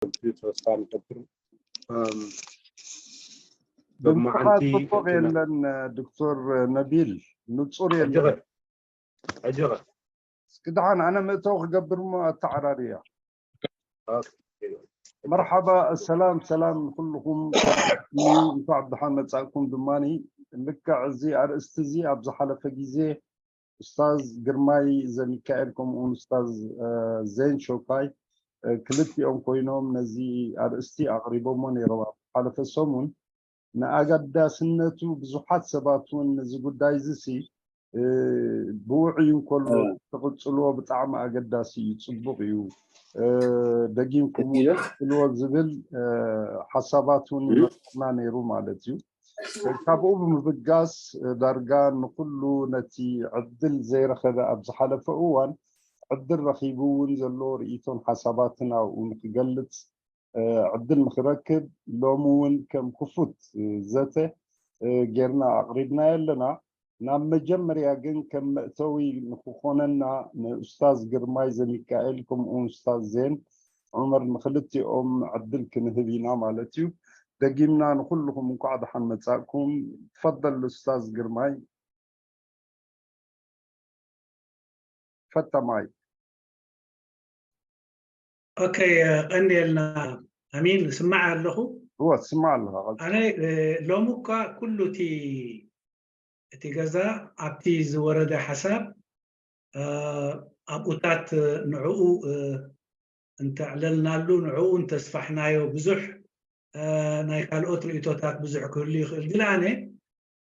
ተስፋ ንገብር። እም፣ ድምፅኻ ሎማዓንቲ ፅቡቕ የለን ዶክተር ነቢል፣ ንፁር የለን። ሕጂ ኸ? እስኪ ደሓን ኣነ መእተዊ ክገብር እሞ ኣተዓራርያ። ኦኬ። መርሓባ፣ ሰላም ሰላም ንኩልኹም። እንኳዕ ብደሓን መጻእኩም። ድማኒ ልክዕ እዚ ኣርእስቲ እዚ ኣብ ዝሓለፈ ግዜ ኡስታዝ ግርማይ ዘሚካኤል ከምኡውን ኡስታዝ እ፣ ዜን ሾካይ እ፣ ክልቲኦም ኮይኖም ነዚ ኣርእስቲ ኣቕሪቦሞ ነይሮም ኣብ ዝሓለፈ ሰሙን። ንኣገዳስነቱ ብዙሓት ሰባት እውን ነዚ ጉዳይ እዚ ሲ እ፣ ብውዕዩ እንከሎ ትቕጽልዎ ብጣዕሚ ኣገዳሲ እዩ፣ ጽቡቕ እዩ። እ፣ ደጊምኩም እውን ቀጽልዎ ዝብል እ፣ ሓሳባት እውን ይመጽና ነይሩ ማለት እዩ። ካብኡ ብምብጋስ እ፣ ዳርጋ ንኩሉ ነቲ ዕድል ዘይረኸበ ኣብ ዝሓለፈ እዋን ዕድል ረኺቡ እውን ዘለዎ ርእይቶን ሓሳባትን ኣብኡ ንክገልጽ እ፣ ዕድል ንክረክብ ሎሚ እውን ከም ክፉት እ፣ ዘተ እ፣ ጌርና ኣቕሪብናዮ ኣለና። ናብ መጀመርያ ግን ከም መእተዊ ንክኾነና ንኡስታዝ ግርማይ ዘሚካኤል ከምኡ እውን ኡስታዝ ዜን ዑመር ንክልቲኦም ዕድል ክንህብ ኢና ማለት እዩ። ደጊምና ንኩልኹም እንኳዕ ደሓን መጻእኩም። ትፈደል ኡስታዝ ግርማይ። ፈተማይ ኦኬ፣ ቀንየልና ኣሚን። ስማዕ ኣለኹ። እወ ትስማዕ ኣለኻ። ቀጽል። ኣነ እ፣ ሎሚ እኳ ኩሉ እቲ እቲ ገዛ ኣብቲ ዝወረደ ሓሳብ እ፣ ኣብኡታት ንዕኡ እ፣ እንተዕለልናሉ ንዕኡ እንተስፋሕናዮ ብዙሕ እ፣ ናይ ካልኦት ርእቶታት ብዙሕ ክህሉ ይኽእል። ግን ኣነ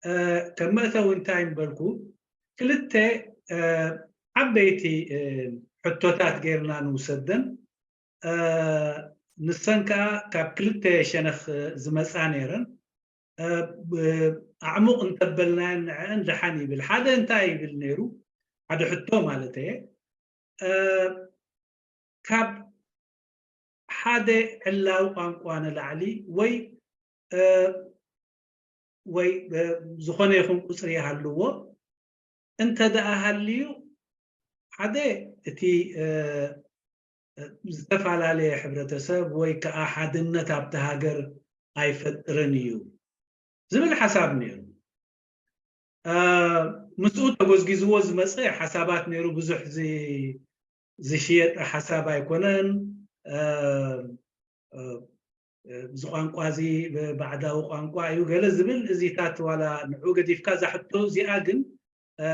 እ፣ ከም መእተዊ እንታይ ምበልኩ ክልተ እ፣ ዓበይቲ እ፣ ሕቶታት ጌርና ንውሰደን እ፣ ንሰን ከኣ ካብ ክልተ ሸነኽ ዝመጻ ነይረን። እ፣ ብ- ኣዕሙቕ እንተበልናየን ንዐአን ደሓን ይብል። ሓደ እንታይ ይብል ነይሩ? ሓደ ሕቶ ማለት እየ። እ፣ ካብ ሓደ ዕላዊ ቋንቋ ንላዕሊ ወይ እ፣ ወይ እ፣ ዝኾነ ይኹን ቁፅሪ ይሃልዎ እንተ ደኣ ሃልዩ ሓደ እቲ እ፣ እ፣ ዝተፈላለየ ሕብረተሰብ ወይ ከዓ ሓድነት ኣብቲ ሃገር ኣይፈጥርን እዩ ዝብል ሓሳብ ነይሩ። እ፣ ምስኡ ተጎዝጊዝዎ ዝመፀ ሓሳባት ነይሩ። ብዙሕ ዝ- ዝሽየጥ ሓሳብ ኣይኮነን። እ፣ እ፣ እዚ ቋንቋ እዚ ባዕዳዊ ቋንቋ እዩ ገለ ዝብል እዚታት ዋላ ንዑ ገዲፍካ እዛ ሕቶ እዚኣ ግን እ፣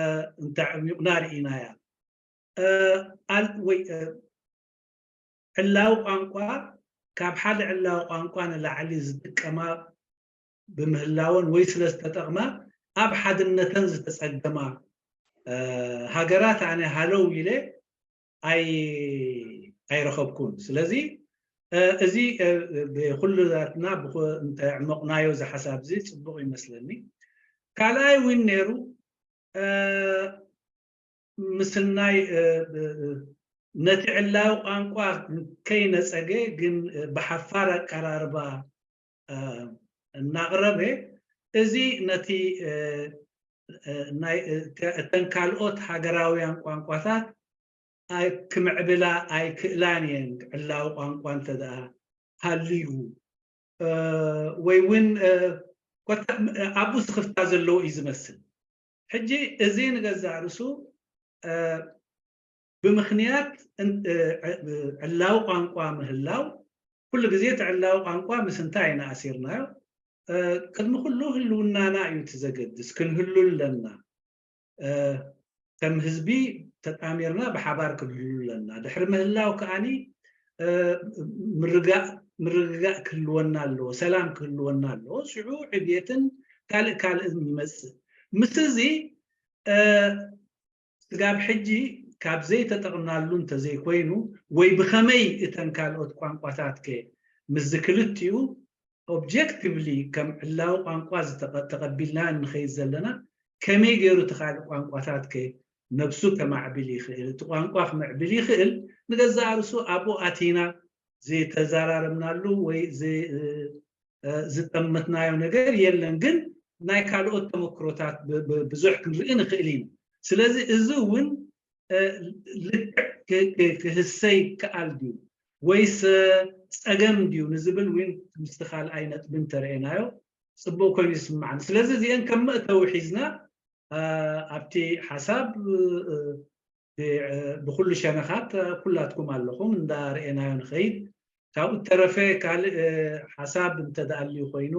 እንተዕሚቑና ርኢናያ። እ፣ ኣል- ወይ እ፣ ዕላዊ ቋንቋ ካብ ሓደ ዕላዊ ቋንቋ ንላዕሊ ዝጥቀማ ብምህላወን ወይ ስለ ዝተጠቕማ ኣብ ሓድነተን ዝተጸገማ እ፣ ሃገራት ኣነ ሃለው ኢለ ኣይ ኣይረኸብኩን። ስለዚ እ፣ እዚ እ፣ ብኩልታትና ብኩ- እንተዕመቕናዮ እዚ ሓሳብ እዚ ጽቡቕ ይመስለኒ። ካልኣይ እውን ነይሩ እ፣ ምስናይ እ፣ እ፣ እ፣ ነቲ ዕላዊ ቋንቋ ከይነጸገ ግን እ፣ ብሓፋር ኣቀራርባ እ፣ እናቕረበ እዚ ነቲ እ፣ እ፣ ናይ እ፣ እተ- እተን ካልኦት ሃገራውያን ቋንቋታት ኣይ- ክምዕብላ ኣይክእላን እየን ዕላዊ ቋንቋ እንተ ደኣ ሃልዩ እ፣ ወይ እውን እ፣ ኮታ- እ፣ ኣብኡ ስኽፍታ ዘለዎ እዩ ዝመስል። ሕጂ እዚ ንገዛእ ርእሱ እ፣ ብምኽንያት እን- እ፣ ዕ- እ፣ ዕላዊ ቋንቋ ምህላው ኩሉ ግዜ እቲ ዕላዊ ቋንቋ ምስ እንታይ ኢና ኣሲርናዮ? እ፣ ቅድሚ ኩሉ ህልውናና እዩ እቲ ዘገድስ፣ ክንህሉ ኣለና። እ፣ ከም ህዝቢ ተጣሚርና ብሓባር ክንህሉ ኣለና። ድሕሪ ምህላው ከኣኒ እ፣ ምርጋእ ምርግጋእ ክህልወና ኣለዎ፣ ሰላም ክህልወና ኣለዎ። ሽዑ ዕብየትን ካልእ ካልእን ይመጽእ። ምስ እዚ እ፣ ስጋብ ሕጂ ካብ ዘይተጠቕምናሉ እንተዘይኮይኑ ወይ ብኸመይ እተን ካልኦት ቋንቋታት ከ ምስዚ ክልቲኡ ኦብጀክቲቭሊ ከም ዕላዊ ቋንቋ ዝተቐ- ተቐቢልና እንኸይድ ዘለና ከመይ ገይሩ እቲ ካልእ ቋንቋታት ከ ነብሱ ከማዕብል ይኽእል? እቲ ቋንቋ ክምዕብል ይኽእል ንገዛእ ርእሱ ኣብኡ ኣቲና ዝተዘራረብናሉ ወይ ዝ- እ፣ ዝጠመትናዮ ነገር የለን። ግን ናይ ካልኦት ተመክሮታት ብ- ብ- ብዙሕ ክንርኢ ንኽእል ኢና። ስለዚ እዚ እውን እ፣ ልክዕ ክ- ክ- ክህሰ ይከኣል ድዩ ወይስ እ፣ ጸገም ድዩ ንዝብል እውን ምስቲ ካልኣይ ነጥቢ እንተረኤናዮ ጽቡቕ ኮይኑ ይስምዓኒ። ስለዚ እዚአን ከም መእተዊ ሒዝና ኣብቲ ሓሳብ ብኩሉ ሸነኻት ኩላትኩም ኣለኹም እንዳረኤናዮ ንኸይድ። ካብኡ ተረፈ ካልእ ሓሳብ እንተደኣልዩ ኮይኑ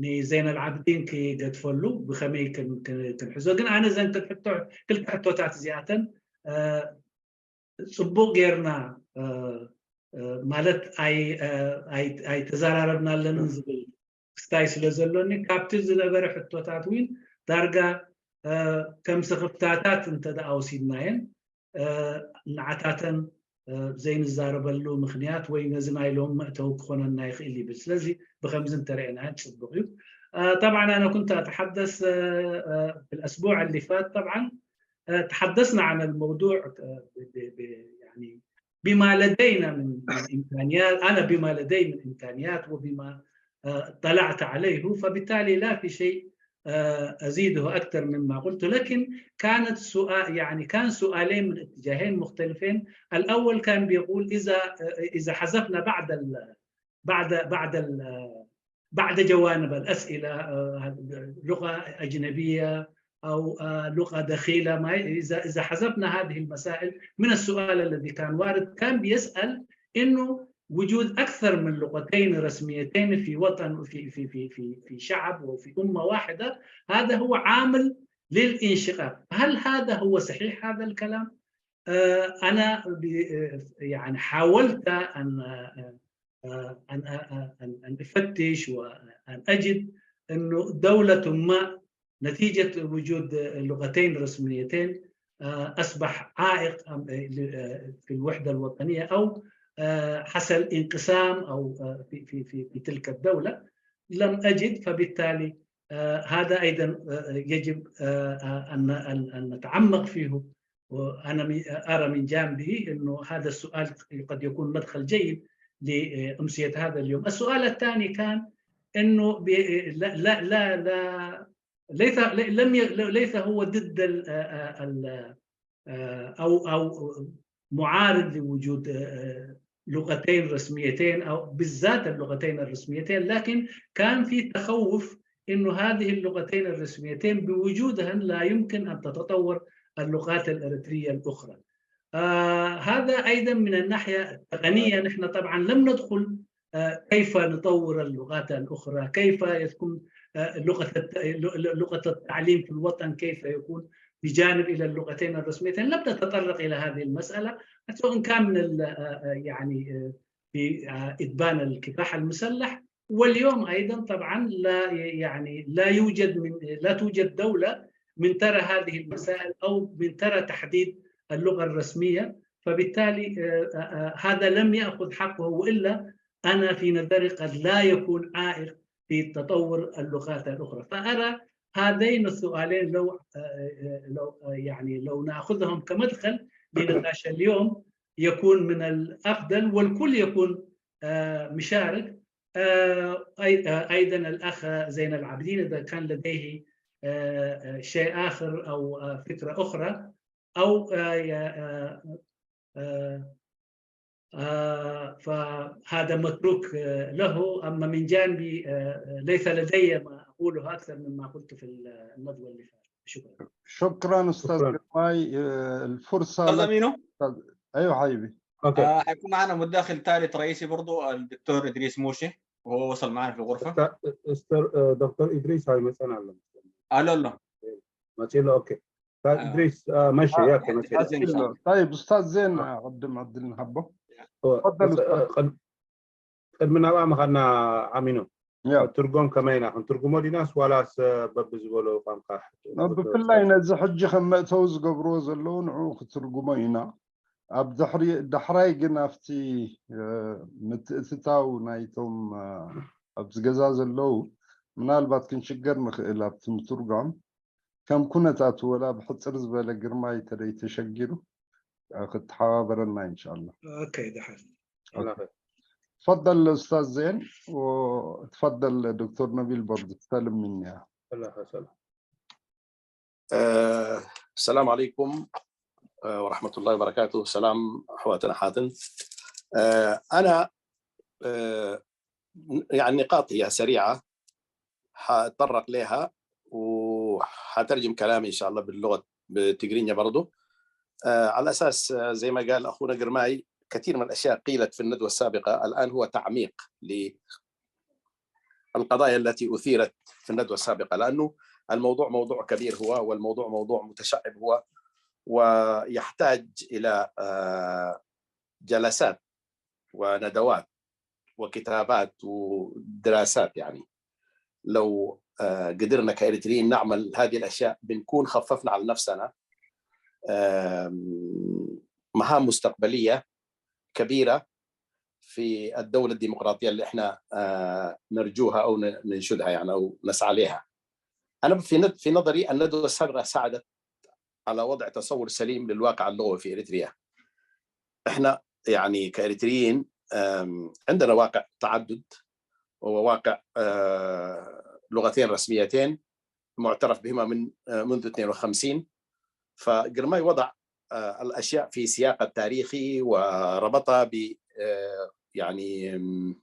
ንዘይነል ዓብዲን ክገድፈሉ ብኸመይ ክንሕዞ። ግን ኣነ ዘን ክልተ ሕቶታት እዚኣተን ጽቡቕ ጌርና ማለት ኣይተዘራረብናለንን ዝብል ክስታይ ስለ ዘሎኒ ካብቲ ዝነበረ ሕቶታት እውን ዳርጋ ከም ስኽፍታታት እንተደኣ ወሲድናየን ንዓታተን ዘይንዛረበሉ ምኽንያት ወይ ነዚ ናይ ሎም መእተዊ ክኾነና ይኽእል ይብል። ስለዚ ብኸምዚ እንተረኤናየን ጽቡቕ እዩ። طبعا أنا كنت أتحدث في الأسبوع اللي فات طبعا تحدثنا عن الموضوع يعني بما لدينا من إمكانيات، أنا بما لدي من إمكانيات وبما اطلعت عليه، فبالتالي لا في شيء أزيده أكثر مما قلت. لكن كانت سؤال، يعني كان سؤالين من اتجاهين مختلفين. الأول كان بيقول إذا إذا حذفنا بعد ال بعد بعد ال بعد جوانب الأسئلة، لغة أجنبية أو لغة دخيلة، ما إذا إذا حذفنا هذه المسائل من السؤال الذي كان وارد، كان بيسأل إنه وجود أكثر من لغتين رسميتين في وطن، في في في في في شعب وفي أمة واحدة، هذا هو عامل للانشقاق. هل هذا هو صحيح هذا الكلام؟ أنا يعني حاولت أن أن أن أفتش وأن أجد أنه دولة ما نتيجة وجود لغتين رسميتين أصبح عائق في الوحدة الوطنية أو حصل انقسام أو في في في في تلك الدولة. لم أجد، فبالتالي هذا أيضا يجب أن أن أن نتعمق فيه. وأنا أرى من جانبي أنه هذا السؤال قد يكون مدخل جيد لأمسية هذا اليوم. السؤال الثاني كان أنه لا لا لا, لا ليس لم ليس هو ضد ال ال أو أو معارض لوجود لغتين رسميتين أو بالذات اللغتين الرسميتين، لكن كان في تخوف أن هذه اللغتين الرسميتين بوجودهن لا يمكن أن تتطور اللغات الإريترية الأخرى. آه هذا أيضا من الناحية التقنية، نحن طبعا لم ندخل آه كيف نطور اللغات الأخرى، كيف يكون آه لغة لغة التعليم في الوطن كيف يكون بجانب إلى اللغتين الرسميتين. لم نتطرق إلى هذه المسألة، سواء كان من يعني بإدبان الكفاح المسلح. واليوم أيضا طبعا لا يعني لا يوجد من لا توجد دولة من ترى هذه المسائل أو من ترى تحديد اللغة الرسمية، فبالتالي هذا لم يأخذ حقه، وإلا أنا في نظري قد لا يكون عائق في تطور اللغات الأخرى. فأرى هذين السؤالين لو لو يعني لو نأخذهم كمدخل لنقاش اليوم يكون من الأفضل والكل يكون مشارك. أيضا الأخ زين العابدين إذا كان لديه شيء آخر أو فكرة أخرى أو فهذا متروك له. أما من جانبي ليس لدي ما أقوله أكثر مما قلت في الندوة اللي فاتت. شكرا. شكرا استاذ جرماي. الفرصه استاذ امينو. ايوه حبيبي. آه حيكون معنا مداخل ثالث رئيسي برضو الدكتور ادريس موشي، وهو وصل معنا في الغرفه. استاذ دكتور ادريس هاي مساله. الو الو. ماشي له اوكي. استاذ ادريس آه ماشي يا اخي ماشي. طيب استاذ زين قدم عبد النهبه. تفضل استاذ. ቅድሚ ናብኣ ምኻድና ዓሚኖ ትርጎም ከመይ ኢና ክንትርጉሞ ዲናስ ዋላስ በብዝበሎ ቋንቋ? ብፍላይ ነዚ ሕጂ ከም መእተዊ ዝገብርዎ ዘለዉ ንዕኡ ክትርጉሞ ኢና። ኣብ ዳሕራይ ግን ኣብቲ ምትእትታው ናይቶም ኣብዚ ገዛ ዘለዉ ምናልባት ክንሽገር ንኽእል ኣብቲ ምትርጓም። ከም ኩነታቱ ወላ ብሕፅር ዝበለ ግርማይ ተደይ ተሸጊሩ ክተሓባበረና ኢንሻላ። ኦኬ ደሓን። تفضل استاذ زين وتفضل دكتور نبيل برضه تسلم مني. السلام عليكم ورحمة الله وبركاته. سلام أحواتنا حاتن. آه، أنا آه، يعني نقاط هي سريعة حأتطرق لها، وحترجم كلامي إن شاء الله باللغة بالتجرينيا برضو. آه، على أساس آه، زي ما قال أخونا قرماي، كثير من الأشياء قيلت في الندوة السابقة الآن هو تعميق للقضايا التي أثيرت في الندوة السابقة، لأنه الموضوع موضوع كبير هو، والموضوع موضوع متشعب هو، ويحتاج إلى آه، جلسات وندوات وكتابات ودراسات. يعني لو آه، قدرنا كإريتريين نعمل هذه الأشياء، بنكون خففنا على نفسنا آم، مهام مستقبلية كبيرة في الدولة الديمقراطية اللي احنا آه، نرجوها أو ن- ننشدها، يعني، أو نسعى لها. أنا في ند- في نظري الندوة السابقة ساعدت على وضع تصور سليم للواقع اللغوي في إريتريا. احنا يعني كإريتريين آم، عندنا واقع تعدد، وهو واقع آه، لغتين رسميتين معترف بهما من آه، منذ اثنين وخمسين. فقرماي وضع آه، الأشياء في سياق التاريخي وربطها ب آه، يعني آم،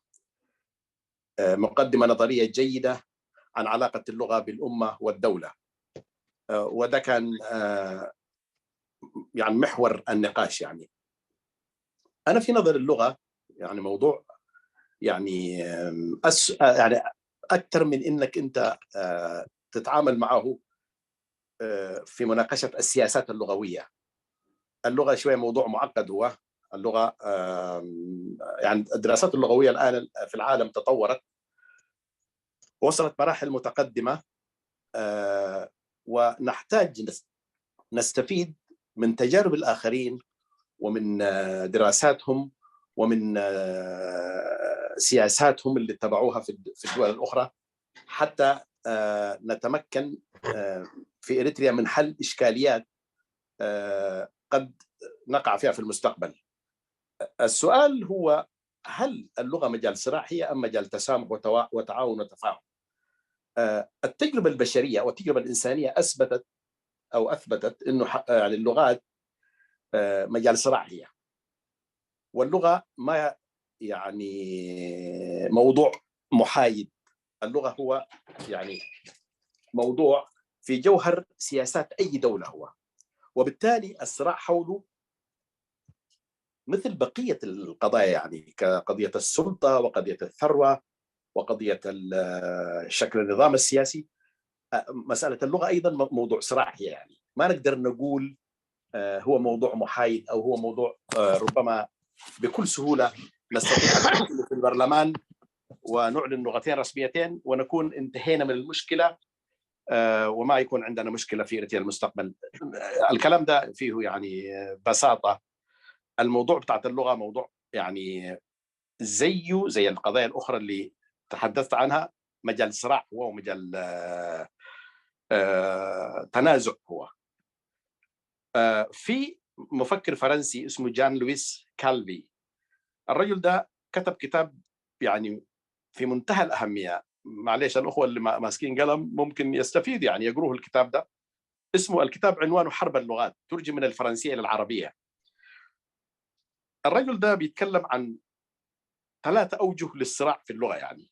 آه، مقدمة نظرية جيدة عن علاقة اللغة بالأمة والدولة. آه، وده كان آه، يعني محور النقاش. يعني أنا في نظر اللغة يعني موضوع يعني آم، أس... آه، يعني أكثر من إنك أنت آه، تتعامل معه آه، في مناقشة السياسات اللغوية. اللغة شوية موضوع معقد هو. اللغة آم، يعني الدراسات اللغوية الآن في العالم تطورت، وصلت مراحل متقدمة، آه، ونحتاج نس- نستفيد من تجارب الآخرين ومن آه، دراساتهم ومن آه، سياساتهم اللي اتبعوها في الد- في الدول الأخرى، حتى آه، نتمكن آه، في إريتريا من حل إشكاليات آه، قد نقع فيها في المستقبل. السؤال هو، هل اللغة مجال صراع هي أم مجال تسامح وتوا- وتعاون وتفاهم؟ آه، التجربة البشرية والتجربة الإنسانية أثبتت أو أثبتت أنه ح- يعني اللغات آه، مجال صراع هي، واللغة ما يعني موضوع محايد. اللغة هو يعني موضوع في جوهر سياسات أي دولة هو، وبالتالي الصراع حوله مثل بقية القضايا، يعني كقضية السلطة وقضية الثروة وقضية ال- آه، شكل النظام السياسي. آه، مسألة اللغة أيضا م- موضوع صراع هي، يعني ما نقدر نقول آه، هو موضوع محايد أو هو موضوع آه، ربما بكل سهولة نستطيع أن ندخل في البرلمان ونعلن لغتين رسميتين ونكون انتهينا من المشكلة، آه، وما يكون عندنا مشكلة في إريتريا المستقبل. الكلام ده فيه يعني آه، بساطة. الموضوع بتاعت اللغة موضوع يعني زيه زي القضايا الأخرى اللي تحدثت عنها، مجال صراع هو ومجال آه، آه، تنازع هو. آه، في مفكر فرنسي اسمه جان لويس كالفي. الرجل ده كتب كتاب يعني في منتهى الأهمية. معليش، الأخوة اللي ما- ماسكين قلم ممكن يستفيد، يعني يقروه الكتاب ده. اسمه، الكتاب عنوانه حرب اللغات، ترجم من الفرنسية إلى العربية. الرجل ده بيتكلم عن ثلاثة أوجه للصراع في اللغة. يعني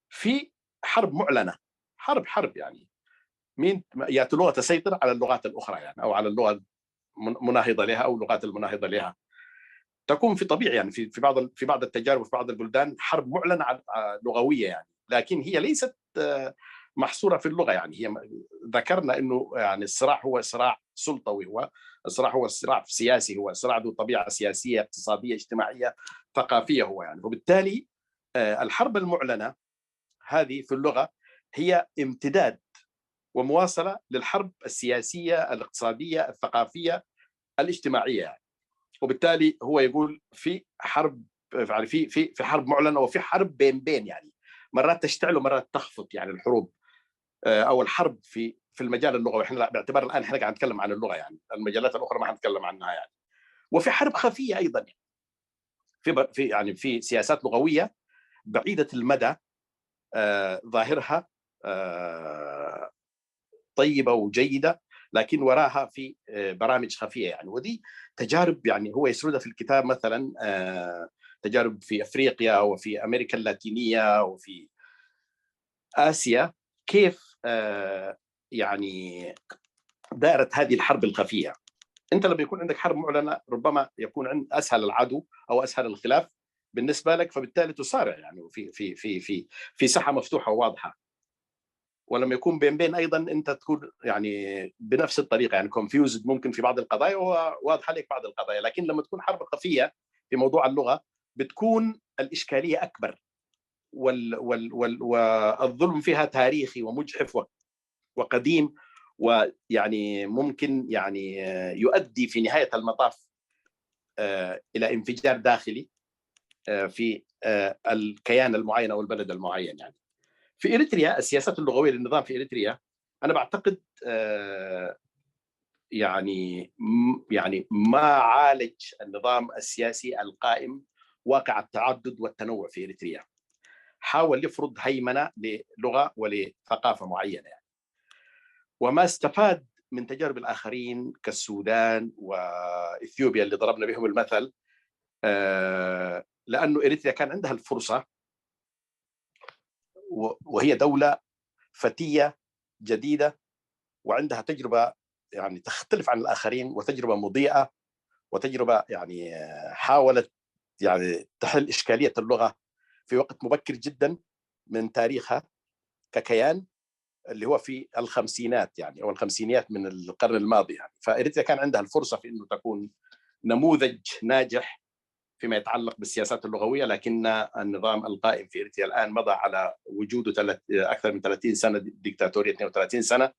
في حرب معلنة، حرب حرب يعني مين يأتي لغة تسيطر على اللغات الأخرى، يعني أو على اللغة المن- مناهضة لها أو اللغات المناهضة لها. تكون في طبيعي يعني في في بعض ال- في بعض التجارب وفي بعض البلدان حرب معلنة عن آه، لغوية، يعني لكن هي ليست آه، محصورة في اللغة. يعني هي م- ذكرنا انه يعني الصراع هو صراع سلطوي، هو الصراع هو صراع سياسي، هو صراع ذو طبيعة سياسية، اقتصادية، اجتماعية، ثقافية هو، يعني. وبالتالي آه، الحرب المعلنة هذه في اللغة هي امتداد ومواصلة للحرب السياسية، الاقتصادية، الثقافية، الاجتماعية، يعني. وبالتالي هو يقول في حرب، يعني في في في حرب معلنة وفي حرب بين بين، يعني مرات تشتعل ومرات تخفت، يعني الحروب آه، او الحرب في في المجال اللغوي. احنا لا، باعتبار الان احنا قاعد نتكلم عن اللغه، يعني المجالات الاخرى ما حنتكلم عنها، يعني. وفي حرب خفيه ايضا، يعني في ب- في يعني في سياسات لغويه بعيده المدى، آه، ظاهرها آه، طيبه وجيده، لكن وراها في آه، برامج خفيه يعني. ودي تجارب يعني هو يسردها في الكتاب، مثلا آه، تجارب في افريقيا وفي امريكا اللاتينيه وفي اسيا، كيف آه، يعني دارت هذه الحرب الخفيه. انت لما يكون عندك حرب معلنه ربما يكون عند اسهل العدو او اسهل الخلاف بالنسبه لك، فبالتالي تصارع يعني في في في في في ساحه مفتوحه وواضحه. ولما يكون بين بين ايضا انت تكون يعني بنفس الطريقه يعني confused ممكن في بعض القضايا وواضحه لك بعض القضايا، لكن لما تكون حرب خفيه في موضوع اللغه بتكون الاشكاليه اكبر، وال وال وال والظلم فيها تاريخي ومجحف و- وقديم، ويعني ممكن يعني آه، يؤدي في نهايه المطاف آه، الى انفجار داخلي آه، في آه، الكيان المعين او البلد المعين يعني. في اريتريا السياسات اللغويه للنظام في اريتريا انا بعتقد آه، يعني م- يعني ما عالج النظام السياسي القائم واقع التعدد والتنوع في اريتريا. حاول يفرض هيمنه للغه ولثقافه معينه يعني. وما استفاد من تجارب الاخرين كالسودان واثيوبيا اللي ضربنا بهم المثل آه، لانه اريتريا كان عندها الفرصه و- وهي دوله فتيه جديده وعندها تجربه يعني تختلف عن الاخرين وتجربه مضيئه وتجربه يعني آه، حاولت يعني تحل اشكاليه اللغه في وقت مبكر جدا من تاريخها ككيان اللي هو في الخمسينات يعني او الخمسينيات من القرن الماضي يعني. فاريتريا كان عندها الفرصه في انه تكون نموذج ناجح فيما يتعلق بالسياسات اللغويه، لكن النظام القائم في اريتريا الان مضى على وجوده تلت- اكثر من ثلاثين سنه ديكتاتوريه، اثنين وثلاثين سنه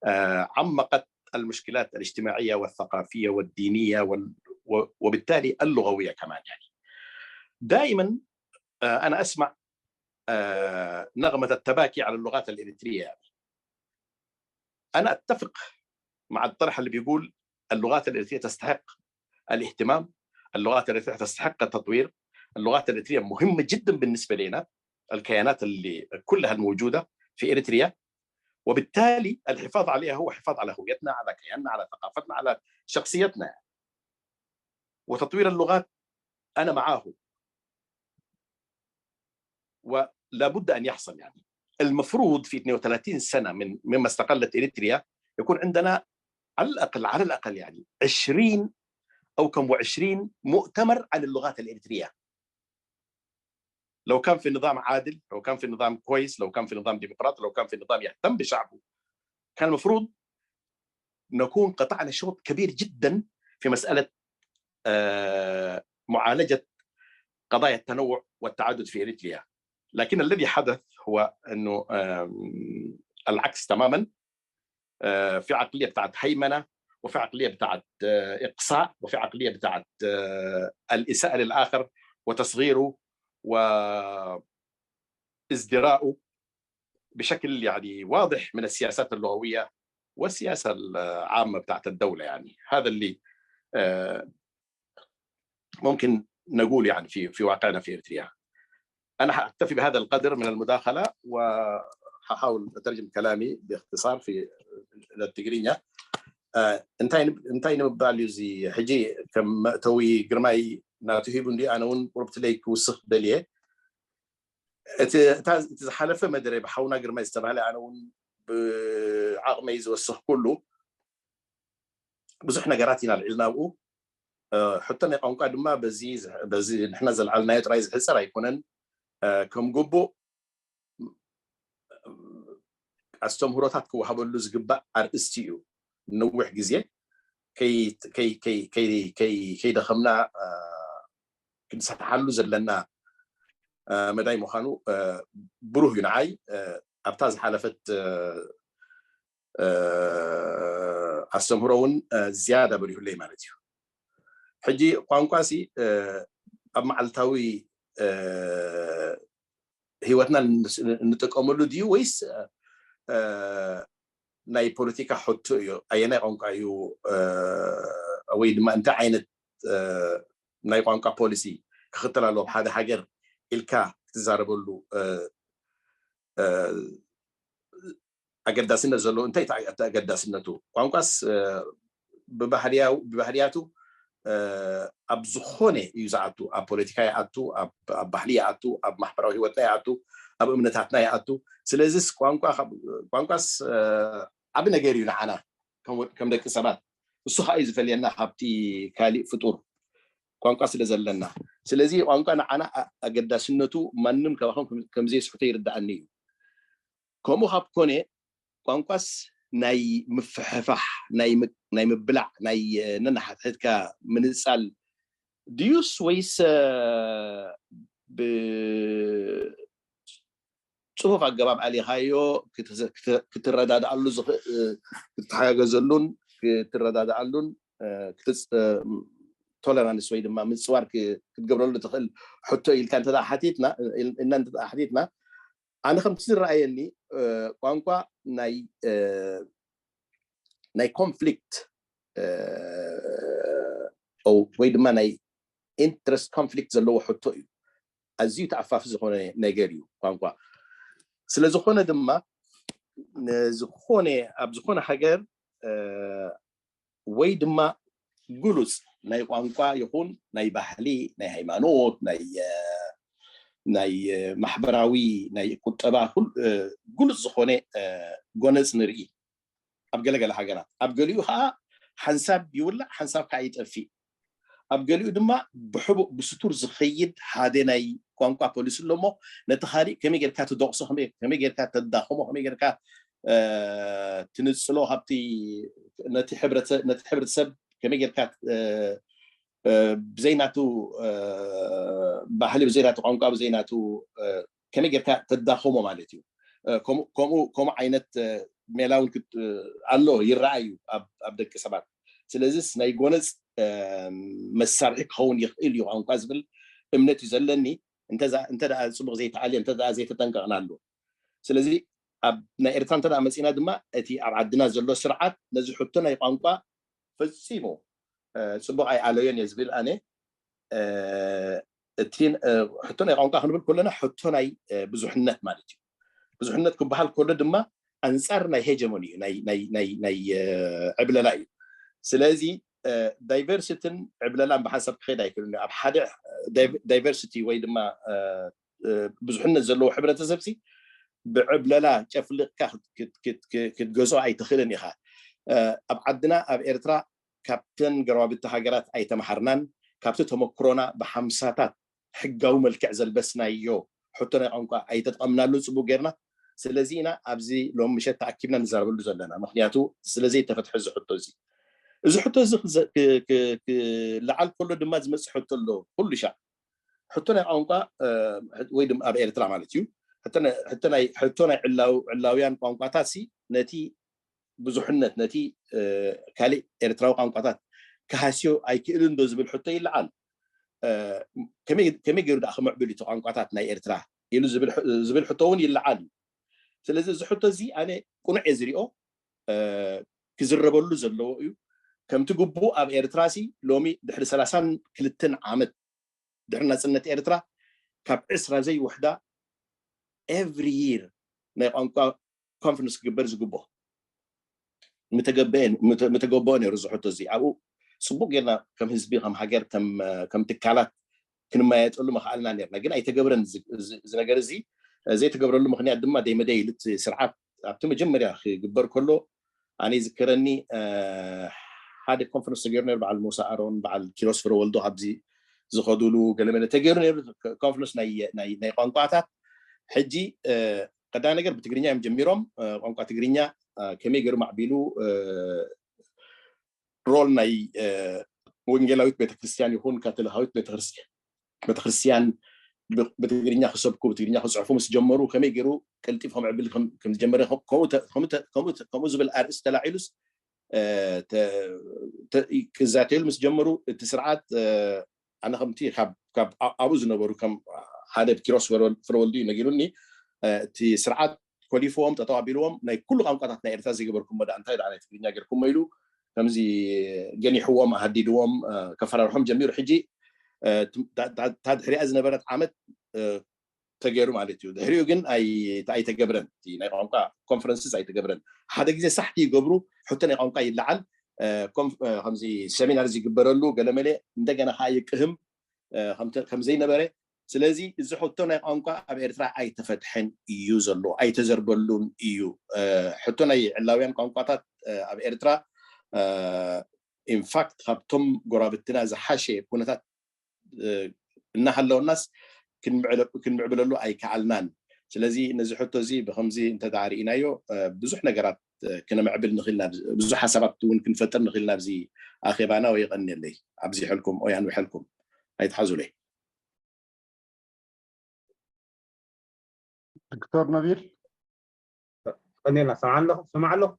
آه، عمقت المشكلات الاجتماعيه والثقافيه والدينيه وال- و- وبالتالي اللغويه كمان يعني. دائما آه، انا اسمع آه، نغمه التباكي على اللغات الاريتريه يعني. انا اتفق مع الطرح اللي بيقول اللغات الاريتريه تستحق الاهتمام، اللغات الاريتريه تستحق التطوير، اللغات الاريتريه مهمه جدا بالنسبه لنا، الكيانات اللي كلها الموجوده في اريتريا، وبالتالي الحفاظ عليها هو حفاظ على هويتنا، على كياننا، على ثقافتنا، على شخصيتنا. وتطوير اللغات انا معاه، ولا بد ان يحصل يعني. المفروض في اثنين وثلاثين سنه من مما استقلت اريتريا يكون عندنا على الاقل، على الاقل يعني عشرين او كم وعشرين مؤتمر عن اللغات الاريتريه. لو كان في نظام عادل، لو كان في نظام كويس، لو كان في نظام ديمقراطي، لو كان في نظام يهتم بشعبه، كان المفروض نكون قطعنا شوط كبير جدا في مساله آه، معالجه قضايا التنوع والتعدد في اريتريا. لكن الذي حدث هو انه آم، العكس تماما. آه، في عقليه بتاعت هيمنه، وفي عقليه بتاعت آه، اقصاء، وفي عقليه بتاعت آه، الاساءه للاخر وتصغيره وازدراءه بشكل يعني واضح من السياسات اللغويه والسياسه العامه بتاعت الدوله يعني. هذا اللي آه، ممكن نقول يعني في في واقعنا في اريتريا. انا حاكتفي بهذا القدر من المداخله، وححاول اترجم كلامي باختصار في التجرينيا. እንታይ እንታይ ንምባል እዩ እዚ ሕጂ ከም መእተዊ ግርማይ ናቱ ሂቡ እንዲ ኣነ እውን ቁርብቲ ለይ ክውስኽ ደልየ። እቲ ዝሓለፈ መደረ ብሓውና ግርማይ ዝተባህለ ኣነ እውን ብዓቕመይ ዝወስኽ ኩሉ ብዙሕ ነገራት ኢና ኣልዒልና ኣብኡ። ሕቶ ናይ ቋንቋ ድማ በዚ ንሕና ዘልዓልናዮ ጥራይ ዝሕፀር ኣይኮነን። ከም ግቡእ ኣስተምህሮታት ክወሃበሉ ዝግባእ ኣርእስቲ እዩ። ነዊሕ ግዜ ከይደኸምና ክንሰሓሉ ዘለና መዳይ ምዃኑ ብሩህ እዩ ንዓይ። ኣብታ ዝሓለፈት ኣስተምህሮ እውን ዝያዳ በሪሁለይ ማለት እዩ። ሕጂ ቋንቋ ሲ ኣብ መዓልታዊ ህይወትና እንጥቀመሉ ድዩ ወይስ ናይ ፖለቲካ ሕቶ እዩ? ኣየናይ ቋንቋ እዩ ወይ ድማ እንታይ ዓይነት ናይ ቋንቋ ፖሊሲ ክኽተል ኣለዎ ሓደ ሃገር ኢልካ ክትዛረበሉ ኣገዳስነት ዘለዎ። እንታይ እቲ ኣገዳስነቱ? ቋንቋስ ብባህልያቱ ኣብ ዝኾነ እዩ ዝኣቱ። ኣብ ፖለቲካ ይኣቱ፣ ኣብ ባህሊ ይኣቱ፣ ኣብ ማሕበራዊ ህይወትና ይኣቱ፣ ኣብ እምነታትና ይኣቱ። ስለዚስ ቋንቋስ ዓቢ ነገር እዩ ንዓና ከም ደቂ ሰባት። እሱ ከዓ እዩ ዝፈልየና ካብቲ ካሊእ ፍጡር፣ ቋንቋ ስለ ዘለና። ስለዚ ቋንቋ ንዓና ኣገዳስነቱ ማንም ካባኹም ከምዘይስሕቶ ይርድኣኒ እዩ። ከምኡ ካብ ኮነ ቋንቋስ ናይ ምፍሕፋሕ፣ ናይ ምብላዕ፣ ናይ ነናሓትሕትካ ምንጻል ድዩስ ወይስ ብጽፉፍ ኣገባብ ኣሊኻዮ ክትረዳድኣሉ ክትተሓጋገዘሉን ክትረዳድኣሉን ቶለራንስ ወይ ድማ ምፅዋር ክትገብረሉ ትኽእል ሕቶ ኢልካ እንተ ሓቲትና እና እንተ ሓቲትና ኣነ ከምቲ ዝረኣየኒ ቋንቋ ናይ ናይ ኮንፍሊክት ወይ ድማ ናይ ኢንትረስት ኮንፍሊክት ዘለዎ ሕቶ እዩ። ኣዝዩ ተኣፋፊ ዝኾነ ነገር እዩ ቋንቋ። ስለ ዝኾነ ድማ ንዝኾነ ኣብ ዝኾነ ሃገር ወይ ድማ ግሉጽ ናይ ቋንቋ ይኹን ናይ ባህሊ ናይ ሃይማኖት ናይ ናይ ማሕበራዊ ናይ ቁጠባ ግሉጽ ዝኾነ ጎነጽ ንርኢ ኣብ ገለገለ ሃገራት። ኣብ ገሊኡ ከዓ ሓንሳብ ይውላዕ ሓንሳብ ከዓ ይጠፍእ። ኣብ ገሊኡ ድማ ብሕቡእ ብስቱር ዝኸይድ ሓደ ናይ ቋንቋ ፖሊሲ ኣሎ እሞ ነቲ ካሊእ ከመይ ጌርካ ትደቕሶ፣ ከመይ ጌርካ ተዳኽሞ፣ ከመይ ጌርካ ትንጽሎ ካብቲ ነቲ ሕብረተሰብ ከመይ ጌርካ ብዘይናቱ ባህሊ ብዘይናቱ ቋንቋ ብዘይናቱ ከመይ ጌርካ ተዳኽሞ ማለት እዩ። ከምኡ ዓይነት ሜላ እውን ኣሎ ይረኣዩ ኣብ ደቂ ሰባት። ስለዚስ ናይ ጎነፅ መሳርሒ ክኸውን ይኽእል እዩ ቋንቋ ዝብል እምነት እዩ ዘለኒ። እንተ ደኣ ፅቡቕ ዘይተዓልየ እንተ ዘይተጠንቀቕናሉ። ስለዚ ኣብ ናይ ኤርትራ እንተ መፂና ድማ እቲ ኣብ ዓድና ዘሎ ስርዓት ነዚ ሕቶ ናይ ቋንቋ ፈፂሙ ፅቡቕ ኣይኣለዮን እየ ዝብል ኣነ። እቲ ሕቶ ናይ ቋንቋ ክንብል ከለና ሕቶ ናይ ብዙሕነት ማለት እዩ። ብዙሕነት ክበሃል ከሎ ድማ ኣንፃር ናይ ሄጀሞኒ እዩ፣ ናይ ዕብለላ እዩ። ስለዚ ዳይቨርሲቲን ዕብለላን ብሓንሳብ ክኸይድ ኣይክእልን እዩ። ኣብ ሓደ ዳይቨርሲቲ ወይ ድማ ብዙሕነት ዘለዎ ሕብረተሰብ ሲ ብዕብለላ ጨፍሊቕካ ክትገዝኦ ኣይትኽእልን ኢኻ። ኣብ ዓድና ኣብ ኤርትራ ካብተን ገረባብቲ ሃገራት ኣይተምሃርናን። ካብቲ ተመክሮና ብሓምሳታት ሕጋዊ መልክዕ ዘልበስናዮ ሕቶ ናይ ቋንቋ ኣይተጠቐምናሉ ጽቡቕ ጌርና። ስለዚ ኢና ኣብዚ ሎም ምሸት ተኣኪብና ንዛረበሉ ዘለና። ምክንያቱ ስለዘይተፈትሐ እዚ ሕቶ እዚ። እዚ ሕቶ እዚ ክለዓል ከሎ ድማ ዝመጽእ ሕቶ ኣሎ ኩሉ ሻዕ። ሕቶ ናይ ቋንቋ ወይ ድማ ኣብ ኤርትራ ማለት እዩ። ሕቶ ናይ ዕላውያን ቋንቋታት ሲ ነቲ ብዙሕነት ነቲ ካልእ ኤርትራዊ ቋንቋታት ክሃስዮ ኣይክእልን ዶ ዝብል ሕቶ ይለዓል። ከመይ ገይሩ ደኣ ክምዕብል እቲ ቋንቋታት ናይ ኤርትራ ኢሉ ዝብል ሕቶ እውን ይለዓል እዩ። ስለዚ እዚ ሕቶ እዚ ኣነ ቁኑዕ እየ ዝሪኦ፣ ክዝረበሉ ዘለዎ እዩ። ከምቲ ግቡእ ኣብ ኤርትራ ሲ ሎሚ ድሕሪ ሰላሳን ክልተን ዓመት ድሕሪ ናጽነት ኤርትራ ካብ ዕስራ ዘይውሕዳ ኤቭሪ ይር ናይ ቋንቋ ኮንፈረንስ ክግበር ዝግቦ ምተገበኦ ነይሩ። እዚ ሕቶ እዚ ኣብኡ ጽቡቅ ጌርና ከም ህዝቢ ከም ሃገር ከም ትካላት ክንመያየጠሉ መኽኣልና ነርና፣ ግን ኣይተገብረን። እዚ ነገር እዚ ዘይተገብረሉ ምክንያት ድማ ደይመደይ ኢሉ እቲ ስርዓት ኣብቲ መጀመርያ ክግበር ከሎ ኣነ ይዝከረኒ ሓደ ኮንፈረንስ ተገይሩ ነሩ። በዓል ሙሳ ኣሮን፣ በዓል ኪሮስ ፍረወልዶ ካብዚ ዝኸዱሉ ገለመለ ተገይሩ ነሩ። ኮንፈረንስ ናይ ቋንቋታት። ሕጂ ቀዳይ ነገር ብትግርኛ እዮም ጀሚሮም። ቋንቋ ትግርኛ ከመይ ገይሩ ማዕቢሉ ሮል ናይ ወንጌላዊት ቤተክርስትያን ይኹን ካቶሊካዊት ቤተክርስትያን ቤተክርስትያን ብትግርኛ ክሰብኩ ብትግርኛ ክፅሕፉ ምስ ጀመሩ ከመይ ገይሩ ቀልጢፍ ከምዕብል ከምዝጀመረ ከምኡ ዝብል ኣርእስቲ ተላዒሉስ ክዛተዩሉ ምስ ጀመሩ እቲ ስርዓት ኣነ ከምቲ ካብ ኣብኡ ዝነበሩ ከም ሓደ ኪሮስ ፍረወልዱ እዩ ነጊሩኒ። እቲ ስርዓት ኮሊፍዎም ጠጠው ኣቢልዎም ናይ ኩሉ ቋንቋታት ናይ ኤርትራ ዘይገበርኩሞ ዳ እንታይ ዳ ናይ ትግርኛ ገርኩሞ ኢሉ ከምዚ ገኒሕዎም ኣሃዲድዎም ከፈራርሖም ጀሚሩ። ሕጂ እታ ድሕሪኣ ዝነበረት ዓመት ተገይሩ ማለት እዩ። ድሕሪኡ ግን ኣይተገብረን፣ ናይ ቋንቋ ኮንፈረንስስ ኣይተገብረን። ሓደ ግዜ ሳሕቲ ይገብሩ፣ ሕቶ ናይ ቋንቋ ይለዓል፣ ከምዚ ሰሚናር ዝግበረሉ ገለመለ እንደገና ከዓ ይቅህም ከምዘይነበረ። ስለዚ እዚ ሕቶ ናይ ቋንቋ ኣብ ኤርትራ ኣይተፈትሐን እዩ ዘሎ፣ ኣይተዘርበሉን እዩ። ሕቶ ናይ ዕላውያን ቋንቋታት ኣብ ኤርትራ ኢንፋክት ካብቶም ጎራብትና ዝሓሸ ኩነታት እናሃለውናስ ክንምዕብለሉ ኣይከኣልናን። ስለዚ ነዚ ሕቶ እዚ ብከምዚ እንተደኣ ርኢናዮ ብዙሕ ነገራት ክነምዕብል ንኽእል ኢና፣ ብዙሕ ሓሳባት እውን ክንፈጥር ንኽእል ኢና ኣብዚ ኣኼባና። ወይ የቐንየለይ ኣብዚሐልኩም ወይ ኣንውሐልኩም ኣይትሓዙለይ። ዶክተር ነቢል ቀኒልና ሰምዓ ኣለኹ ስምዓ ኣለኹ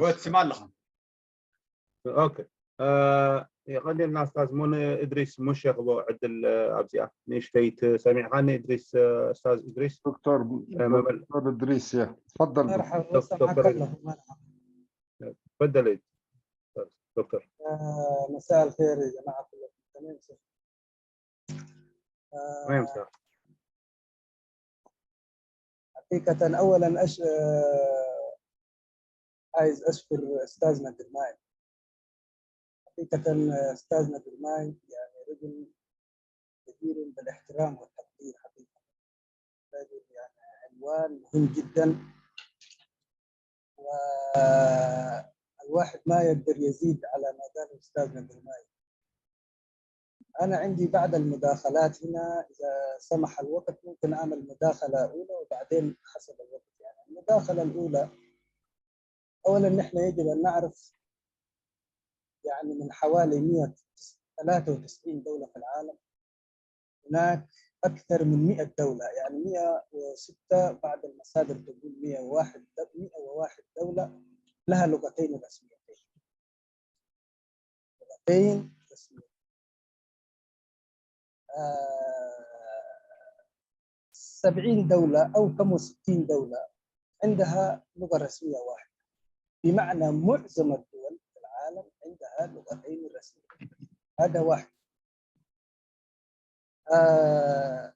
ወይ ትስማ ኣለኹ ኦኬ የቐኒልና ስታዝ ሞን እድሪስ ሙሽ ክቦ ዕድል ኣብዚኣ ንእሽተይት ሰሚዕኻኒ እድሪስ ስታዝ እድሪስ ዶክተር ዶክተር እድሪስ የ تفضل مرحبا سمعك الله مرحبا تفضل دكتور آه، مساء الخير يا جماعة كلكم تمام تمام صح حقيقة أولا أش... آه، عايز أشكر أستاذنا درماي. حقيقة أستاذنا درماي يعني رجل جدير بالاحترام والتقدير حقيقة. رجل يعني عنوان مهم جدا، والواحد ما يقدر يزيد على ما قال أستاذنا درماي. أنا عندي بعض المداخلات هنا، إذا سمح الوقت ممكن أعمل مداخلة أولى وبعدين حسب الوقت. يعني المداخلة الأولى، أولا نحن يجب أن نعرف يعني من حوالي مية وتلاتة وتسعين دولة في العالم، هناك أكثر من مية دولة، يعني مية وستة، بعض المصادر تقول مية وواحد، مية وواحد دولة لها لغتين رسميتين. لغتين رسميتين. آه، سبعين دولة أو كم وستين دولة عندها لغة رسمية واحدة، بمعنى معظم الدول في العالم عندها لغتين رسميتين. هذا واحد. آه،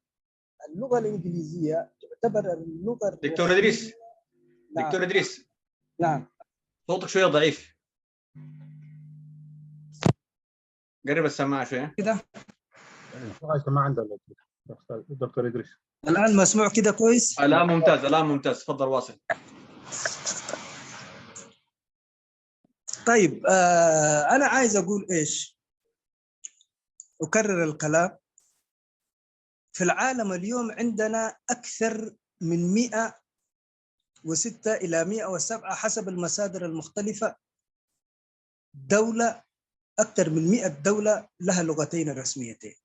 اللغة الإنجليزية تعتبر اللغة دكتور إدريس. نعم. دكتور إدريس. نعم. صوتك شوية ضعيف. قرب السماعة شوية. كده. ما عندنا دكتور إدريس. الآن مسموع كده كويس؟ الآن ممتاز، الآن ممتاز. تفضل واصل. طيب، آه، أنا عايز أقول إيش؟ أكرر الكلام. في العالم اليوم عندنا أكثر من مية وستة إلى مية وسبعة حسب المصادر المختلفة دولة، أكثر من مية دولة لها لغتين رسميتين.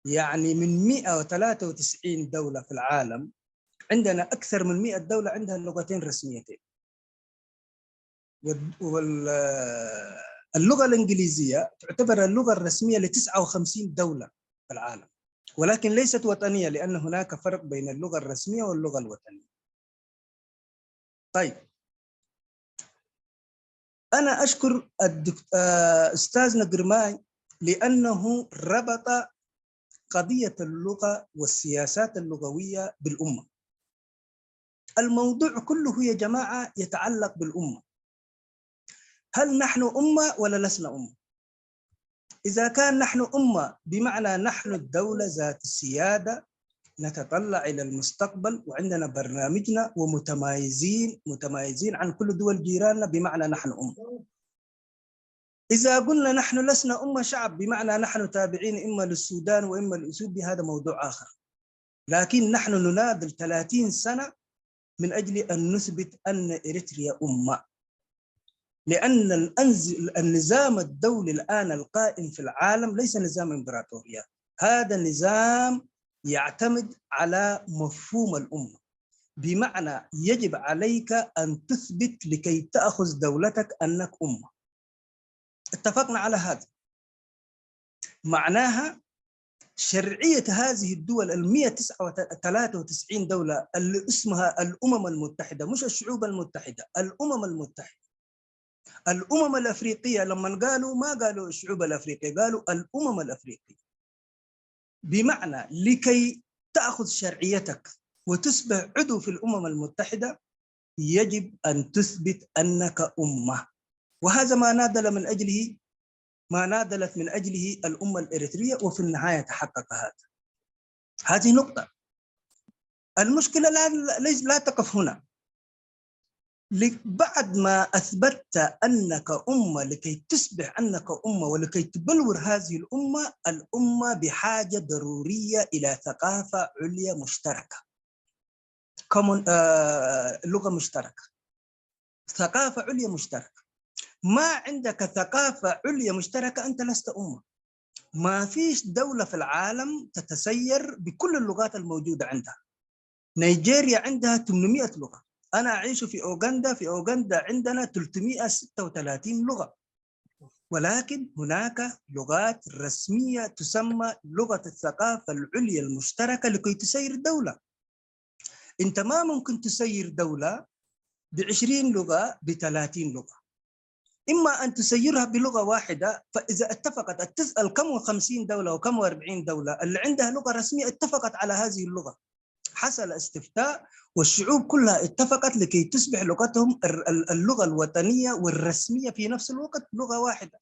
يعني من مية وتلاتة وتسعين دولة في العالم، عندنا أكثر من مية دولة عندها لغتين رسميتين. واللغة الإنجليزية تعتبر اللغة الرسمية ل تسعة وخمسين دولة في العالم، ولكن ليست وطنية، لأن هناك فرق بين اللغة الرسمية واللغة الوطنية. طيب، أنا أشكر الدكتور أستاذنا قرماي لأنه ربط قضية اللغة والسياسات اللغوية بالأمة. الموضوع كله يا جماعة يتعلق بالأمة. هل نحن أمة ولا لسنا أمة؟ إذا كان نحن أمة بمعنى نحن الدولة ذات السيادة، نتطلع إلى المستقبل وعندنا برنامجنا ومتميزين متميزين عن كل دول جيراننا بمعنى نحن أمة. إذا قلنا نحن لسنا أمة شعب بمعنى نحن تابعين إما للسودان وإما لإثيوبيا، هذا موضوع آخر. لكن نحن نناضل ثلاثين سنة من أجل أن نثبت أن إريتريا أمة. لأن النظام الدولي الآن القائم في العالم ليس نظام إمبراطورية، هذا نظام يعتمد على مفهوم الأمة، بمعنى يجب عليك أن تثبت لكي تأخذ دولتك أنك أمة. اتفقنا على هذا. معناها شرعية هذه الدول ال مية وتلاتة وتسعين دولة اللي اسمها الأمم المتحدة، مش الشعوب المتحدة، الأمم المتحدة. الأمم الأفريقية لما قالوا، ما قالوا الشعوب الأفريقية، قالوا الأمم الأفريقية. بمعنى لكي تأخذ شرعيتك وتصبح عضو في الأمم المتحدة يجب أن تثبت أنك أمة. وهذا ما ناضل من أجله ما ناضلت من أجله الأمة الإريترية، وفي النهاية تحقق هذا. هذه نقطة. المشكلة لا ليس لا تقف هنا. بعد ما أثبتت أنك أمة، لكي تصبح أنك أمة ولكي تبلور هذه الأمة، الأمة بحاجة ضرورية إلى ثقافة عليا مشتركة. كمن آه لغة مشتركة، ثقافة عليا مشتركة. ما عندك ثقافة عليا مشتركة، أنت لست أمة. ما فيش دولة في العالم تتسير بكل اللغات الموجودة عندها. نيجيريا عندها ثمانمائة لغة. أنا أعيش في أوغندا، في أوغندا عندنا ثلاثمائة وستة وثلاثين لغة، ولكن هناك لغات رسمية تسمى لغة الثقافة العليا المشتركة لكي تسير دولة. أنت ما ممكن تسير دولة بعشرين لغة، بثلاثين لغة. إما أن تسيرها بلغة واحدة، فإذا اتفقت، تسأل كم وخمسين دولة وكم وأربعين دولة اللي عندها لغة رسمية اتفقت على هذه اللغة. حصل استفتاء والشعوب كلها اتفقت لكي تصبح لغتهم اللغة الوطنية والرسمية في نفس الوقت لغة واحدة.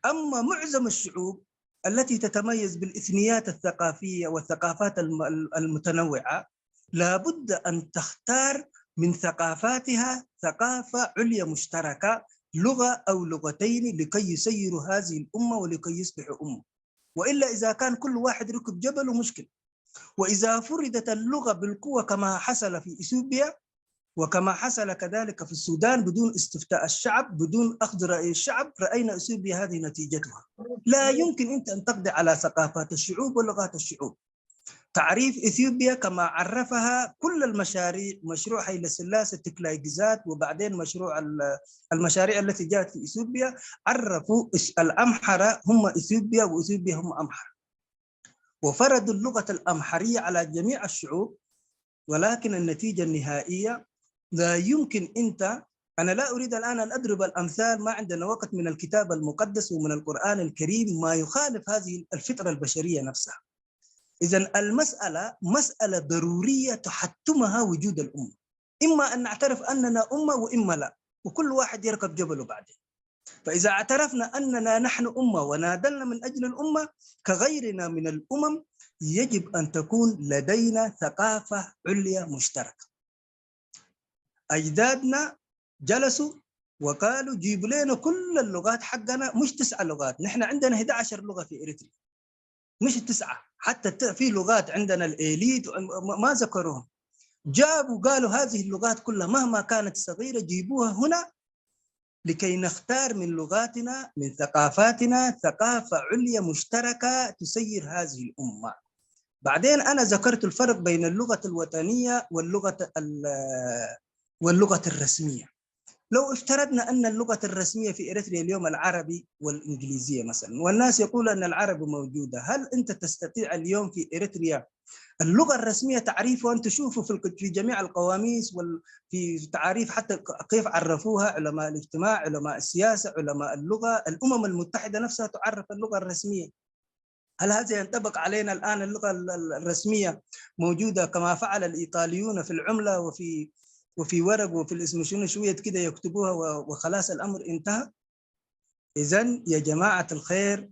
أما معظم الشعوب التي تتميز بالإثنيات الثقافية والثقافات المتنوعة، لا بد أن تختار من ثقافاتها ثقافة عليا مشتركة، لغة أو لغتين، لكي يسيروا هذه الأمة ولكي يصبحوا أمة. وإلا إذا كان كل واحد ركب جبل، مشكل. وإذا فرضت اللغة بالقوة كما حصل في إثيوبيا وكما حصل كذلك في السودان بدون استفتاء الشعب، بدون أخذ رأي الشعب، رأينا إثيوبيا هذه نتيجتها. لا يمكن أنت أن تقضي على ثقافات الشعوب ولغات الشعوب. تعريف إثيوبيا كما عرفها كل المشاريع، مشروع هيلة سلاسة، تكلاي جزات، وبعدين مشروع المشاريع التي جاءت في إثيوبيا، عرفوا الأمحرة هم إثيوبيا وإثيوبيا هم أمحرة، وفرضوا اللغة الأمحرية على جميع الشعوب. ولكن النتيجة النهائية لا يمكن أنت، أنا لا أريد الآن أن أضرب الأمثال، ما عندنا وقت، من الكتاب المقدس ومن القرآن الكريم ما يخالف هذه الفطرة البشرية نفسها. إذن المسألة مسألة ضرورية تحتمها وجود الأمة. إما أن نعترف أننا أمة وإما لا، وكل واحد يركب جبله بعدين. فإذا اعترفنا أننا نحن أمة وناضلنا من أجل الأمة كغيرنا من الأمم، يجب أن تكون لدينا ثقافة عليا مشتركة. أجدادنا جلسوا وقالوا: "جيبوا لنا كل اللغات حقنا"، مش تسع لغات، نحن عندنا أحد عشر لغة في إريتريا، مش تسعة، حتى في لغات عندنا الإيليت ما ذكروهم. جابوا قالوا: "هذه اللغات كلها مهما كانت صغيرة جيبوها هنا لكي نختار من لغاتنا، من ثقافاتنا، ثقافة عليا مشتركة تسير هذه الأمة". بعدين أنا ذكرت الفرق بين اللغة الوطنية واللغة واللغة الرسمية. لو افترضنا أن اللغة الرسمية في إريتريا اليوم العربي والإنجليزية مثلا، والناس يقول أن العربي موجودة، هل أنت تستطيع اليوم في إريتريا اللغة الرسمية تعريفه أن تشوفه في في جميع القواميس، وفي تعريف حتى كيف عرفوها علماء الاجتماع، علماء السياسة، علماء اللغة، الأمم المتحدة نفسها تعرف اللغة الرسمية. هل هذا ينطبق علينا الآن؟ اللغة الرسمية موجودة كما فعل الإيطاليون في العملة وفي وفي ورق وفي الاسم شنو شوية كده يكتبوها وخلاص الأمر انتهى. إذن يا جماعة الخير،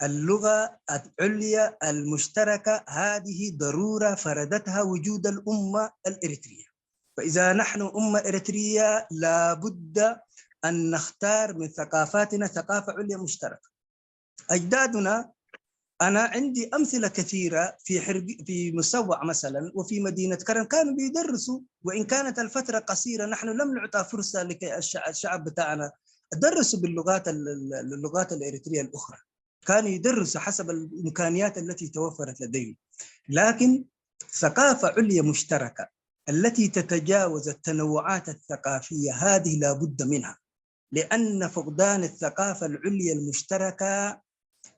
اللغة العليا المشتركة هذه ضرورة فرضتها وجود الأمة الإريترية. فإذا نحن أمة إريترية لابد أن نختار من ثقافاتنا ثقافة عليا مشتركة. أجدادنا، أنا عندي أمثلة كثيرة في حرب في مسوع مثلا وفي مدينة كرم كانوا بيدرسوا، وإن كانت الفترة قصيرة نحن لم نعطى فرصة لكي الشعب بتاعنا درسوا باللغات اللغات الإريترية الأخرى، كانوا يدرسوا حسب الإمكانيات التي توفرت لديهم. لكن ثقافة عليا مشتركة التي تتجاوز التنوعات الثقافية هذه لا بد منها، لأن فقدان الثقافة العليا المشتركة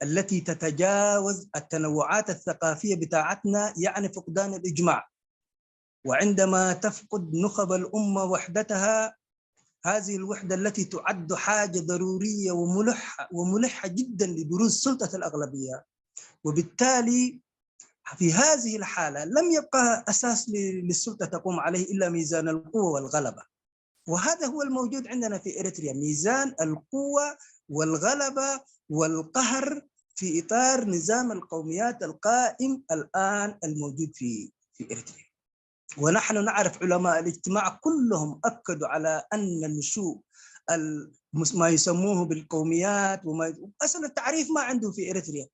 التي تتجاوز التنوعات الثقافية بتاعتنا يعني فقدان الإجماع. وعندما تفقد نخب الأمة وحدتها، هذه الوحدة التي تعد حاجة ضرورية وملحة وملحة جدا لبروز سلطة الأغلبية، وبالتالي في هذه الحالة لم يبقى أساس ل- للسلطة تقوم عليه إلا ميزان القوة والغلبة. وهذا هو الموجود عندنا في إريتريا، ميزان القوة والغلبة والقهر في إطار نظام القوميات القائم الآن الموجود في في إريتريا. ونحن نعرف علماء الاجتماع كلهم أكدوا على أن نشوء ال- ما يسموه بالقوميات وما أصلا التعريف ما عنده في إريتريا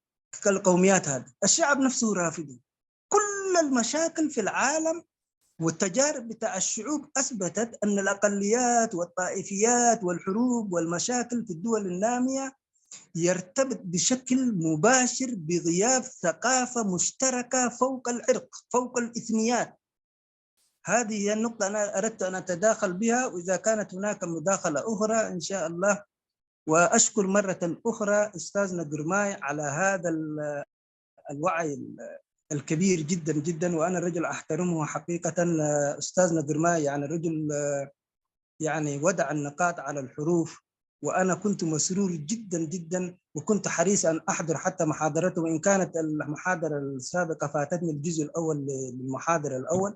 كالقوميات. هذا الشعب نفسه رافضه. كل المشاكل في العالم والتجارب بتاع الشعوب أثبتت أن الأقليات والطائفيات والحروب والمشاكل في الدول النامية يرتبط بشكل مباشر بغياب ثقافة مشتركة فوق العرق، فوق الإثنيات. هذه هي النقطة أنا أردت أن أتداخل بها، وإذا كانت هناك مداخلة أخرى إن شاء الله. وأشكر مرة أخرى أستاذنا جرماي على هذا ال- الوعي ال- الكبير جدا جدا، وأنا رجل أحترمه حقيقة. آه، أستاذنا جرماي يعني رجل، آه، يعني وضع النقاط على الحروف، وأنا كنت مسرور جدا جدا، وكنت حريص أن أحضر حتى محاضرته، وإن كانت المحاضرة السابقة فاتتني الجزء الأول للمحاضرة الأول،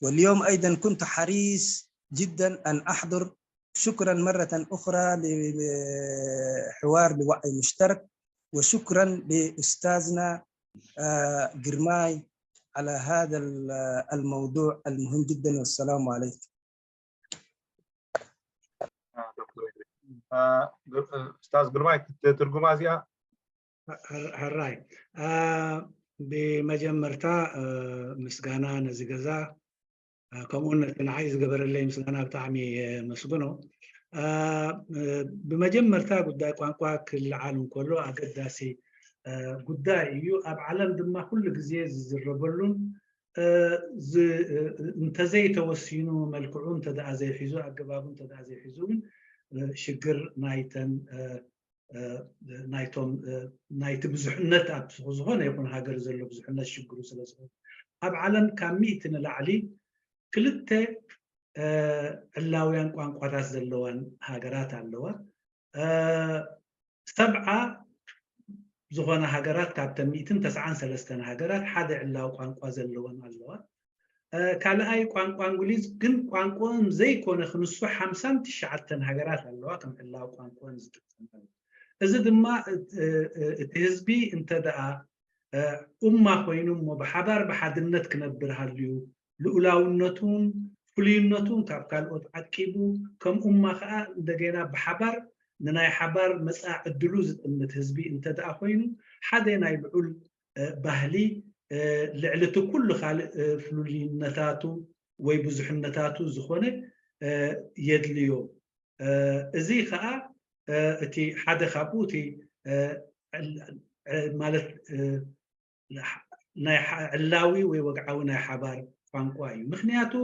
واليوم أيضا كنت حريص جدا أن أحضر. شكرا مرة أخرى لحوار لوعي مشترك، وشكرا لأستاذنا آه، جرماي على هذا ال- الموضوع المهم جدا، والسلام عليكم. ኡስታዝ ግርማይ ትርጉማ እዚኣ። ሕራይ፣ ብመጀመርታ ምስጋና ነዚ ገዛ ከምኡውን ነቲ ንዓይ ዝገበረለይ ምስጋና ብጣዕሚ የመስግኖ። ብመጀመርታ ጉዳይ ቋንቋ ክልዓል እንከሎ ኣገዳሲ ጉዳይ እዩ። ኣብ ዓለም ድማ ኩሉ ግዜ ዝዝረበሉን እንተዘይተወሲኑ መልክዑ እንተደኣ ዘይሒዙ ኣገባቡ እንተደኣ ዘይሒዙ እውን ሽግር ናይተን ናይቶም ናይቲ ብዙሕነት ኣብ ዝኾነ ይኹን ሃገር ዘሎ ብዙሕነት ሽግሩ ስለ ዝኾነ ኣብ ዓለም ካብ ሚእቲ ንላዕሊ ክልተ ዕላውያን ቋንቋታት ዘለዋን ሃገራት ኣለዋ። ሰብዓ ዝኾነ ሃገራት ካብተን ሚእትን ተስዓን ሰለስተን ሃገራት ሓደ ዕላዊ ቋንቋ ዘለወን ኣለዋ። ካልኣይ ቋንቋ እንግሊዝ ግን ቋንቋኦም ዘይኮነ ክንሱ ሓምሳን ትሽዓተን ሃገራት ኣለዋ ከም ዕላዊ ቋንቋኦም ዝጥቀማሉ። እዚ ድማ እቲ ህዝቢ እንተ ደኣ ኡማ ኮይኑ እሞ ብሓባር ብሓድነት ክነብር ሃልዩ ልኡላውነቱን ፍሉይነቱን ካብ ካልኦት ዓቂቡ ከም ኡማ ከዓ እንደገና ብሓባር ንናይ ሓባር መፃ ዕድሉ ዝጥምት ህዝቢ እንተ ደኣ ኮይኑ ሓደ ናይ ልዑል ባህሊ ልዕሊ እቲ ኩሉ ካልእ ፍሉይነታቱ ወይ ብዙሕነታቱ ዝኾነ የድልዮ። እዚ ከዓ እቲ ሓደ ካብኡ እቲ ማለት ናይ ዕላዊ ወይ ወግዓዊ ናይ ሓባር ቋንቋ እዩ። ምክንያቱ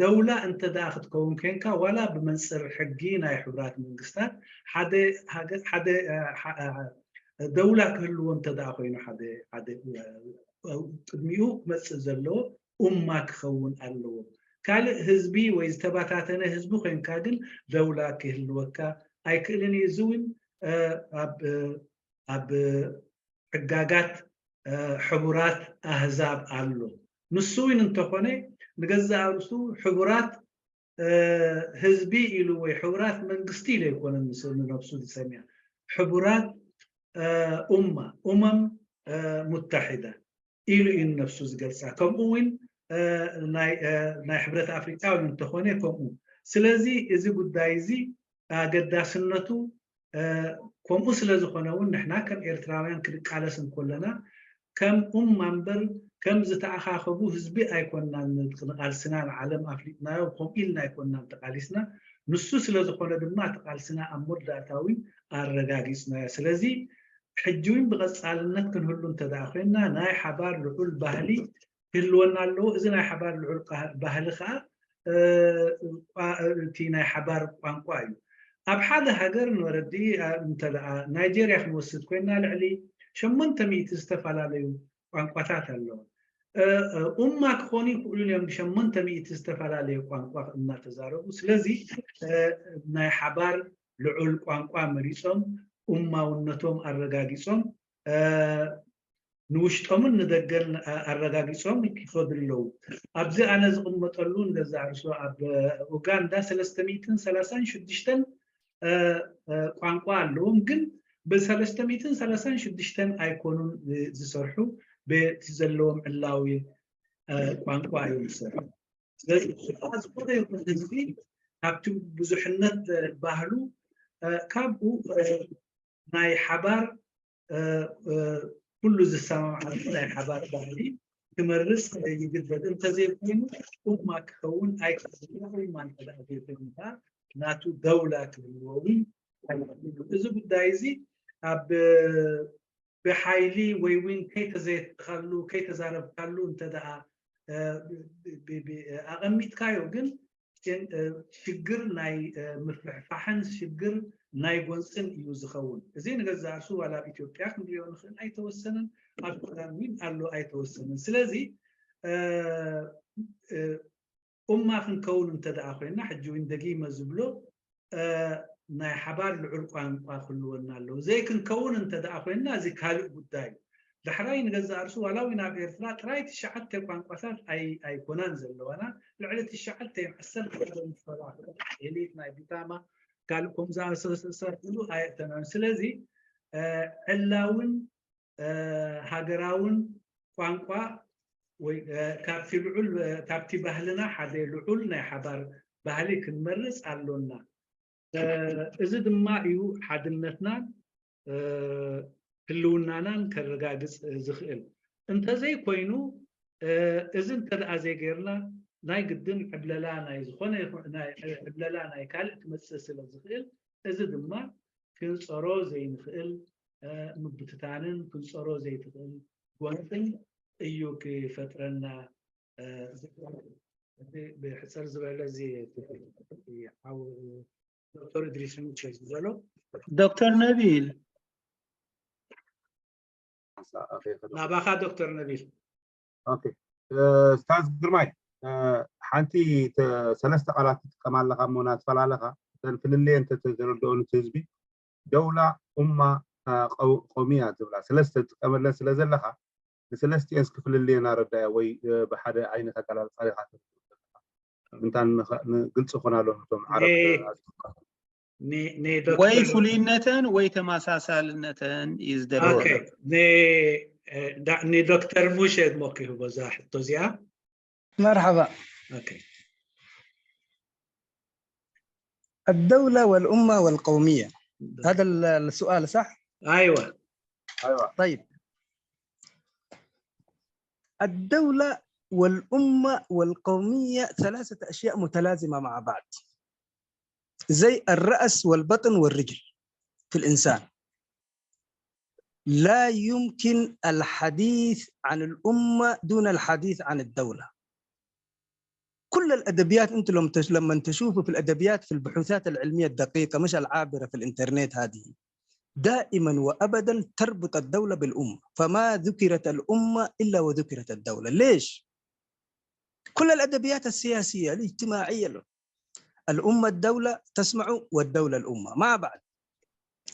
ደውላ እንተ ደኣ ክትከውን ኮንካ ዋላ ብመንፅር ሕጊ ናይ ሕቡራት መንግስታት ሓደ ደውላ ክህልዎ እንተ ደኣ ኮይኑ ሓደ ቅድሚኡ ክመፅእ ዘለዎ ኡማ ክኸውን ኣለዎ። ካልእ ህዝቢ ወይ ዝተባታተነ ህዝቢ ኮንካ ግን ደውላ ክህልወካ ኣይክእልን እዩ። እዚ እውን ኣብ ሕጋጋት ሕቡራት ኣህዛብ ኣሎ። ንሱ እውን እንተኾነ ንገዛእ ርእሱ ሕቡራት ህዝቢ ኢሉ ወይ ሕቡራት መንግስቲ ኢሉ ኣይኮነን ንነብሱ ዝሰምያ። ሕቡራት ኡማ፣ ኡመም ሙተሒዳ ኢሉ እዩ ንነብሱ ዝገልፃ። ከምኡ እውን ናይ ሕብረት ኣፍሪቃ እውን እንተኾነ ከምኡ። ስለዚ እዚ ጉዳይ እዚ ኣገዳስነቱ ከምኡ ስለ ዝኾነ እውን ንሕና ከም ኤርትራውያን ክንቃለስ እንከለና ከም ኡማ እምበር ከም ዝተኣኻኸቡ ህዝቢ ኣይኮንናን ንቃልስና ንዓለም ኣፍሊጥናዮ ከምኡ ኢልና ኣይኮንናን ተቃሊስና። ንሱ ስለ ዝኾነ ድማ እቲ ቃልስና ኣብ መወዳእታ እውን ኣረጋጊፅናዮ። ስለዚ ሕጂ እውን ብቐፃልነት ክንህሉ እንተ ደኣ ኮይንና ናይ ሓባር ልዑል ባህሊ ክህልወና ኣለዎ። እዚ ናይ ሓባር ልዑል ባህሊ ከዓ እቲ ናይ ሓባር ቋንቋ እዩ። ኣብ ሓደ ሃገር ንወረዲ እንተ ደኣ ናይጀርያ ክንወስድ ኮይንና ልዕሊ ሸሞንተ ሚእቲ ዝተፈላለዩ ቋንቋታት ኣለዋ። ኡማ ክኾኑ ይኽእሉ እዮም ብሸሞንተ ሚእቲ ዝተፈላለየ ቋንቋ እናተዛረቡ። ስለዚ ናይ ሓባር ልዑል ቋንቋ መሪፆም ኡማውነቶም ኣረጋጊፆም ንውሽጦምን ንደገን ኣረጋጊጾም ይኸዱ ኣለዉ። ኣብዚ ኣነ ዝቕመጠሉ እንደዛ እርሶ ኣብ ኡጋንዳ ሰለስተ ሚእትን ሰላሳን ሽዱሽተን ቋንቋ ኣለዎም፣ ግን ብሰለስተ ሚእትን ሰላሳን ሽዱሽተን ኣይኮኑን ዝሰርሑ፣ በቲ ዘለዎም ዕላዊ ቋንቋ እዮም ዝሰርሑ። ስለዚ ዝኾነ ይኹን ህዝቢ ካብቲ ብዙሕነት ባህሉ ካብኡ ናይ ሓባር ኩሉ ዝሰማማዓሉ ናይ ሓባር ባህሊ ክመርጽ ይግደድ። እንተዘይኮይኑ ኡማ ክኸውን ኣይክእልን። ኡማ እንተ ደኣ ዘይኮይኑ ከኣ ናቱ ደውላ ክህልዎ እውን ኣይክእልን። እዚ ጉዳይ እዚ ኣብ ብሓይሊ ወይ እውን ከይተዘየትካሉ ከይተዛረብካሉ እንተ ደኣ ኣቐሚጥካዮ ግን ሽግር ናይ ምፍሕፋሕን ሽግር ናይ ጎንፅን እዩ ዝኸውን። እዚ ንገዛእ ርእሱ ዋላ ኣብ ኢትዮጵያ ክንሪኦ ንኽእል ኣይተወሰነን፣ ኣብ ሱዳን እውን ኣሎ ኣይተወሰነን። ስለዚ ኡማ ክንከውን እንተ ደኣ ኮይና ሕጂ እውን ደጊመ ዝብሎ ናይ ሓባር ልዑል ቋንቋ ክህልወና ኣለዎ። ዘይክንከውን እንተ ደኣ ኮይና እዚ ካልእ ጉዳይ እዩ። ዳሕራይ ንገዛእ ርእሱ ዋላ እውን ኣብ ኤርትራ ጥራይ ትሽዓተ ቋንቋታት ኣይኮናን ዘለዋና፣ ልዕሊ ትሽዓተ ዓሰርተ ሓደ ምስተባህለ ኤሊት ናይ ቢታማ ካልእ ከም ዝኣመሳሰሉ ኣየእተናን። ስለዚ ዕላውን ሃገራውን ቋንቋ ወይ ካብቲ ልዑል ካብቲ ባህልና ሓደ ልዑል ናይ ሓባር ባህሊ ክንመርጽ ኣሎና። እዚ ድማ እዩ ሓድነትናን ህልውናናን ከረጋግጽ ዝኽእል። እንተዘይኮይኑ እዚ እንተ ደኣ ዘይገርና ናይ ግድን ዕብለላ ናይ ዝኾነ ዕብለላ ናይ ካልእ ክመጽእ ስለ ዝኽእል እዚ ድማ ክንጸሮ ዘይንኽእል ምብትታንን ክንጸሮ ዘይትኽእል ጎንፅን እዩ ክፈጥረና። ብሕፅር ዝበለ እዚ ሓው ዶክተር እድሪስ ሙቸ ዝበሎ። ዶክተር ነቢል ናባኻ ዶክተር ነቢል። ኡስታዝ ግርማይ፣ ሓንቲ ሰለስተ ቃላት ትጥቀም ኣለኻ እሞ ናትፈላለኻ እተን ፍልልየን እንተተረድኦ ንቲ ህዝቢ ደውላ ኡማ ቀውሚያ ዝብላ ሰለስተ ትጥቀመለን ስለ ዘለኻ ንሰለስቲኤን እስኪ ፍልልየን ኣረዳያ ወይ ብሓደ ዓይነት ኣገላልፃ ዲኻ ምንታን ግልፂ ኮና ኣሎ ነቶም ዓረብ ወይ ፍሉይነተን ወይ ተመሳሳልነተን እዩ ዝደለ። ንዶክተር ሙሼ እሞ ክህቦ እዛ ሕቶ እዚኣ። መርሓባ። الدولة والأمة والقومية، هذا السؤال صح؟ أيوة. طيب، الدولة والأمة والقومية ثلاثة أشياء متلازمة مع بعض، زي الرأس والبطن والرجل في الإنسان. لا يمكن الحديث عن الأمة دون الحديث عن الدولة. كل الأدبيات، أنت لما تشوفوا في الأدبيات، في البحوثات العلمية الدقيقة، مش العابرة في الإنترنت هذه، دائما وأبدا تربط الدولة بالأمة، فما ذكرت الأمة إلا وذكرت الدولة. ليش؟ كل الأدبيات السياسية الاجتماعية الأمة الدولة تسمع والدولة الأمة مع بعض.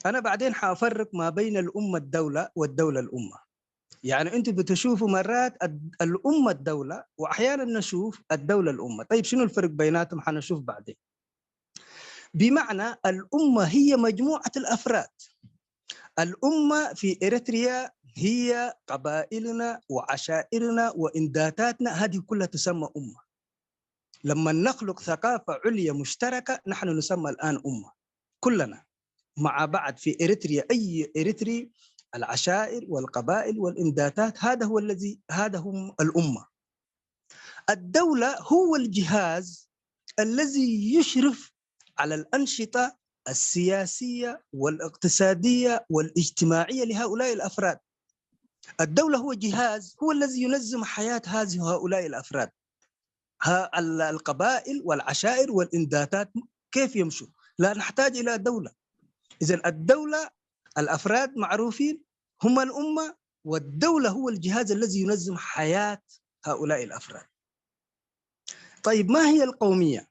أنا بعدين حأفرق ما بين الأمة الدولة والدولة الأمة. يعني أنتوا بتشوفوا مرات الأمة الدولة، وأحيانا نشوف الدولة الأمة. طيب، شنو الفرق بيناتهم؟ حنشوف بعدين. بمعنى الأمة هي مجموعة الأفراد. الأمة في إريتريا هي قبائلنا وعشائرنا وإمداداتنا، هذه كلها تسمى أمة. لما نخلق ثقافة عليا مشتركة نحن نسمى الآن أمة كلنا مع بعض في إريتريا. أي إريتري، العشائر والقبائل والإمدادات، هذا هو الذي، هذا هم الأمة. الدولة هو الجهاز الذي يشرف على الأنشطة السياسية والاقتصادية والاجتماعية لهؤلاء الأفراد. الدولة هو جهاز، هو الذي ينظم حياة هذه، هؤلاء الأفراد. القبائل والعشائر والإمدادات كيف يمشوا؟ لا نحتاج إلى دولة. إذا الدولة، الأفراد معروفين، هم الأمة، والدولة هو الجهاز الذي ينظم حياة هؤلاء الأفراد. طيب، ما هي القومية؟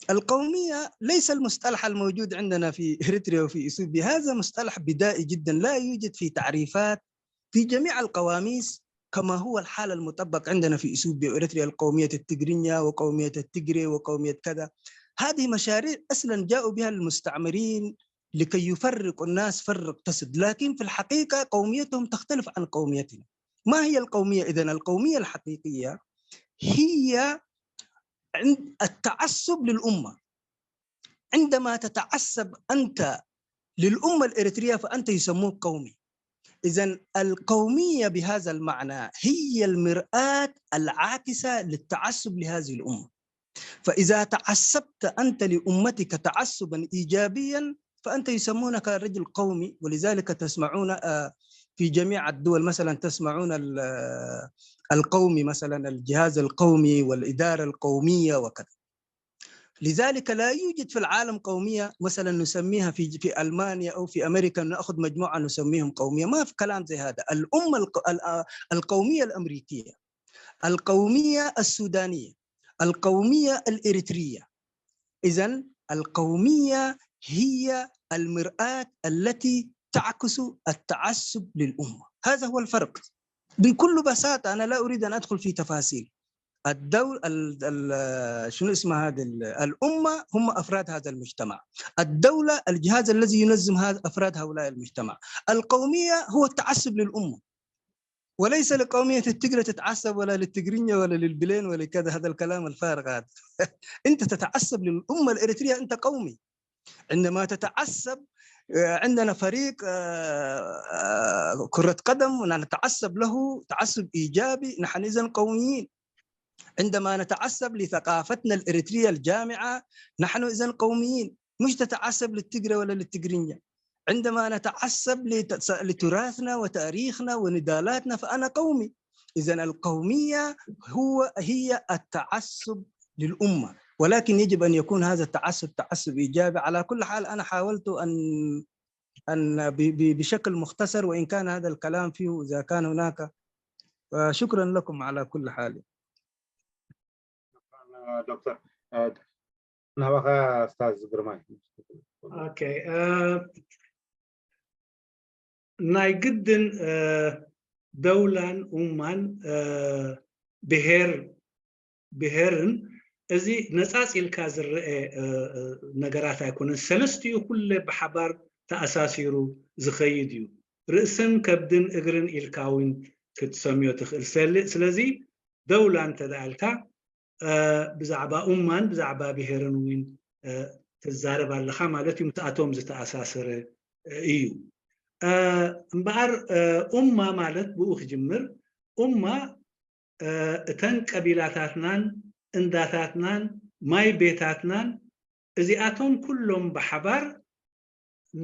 القومية ليس المصطلح الموجود عندنا في إريتريا وفي إثيوبيا، هذا مصطلح بدائي جدا، لا يوجد في تعريفات في جميع القواميس، كما هو الحال المطبق عندنا في إثيوبيا وإريتريا، القومية التجرينية وقومية التجري وقومية كذا. هذه مشاريع أصلًا جاءوا بها المستعمرين لكي يفرقوا الناس فرق تسد، لكن في الحقيقة قوميتهم تختلف عن قوميتنا. ما هي القومية إذن؟ القومية الحقيقية هي عند التعصب للأمة. عندما تتعصب أنت للأمة الإريترية فأنت يسموك قومي. إذن القومية بهذا المعنى هي المرآة العاكسة للتعصب لهذه الأمة. فإذا تعصبت أنت لأمتك تعصبا إيجابيا فأنت يسمونك رجل قومي، ولذلك تسمعون آه، في جميع الدول مثلا تسمعون ال- آه، القومي، مثلا الجهاز القومي والإدارة القومية وكذا. لذلك لا يوجد في العالم قومية مثلا نسميها في في ألمانيا أو في أمريكا، نأخذ مجموعة نسميهم قومية، ما في كلام زي هذا. الأمة الق- ال- آه، القومية الأمريكية، القومية السودانية، القومية الإريترية. إذن القومية هي المرآة التي تعكس التعصب للأمة. هذا هو الفرق بكل بساطة. أنا لا أريد أن أدخل في تفاصيل. الدول ال- ال- شنو اسمها هذه ال- الأمة هم أفراد هذا المجتمع. الدولة الجهاز الذي ينظم هذا أفراد هؤلاء المجتمع. القومية هو التعصب للأمة، وليس لقومية التجري تتعصب ولا للتجرينيا ولا للبلين ولا كذا، هذا الكلام الفارغ هذا. أنت تتعصب للأمة الإريترية، أنت قومي. عندما تتعصب آه، عندنا فريق آه، آه، كرة قدم ونتعصب له تعصب إيجابي، نحن إذن قوميين. عندما نتعصب لثقافتنا الإريترية الجامعة، نحن إذن قوميين، مش تتعصب للتجري ولا للتجرينيا. عندما نتعصب لت- لتراثنا وتاريخنا ونضالاتنا فأنا قومي. إذن القومية هو هي التعصب للأمة، ولكن يجب أن يكون هذا التعصب تعصب إيجابي. على كل حال أنا حاولت أن أن ب- ب- بشكل مختصر، وإن كان هذا الكلام فيه إذا كان هناك. شكرا لكم على كل حال. ዶክተር ናባኻ ኡስታዝ ግርማይ። ኦኬ፣ ናይ ግድን ደውላን ኡማን ብሄር ብሄርን እዚ ነፃፅ ኢልካ ዝረአ ነገራት ኣይኮነን። ሰለስቲኡ ኩለ ብሓባር ተኣሳሲሩ ዝኸይድ እዩ። ርእስን ከብድን እግርን ኢልካ እውን ክትሰምዮ ትኽእል። ስለዚ ደውላ እንተደኣ ኢልካ ብዛዕባ ኡማን ብዛዕባ ብሄርን እውን ትዛረብ ኣለኻ ማለት እዩ። ምስኣቶም ዝተኣሳሰረ እዩ። እምበኣር ኡማ ማለት ብኡ ክጅምር፣ ኡማ እተን ቀቢላታትናን እንዳታትናን ማይ ቤታትናን እዚኣቶም ኩሎም ብሓባር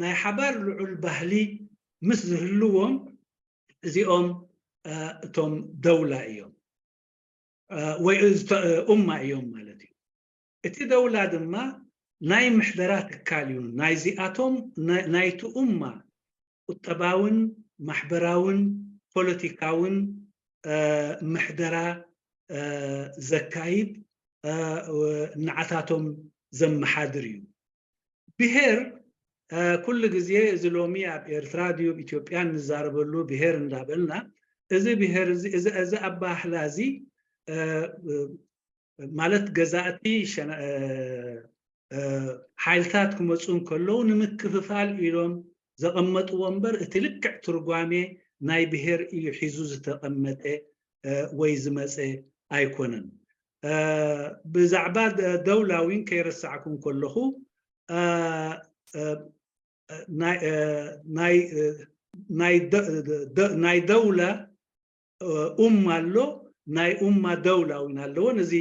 ናይ ሓባር ልዑል ባህሊ ምስ ዝህልዎም እዚኦም እቶም ደውላ እዮም ወይ ኡማ እዮም ማለት እዩ። እቲ ደውላ ድማ ናይ ምሕደራ ትካል እዩ። ናይዚኣቶም ናይቲ ኡማ ቁጠባውን ማሕበራውን ፖለቲካውን ምሕደራ ዘካይድ ንዓታቶም ዘመሓድር እዩ። ብሄር ኩሉ ግዜ እዚ ሎሚ ኣብ ኤርትራ ድዩ ኣብ ኢትዮጵያ እንዛረበሉ ብሄር እንዳበልና እዚ ብሄር እዚ ኣባህላ እዚ ማለት ገዛእቲ ሓይልታት ክመፁ እንከለዉ ንምክፍፋል ኢሎም ዘቐመጥዎ እምበር እቲ ልክዕ ትርጓሜ ናይ ብሄር እዩ ሒዙ ዝተቐመጠ ወይ ዝመፀ ኣይኮነን። ብዛዕባ ደውላዊን ከይረሳዕኩ እንከለኹ ናይ ደውላ ኡማ ኣሎ፣ ናይ ኡማ ደውላ እውን ኣለዎ። ነዚ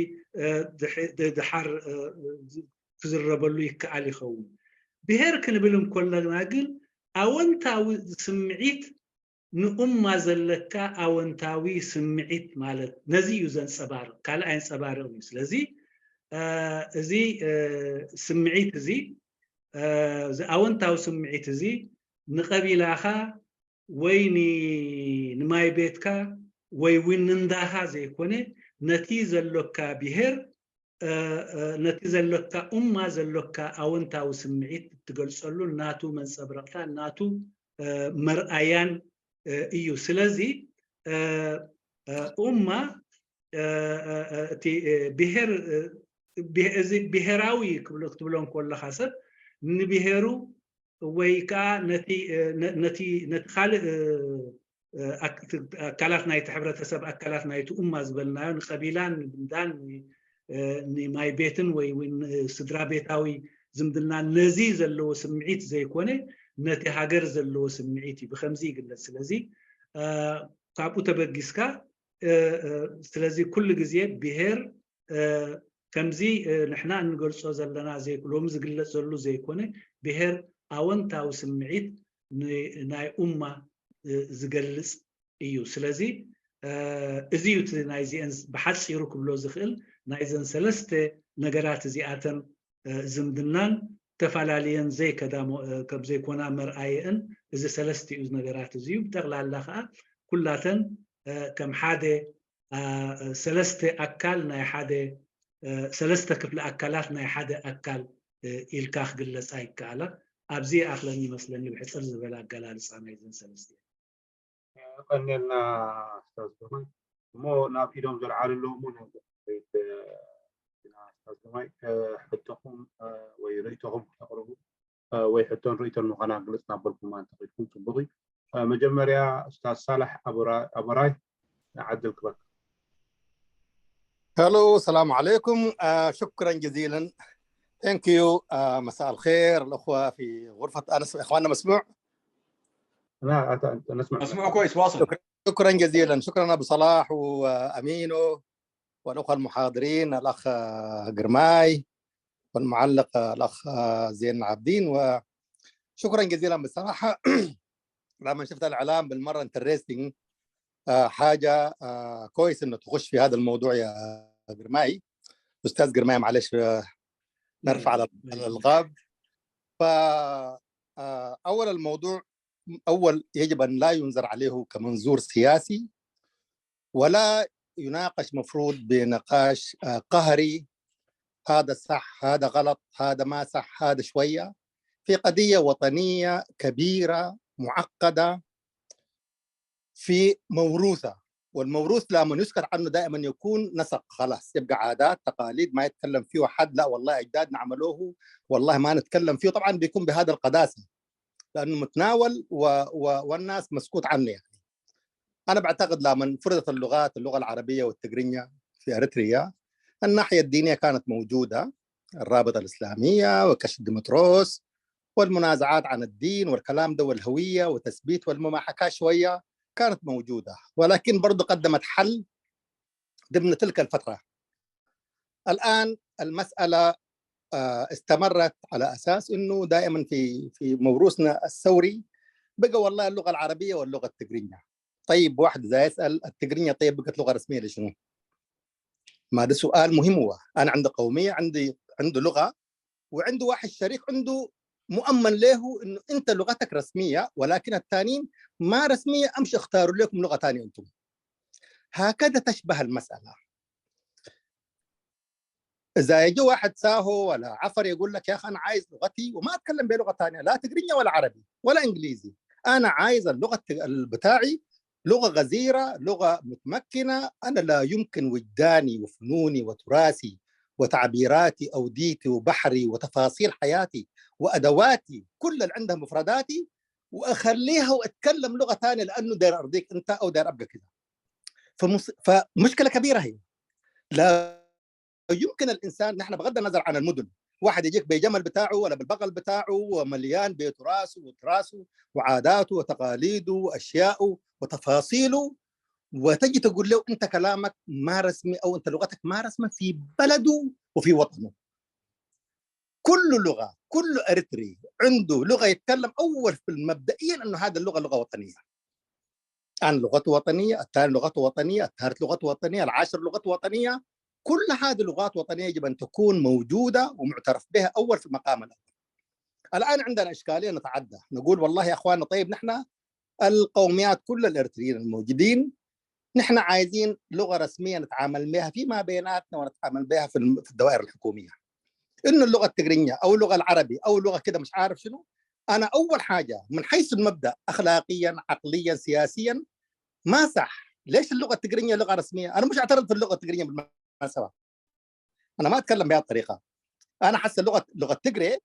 ድሓር ክዝረበሉ ይከኣል ይኸውን። ብሄር ክንብል እንከለና ግን ኣወንታዊ ስምዒት ንኡማ ዘለካ ኣወንታዊ ስምዒት ማለት ነዚ እዩ ዘንፀባርቕ፣ ካልእ ኣየንፀባርቕን እዩ። ስለዚ እዚ ስምዒት እዚ እዚ ኣወንታዊ ስምዒት እዚ ንቐቢላኻ ወይ ንማይ ቤትካ ወይ እውን ንንዳኻ ዘይኮነ ነቲ ዘሎካ ብሄር ነቲ ዘሎካ ኡማ ዘሎካ ኣወንታዊ ስምዒት እትገልፀሉ ናቱ መንፀብረቕታን ናቱ መርኣያን እዩ። ስለዚ ኡማ እቲ ብሄር እዚ ብሄራዊ ክትብሎ እንከለኻ ሰብ ንብሄሩ ወይ ከዓ ነቲ ካልእ ኣካላት ናይቲ ሕብረተሰብ ኣካላት ናይቲ ኡማ ዝበልናዮ ንቀቢላን ንብልዳን ንማይ ቤትን ወይ ስድራ ቤታዊ ዝምድና ነዚ ዘለዎ ስምዒት ዘይኮነ ነቲ ሃገር ዘለዎ ስምዒት እዩ ብከምዚ ይግለጽ። ስለዚ ካብኡ ተበጊስካ ስለዚ ኩሉ ግዜ ብሄር ከምዚ ንሕና እንገልጾ ዘለና ሎሚ ዝግለጽ ዘሉ ዘይኮነ ብሄር ኣወንታዊ ስምዒት ናይ ኡማ ዝገልጽ እዩ። ስለዚ እዚ እዩ እቲ ናይዚአን ብሓፂሩ ክብሎ ዝኽእል ናይዘን ሰለስተ ነገራት እዚኣተን ዝምድናን ተፈላለየን ዘይከዳ ከም ዘይኮና መርኣየእን እዚ ሰለስቲኡ ነገራት እዚ እዩ። ብጠቕላላ ከዓ ኩላተን ከም ሓደ ሰለስተ ኣካል ናይ ሓደ ሰለስተ ክፍሊ ኣካላት ናይ ሓደ ኣካል ኢልካ ክግለፃ ይከኣላ። ኣብዚ ይኣኽለኒ ይመስለኒ ብሕፅር ዝበለ ኣገላልፃ ናይዘን ሰለስተ። ቀኒልና ስታዝ ግርማይ። እሞ ናብ ኢዶም ዘልዓሉ ኣለዉ እሞ ናብ ቤት ስታዝ ግርማይ ሕቶኹም ወይ ርእይቶኹም ክተቕርቡ ወይ ሕቶን ርእይቶን ምዃና ግልጽ ናበልኩም እንተኺድኩም ጽቡቕ እዩ። መጀመርያ ስታዝ ሳላሕ ኣቦራይ ንዓድል ክበካ። Hello، السلام عليكم. آه، شكرا جزيلا. Thank you. آه، مساء الخير الأخوة في غرفة أنس، إخواننا مسموع؟ لا، أنت نسمع. مسموع كويس، واصل. شكرا جزيلا. شكرا أبو صلاح وأمينو والأخوة المحاضرين، الأخ قرماي والمعلق الأخ زين العابدين. وشكرا جزيلا بصراحة. لما شفت الإعلان بالمرة انترستنج، حاجة كويس إنه تخش في هذا الموضوع يا قرماي، أستاذ قرماي، معلش نرفع الألقاب. فأول الموضوع أول يجب أن لا ينظر عليه كمنظور سياسي، ولا يناقش مفروض بنقاش قهري، هذا صح، هذا غلط، هذا ما صح، هذا شوية، في قضية وطنية كبيرة معقدة في موروثة. والموروث لما يسكت عنه دائما يكون نسق، خلاص يبقى عادات تقاليد ما يتكلم فيه حد. لا والله أجدادنا عملوه، والله ما نتكلم فيه. طبعا بيكون بهذا القداسة لأنه متناول و... و... والناس مسكوت عنه يعني. أنا بعتقد لما انفردت اللغات، اللغة العربية والتقرينية في أريتريا، الناحية الدينية كانت موجودة، الرابطة الإسلامية وكش ديمتروس والمنازعات عن الدين والكلام ده والهوية وتثبيت والمماحكة شوية كانت موجودة، ولكن برضو قدمت حل ضمن تلك الفترة. الآن المسألة استمرت على أساس إنه دائما في في موروثنا الثوري بقى والله اللغة العربية واللغة التقرينية. طيب، واحد إذا يسأل التقرينية، طيب بقت لغة رسمية لشنو؟ ما ده سؤال مهم. هو أنا عندي قومية، عندي عنده لغة، وعنده واحد شريك عنده مؤمن له إنه أنت لغتك رسمية ولكن الثانيين ما رسمية، أمشي اختاروا لكم لغة ثانية أنتم. هكذا تشبه المسألة. إذا يجي واحد ساهو ولا عفر يقول لك: "يا أخي، أنا عايز لغتي"، وما أتكلم بلغة ثانية، لا تقرينيا ولا عربي ولا إنجليزي، "أنا عايز اللغة بتاعي، لغة غزيرة، لغة متمكنة، أنا لا يمكن وجداني وفنوني وتراثي وتعبيراتي أوديتي وبحري وتفاصيل حياتي وأدواتي كل اللي عندها مفرداتي وأخليها وأتكلم لغة ثانية لأنه داير أرضيك أنت أو داير أبقى كده". فمس... فمشكلة كبيرة هي. لا يمكن الإنسان، نحن بغض النظر عن المدن، واحد يجيك بالجمل بتاعه ولا بالبغل بتاعه ومليان بتراثه وتراثه وعاداته وتقاليده وأشياءه وتفاصيله، وتجي تقول له: "أنت كلامك ما رسمي أو أنت لغتك ما رسمي في بلده وفي وطنه". كل لغة، كل أريتري عنده لغة يتكلم أول في مبدئيا أنه هذه اللغة لغة وطنية. أنا لغته وطنية، الثاني لغته وطنية، الثالث لغته وطنية، العاشر لغته وطنية. كل هذه اللغات وطنية يجب أن تكون موجودة ومعترف بها أول في المقام الأول. الآن عندنا إشكالية نتعدى، نقول: "والله يا أخواننا، طيب نحن القوميات كل الإريتريين الموجودين نحن عايزين لغة رسمية نتعامل بها فيما بيناتنا ونتعامل بها في الم-، في الدوائر الحكومية". إنه اللغة التقرينية أو اللغة العربي أو لغة كده مش عارف شنو، انا اول حاجه من حيث المبدا، اخلاقيا، عقليا، سياسيا، ما صح. ليش اللغه التقرينيه لغه رسميه؟ انا مش اعترض في اللغه التقرينيه بالمناسبه، انا ما اتكلم بهذه الطريقه. انا حس اللغه، لغه تقري،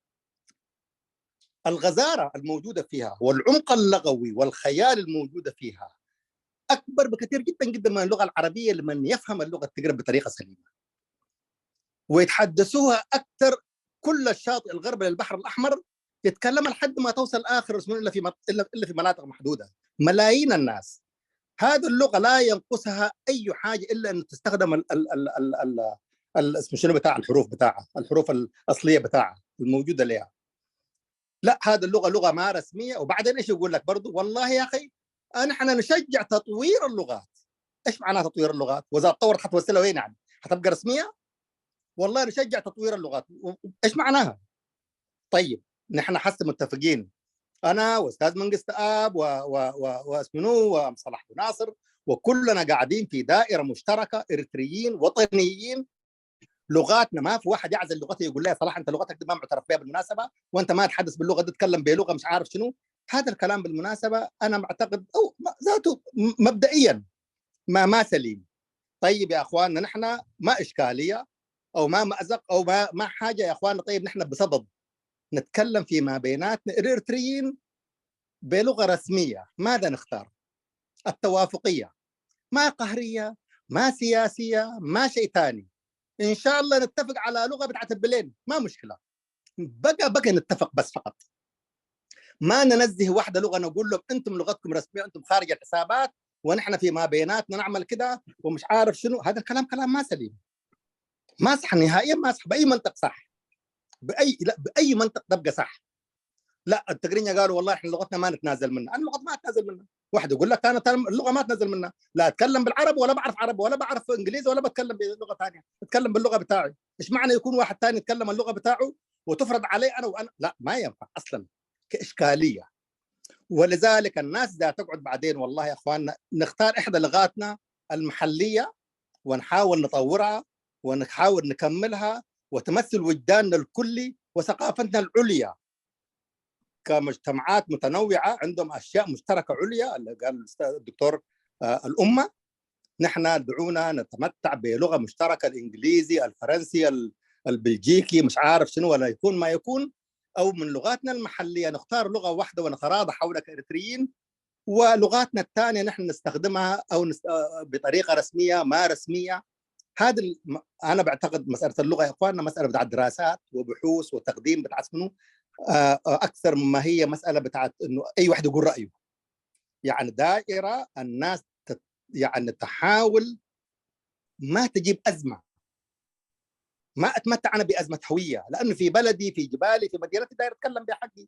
الغزاره الموجوده فيها والعمق اللغوي والخيال الموجوده فيها اكبر بكثير جدا جدا من اللغه العربيه لمن يفهم اللغه التقري بطريقه سليمه ويتحدثوها اكثر. كل الشاطئ الغربي للبحر الاحمر يتكلم لحد ما توصل اخر اسمه الا في مط- الا الا في مناطق محدوده، ملايين الناس. هذه اللغه لا ينقصها اي حاجه الا ان تستخدم ال ال ال ال ال ال اسمه شنو بتاع الحروف بتاعها، الحروف الاصليه بتاعها الموجوده لها. لا، هذه اللغه لغه ما رسميه. وبعدين ايش يقول لك برضو؟ والله يا اخي، نحن نشجع تطوير اللغات. ايش معناها تطوير اللغات؟ واذا تطورت حتوصلها وين يعني؟ حتبقى رسميه؟ والله نشجع تطوير اللغات. و- ايش معناها؟ طيب، نحن حس متفقين، انا واستاذ منقست اب و و و واسمنو وام صلاح بن ناصر، وكلنا قاعدين في دائره مشتركه، اريتريين وطنيين. لغاتنا، ما في واحد يعزل لغته يقول لها: "صلاح، انت لغتك دي ما معترف بها بالمناسبه، وانت ما تحدث باللغه دي، تتكلم بلغه مش عارف شنو". هذا الكلام بالمناسبه انا معتقد او م- ذاته م- مبدئيا ما ما سليم. طيب يا اخواننا، نحن ما اشكاليه او ما مازق او ما ما حاجه يا اخواننا. طيب، نحن بصدد نتكلم فيما بيناتنا الاريتريين بلغه رسميه، ماذا نختار؟ التوافقيه، ما قهريه، ما سياسيه، ما شيء ثاني. ان شاء الله نتفق على لغه بتاعت البلين، ما مشكله، بقى بقى نتفق بس فقط. ما ننزه واحده لغه نقول لهم: "انتم لغتكم رسميه، انتم خارج الحسابات، ونحن فيما بيناتنا نعمل كده ومش عارف شنو". هذا الكلام كلام ما سليم، ما صح نهائيا، ما صح باي منطق، صح باي لا باي منطق تبقى صح. لا، التقرينيا قالوا: "والله احنا لغتنا ما نتنازل منها". انا لغتي ما اتنازل منها. واحد يقول لك: "انا ترى اللغه ما اتنازل منها، لا اتكلم بالعربي ولا بعرف عربي ولا بعرف انجليزي ولا بتكلم بلغه ثانيه، اتكلم باللغه بتاعي". ايش معنى يكون واحد ثاني يتكلم اللغه بتاعه وتفرض علي انا؟ وانا لا، ما ينفع اصلا كاشكاليه. ولذلك الناس اذا تقعد بعدين، والله يا اخواننا، نختار احدى لغاتنا المحليه ونحاول نطورها ونحاول نكملها وتمثل وجداننا الكلي وثقافتنا العليا كمجتمعات متنوعه عندهم اشياء مشتركه عليا، اللي قال الاستاذ الدكتور، آه، الامه. نحن دعونا نتمتع بلغه مشتركه، الانجليزي، الفرنسي، ال- البلجيكي، مش عارف شنو، ولا يكون ما يكون، او من لغاتنا المحليه نختار لغه واحده ونتراضى حولها كاريتريين، ولغاتنا الثانيه نحن نستخدمها او نست... آه، بطريقه رسميه ما رسميه. هذا الم... انا بعتقد مساله اللغه يا اخواننا مساله بتاعت دراسات وبحوث وتقديم بتاعت منه، آه، آه، اكثر مما هي مساله بتاعت انه اي واحد يقول رايه. يعني دائره الناس تت... يعني تحاول ما تجيب ازمه. ما اتمتع انا بازمه هويه، لانه في بلدي، في جبالي، في مدينتي داير اتكلم بحقي،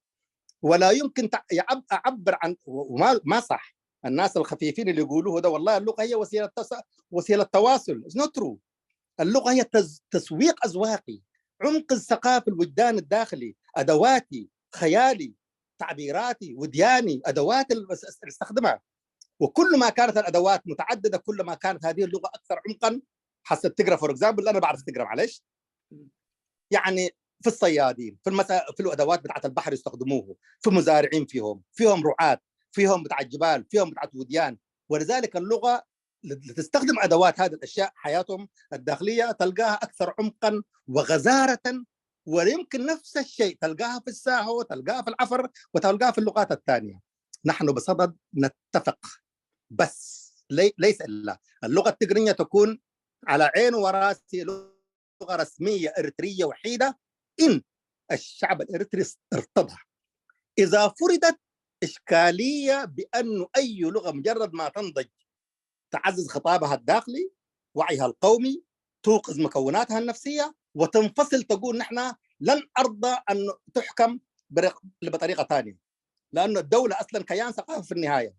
ولا يمكن تع- يعب- اعبر عن، وما ما صح. الناس الخفيفين اللي يقولوه ده، والله اللغه هي وسيله تس... وسيله تواصل. It's not true. اللغه هي تز... تسويق اذواقي، عمق الثقافه، الوجدان الداخلي، ادواتي، خيالي، تعبيراتي، ودياني، ادوات اللي بستخدمها. وكل ما كانت الادوات متعدده، كل ما كانت هذه اللغه اكثر عمقا. حسب تقرا، فور اكزامبل، انا بعرف تقرا، معلش، يعني في الصيادين، في المسا... في الادوات بتاعت البحر يستخدموه، في مزارعين، فيهم فيهم رعاة، فيهم بتاع الجبال، فيهم بتاع وديان. ولذلك اللغه لتستخدم ادوات هذه الاشياء حياتهم الداخليه تلقاها اكثر عمقا وغزاره. ويمكن نفس الشيء تلقاها في الساحه وتلقاها في العفر وتلقاها في اللغات الثانيه. نحن بصدد نتفق، بس لي... ليس الا اللغه التقنيه تكون على عينه وراسي، لغه رسميه اريتريه وحيده ان الشعب الاريتري ارتضى. اذا فرضت اشكاليه بانه اي لغه مجرد ما تنضج تعزز خطابها الداخلي، وعيها القومي، توقظ مكوناتها النفسيه وتنفصل، تقول: "نحن لن ارضى ان تحكم بطريقه ثانيه". لانه الدوله اصلا كيان ثقافي في النهايه.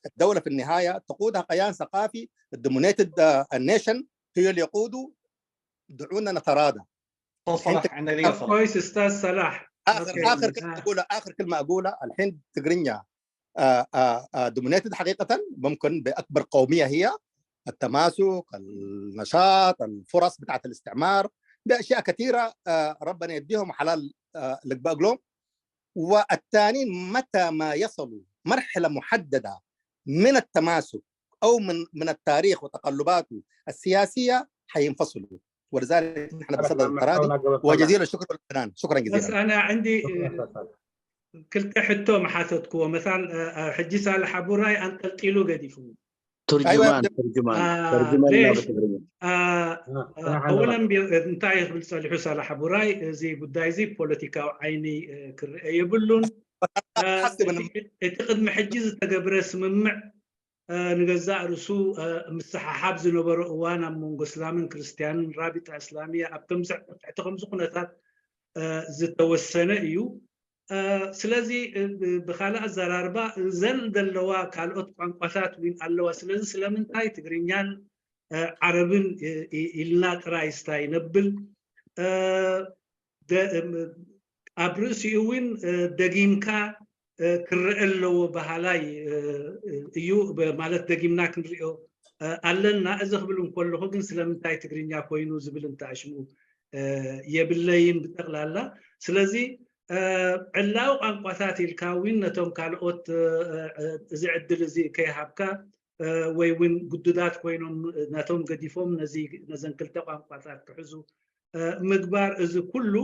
الدوله في النهايه تقودها كيان ثقافي، ال dominated nation هي اللي يقوده. دعونا نتراضى. صلاح، عندنا لي صلاح. كويس استاذ صلاح. اخر أوكي. اخر كلمه اقولها، اخر كلمه اقولها الحين تقرينيا، آه، آه، آه، dominated حقيقه، ممكن باكبر قوميه هي التماسك، النشاط، الفرص بتاعت الاستعمار، باشياء كثيره، آه، ربنا يديهم حلال، آه، لقباق لهم. والتانيين متى ما يصلوا مرحلة محددة من التماسك أو من من التاريخ وتقلباته السياسية حينفصلوا. ولذلك نحن بصدد القرار. وجزيل الشكر للفنان. شكرا جزيلا. أنا عندي ክልተ ሕቶ ምሓተትክዎ። መሳል ሕጂ ሳልሕ ኣቡራይ ኣንጠልጢሉ ገዲፉ። ترجمان ترجمان ترجمان أولا እንታይ ክብል ጸሊሑ ሳልሕ ኣቡራይ፣ እዚ ጉዳይ እዚ ፖለቲካዊ ዓይኒ ክርአ የብሉን። እቲ ቅድሚ ሕጂ ዝተገብረ ስምምዕ ንገዛእ ርእሱ ምስሓሓብ ዝነበሮ እዋን ኣብ መንጎ እስላምን ክርስትያንን ራቢጣ እስላሚያ ኣብ ከምዚ ትሕቲ ከምዚ ኩነታት ዝተወሰነ እዩ። ስለዚ ብካልእ ኣዘራርባ እዘን ዘለዋ ካልኦት ቋንቋታት እውን ኣለዋ። ስለዚ ስለምንታይ ትግርኛን ዓረብን ኢልና ጥራይ ስታይ ነብል ኣብ ርእሲኡ እውን ደጊምካ ክረአ ኣለዎ በሃላይ እዩ። ማለት ደጊምና ክንሪኦ ኣለና። እዚ ክብል እንከለኹ ግን ስለምንታይ ትግርኛ ኮይኑ ዝብል እንተኣሽሙ የብለይን ብጠቕላላ። ስለዚ ዕላዊ ቋንቋታት ኢልካ እውን ነቶም ካልኦት እዚ ዕድል እዚ ከይሃብካ ወይ እውን ግዱዳት ኮይኖም ነቶም ገዲፎም ነዚ ነዘን ክልተ ቋንቋታት ክሕዙ ምግባር እዚ ኩሉ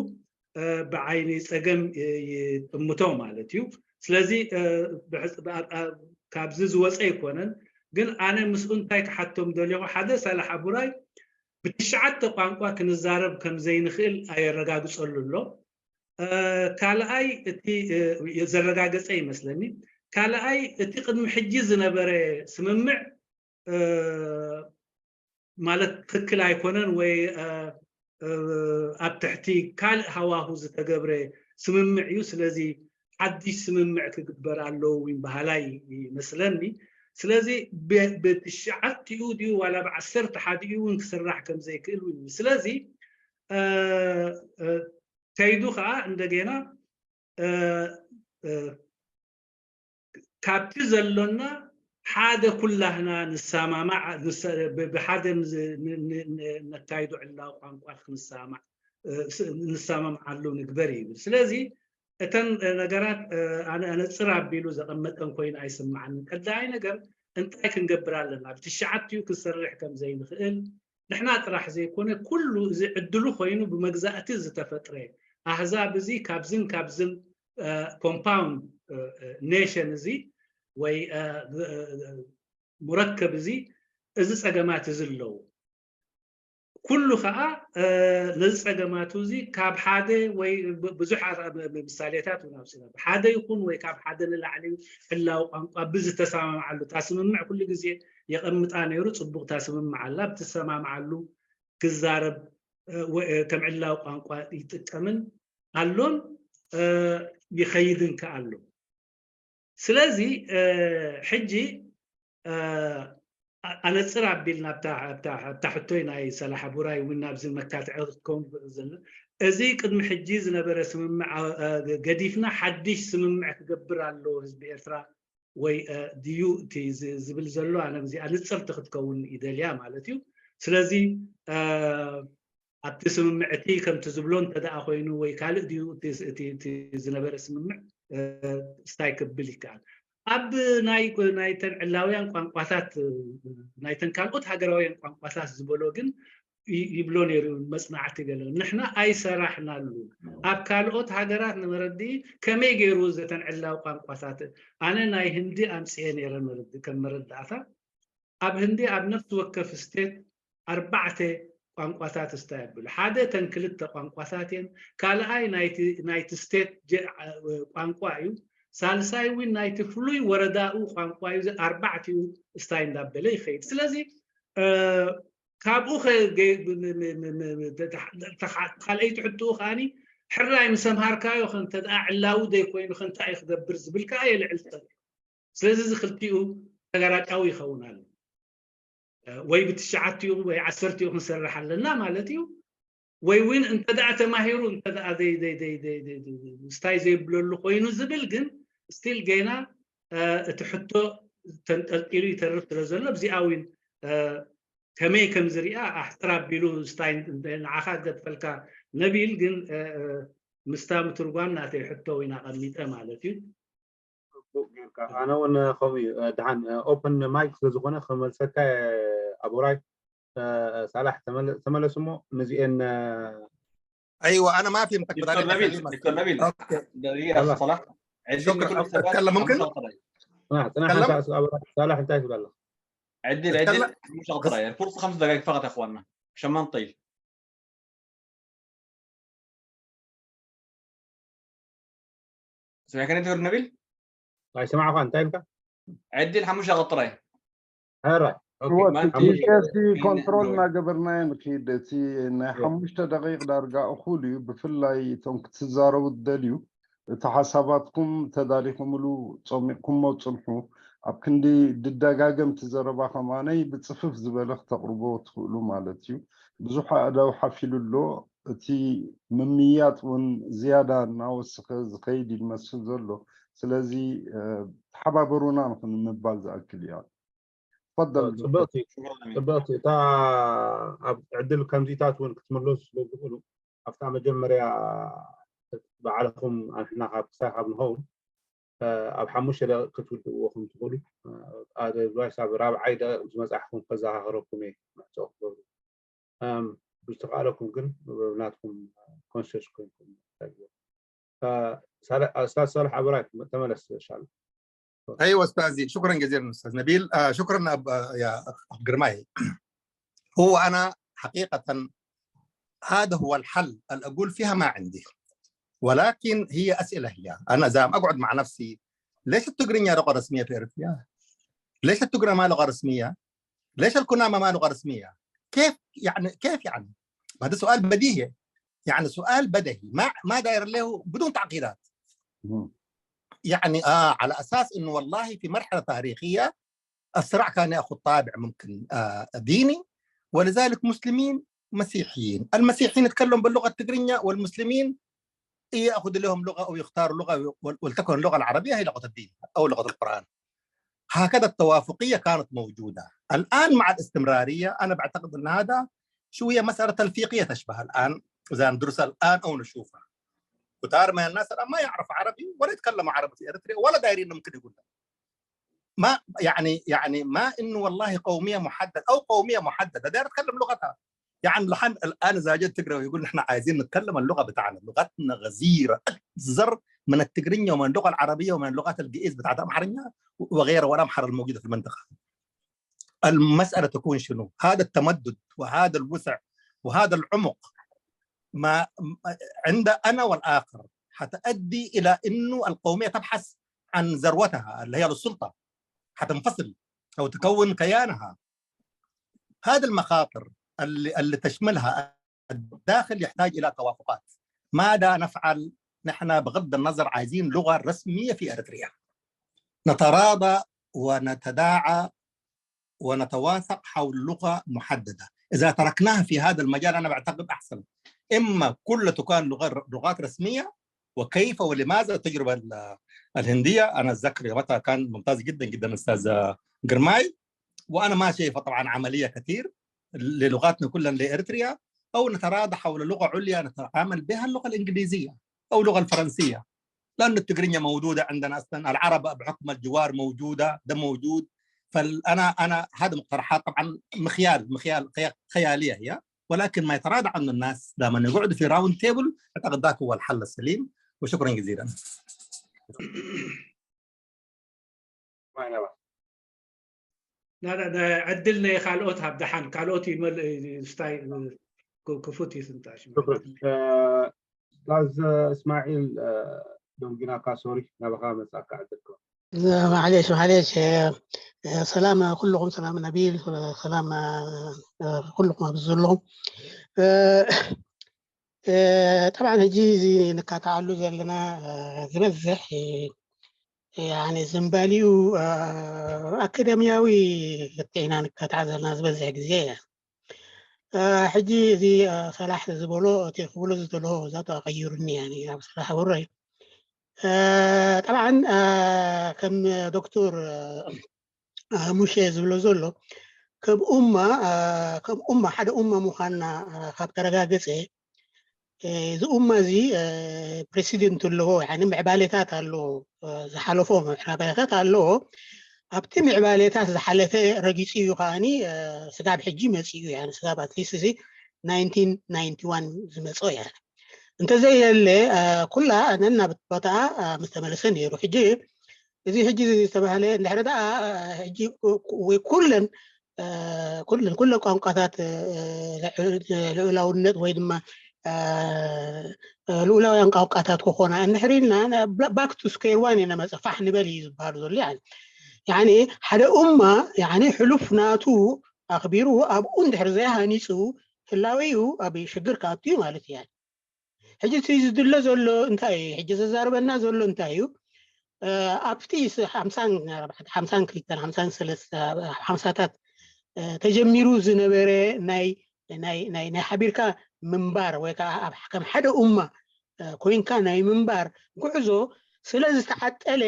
ብዓይኒ ፀገም ይጥምቶ ማለት እዩ። ስለዚ ካብዚ ዝወፀ ኣይኮነን። ግን ኣነ ምስኡ እንታይ ክሓቶም ደልኹ፣ ሓደ ሳላሕ ኣቡራይ ብትሽዓተ ቋንቋ ክንዛረብ ከም ዘይንኽእል ኣየረጋግፀሉ ኣሎ። ካልኣይ እቲ ዘረጋገፀ ይመስለኒ። ካልኣይ እቲ ቅድሚ ሕጂ ዝነበረ ስምምዕ ማለት ትክክል ኣይኮነን ወይ ኣብ ትሕቲ ካልእ ሃዋሁ ዝተገብረ ስምምዕ እዩ። ስለዚ ሓድሽ ስምምዕ ክግበር ኣለዎ እውን በሃላይ ይመስለኒ። ስለዚ ብትሽዓቲኡ ድዩ ዋላ ብዓሰርተ ሓዲኡ እውን ክስራሕ ከም ዘይክእል እውን። ስለዚ ከይዱ ከዓ እንደገና ካብቲ ዘሎና ሓደ ኩላህና ንሰማማዕ ብሓደ ነካይዶ ዕላዊ ቋንቋ ክንሰማማዕ ንሰማምዓሉ ንግበር ይብል። ስለዚ እተን ነገራት ኣነ ኣነፅር ኣቢሉ ዘቐመጠን ኮይኑ ኣይስምዓንን። ቀዳማይ ነገር እንታይ ክንገብር ኣለና? ብትሽዓቲኡ ክንሰርሕ ከም ዘይንኽእል ንሕና ጥራሕ ዘይኮነ ኩሉ እዚ ዕድሉ ኮይኑ ብመግዛእቲ ዝተፈጥረ ኣህዛብ እዚ ካብዝን ካብዝን ኮምፓውንድ ኔሽን እዚ ወይ ሙረከብ እዚ እዚ ፀገማት እዚ ኣለዉ። ኩሉ ከዓ ነዚ ፀገማቱ እዚ ካብ ሓደ ወይ ብዙሕ ምሳሌታት እውን ኣውፅና ሓደ ይኹን ወይ ካብ ሓደ ንላዕሊ ዕላዊ ቋንቋ ብዝተሰማምዓሉ እታ ስምምዕ ኩሉ ግዜ የቐምጣ ነይሩ። ፅቡቕ እታ ስምምዕ ኣላ። ብትሰማምዓሉ ክዛረብ ከም ዕላዊ ቋንቋ ይጥቀምን ኣሎን ይኸይድን ከ ኣሎ። ስለዚ ሕጂ ኣነፅር ኣቢልና ኣብታ ሕቶይ ናይ ሰላሓ ቡራይ እውን ናብዚ መካትዒ ክትከውን ዘሎ እዚ ቅድሚ ሕጂ ዝነበረ ስምምዕ ገዲፍና ሓድሽ ስምምዕ ክገብር ኣለዎ ህዝቢ ኤርትራ ወይ ድዩ እቲ ዝብል ዘሎ ኣነ እዚኣ ንፅርቲ ክትከውን ይደልያ ማለት እዩ። ስለዚ ኣብቲ ስምምዕ እቲ ከምቲ ዝብሎ እንተደኣ ኮይኑ ወይ ካልእ ድዩ እቲ ዝነበረ ስምምዕ ስታይ ክብል ይከኣል። ኣብ ናይ ናይተን ዕላውያን ቋንቋታት ናይተን ካልኦት ሃገራውያን ቋንቋታት ዝበሎ ግን ይብሎ ነይሩ መፅናዕቲ ገለ ንሕና ኣይሰራሕናሉ ኣብ ካልኦት ሃገራት ንመረድኢ ከመይ ገይሩ ዘተን ዕላዊ ቋንቋታት ኣነ ናይ ህንዲ ኣምፅኤ ነይረ ከም መረዳእታ ኣብ ህንዲ ኣብ ነፍሲ ወከፍ ስቴት ኣርባዕተ ቋንቋታት እስታይ ኣብሉ ሓደ ተን ክልተ ቋንቋታት እየን ካልኣይ ናይቲ ስቴት ቋንቋ እዩ ሳልሳይ እውን ናይቲ ፍሉይ ወረዳኡ ቋንቋ እዩ ኣርባዕቲኡ እስታይ እንዳበለ ይኸይድ ስለዚ ካብኡ ካልኣይቲ ሕትኡ ከዓኒ ሕራይ ምስ ኣምሃርካዮ ከእንተ ዕላዊ ዘይኮይኑ ከእንታይ እዩ ክገብር ዝብል ከዓ የልዕል ፀኒሑ ስለዚ እዚ ክልቲኡ ተጋራጫዊ ይኸውን ኣሎ ወይ ብትሽዓቲኡ ወይ ዓሰርቲኡ ክንሰርሕ ኣለና ማለት እዩ ወይ እውን እንተ ደኣ ተማሂሩ እንተ ደኣ ስታይ ዘይብለሉ ኮይኑ ዝብል ግን ስቲል ገና እቲ ሕቶ ተንጠልጢሉ ይተርፍ ስለ ዘሎ ብዚኣ እውን ከመይ ከም ዝሪኣ ኣሕፅር ኣቢሉ ስታይ ንዓኻ ገጥፈልካ ነቢል ግን ምስታ ምትርጓም ናተይ ሕቶ እውን ኣቐሚጠ ማለት እዩ። ኣነ እውን ከምኡ እዩ። ደሓን ኦፕን ማይክ ስለዝኾነ ክመልሰካ ኣብ ውራይ ሳላሕ ተመለስ እሞ ንዚኤን ايوه انا ما فهمتك دكتور نبيل دكتور نبيل دقيقه صلاح شكرا اتكلم ممكن ሳላሕ እንታይ ትብል ኣለኻ عدل عدل مش غطرة فرصة خمس دقائق فقط يا اخواننا عشان ما نطيل سمعتني دكتور نبيل؟ ኣይሰማዕኳ እንታይ ኢልካ عدل ሓሙሽተ ጥራይ ሕራይ እቲ ኮንትሮል እናገበርናዮ ንክይድ እቲ ናይ ሓሙሽተ ደቂቕ ዳርጋ እኹል እዩ። ብፍላይ እቶም ክትዛረቡ ትደልዩ እቲ ሓሳባትኩም ተዳሊኹምሉ ጸሚቕኩሞ ጽንሑ። ኣብ ክንዲ ድደጋገም እቲ ዘረባ ከማነይ ብጽፍፍ ዝበለ ክተቕርቦ ትኽእሉ ማለት እዩ። ብዙሕ ኣእዳው ሓፊሉ ኣሎ። እቲ ምምያጥ እውን ዝያዳ እናወስኸ ዝኸይድ ይመስል ዘሎ። ስለዚ ተሓባበሩና ንኽንምባል ዝኣክል እያ። ጽብቕቲ እታ ኣብ ዕድል ከምዚታት እውን ክትምለሱ ስለ ዝኽእሉ ኣብታ መጀመርያ ባዕልኹም ኣንሕና ካብ ክሳብ ካብ ንኸውን ኣብ ሓሙሽተ ደቂ ክትውድእዎ ከም ትኽእሉ ኣደባይስ ኣብ ራብዓይ ደቂቕ ምስ መጻሕኩም ከዘኻኽረኩም እየ ምሕቶ ክገብሩ ብዝተኻእለኩም ግን ናትኩም ኮንሽስ ኮይንኩም ኡስታዝ ሳልሕ ኣበራይ ተመለስ ሻል ايوه استاذي شكرا جزيلا استاذ نبيل آه شكرا أب... آه يا اخ جرماي هو انا حقيقه هذا هو الحل اللي اقول فيها ما عندي ولكن هي اسئله هي انا زام اقعد مع نفسي ليش التقرينيا لغه رسميه في اريتريا؟ ليش التقرا ما لغه رسميه؟ ليش الكنامه ما لغه رسميه؟ كيف يعني كيف يعني؟ هذا سؤال بديهي يعني سؤال بدهي ما ما داير له بدون تعقيدات. يعني اه على اساس انه والله في مرحله تاريخيه الصراع كان ياخذ طابع ممكن آه ديني ولذلك مسلمين مسيحيين، المسيحيين يتكلموا باللغه التقرينيا والمسلمين ياخذ لهم لغه او يختاروا لغه ولتكن اللغه العربيه هي لغه الدين او لغه القران. هكذا التوافقيه كانت موجوده. الان مع الاستمراريه انا بعتقد ان هذا شويه مساله تلفيقيه تشبه الان اذا ندرسها الان او نشوفها. كثار من الناس الان ما يعرف عربي ولا يتكلم عربي في اريتريا ولا دايرين ممكن يقول لك. ما يعني يعني ما انه والله قوميه محدده او قوميه محدده داير تتكلم لغتها. يعني لحن الان اذا جيت تقرا ويقول نحن عايزين نتكلم اللغه بتاعنا، لغتنا غزيره اكثر من التقرينيا ومن اللغه العربيه ومن اللغات الجئيز بتاعت امحرنيا وغيرها والامحر الموجوده في المنطقه. المساله تكون شنو؟ هذا التمدد وهذا الوسع وهذا العمق ما عند انا والاخر حتؤدي الى انه القوميه تبحث عن ذروتها اللي هي السلطه، حتنفصل او تكون كيانها. هذه المخاطر اللي, اللي تشملها الداخل يحتاج الى توافقات. ماذا نفعل؟ نحن بغض النظر عايزين لغه رسميه في اريتريا، نتراضى ونتداعى ونتواثق حول لغه محدده. اذا تركناها في هذا المجال انا بعتقد احسن. اما كل تكون لغه لغات رسميه وكيف ولماذا؟ التجربه الهنديه انا اتذكر يومتها كان ممتاز جدا جدا استاذ قرماي، وانا ما شايفه طبعا عمليه كثير للغاتنا كلها لاريتريا، او نتراضى حول لغه عليا نتعامل بها اللغه الانجليزيه او اللغه الفرنسيه، لان التقرينيا موجوده عندنا اصلا، العرب بحكم الجوار موجوده، ده موجود. فانا انا هذه مقترحات طبعا مخيال مخيال خياليه هي، ولكن ما يتراضى عنه الناس دائما يقعدوا في راوند تيبل، اعتقد ذاك هو الحل السليم. وشكرا جزيلا. ዕድል ናይ ካልኦት ሃብ ደሓን ካልኦት ይመል ስታይ ክፉት ይስንጣሽ ኡስታዝ እስማዒል ደንጊናካ ሶሪ ናባኻ መጻካ ዕድል معليش معليش ሰላም ኩልኹም ሰላም ነቢል ሰላም ኩልኹም ኣብዚ ዘለኹም طبعا ሕጂ እዚ ንካታዓሉ ዘለና ዝበዝሕ يعني ዝንባሊኡ ኣካዳሚያዊ ልክዕ ኢና ንካታዕ ዘለና ዝበዝሕ ግዜ ሕጂ እዚ ሰላሕ ዝበሎ እቲ ክብሎ ዝደሎ ዛቶ ኣቀይሩኒ ኣብ ሰላሕ ውረይ طبعا ከም ዶክተር ሙሼ ዝብሎ ዘሎ ከም ኡማ ከም ኡማ ሓደ ኡማ ምዃንና ካብ ተረጋገፀ እዚ ኡማ እዚ ፕሬሲደንት ኣለዎ፣ ምዕባሌታት ኣለዎ፣ ዝሓለፎ ምዕባሌታት ኣለዎ። ኣብቲ ምዕባሌታት ዝሓለፈ ረጊፁ እዩ ከዓኒ ስጋብ ሕጂ መፂኡ፣ ስጋብ ኣትሊስት እዚ ናይንቲን ናይንቲ ዋን ዝመፀ እያ። እንተዘየለ ኩላ ነናብ ቦታኣ ምስተመለሰ ነይሩ። ሕጂ እዚ ሕጂ ዝተባህለ እንድሕር ደኣ ሕጂ ወይ ኩለን ኩለን ኩለን ቋንቋታት ልዑላውነት ወይ ድማ ልኡላውያን ቋንቋታት ክኾና እንድሕር ኢልና፣ back to square one ኢና መፀ ፋሕ ንበል እዩ ዝበሃል ዘሎ። ያኒ ሓደ ኡማ ያኒ ሕሉፍ ናቱ ኣኽቢሩ ኣብኡ እንድሕር ዘይሃኒፁ ህላዌኡ ኣብ ሽግር ክኣቱ እዩ ማለት እዩ። ሕጂ እቲ ዝድሎ ዘሎ እንታይ እዩ? ሕጂ ዘዛርበና ዘሎ እንታይ እዩ? ኣብቲ ሓምሳን ክልተን ሓምሳን ሰለስተ ሓምሳታት ተጀሚሩ ዝነበረ ናይ ናይ ናይ ናይ ሓቢርካ ምንባር ወይ ከዓ ከም ሓደ ኡማ ኮይንካ ናይ ምንባር ጉዕዞ ስለ ዝተዓጠለ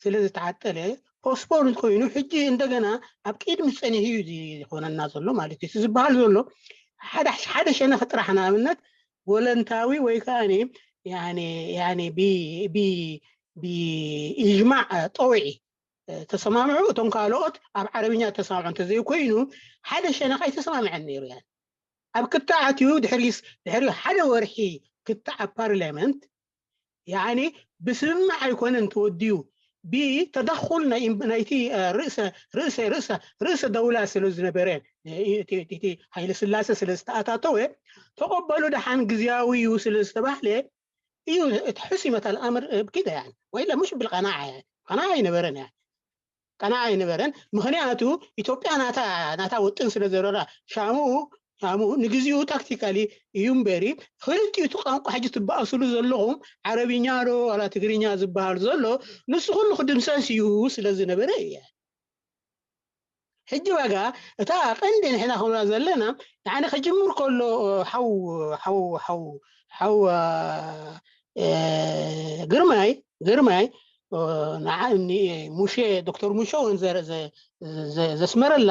ስለ ዝተዓጠለ ፖስፖን ኮይኑ ሕጂ እንደገና ኣብ ቅድሚ ፀኒሑ እዩ ዝኾነና ዘሎ ማለት እዩ። ዝበሃል ዘሎ ሓደ ሓደ ሸነኽ ጥራሕ ንኣብነት ቮለንታዊ ወይ ከዓ ብኢጅማዕ ጠውዒ ተሰማምዑ፣ እቶም ካልኦት ኣብ ዓረብኛ ተሰማምዑ እንተዘይኮይኑ ሓደ ሸነኽ ኣይተሰማምዐን ነይሩ። ያ ኣብ ክታዓት እዩ ድሕሪ ድሕሪ ሓደ ወርሒ ክታዕ ኣብ ፓርላመንት ያኒ ብስምምዕ ኣይኮነን ተወዲኡ፣ ብተዳኹል ናይቲ ርእሰ ርእሰ ርእሰ ርእሰ ደውላ ስለ ዝነበረ፣ እቲ ሃይለ ስላሴ ስለ ዝተኣታተወ ተቐበሉ ደሓን ግዝያዊ እዩ ስለ ዝተባህለ እዩ። እቲ ሕሱመት ኣልኣምር ብኪደ ያ ወይለ ሙሽ ብልቀናዓ ያ ቀናዓ ኣይነበረን ያ ቀናዓ ኣይነበረን። ምክንያቱ ኢትዮጵያ ናታ ናታ ውጥን ስለ ዘረራ ሻሙ ሻሙ ንግዚኡ ታክቲካሊ እዩ እምበሪ ክልቲኡ እቲ ቋንቋ ሕጂ ትበኣስሉ ዘለኹም ዓረብኛ ዶ ዋላ ትግርኛ ዝበሃል ዘሎ ንሱ ኩሉ ክድምሰስ እዩ ስለ ዝነበረ እየ። ሕጂ ዋጋ እታ ቀንዲ ንሕና ከምና ዘለና ንዓነ ክጅምር ከሎ ሓው ሓው ሓው ሓው ግርማይ ግርማይ ንዓ ሙሼ ዶክተር ሙሼ እውን ዘስመረላ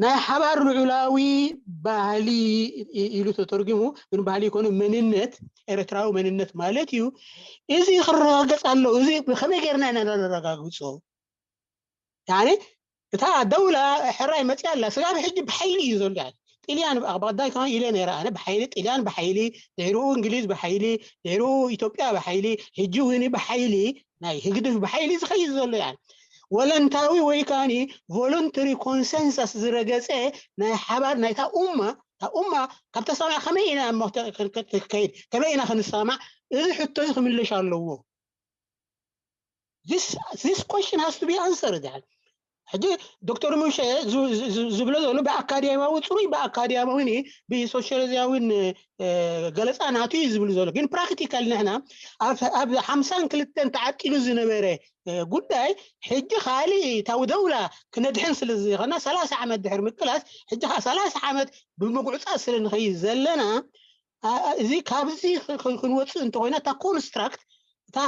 ናይ ሓባር ልዑላዊ ባህሊ ኢሉ ተተርጊሙ፣ ግን ባህሊ ይኮኑ መንነት ኤርትራዊ መንነት ማለት እዩ። እዚ ክረጋገፅ ኣለዎ። እዚ ብከመይ ገይርና ኢና ነረጋግፆ? ያኒ እታ ደውላ ሕራይ መፅያ ኣላ። ስጋብ ሕጂ ብሓይሊ እዩ ዘሎ። ያኒ ጥልያን ብኣባዳይ ከማ ኢለ ነይረ ኣነ ብሓይሊ ጥልያን ብሓይሊ ድሕሪኡ እንግሊዝ ብሓይሊ ድሕሪኡ ኢትዮጵያ ብሓይሊ ሕጂ እውን ብሓይሊ ናይ ህግድፍ ብሓይሊ ዝኸይድ ዘሎ። ያኒ ወለንታዊ ወይ ከዓኒ ቮለንተሪ ኮንሰንሰስ ዝረገፀ ናይ ሓባር ናይታ ኡማ እታ ኡማ ካብ ተሰማዕ ከመይ ኢና እሞ ክትከይድ ከመይ ኢና ክንሰማዕ? እዚ ሕቶ እዚ ክምልሽ ኣለዎ። This question has to be answered። ሕጂ ዶክተር ሙሼ ዝብሎ ዘሎ ብኣካዲያማዊ ፅሩይ ብኣካዲያማዊ ብሶሻሊዝያዊን ገለፃ ናቱ እዩ ዝብል ዘሎ። ግን ፕራክቲካል ንሕና ኣብ ሓምሳን ክልተን ተዓቂሉ ዝነበረ ጉዳይ ሕጂ ካሊእ ታዊ ደውላ ክነድሕን ስለ ዝኾና ሰላሳ ዓመት ድሕር ምቅላስ ሕጂ ከዓ ሰላሳ ዓመት ብምጉዕፃ ስለ ንኸይድ ዘለና እዚ ካብዚ ክንወፅእ እንተኮይና እታ ኮንስትራክት እታ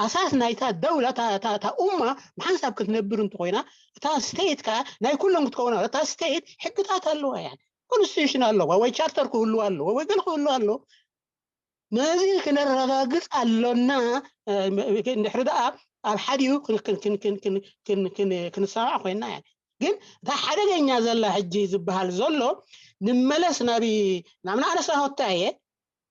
ኣሳስ ናይታ ደውላ እታ ኡማ ብሓንሳብ ክትነብር እንተኮይና እታ ስቴት ከዓ ናይ ኩሎም ክትከውን እታ ስቴት ሕግታት ኣለዋ። ያ ኮንስቲቱሽን ኣለዋ ወይ ቻርተር ክህልዋ ኣለዎ ወይ ገለ ክህልዋ ኣለዎ። ነዚ ክነረጋግፅ ኣሎና። እንድሕሪ ደኣ ኣብ ሓዲኡ ክንሰማዕ ኮይና እያ። ግን እታ ሓደገኛ ዘላ ሕጂ ዝበሃል ዘሎ ንመለስ ናብ ናብ ንኣነሳ ሆታ እየ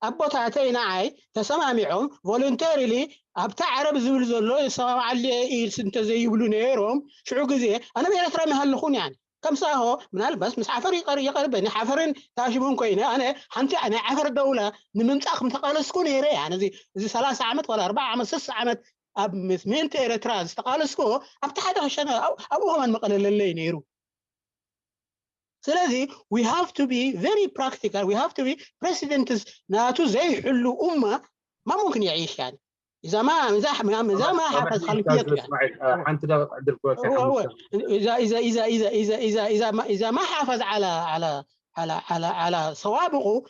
ኣቦታተይ ንዓይ ተሰማሚዖም ቮለንተሪሊ ኣብታ ዓረብ ዝብል ዘሎ የሰማማዓሉ ኢልስ እንተዘይብሉ ነይሮም ሽዑ ግዜ ኣነ ብኤርትራ ምሃለኹን ያን ከምሳሆ ምናልባት ምስ ዓፈር ይቀር ይቀርበ ንዓፈርን ታሽሙን ኮይነ ኣነ ሓንቲ ናይ ዓፈር ደውላ ንምምፃእ ከም ተቃለስኩ ነይረ እያ ነዚ እዚ ሰላሳ ዓመት ወላ ኣርባዓ ዓመት ስሳ ዓመት ኣብ ምእንቲ ኤርትራ ዝተቃለስኩ ኣብቲ ሓደ ክሸነ ኣብኡ ከማን መቀለለለይ ነይሩ። ስለዚ we have to be very practical we have to be presidents ናቱ ዘይሕሉ ኡማ ما ممكن يعيش يعني إذا ما إذا ما إذا ما حافظ خلفيته يعني. حنت ده عند الكويت إذا إذا إذا إذا إذا إذا إذا ما إذا ما حافظ على على على على على سوابقه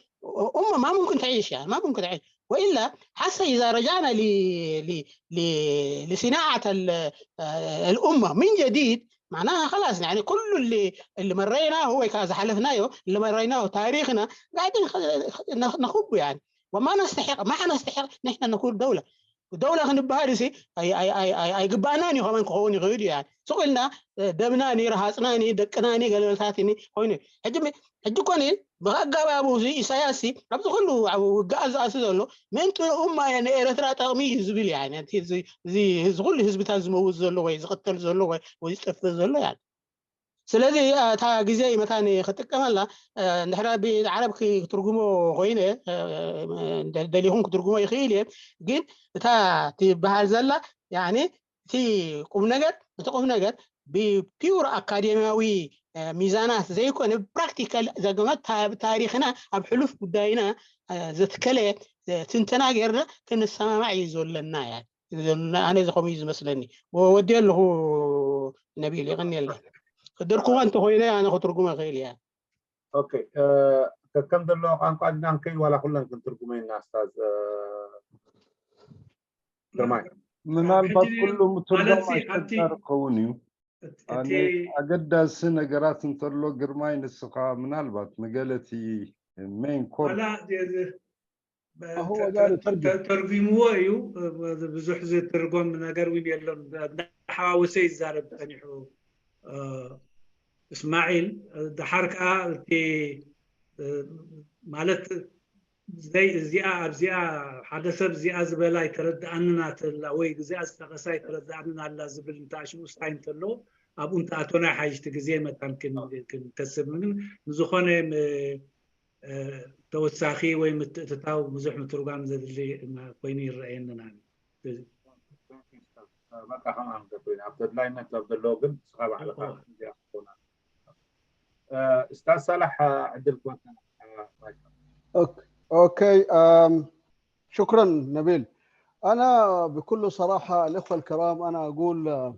أمة ما ممكن تعيش يعني ما ممكن تعيش. وإلا حتى إذا رجعنا ل ل ل لصناعة الأمة من جديد معناها خلاص يعني كل اللي اللي مريناه هو كذا حلفناه اللي مريناه تاريخنا قاعدين نخب يعني. وما نستحق ما نستحق نحن نكون دولة. دولة ክንበሃል ሲ ኣይግባእናን እዩ። ከመን ክኸውን ይኽእል እዩ። ስቕ ኢልና ደምናኒ ረሃፅናኒ ደቅናኒ ገለመታትኒ ኮይኑ ሕጂ ሕጂ ኮነ ብኣጋባቡ ኢሳያስ ኣብዚ ኩሉ ኣብ ውግኣት ዝኣሲ ዘሎ ምእንቲ ኡማ እየ ንኤረትራ ጠቕሚ እዩ ዝብል እዩ። እዚ ኩሉ ህዝብታት ዝመውት ዘሎ ወይ ዝቕተል ዘሎ ወይ ዝጠፍእ ዘሎ እያ። ስለዚ እታ ግዜ መታን ክጥቀመላ እንድሕር ብዓረብ ክትርጉሞ ኮይነ ደሊኹም ክትርጉሞ ይኽእል እየ። ግን እታ ትበሃል ዘላ ያኒ እቲ ቁም ነገር እቲ ቁም ነገር ብፒውር ኣካዴሚያዊ ሚዛናት ዘይኮነ ፕራክቲካል ዘገማት ታሪክና ኣብ ሕሉፍ ጉዳይና ዘትከለ ትንተና ጌርና ክንሰማማዕ እዩ ዘለና። ኣነ ዝኸም እዩ ዝመስለኒ። ወዲ ኣለኹ ነቢል ይቐኒ የለ ክድርኩማ እንተኮይነ ኣነ ክትርጉመ ክእል እያ። ከከም ዘለዎ ቋንቋ ድና ንከይድ ዋላ ኩለን ክንትርጉመ ኢና ስታዝ ግርማይ። ምናልባት ኩሉ ምትርጎም ኣይከብዳር ክኸውን እዩ። ኣገዳሲ ነገራት እንተሎ ግርማይ ንስኻ ምናልባት ንገለቲ ሜን ኮር ተርጉምዎ እዩ። ብዙሕ ዝትርጎም ነገር እውን የለን። እንዳሓዋወሰ ይዛረብ ፀኒሑ እስማዒል። ደሓር ከዓ እቲ ማለት እዚኣ ኣብዚኣ ሓደ ሰብ እዚኣ ዝበላ ኣይተረድኣንን ኣላ ወይ እዚኣ ዝጠቐሳ ኣይተረድኣንን ኣላ ዝብል እንተኣሽሙስታይ እንተሎ ኣብኡ እንተኣቶና ሓይሽቲ ግዜ መታን ክንከስብ ግን ንዝኾነ ተወሳኺ ወይ ምትእትታው ብዙሕ ምትርጓም ዘድሊ ኮይኑ ይረኣየንን። በቃ ከምኣ ንገብር ኢና ኣብ ተድላይነት ኣብ ዘለዎ ግን ንስኻ ባዕልኻ እዚኣ ክትኮና ስታዝ ሳላሕ ዕድል ክወካ ኦኬ شكرا نبيل. أنا بكل صراحة الإخوة الكرام أنا أقول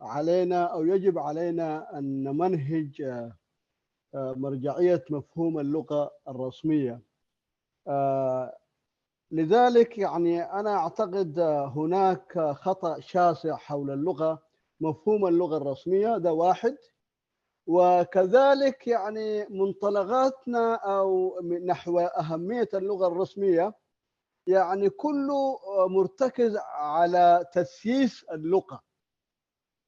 علينا أو يجب علينا أن نمنهج مرجعية مفهوم اللغة الرسمية. لذلك يعني أنا أعتقد هناك خطأ شاسع حول اللغة، مفهوم اللغة الرسمية ده واحد، وكذلك يعني منطلقاتنا أو نحو أهمية اللغة الرسمية يعني كله مرتكز على تسييس اللغة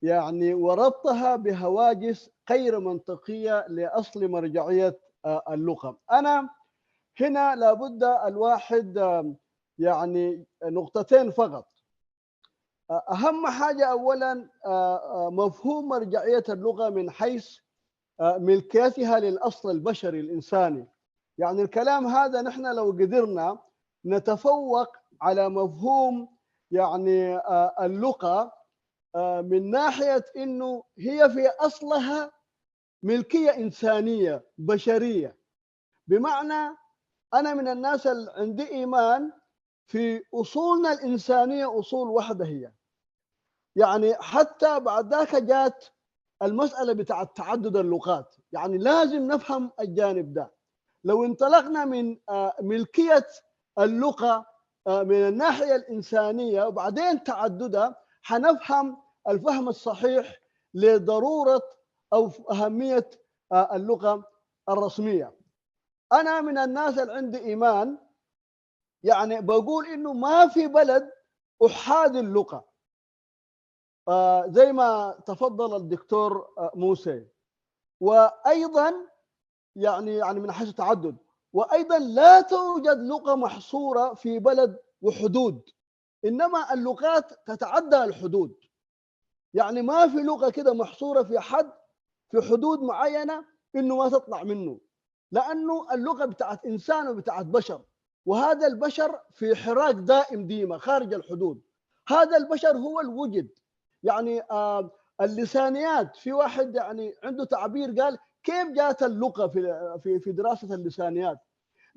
يعني وربطها بهواجس غير منطقية لأصل مرجعية اللغة. أنا هنا لابد الواحد يعني نقطتين فقط. أهم حاجة أولا مفهوم مرجعية اللغة من حيث ملكيتها للأصل البشري الإنساني. يعني الكلام هذا نحن لو قدرنا نتفوق على مفهوم يعني اللغة من ناحية إنه هي في أصلها ملكية إنسانية بشرية. بمعنى أنا من الناس اللي عندي إيمان في أصولنا الإنسانية أصول واحدة هي. يعني حتى بعد ذاك جات المسألة بتاعت تعدد اللغات، يعني لازم نفهم الجانب ده. لو انطلقنا من ملكية اللغة من الناحية الإنسانية وبعدين تعددها، حنفهم الفهم الصحيح لضرورة أو أهمية اللغة الرسمية. أنا من الناس اللي عندي إيمان، يعني بقول إنه ما في بلد أحادي اللغة زي ما تفضل الدكتور موسى. وأيضا يعني يعني من حيث التعدد، وأيضا لا توجد لغة محصورة في بلد وحدود، إنما اللغات تتعدى الحدود. يعني ما في لغة كده محصورة في حد في حدود معينة إنه ما تطلع منه، لأنه اللغة بتاعت إنسان وبتاعت بشر، وهذا البشر في حراك دائم ديما خارج الحدود. هذا البشر هو الوجد. يعني آه اللسانيات، في واحد يعني عنده تعبير قال كيف جات اللغة في في في دراسة اللسانيات؟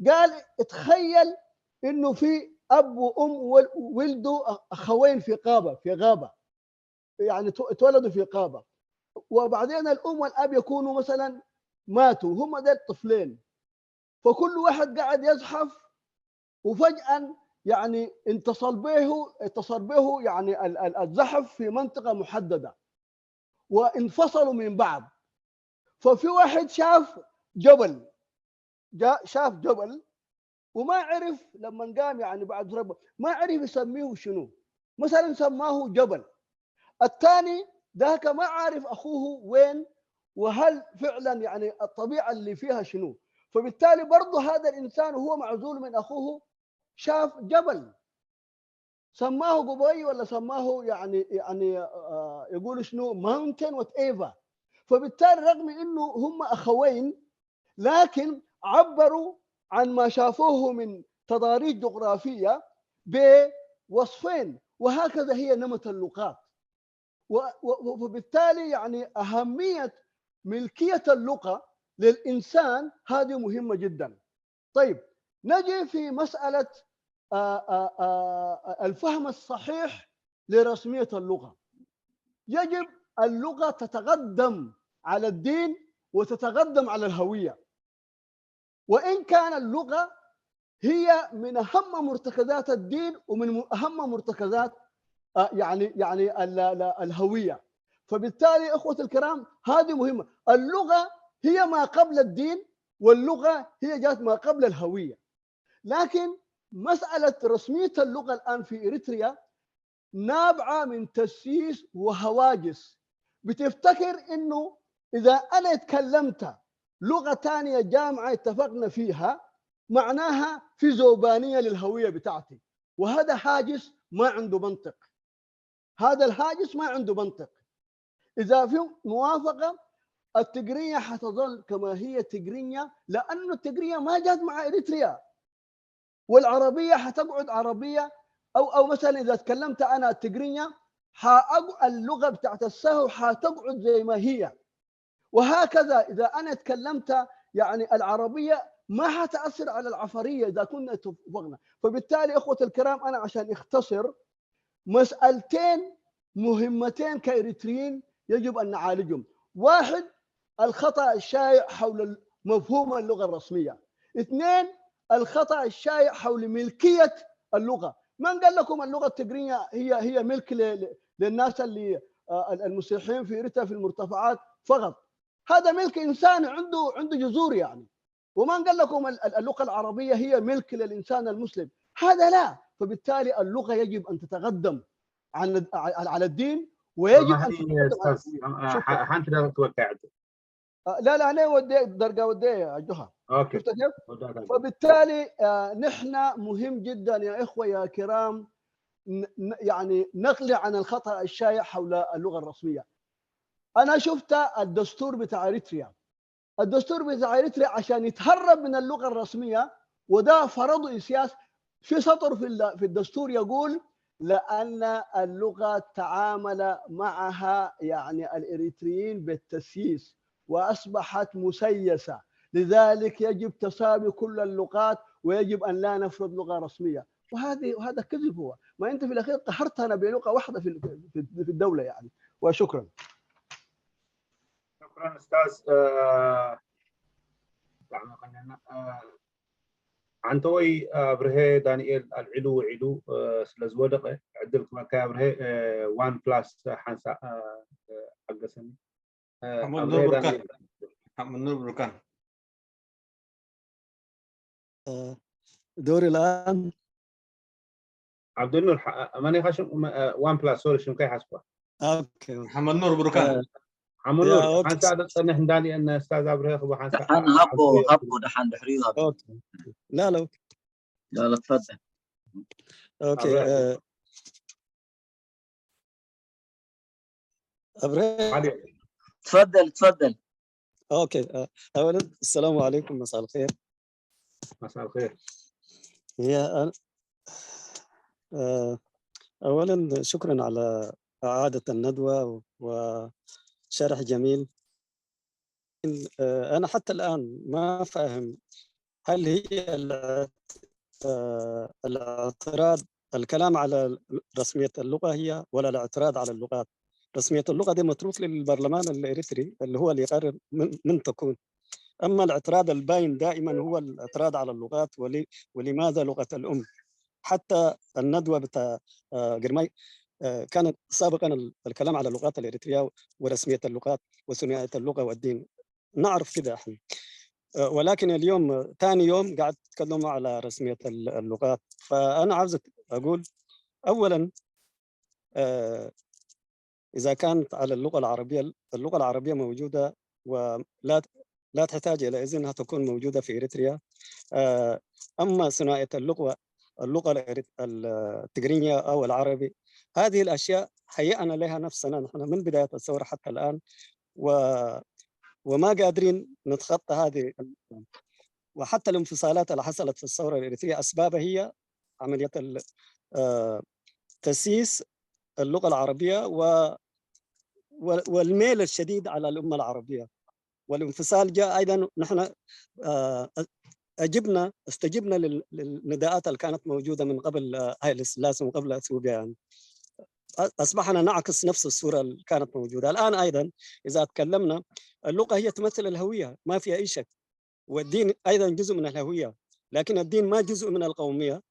قال اتخيل انه في اب وام ولدوا اخوين في غابة في غابة، يعني اتولدوا في غابة، وبعدين الام والاب يكونوا مثلا ماتوا، هم ديل طفلين، فكل واحد قاعد يزحف وفجأة يعني اتصل به اتصل به يعني الزحف في منطقة محددة وانفصلوا من بعض. ففي واحد شاف جبل، جاء شاف جبل وما عرف لما قام، يعني، بعد ربه، ما عرف يسميه شنو. مثلًا سماه جبل. الثاني ذاك ما عارف أخوه وين، وهل فعلًا، يعني، الطبيعة اللي فيها شنو. فبالتالي برضو هذا الإنسان وهو معزول من أخوه شاف جبل، سماه قبي ولا سماه، يعني، يعني، آه، يقول شنو، mountain، whatever. فبالتالي رغم إنه هم أخوين، لكن عبروا عن ما شافوه من تضاريس جغرافية بوصفين، وهكذا هي نمط اللغات. و-، و-، وبالتالي، يعني، أهمية ملكية اللغة للإنسان هذه مهمة جدًا. طيب، نجي في مسألة، آه، آه، آه، الفهم الصحيح لرسمية اللغة. يجب اللغة تتقدم على الدين وتتقدم على الهوية، وإن كان اللغة هي من أهم مرتكزات الدين ومن م-، أهم مرتكزات، آه، يعني، يعني ال-، ال-، الهوية. فبالتالي إخوة الكرام، هذه مهمة. اللغة هي ما قبل الدين، واللغة هي جات ما قبل الهوية. لكن مسألة رسمية اللغة الآن في إريتريا نابعة من تسييس وهواجس. بتفتكر إنه إذا أنا اتكلمت لغة تانية جامعة اتفقنا فيها، معناها في ذوبانية للهوية بتاعتي، وهذا هاجس ما عنده منطق. هذا الهاجس ما عنده منطق. إذا في موافقة، التقرية حتظل كما هي تقرية، لأنه التقرية ما جات مع إريتريا، والعربية حتقعد عربية. أو، أو مثلًا إذا تكلمت أنا التقرية، حأق-، اللغة بتاعت السهو حتقعد زي ما هي. وهكذا إذا أنا تكلمت، يعني، العربية، ما حتأثر على العفرية إذا كنا اتفقنا. فبالتالي إخوة الكرام، أنا عشان أختصر، مسألتين مهمتين كإريتريين يجب أن نعالجهم. واحد، الخطأ الشائع حول مفهوم اللغة الرسمية. اثنين، الخطأ الشائع حول ملكية اللغة. من قال لكم اللغة التقرية هي، هي ملك ل-، ل-، للناس اللي، آه، المسيحيين في إريتريا في المرتفعات فقط؟ هذا ملك إنسان عنده، عنده جذور، يعني. ومن قال لكم ال-، ال-، اللغة العربية هي ملك للإنسان المسلم؟ هذا لا. فبالتالي اللغة يجب أن تتقدم عن، على، على الدين، ويجب أن تتقدم على الهوية. شكرًا. ሓንቲ ደቂቕ ክበካ ይዕድል። آه، لا، لا، أنا ودي درجة ودي أجوها. شفت كيف؟ فبالتالي، آه، نحن مهم جدًا يا إخوة يا كرام، ن-، ن-، يعني نقلع عن الخطأ الشائع حول اللغة الرسمية. أنا شفت الدستور بتاع إريتريا. الدستور بتاع إريتريا عشان يتهرب من اللغة الرسمية، وده فرضه سياسي. في سطر في ال-، في الدستور يقول: "لأن اللغة تعامل معها، يعني، الإريتريين بالتسييس، وأصبحت مسيسة، لذلك يجب تساوي كل اللغات، ويجب أن لا نفرض لغة رسمية." وهذه، وهذا كذب هو. ما أنت في الأخير قهرتنا بلغة واحدة في ال-، في، في الدولة، يعني. وشكرًا. شكرًا أستاذ. آه، ዓንተወይ ኣብርሀ ዳንኤል ኣልዒሉ ውዒሉ፣ እ፣ ስለ ዝወደቐ ዕድል ክበካ ኣብርሀ፣ እ፣ ዋን ፕላስ ሓንሳእ፣ እ፣ ሓገሰኒ። እ፣ ሓመድ ኣብርሀ ኑር ብሩካን። ዳንኤል። ሓመድ ኑር ብሩካን። እ፣ دوري الآن. ዓብደልኑር፣ ሓ-፣ መን ኢኻ ሽም-፣ መ-፣ እ፣ ዋን ፕላስ፣ ሶሪ፣ ሽምካ ይሓስኳ። ኦኬ። ሓመድ ኑር ብሩካን። እ፣ ሓመድ ያ፣ ኑር፣ ኦኬ። ሓንሳእ ዶ ጸንሕ እንዳልየን ስታዝ ኣብርሀ ክቡ ሓንሳእ ደሓን ሃቦ፣ ሓንሳእ ሃቦ፣ ደሓን ድሕሪኡ ሃቦ። ኦኬ። لا، لا، ኦኬ. لا، لا، تفضل. ኦኬ፣ ኣብርሀ። እ፣ ኣብርሀ። ዓሊ። تفضل، تفضل. ኦኬ፣ እ፣ أولًا السلام عليكم، مساء الخير. مساء الخير. هي أنا، آه، أولًا شكرًا على إعادة الندوة وشرح جميل. آه، أنا حتى الآن ما فاهم، هل هي الاعت-، آه، الاعتراض، الكلام على رسمية اللغة هي، ولا الاعتراض على اللغات؟ رسمية اللغة دي متروك للبرلمان الإريتري اللي هو اللي يقرر من، من تكون. أما الاعتراض الباين دائمًا هو الاعتراض على اللغات ول-، ولماذا لغة الأم؟ حتى الندوة بتاع، آه، قرماي، آه، كان سابقًا ال-، الكلام على اللغات الإريترية ورسمية اللغات وثنائية اللغة والدين. نعرف كده احنا. آه، ولكن اليوم ثاني يوم قاعد تتكلموا على رسمية ال- اللغات. فأنا عاوز أقول أولا، آه، إذا كانت على اللغة العربية، اللغة العربية موجودة ولا لا تحتاج إلى إذنها تكون موجودة في إريتريا. آه، أما ثنائية اللغة، اللغة الإريت- التجرينية أو العربي، هذه الأشياء هيأنا لها نفسنا نحن من بداية الثورة حتى الآن، و وما قادرين نتخطى هذه ال- وحتى الانفصالات اللي حصلت في الثورة الإريترية أسبابها هي عملية ال- آه، تسييس اللغة العربية و و- والميل الشديد على الأمة العربية. والانفصال جاء أيضا، نحن آه، أجبنا استجبنا لل- للنداءات اللي كانت موجودة من قبل آه، هايلي سلاسي، من قبل أثيوبيا يعني. أصبحنا نعكس نفس الصورة اللي كانت موجودة. الآن أيضا إذا تكلمنا، اللغة هي تمثل الهوية، ما في أي شك. والدين أيضا جزء من الهوية، لكن الدين ما جزء من القومية،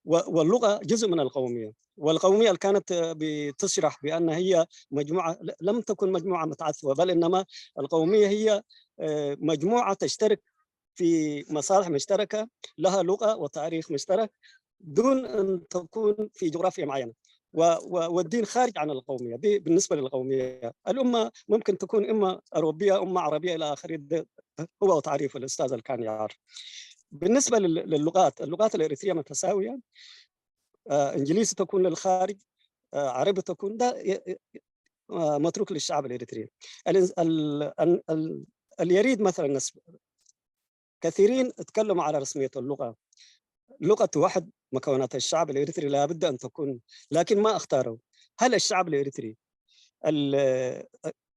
و- واللغة جزء من القومية. والقومية اللي كانت بتشرح بأن هي مجموعة، ل- لم تكن مجموعة متعثفة، بل إنما القومية هي آه، مجموعة تشترك في مصالح مشتركة، لها لغة وتاريخ مشترك، دون أن تكون في جغرافيا معينة. و- و- والدين خارج عن القومية. دي بالنسبة للقومية. الأمة ممكن تكون أمة أوروبية، أمة عربية إلى آخره. ده هو تعريف الأستاذ الكان يعرف. بالنسبة لل- للغات، اللغات الإريترية متساوية. آه، إنجليزي تكون للخارج، آه، عربي تكون، ده ي- ي- آه، متروك للشعب الإريتري. ال- ال- ال- ال- اليريد مثلا نس- كثيرين اتكلموا على رسمية اللغة. لغة واحد مكونات الشعب الإريتري لابد أن تكون، لكن ما اختاروا. هل الشعب الإريتري ال-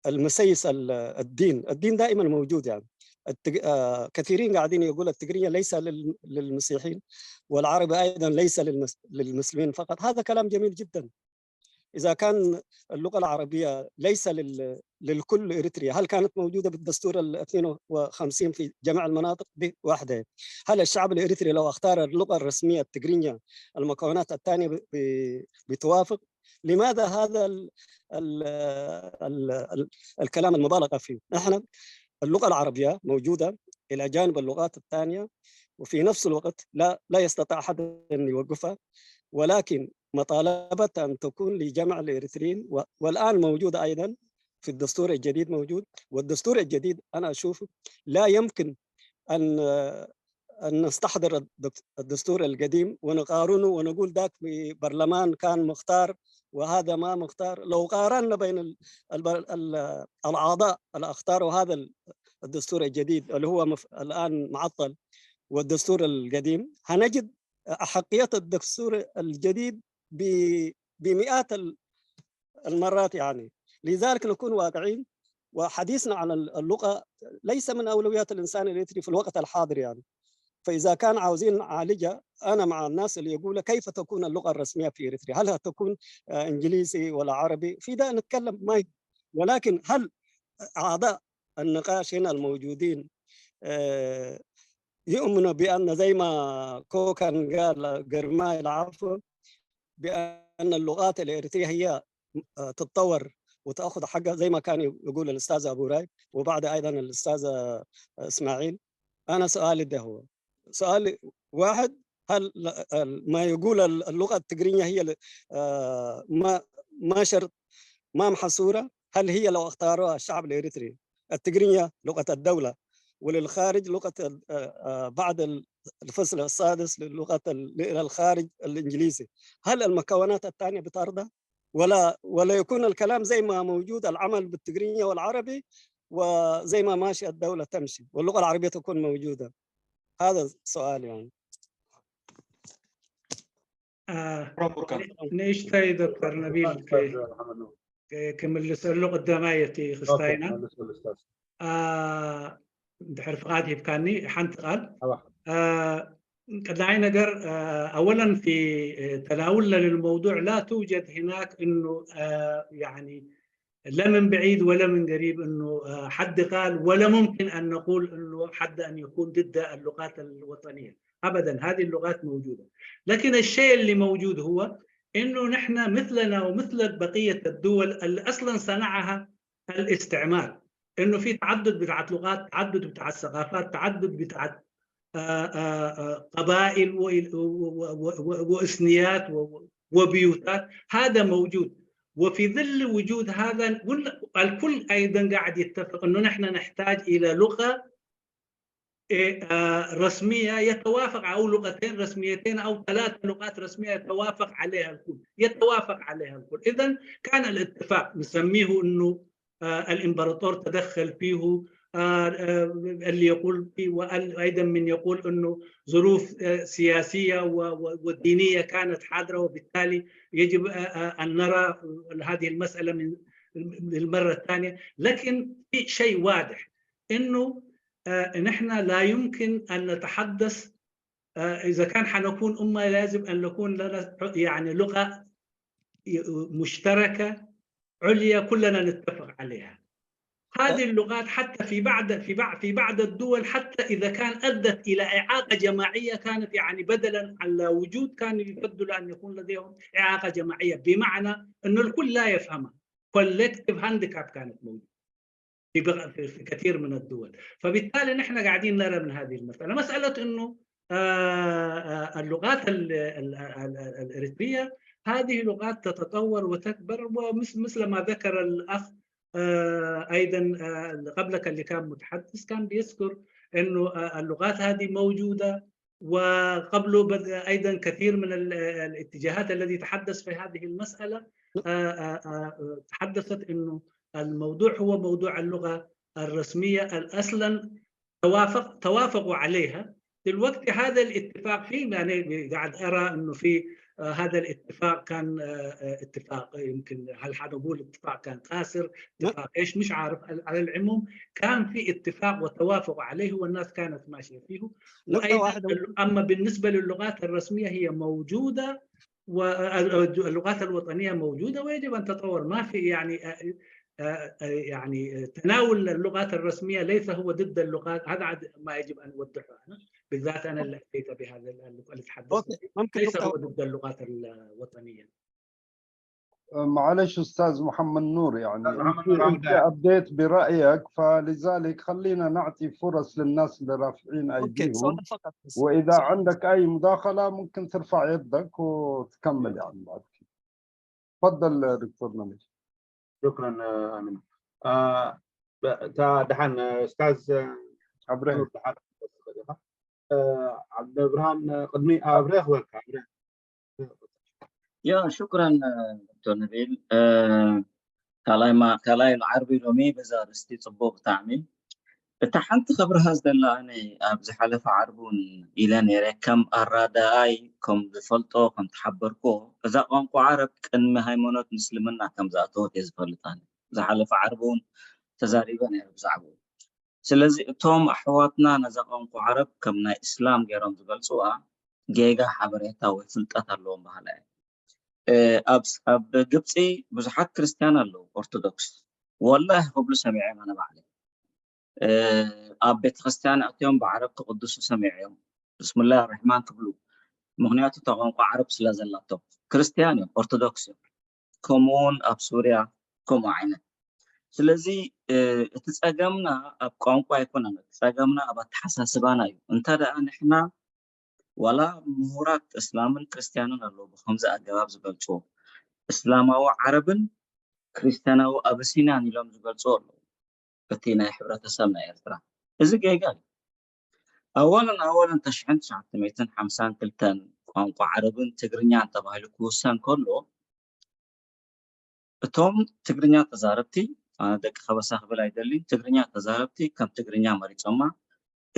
المسيس ال- الدين، الدين دائما موجود يعني. التج- آه، كثيرين قاعدين يقول التجرية ليس لل- للمسيحيين، والعربي أيضا ليس للمس- للمسلمين فقط. هذا كلام جميل جدا. إذا كان اللغة العربية ليس لل- للكل إريتريا، هل كانت موجودة بالدستور ال اثنين وخمسين في جميع المناطق؟ دي واحدة. هل الشعب الإريتري لو اختار اللغة الرسمية التجرينية، المكونات الثانية ب- ب- بتوافق؟ لماذا هذا ال ال ال ال الكلام المبالغة فيه؟ نحن اللغة العربية موجودة إلى جانب اللغات الثانية، وفي نفس الوقت لا لا يستطيع أحد أن يوقفها، ولكن مطالبة أن تكون لجمع الإريتريين، و- والآن موجودة أيضا في الدستور الجديد موجود. والدستور الجديد أنا أشوفه لا يمكن أن أن نستحضر الدك- الدستور القديم ونقارنه ونقول ذاك في برلمان كان مختار وهذا ما مختار. لو قارنا بين ال- البر- ال- الأعضاء اللي اختاروا هذا ال- الدستور الجديد اللي هو مف- الآن معطل والدستور القديم، هنجد أحقية الدستور الجديد ب- بمئات ال- المرات يعني. لذلك نكون واقعين، وحديثنا عن ال- اللغة ليس من أولويات الإنسان الإريتري في الوقت الحاضر يعني. فإذا كان عاوزين نعالجها، أنا مع الناس اللي يقول كيف تكون اللغة الرسمية في إريتريا؟ هل هتكون آه، إنجليزي ولا عربي؟ في ده نتكلم ما ي- ولكن هل أعضاء النقاش هنا الموجودين آه، يؤمنوا بأن زي ما كوكان قال، قرماي العفو، بأن اللغات الإريترية هي آه، تتطور وتأخذ حقها زي ما كان يقول الأستاذ أبو راي، وبعد أيضا الأستاذ آه، إسماعيل. أنا سؤالي ده هو سؤال واحد: هل ال- ما يقول ال- اللغة التجرينية هي ال- آه، ما ما شرط ما محصورة؟ هل هي لو اختاروها الشعب الإريتري التجرينية لغة الدولة، وللخارج لغة ال- آه، آه، بعد ال- الفصل السادس للغة ال- إلى الخارج الإنجليزي، هل المكونات الثانية بترضى؟ ولا ولا يكون الكلام زي ما موجود العمل بالتجرينية والعربي، وزي ما ماشي الدولة تمشي واللغة العربية تكون موجودة؟ هذا السؤال يعني. ንእሽተይ ዶክተር ነቢል ክምልሰሉ ቀዳማይ እቲ ክስታይና ድሕሪ ፍቓድ ሂብካኒ ሓንቲ ቃል ቀዳማይ ነገር أولا في تناولنا للموضوع لا توجد هناك أنه يعني لا من بعيد ولا من قريب أنه حد قال ولا ممكن أن نقول أنه حد أن يكون ضد اللغات الوطنية أبدا هذه اللغات موجودة لكن الشيء اللي موجود هو أنه نحن مثلنا ومثل بقية الدول اللي أصلا صنعها الاستعمار انه في تعدد بتاعت لغات، تعدد بتاعت ثقافات، تعدد بتاعت آه، آه، آه، قبائل و- و- و- و- و- واسنيات و- و- وبيوتات، هذا موجود. وفي ظل وجود هذا، وال- الكل ايضا قاعد يتفق انه نحن نحتاج الى لغه إيه، آه، رسميه يتوافق، او لغتين رسميتين او ثلاث لغات رسميه يتوافق عليها الكل، يتوافق عليها الكل. اذا كان الاتفاق نسميه انه آه، الامبراطور تدخل فيه، آه، آه، اللي يقول فيه، وايضا من يقول انه ظروف آه، سياسيه و- و- ودينيه كانت حاضره، وبالتالي يجب آه، آه، ان نرى هذه المساله من للمره الثانيه. لكن في شيء واضح، انه آه، نحن لا يمكن ان نتحدث آه، اذا كان حنكون امه، يجب ان نكون لنا يعني لغه مشتركه عليا كلنا نتفق عليها. هذه اللغات حتى في بعض في بعض في بعض الدول، حتى اذا كان ادت الى اعاقه جماعيه، كانت يعني بدلا على وجود، كان يفضل ان يكون لديهم اعاقه جماعيه، بمعنى انه الكل لا يفهمها، collective handicap كانت موجوده في بغ- في في كثير من الدول. فبالتالي نحن قاعدين نرى من هذه المساله مساله انه آه، آه، اللغات ال- ال- ال- ال- الاريتريه، هذه لغات تتطور وتكبر، ومثل مثل ما ذكر الاخ آه، ايضا آه، قبلك اللي كان متحدث كان بيذكر انه آه، اللغات هذه موجوده، وقبله بد- ايضا كثير من ال- الاتجاهات التي تحدث في هذه المساله آه، آه، آه، تحدثت انه الموضوع هو موضوع اللغه الرسميه اصلا، توافق توافقوا عليها. دلوقتي هذا الاتفاق، في يعني قاعد ارى انه في آه، هذا الاتفاق كان آه، آه، اتفاق، يمكن هل حنقول اتفاق كان قاصر، اتفاق ايش، مش عارف. على العموم كان في اتفاق وتوافق عليه، والناس كانت ماشيه فيه. وايضا اما بالنسبه للغات الرسميه هي موجوده، واللغات الوطنيه موجوده ويجب ان تتطور. ما في يعني آه، آه، آه، يعني آه، تناول اللغات الرسميه ليس هو ضد اللغات، هذا عاد ما يجب ان اوضحه انا، بالذات انا اللي اتيت بهذا ال- اللي تحدثت اوكي، ممكن ليس دكتور هو ضد اللغات الوطنيه. معلش استاذ محمد نور، يعني أستاذ محمد انت نور، انت عودة. ابديت برايك، فلذلك خلينا نعطي فرص للناس اللي رافعين اوكي، ايديهم، سؤال فقط بس. واذا عندك اي مداخله ممكن ترفع يدك وتكمل يعني بعد. تفضل دكتور نبيل. شكرا آه، امين. آه، ب- تا دحان آه، استاذ آه، ابراهيم. نور دحان. آه، عبد الابراهيم آه، قدمي آه، ابريخ ولك ابريخ. يا شكرا آه، دكتور نبيل. آه، ካልኣይ ማ ካልኣይ ዓርቢ ሎሚ በዛ ኣርእስቲ ጽቡቕ ብጣዕሚ። እታ ሓንቲ ከብርሃ ዝደላ ኣነ ኣብ ዝሓለፈ ዓርቢ እውን ኢለ ነይረ፣ ከም ኣራዳኣይ ከም ዝፈልጦ ከም ተሓበርኮ እዛ ቋንቋ ዓረብ ቅድሚ ሃይማኖት ምስልምና ከም ዝኣተወት እየ ዝፈልጥ። ኣነ ዝሓለፈ ዓርቢ እውን ተዛሪበ ነይረ ብዛዕባኡ። ስለዚ እቶም ኣሕዋትና ነዛ ቋንቋ ዓረብ ከም ናይ እስላም ገይሮም ዝገልፅዋ ጌጋ ሓበሬታ ወይ ፍልጠት ኣለዎም በሃላ እየ። ኣብ ኣብ ግብፂ ብዙሓት ክርስትያን ኣለዉ ኦርቶዶክስ፣ ወላሂ ክብሉ ሰሚዐ ኣነ ባዕለይ። ኣብ ቤተክርስትያን ኣትዮም ብዓረብ ክቕድሱ ሰሚዐዮም፣ ብስምላህ ርሕማን ክብሉ፣ ምክንያቱ እታ ቋንቋ ዓረብ ስለ ዘላቶም። ክርስትያን እዮም፣ ኦርቶዶክስ እዮም። ከምኡውን ኣብ ሱርያ ከምኡ ዓይነት። ስለዚ እቲ ፀገምና ኣብ ቋንቋ ኣይኮነን፣ እቲ ፀገምና ኣብ ኣተሓሳስባና እዩ። እንተ ደኣ ንሕና ዋላ ምሁራት እስላምን ክርስትያንን ኣለዉ ብከምዚ ኣገባብ ዝገልፅዎ፣ እስላማዊ ዓረብን ክርስትያናዊ ኣበሲንያን ኢሎም ዝገልፅዎ ኣለዉ። እቲ ናይ ሕብረተሰብ ናይ ኤርትራ እዚ ጌጋ እዩ። ኣወለን ኣወለን ተሽሕን ትሽዓተ ሚእትን ሓምሳን ክልተን ቋንቋ ዓረብን ትግርኛን ተባሂሉ ክውሰን ከሎ እቶም ትግርኛ ተዛረብቲ፣ ኣነ ደቂ ከበሳ ክብል ኣይደልን፣ ትግርኛ ተዛረብቲ ከም ትግርኛ መሪጾማ፣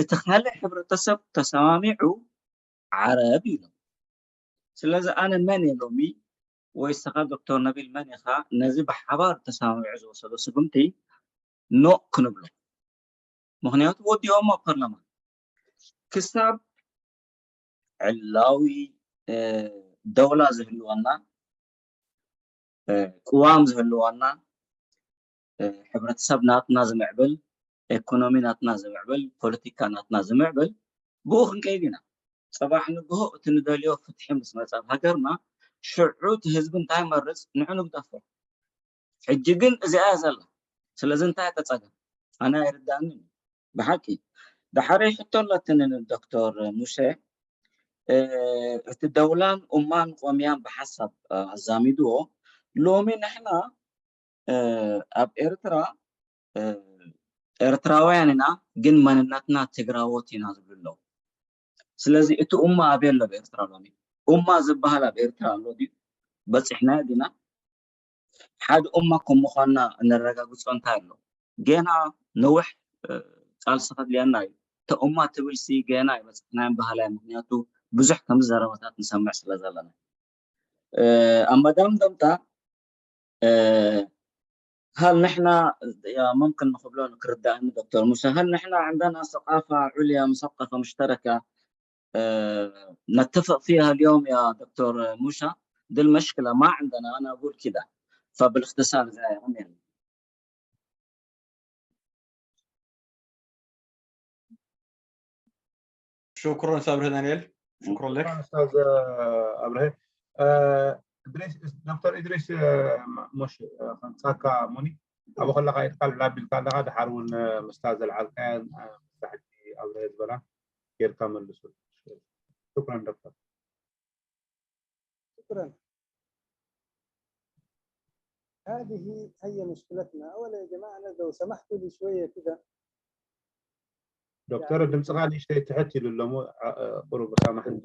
እቲ ካልእ ሕብረተሰብ ተሰማሚዑ ዓረብ ኢሎም። ስለዚ ኣነ መን እየ ሎሚ ወይ ንስኻ ዶክተር ነቢል መን ኢኻ ነዚ ብሓባር ተሰማሚዑ ዝወሰዶ ስጉምቲ ኖእ ክንብሎ? ምኽንያቱ ወዲኦሞ ኣብ ፓርላማ። ክሳብ ዕላዊ ደውላ ዝህልወና፣ ቅዋም ዝህልወና፣ ሕብረተሰብ ናትና ዝምዕብል፣ ኤኮኖሚ ናትና ዝምዕብል፣ ፖለቲካ ናትና ዝምዕብል፣ ብኡ ክንከይድ ኢና። ፅባሕ ንግሆ እቲ ንደልዮ ፍትሒ ምስ መፀ ኣብ ሃገርና፣ ሽዑ እቲ ህዝቢ እንታይ ይመርፅ? ንዑ ንግደፎ። ሕጂ ግን እዚኣ እያ ዘላ። ስለዚ እንታይ እያ እታ ፀገም? ኣነ ኣይርዳእንን ብሓቂ። ዳሓረይ ሕቶ ኣለትኒ ንዶክተር ሙሴ። እቲ ደውላን ኡማን ቆምያን ብሓሳብ ኣዛሚድዎ፣ ሎሚ ንሕና ኣብ ኤርትራ ኤርትራውያን ኢና፣ ግን መንነትና ትግራዎት ኢና ዝብሉ ኣለዉ። ስለዚ እቲ ኡማ ኣበይ ኣሎ ኣብ ኤርትራ ሎሚ? ኡማ ዝበሃል ኣብ ኤርትራ ኣሎ ድዩ? በፂሕናዮ ዲና? ሓደ ኡማ ከም ምዃንና እነረጋግፆ እንታይ ኣሎ? ገና ነዊሕ ቃልሲ ከድልየና እዩ። እታ ኡማ ትብልሲ ገና ኣይበፃሕናዮን በሃላይ፣ ምክንያቱ ብዙሕ ከምዚ ዘረባታት ንሰምዕ ስለ ዘለና። ኣብ መደምደምታ هل نحن يا ممكن نخبلون كردان دكتور موسى، هل نحن عندنا ثقافة عليا مثقفة مشتركة نتفق فيها اليوم يا دكتور موسى؟ دي المشكلة، ما عندنا، أنا أقول كده. فبالاختصار زي يعني. شكرا استاذ ابراهيم دانيال. شكرا لك. استاذ ابراهيم. ادريس، دكتور ادريس، مش خنساكا موني ابو خلقا يتقال لابي الكال هذا حارون مستاذ العلقان. صحتي ابراهيم زبلا كير كامل لسول. شكرا دكتور. شكرا. هذه هي مشكلتنا. أولا يا جماعة، أنا لو سمحتوا لي شوية كده. دكتور، ድምፅኻ ንእሽተይ ትሕት ኢሉ ኣሎ እሞ፣ ቁሩብ ሳማሕኒ።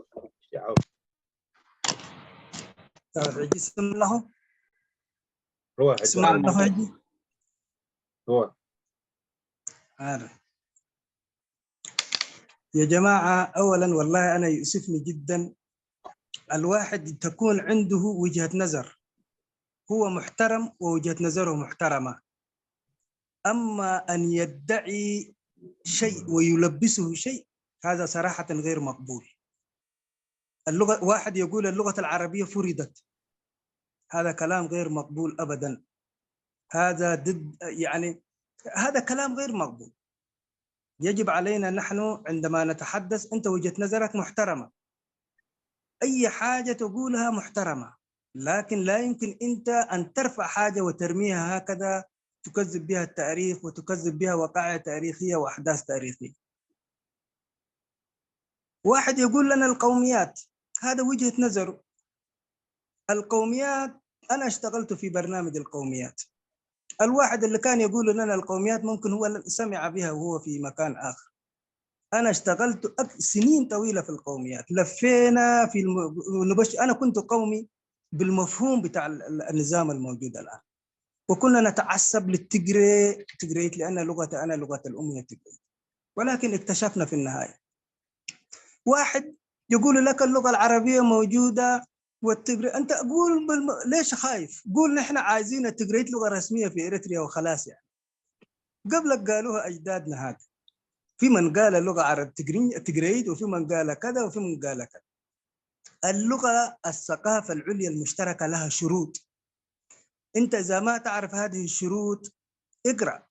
ሕጂ ይስማዕ ኣለኹ? እወ፣ ይስማዕ ኣለኹ ሕጂ? እወ። يا جماعة، أولا والله أنا يؤسفني جدا الواحد تكون عنده وجهة نظر، هو محترم ووجهة نظره محترمة، أما أن يدعي شيء ويلبسه شيء، هذا صراحة غير مقبول. اللغة، واحد يقول اللغة العربية فرضت، هذا كلام غير مقبول أبدا. هذا ضد، يعني، هذا كلام غير مقبول. يجب علينا نحن عندما نتحدث، أنت وجهة نظرك محترمة، أي حاجة تقولها محترمة، لكن لا يمكن أنت أن ترفع حاجة وترميها هكذا، تكذب بها التاريخ وتكذب بها وقائع تاريخية وأحداث تاريخية. واحد يقول لنا القوميات، هذا وجهة نظره. القوميات، أنا اشتغلت في برنامج القوميات. الواحد اللي كان يقول لنا القوميات ممكن هو سمع بها وهو في مكان آخر. أنا اشتغلت سنين طويلة في القوميات، لفينا في الم... نبش... أنا كنت قومي بالمفهوم بتاع النظام الموجود الآن، وكنا نتعصب للتجري، تجريت لأن لغة، أنا لغة الأم هي التجريت، ولكن اكتشفنا في النهاية واحد يقول لك اللغة العربية موجودة والتجري، أنت قول بالم... ليش خايف؟ قول نحن عايزين التجريت لغة رسمية في إريتريا وخلاص يعني. قبلك قالوها أجدادنا هذا. في من قال اللغة عرب تجريت، وفي من قال كذا، وفي من قال كذا. اللغة، الثقافة العليا المشتركة لها شروط. أنت إذا ما تعرف هذه الشروط، اقرأ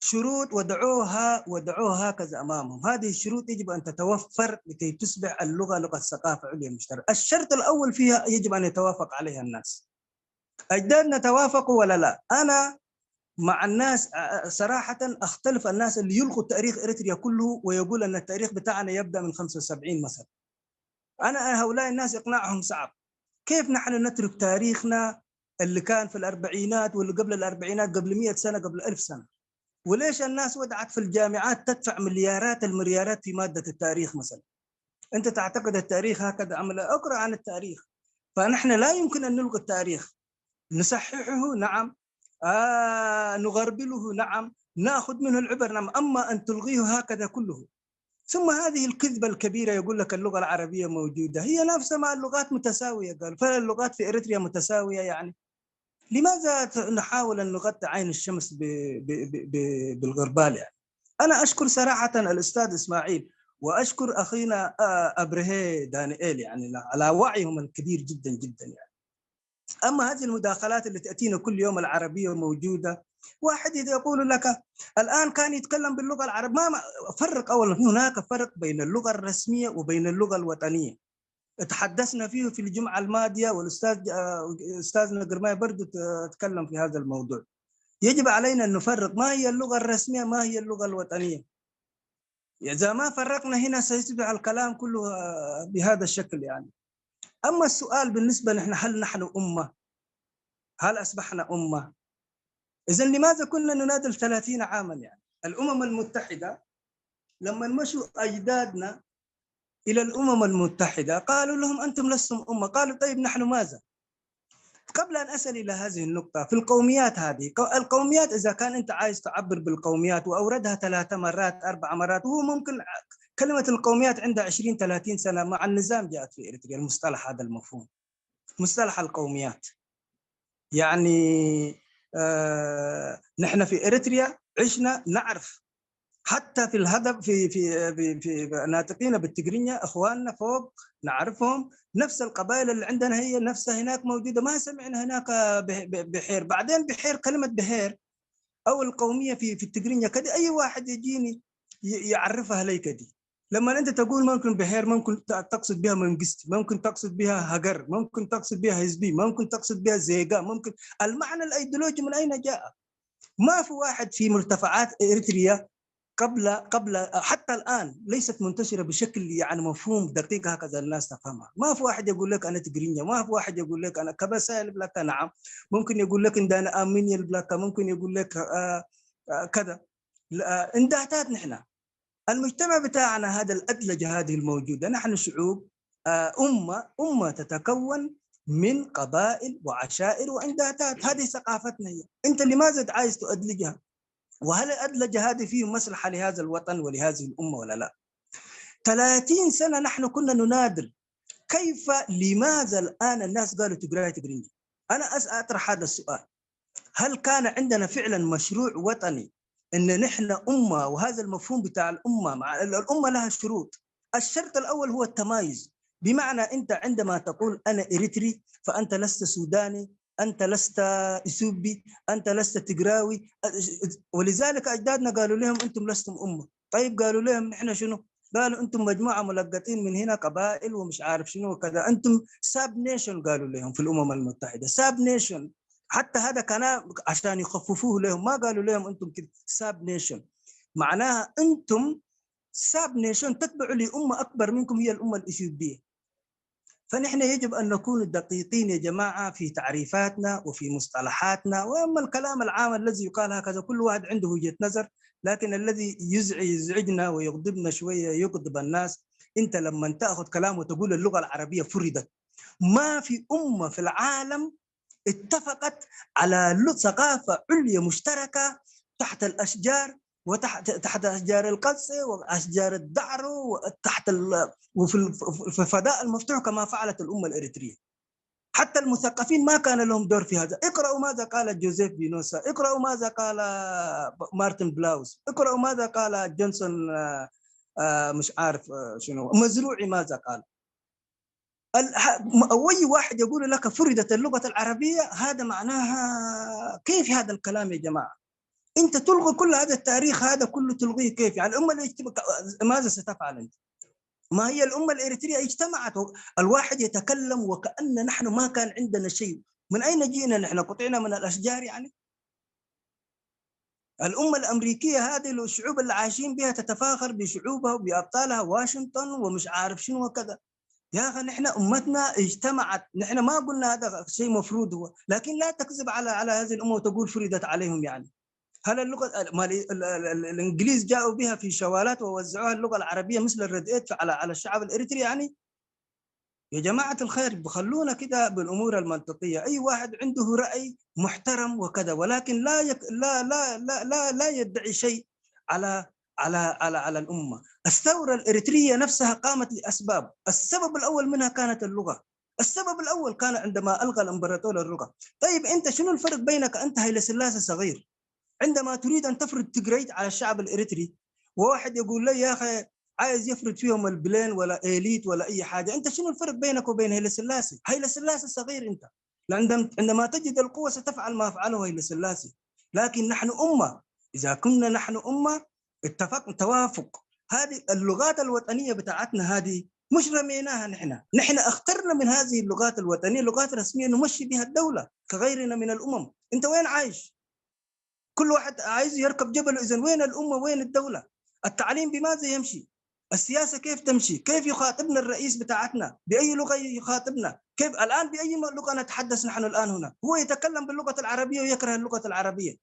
شروط، ودعوها، ودعوها هكذا أمامهم. هذه الشروط يجب أن تتوفر لكي تصبح اللغة لغة ثقافة عليا مشتركة. الشرط الأول فيها يجب أن يتوافق عليها الناس. أجدادنا توافقوا ولا لا؟ أنا مع الناس، آه، صراحة أختلف الناس اللي يلغوا تاريخ إريتريا كله ويقول أن التاريخ بتاعنا يبدأ من خمسة وسبعين مثلا. أنا هؤلاء الناس إقناعهم صعب. كيف نحن نترك تاريخنا اللي كان في الأربعينات واللي قبل الأربعينات، قبل مئة سنة، قبل ألف سنة؟ وليش الناس وضعت في الجامعات تدفع مليارات المليارات في مادة التاريخ مثلا؟ أنت تعتقد التاريخ هكذا أم لا؟ اقرأ عن التاريخ. فنحن لا يمكن أن نلغي التاريخ، نصححه نعم، آه نغربله نعم، نأخذ منه العبر نعم، أما أن تلغيه هكذا كله. ثم هذه الكذبة الكبيرة، يقول لك اللغة العربية موجودة، هي نفس ما اللغات متساوية، قال فعلا اللغات في إريتريا متساوية يعني. لماذا نحاول أن نغطي عين الشمس ب ب ب ب بالغربال يعني؟ أنا أشكر صراحة الأستاذ إسماعيل، وأشكر أخينا أبرهي دانيال يعني على وعيهم الكبير جدا جدا يعني. أما هذه المداخلات اللي تأتينا كل يوم العربية موجودة، واحد إذا يقول لك الآن كان يتكلم باللغة العربية، ما فرق أولا، هناك فرق بين اللغة الرسمية وبين اللغة الوطنية. تحدثنا فيه في الجمعة الماضية، والأستاذ أستاذنا قرماي برضو تكلم في هذا الموضوع. يجب علينا أن نفرق ما هي اللغة الرسمية، ما هي اللغة الوطنية. إذا ما فرقنا هنا سيصبح الكلام كله بهذا الشكل يعني. أما السؤال بالنسبة نحن، هل نحن أمة؟ هل أصبحنا أمة؟ إذن لماذا كنا نناضل ثلاثين عاما يعني؟ الأمم المتحدة لما مشوا أجدادنا إلى الأمم المتحدة قالوا لهم: "أنتم لستم أمة". قالوا: "طيب نحن ماذا؟" قبل أن أصل إلى هذه النقطة، في القوميات هذه، القوميات إذا كان أنت عايز تعبر بالقوميات، وأوردها ثلاثة مرات، أربع مرات، وهو ممكن كلمة القوميات عندها عشرين، ثلاثين سنة، مع النظام جاءت في إريتريا المصطلح هذا، المفهوم، مصطلح القوميات. يعني آه نحن في إريتريا عشنا نعرف، حتى في الهدف، في في في في ناطقين بالتجرينيا، اخواننا فوق نعرفهم، نفس القبائل اللي عندنا هي نفسها هناك موجوده. ما سمعنا هناك بحير. بعدين بحير، كلمه بحير او القوميه في في التجرينيا كدي، اي واحد يجيني يعرفها لي كدي. لما انت تقول ممكن بحير، ممكن تقصد بها منقست، ممكن تقصد بها هجر، ممكن تقصد بها حزبي، ممكن تقصد بها زيغا، ممكن. المعنى الايديولوجي من اين جاء؟ ما في واحد في مرتفعات إريتريا قبل قبل حتى الآن ليست منتشرة بشكل يعني مفهوم دقيق هكذا الناس تفهمها. ما في واحد يقول لك أنا تقرينيا، ما في واحد يقول لك أنا كبسايا البلاكا. نعم، ممكن يقول لك إن أنا آمينيا البلاكا، ممكن يقول لك آه آه كذا. آه، اندهتات نحن. المجتمع بتاعنا هذا الأدلجة هذه الموجودة، نحن شعوب آه، أمة أمة تتكون من قبائل وعشائر وإنداتات. هذه ثقافتنا هي. أنت لماذا عايز تؤدلجها؟ وهل الأدلجة هذه فيه مصلحة لهذا الوطن ولهذه الأمة ولا لا؟ ثلاثين سنة نحن كنا نناضل. كيف، لماذا الآن الناس قالوا تقراي تقريني؟ أنا أطرح هذا السؤال. هل كان عندنا فعلا مشروع وطني ان نحن امه؟ وهذا المفهوم بتاع الامه، مع الامه لها شروط. الشرط الاول هو التمايز، بمعنى انت عندما تقول انا اريتري فانت لست سوداني، انت لست اثيوبي، انت لست تجراوي. ولذلك اجدادنا قالوا لهم انتم لستم امه. طيب قالوا لهم نحن شنو؟ قالوا انتم مجموعه ملقطين من هنا قبائل ومش عارف شنو وكذا، انتم ساب نيشن، قالوا لهم في الامم المتحده ساب نيشن. حتى هذا كان عشان يخففوه لهم، ما قالوا لهم انتم كده ساب نيشن، معناها انتم ساب نيشن تتبعوا لامه اكبر منكم، هي الامه الاثيوبيه. فنحن يجب ان نكون دقيقين يا جماعه في تعريفاتنا وفي مصطلحاتنا. واما الكلام العام الذي يقال هكذا، كل واحد عنده وجهه نظر، لكن الذي يزعجنا ويغضبنا شويه، يغضب الناس، انت لما تاخذ كلام وتقول اللغه العربيه فرضت. ما في امه في العالم اتفقت على ثقافة عليا مشتركة تحت الأشجار، وتحت تحت أشجار القصة وأشجار الدعرو، وتحت ال... وفي الفضاء المفتوح كما فعلت الأمة الإريترية. حتى المثقفين ما كان لهم دور في هذا. اقرأوا ماذا قال جوزيف بينوسا، اقرأوا ماذا قال مارتن بلاوس، اقرأوا ماذا قال جونسون، آه، آه، مش عارف آه، شنو، مزروعي ماذا قال. أي واحد يقول لك فرضت اللغة العربية، هذا معناها كيف هذا الكلام يا جماعة؟ أنت تلغي كل هذا التاريخ هذا كله، تلغيه كيف؟ يعني الأمة اللي يجتمع، ماذا ستفعل أنت؟ ما هي الأمة الإريترية اجتمعت، الواحد يتكلم وكأن نحن ما كان عندنا شيء. من أين جئنا نحن؟ قطعنا من الأشجار يعني؟ الأمة الأمريكية هذه الشعوب اللي عايشين بها تتفاخر بشعوبها وبأبطالها، واشنطن ومش عارف شنو وكذا. يا أخي، نحن أمتنا اجتمعت، نحن ما قلنا هذا شيء مفروض هو، لكن لا تكذب على على هذه الأمة وتقول فرضت عليهم يعني. هل اللغة ما الإنجليز جاءوا بها في شوالات ووزعوها اللغة العربية مثل الريد إيت على على الشعب الإريتري يعني؟ يا جماعة الخير، بخلونا كده بالأمور المنطقية. أي واحد عنده رأي محترم وكذا، ولكن لا يك... لا لا لا لا لا يدعي شيء على على على على الأمة. الثورة الإريترية نفسها قامت لأسباب، السبب الأول منها كانت اللغة. السبب الأول كان عندما ألغى الإمبراطور اللغة. طيب، أنت شنو الفرق بينك أنت هيلة سلاسة صغير، عندما تريد أن تفرض تجريد على الشعب الإريتري، وواحد يقول لي يا أخي عايز يفرض فيهم البلين ولا إليت ولا أي حاجة، أنت شنو الفرق بينك وبين هيلة سلاسة؟ هيلة سلاسة صغير أنت. عندما تجد القوة ستفعل ما فعله هيلة سلاسي. لكن نحن أمة، إذا كنا نحن أمة اتفق توافق، هذه اللغات الوطنية بتاعتنا هذه مش رميناها نحن. نحن اخترنا من هذه اللغات الوطنية لغات رسمية نمشي بها الدولة كغيرنا من الأمم. أنت وين عايش؟ كل واحد عايز يركب جبله. إذن وين الأمة؟ وين الدولة؟ التعليم بماذا يمشي؟ السياسة كيف تمشي؟ كيف يخاطبنا الرئيس بتاعتنا؟ بأي لغة يخاطبنا؟ كيف الآن، بأي لغة نتحدث نحن الآن هنا؟ هو يتكلم باللغة العربية ويكره اللغة العربية.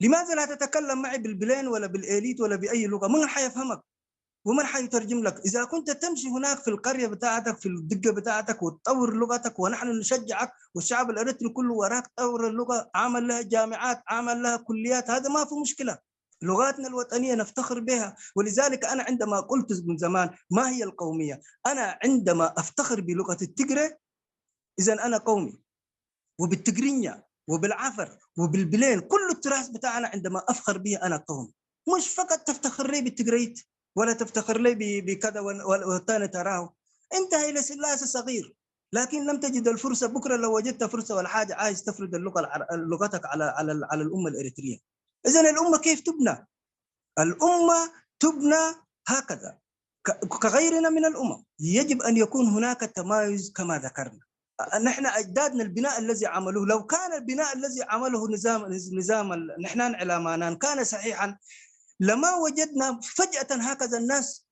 لماذا لا تتكلم معي بالبلين ولا بالإليت ولا بأي لغة؟ من حيفهمك؟ ومن حيترجم لك؟ إذا كنت تمشي هناك في القرية بتاعتك، في الدقة بتاعتك، وتطور لغتك، ونحن نشجعك، والشعب الإريتري كله وراك، طور اللغة، عمل لها جامعات، عمل لها كليات، هذا ما في مشكلة. لغاتنا الوطنية نفتخر بها. ولذلك أنا عندما قلت من زمان: "ما هي القومية؟" أنا عندما أفتخر بلغة التجري، إذا أنا قومي. وبالتجرينيا وبالعفر وبالبلين، كل التراث بتاعنا عندما أفخر به أنا قومي. مش فقط تفتخر لي بالتجريت، ولا تفتخر لي ب-، بكذا وال-، وال-، والثاني تراه. أنت هيلة سلاسة صغير، لكن لم تجد الفرصة. بكرة لو وجدت فرصة ولا حاجة، عايز تفرض اللغة العر-، لغتك على، على ال-، على الأمة الإريترية. إذن الأمة كيف تبنى؟ الأمة تبنى هكذا، ك-، كغيرنا من الأمم. يجب أن يكون هناك تمايز كما ذكرنا. نحن أجدادنا البناء الذي عملوه، لو كان البناء الذي عمله نظام، نظام ال-، نحن على ما نان كان صحيحا، لما وجدنا فجأة هكذا الناس،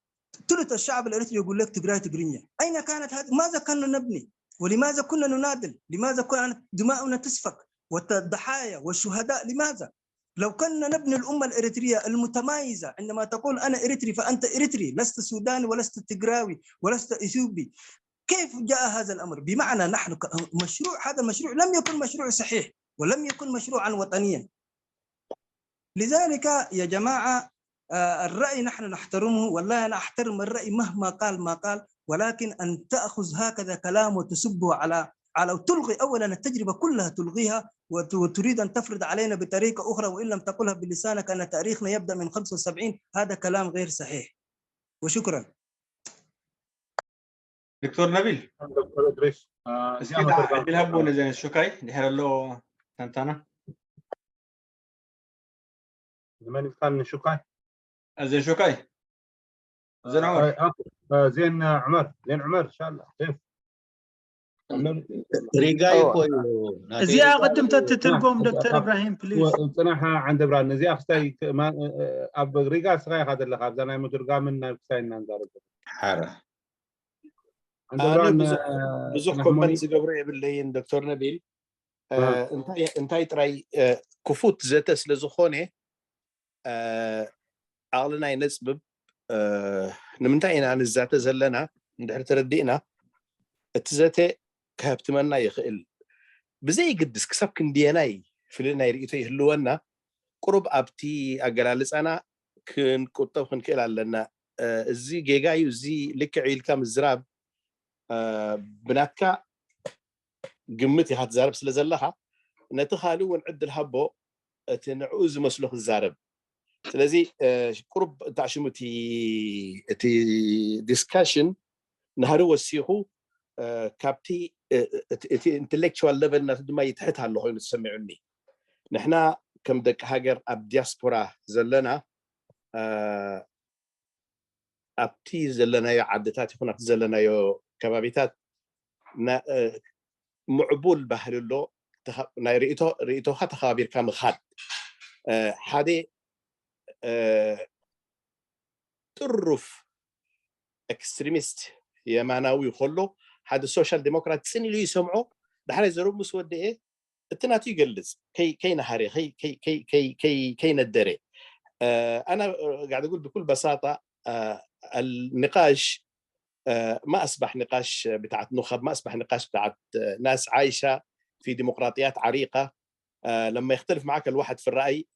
ثلث الشعب الإريتري يقول لك: "تجراي، تجرينيا". أين كانت هذه؟ ماذا كنا نبني؟ ولماذا كنا نناضل؟ لماذا كانت دماؤنا تسفك؟ والضحايا والشهداء لماذا؟ لو كنا نبني الأمة الإريترية المتمايزة، عندما تقول: "أنا إريتري"، فأنت إريتري، لست سوداني ولست تجراوي ولست إثيوبي. كيف جاء هذا الأمر؟ بمعنى نحن ك-، مشروع، هذا مشروع لم يكن مشروع صحيح، ولم يكن مشروعا وطنيا. لذلك يا جماعة، آه، الرأي نحن نحترمه، والله أنا أحترم الرأي مهما قال ما قال، ولكن أن تأخذ هكذا كلام وتسبه على، على، تلغي أولا التجربة كلها، تلغيها وت-، وتريد أن تفرض علينا بطريقة أخرى، وإن لم تقلها بلسانك أن تاريخنا يبدأ من خمسة وسبعين، هذا كلام غير صحيح. وشكرا. دكتور نبيل. دكتور إدريس. آه، እስኪ ዳ ዕድል ሃቦ ነዘን ሹካይ ድሕር ኣሎ ተንታና። መን ኢልካ ንሹካይ? እዘን ሹካይ። እዘን ዑመር። آه، آه، زين عمر، زين عمر، إن شاء الله. كيف؟ ሪጋ እዩ እኮ እዩ። እዚኣ ቅድም ተትትርጎም ዶክተር እብራሂም ፕሊዝ። ጽናሓ ዓንደ ብርሃን፣ እዚኣ ክስታይ ኣብ ሪጋ ስኻ ኢኻ ዘለኻ፣ ኣብዛ ናይ ምትርጋምን ናይ ክስታይ እናንዛረብ። ሓራ ዓንደ ኣነ ብርሃን፣ ብዙ- ብዙሕ ጽናሕ ኮመንት ሞኒ። ዝገብሮ የብለይን ዶክተር ነቢል። እ፣ እ። እንታይ እንታይ ጥራይ እ፣ ክፉት ዘተ ስለ ዝኾነ እ፣ ዓቕልና ይነፅብብ። እ፣ ንምንታይ ኢና ንዛተ ዘለና እንድሕር ተረዲእና፣ እቲ ዘተ ከህብትመና ይኽእል። ብዘይግድስ ክሳብ ክንድየናይ ፍልልይ ናይ ርእይቶ ይህልወና፣ ቁሩብ ኣብቲ ኣገላልፃና ክንቁጠብ ክንክእል ኣለና። እ፣ እዚ ጌጋ እዩ፣ እዚ ልክዕ እዩ ኢልካ ምዝራብ እ፣ ብናትካ ግምት ኢኻ ትዛረብ ስለ ዘለኻ፣ ነቲ ካልእ እውን ዕድል ሃቦ፣ እቲ ንዕኡ ዝመስሎ ክዛረብ። ስለዚ እ፣ ቁሩብ እንተዕሽሙ እቲ እቲ ዲስካሽን ናህሪ ወሲኹ እ፣ ካብቲ እ፣ እቲ እቲ ኢንተሌክቹዋል ለቨል ናቱ ድማ ይትሕት ኣሎ ኮይኑ ተሰሚዑኒ። ንሕና ከም ደቂ ሃገር ኣብ ዲያስፖራ ዘለና እ፣ ኣብቲ ዘለናዮ ዓድታት ይኹን ኣብቲ ዘለናዮ ከባቢታት ና- እ፣ ምዕቡል ባህሊ ኣሎ። ተኻ- ናይ ርእይቶ ርእይቶኻ ተኸባቢርካ ምኻድ እ፣ ሓደ እ፣ ጥሩፍ ኤክስትሪሚስት የማናዊ ከሎ ሓደ ሶሻል ዴሞክራት ጽን ኢሉ ይሰምዖ። ዳሕራይ ዘረቡ ምስ ወደኤ እቲ ናቱ ይገልጽ። ከይ- ከይነሃረ ከይ- ከይ- ከይ- ከይ- ከይ- ከይነደረ እ፣ أنا قاعد أقول بكل بساطة እ፣ النقاش እ፣ ما أصبح نقاش بتاعت نخب، ما أصبح نقاش بتاعت ناس عايشة في ديمقراطيات عريقة. እ፣ لما يختلف معك الواحد في الرأي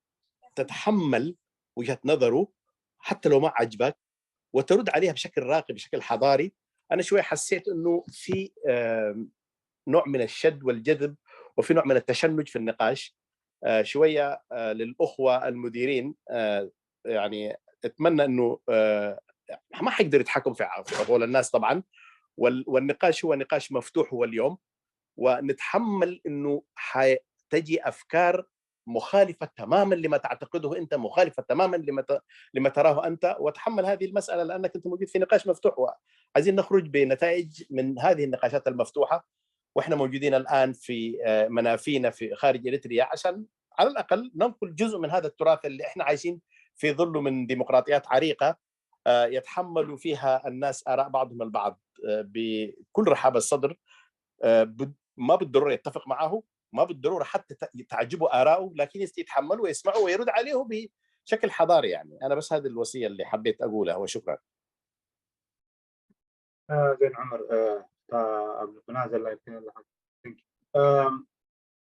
تتحمل وجهة نظره حتى لو ما عجبك، وترد عليها بشكل راقي، بشكل حضاري. أنا شوي حسيت إنه في آم، نوع من الشد والجذب، وفي نوع من التشنج في النقاش. آه، شوية آه، للأخوة المديرين، آه، يعني أتمنى إنه آه، ما حيقدروا يتحكموا في ع- في عقول الناس طبعا. وال- والنقاش هو نقاش مفتوح هو اليوم، ونتحمل إنه حتجي أفكار مخالفة تماما لما تعتقده أنت، مخالفة تماما لما ت- لما تراه أنت، وتحمل هذه المسألة لأنك أنت موجود في نقاش مفتوح، وعايزين نخرج بنتائج من هذه النقاشات المفتوحة. وإحنا موجودين الآن في آه، منافينا في خارج إريتريا عشان على الأقل ننقل جزء من هذا التراث اللي إحنا عايشين في ظله من ديمقراطيات عريقة، آه، يتحملوا فيها الناس آراء بعضهم البعض، آه، بكل رحابة الصدر. آه، بد-، ما بالضرورة يتفق معه، ما بالضرورة حتى ت-، تعجبه آراءه، لكن يست-، يتحمله ويسمعه ويرد عليه بشكل حضاري. يعني، أنا بس هذه الوصية اللي حبيت أقولها، وشكرًا. ዜን ዑመር፣ እታ ኣብ ልብና ዘላ ይልክን ኣለኻ። እም፣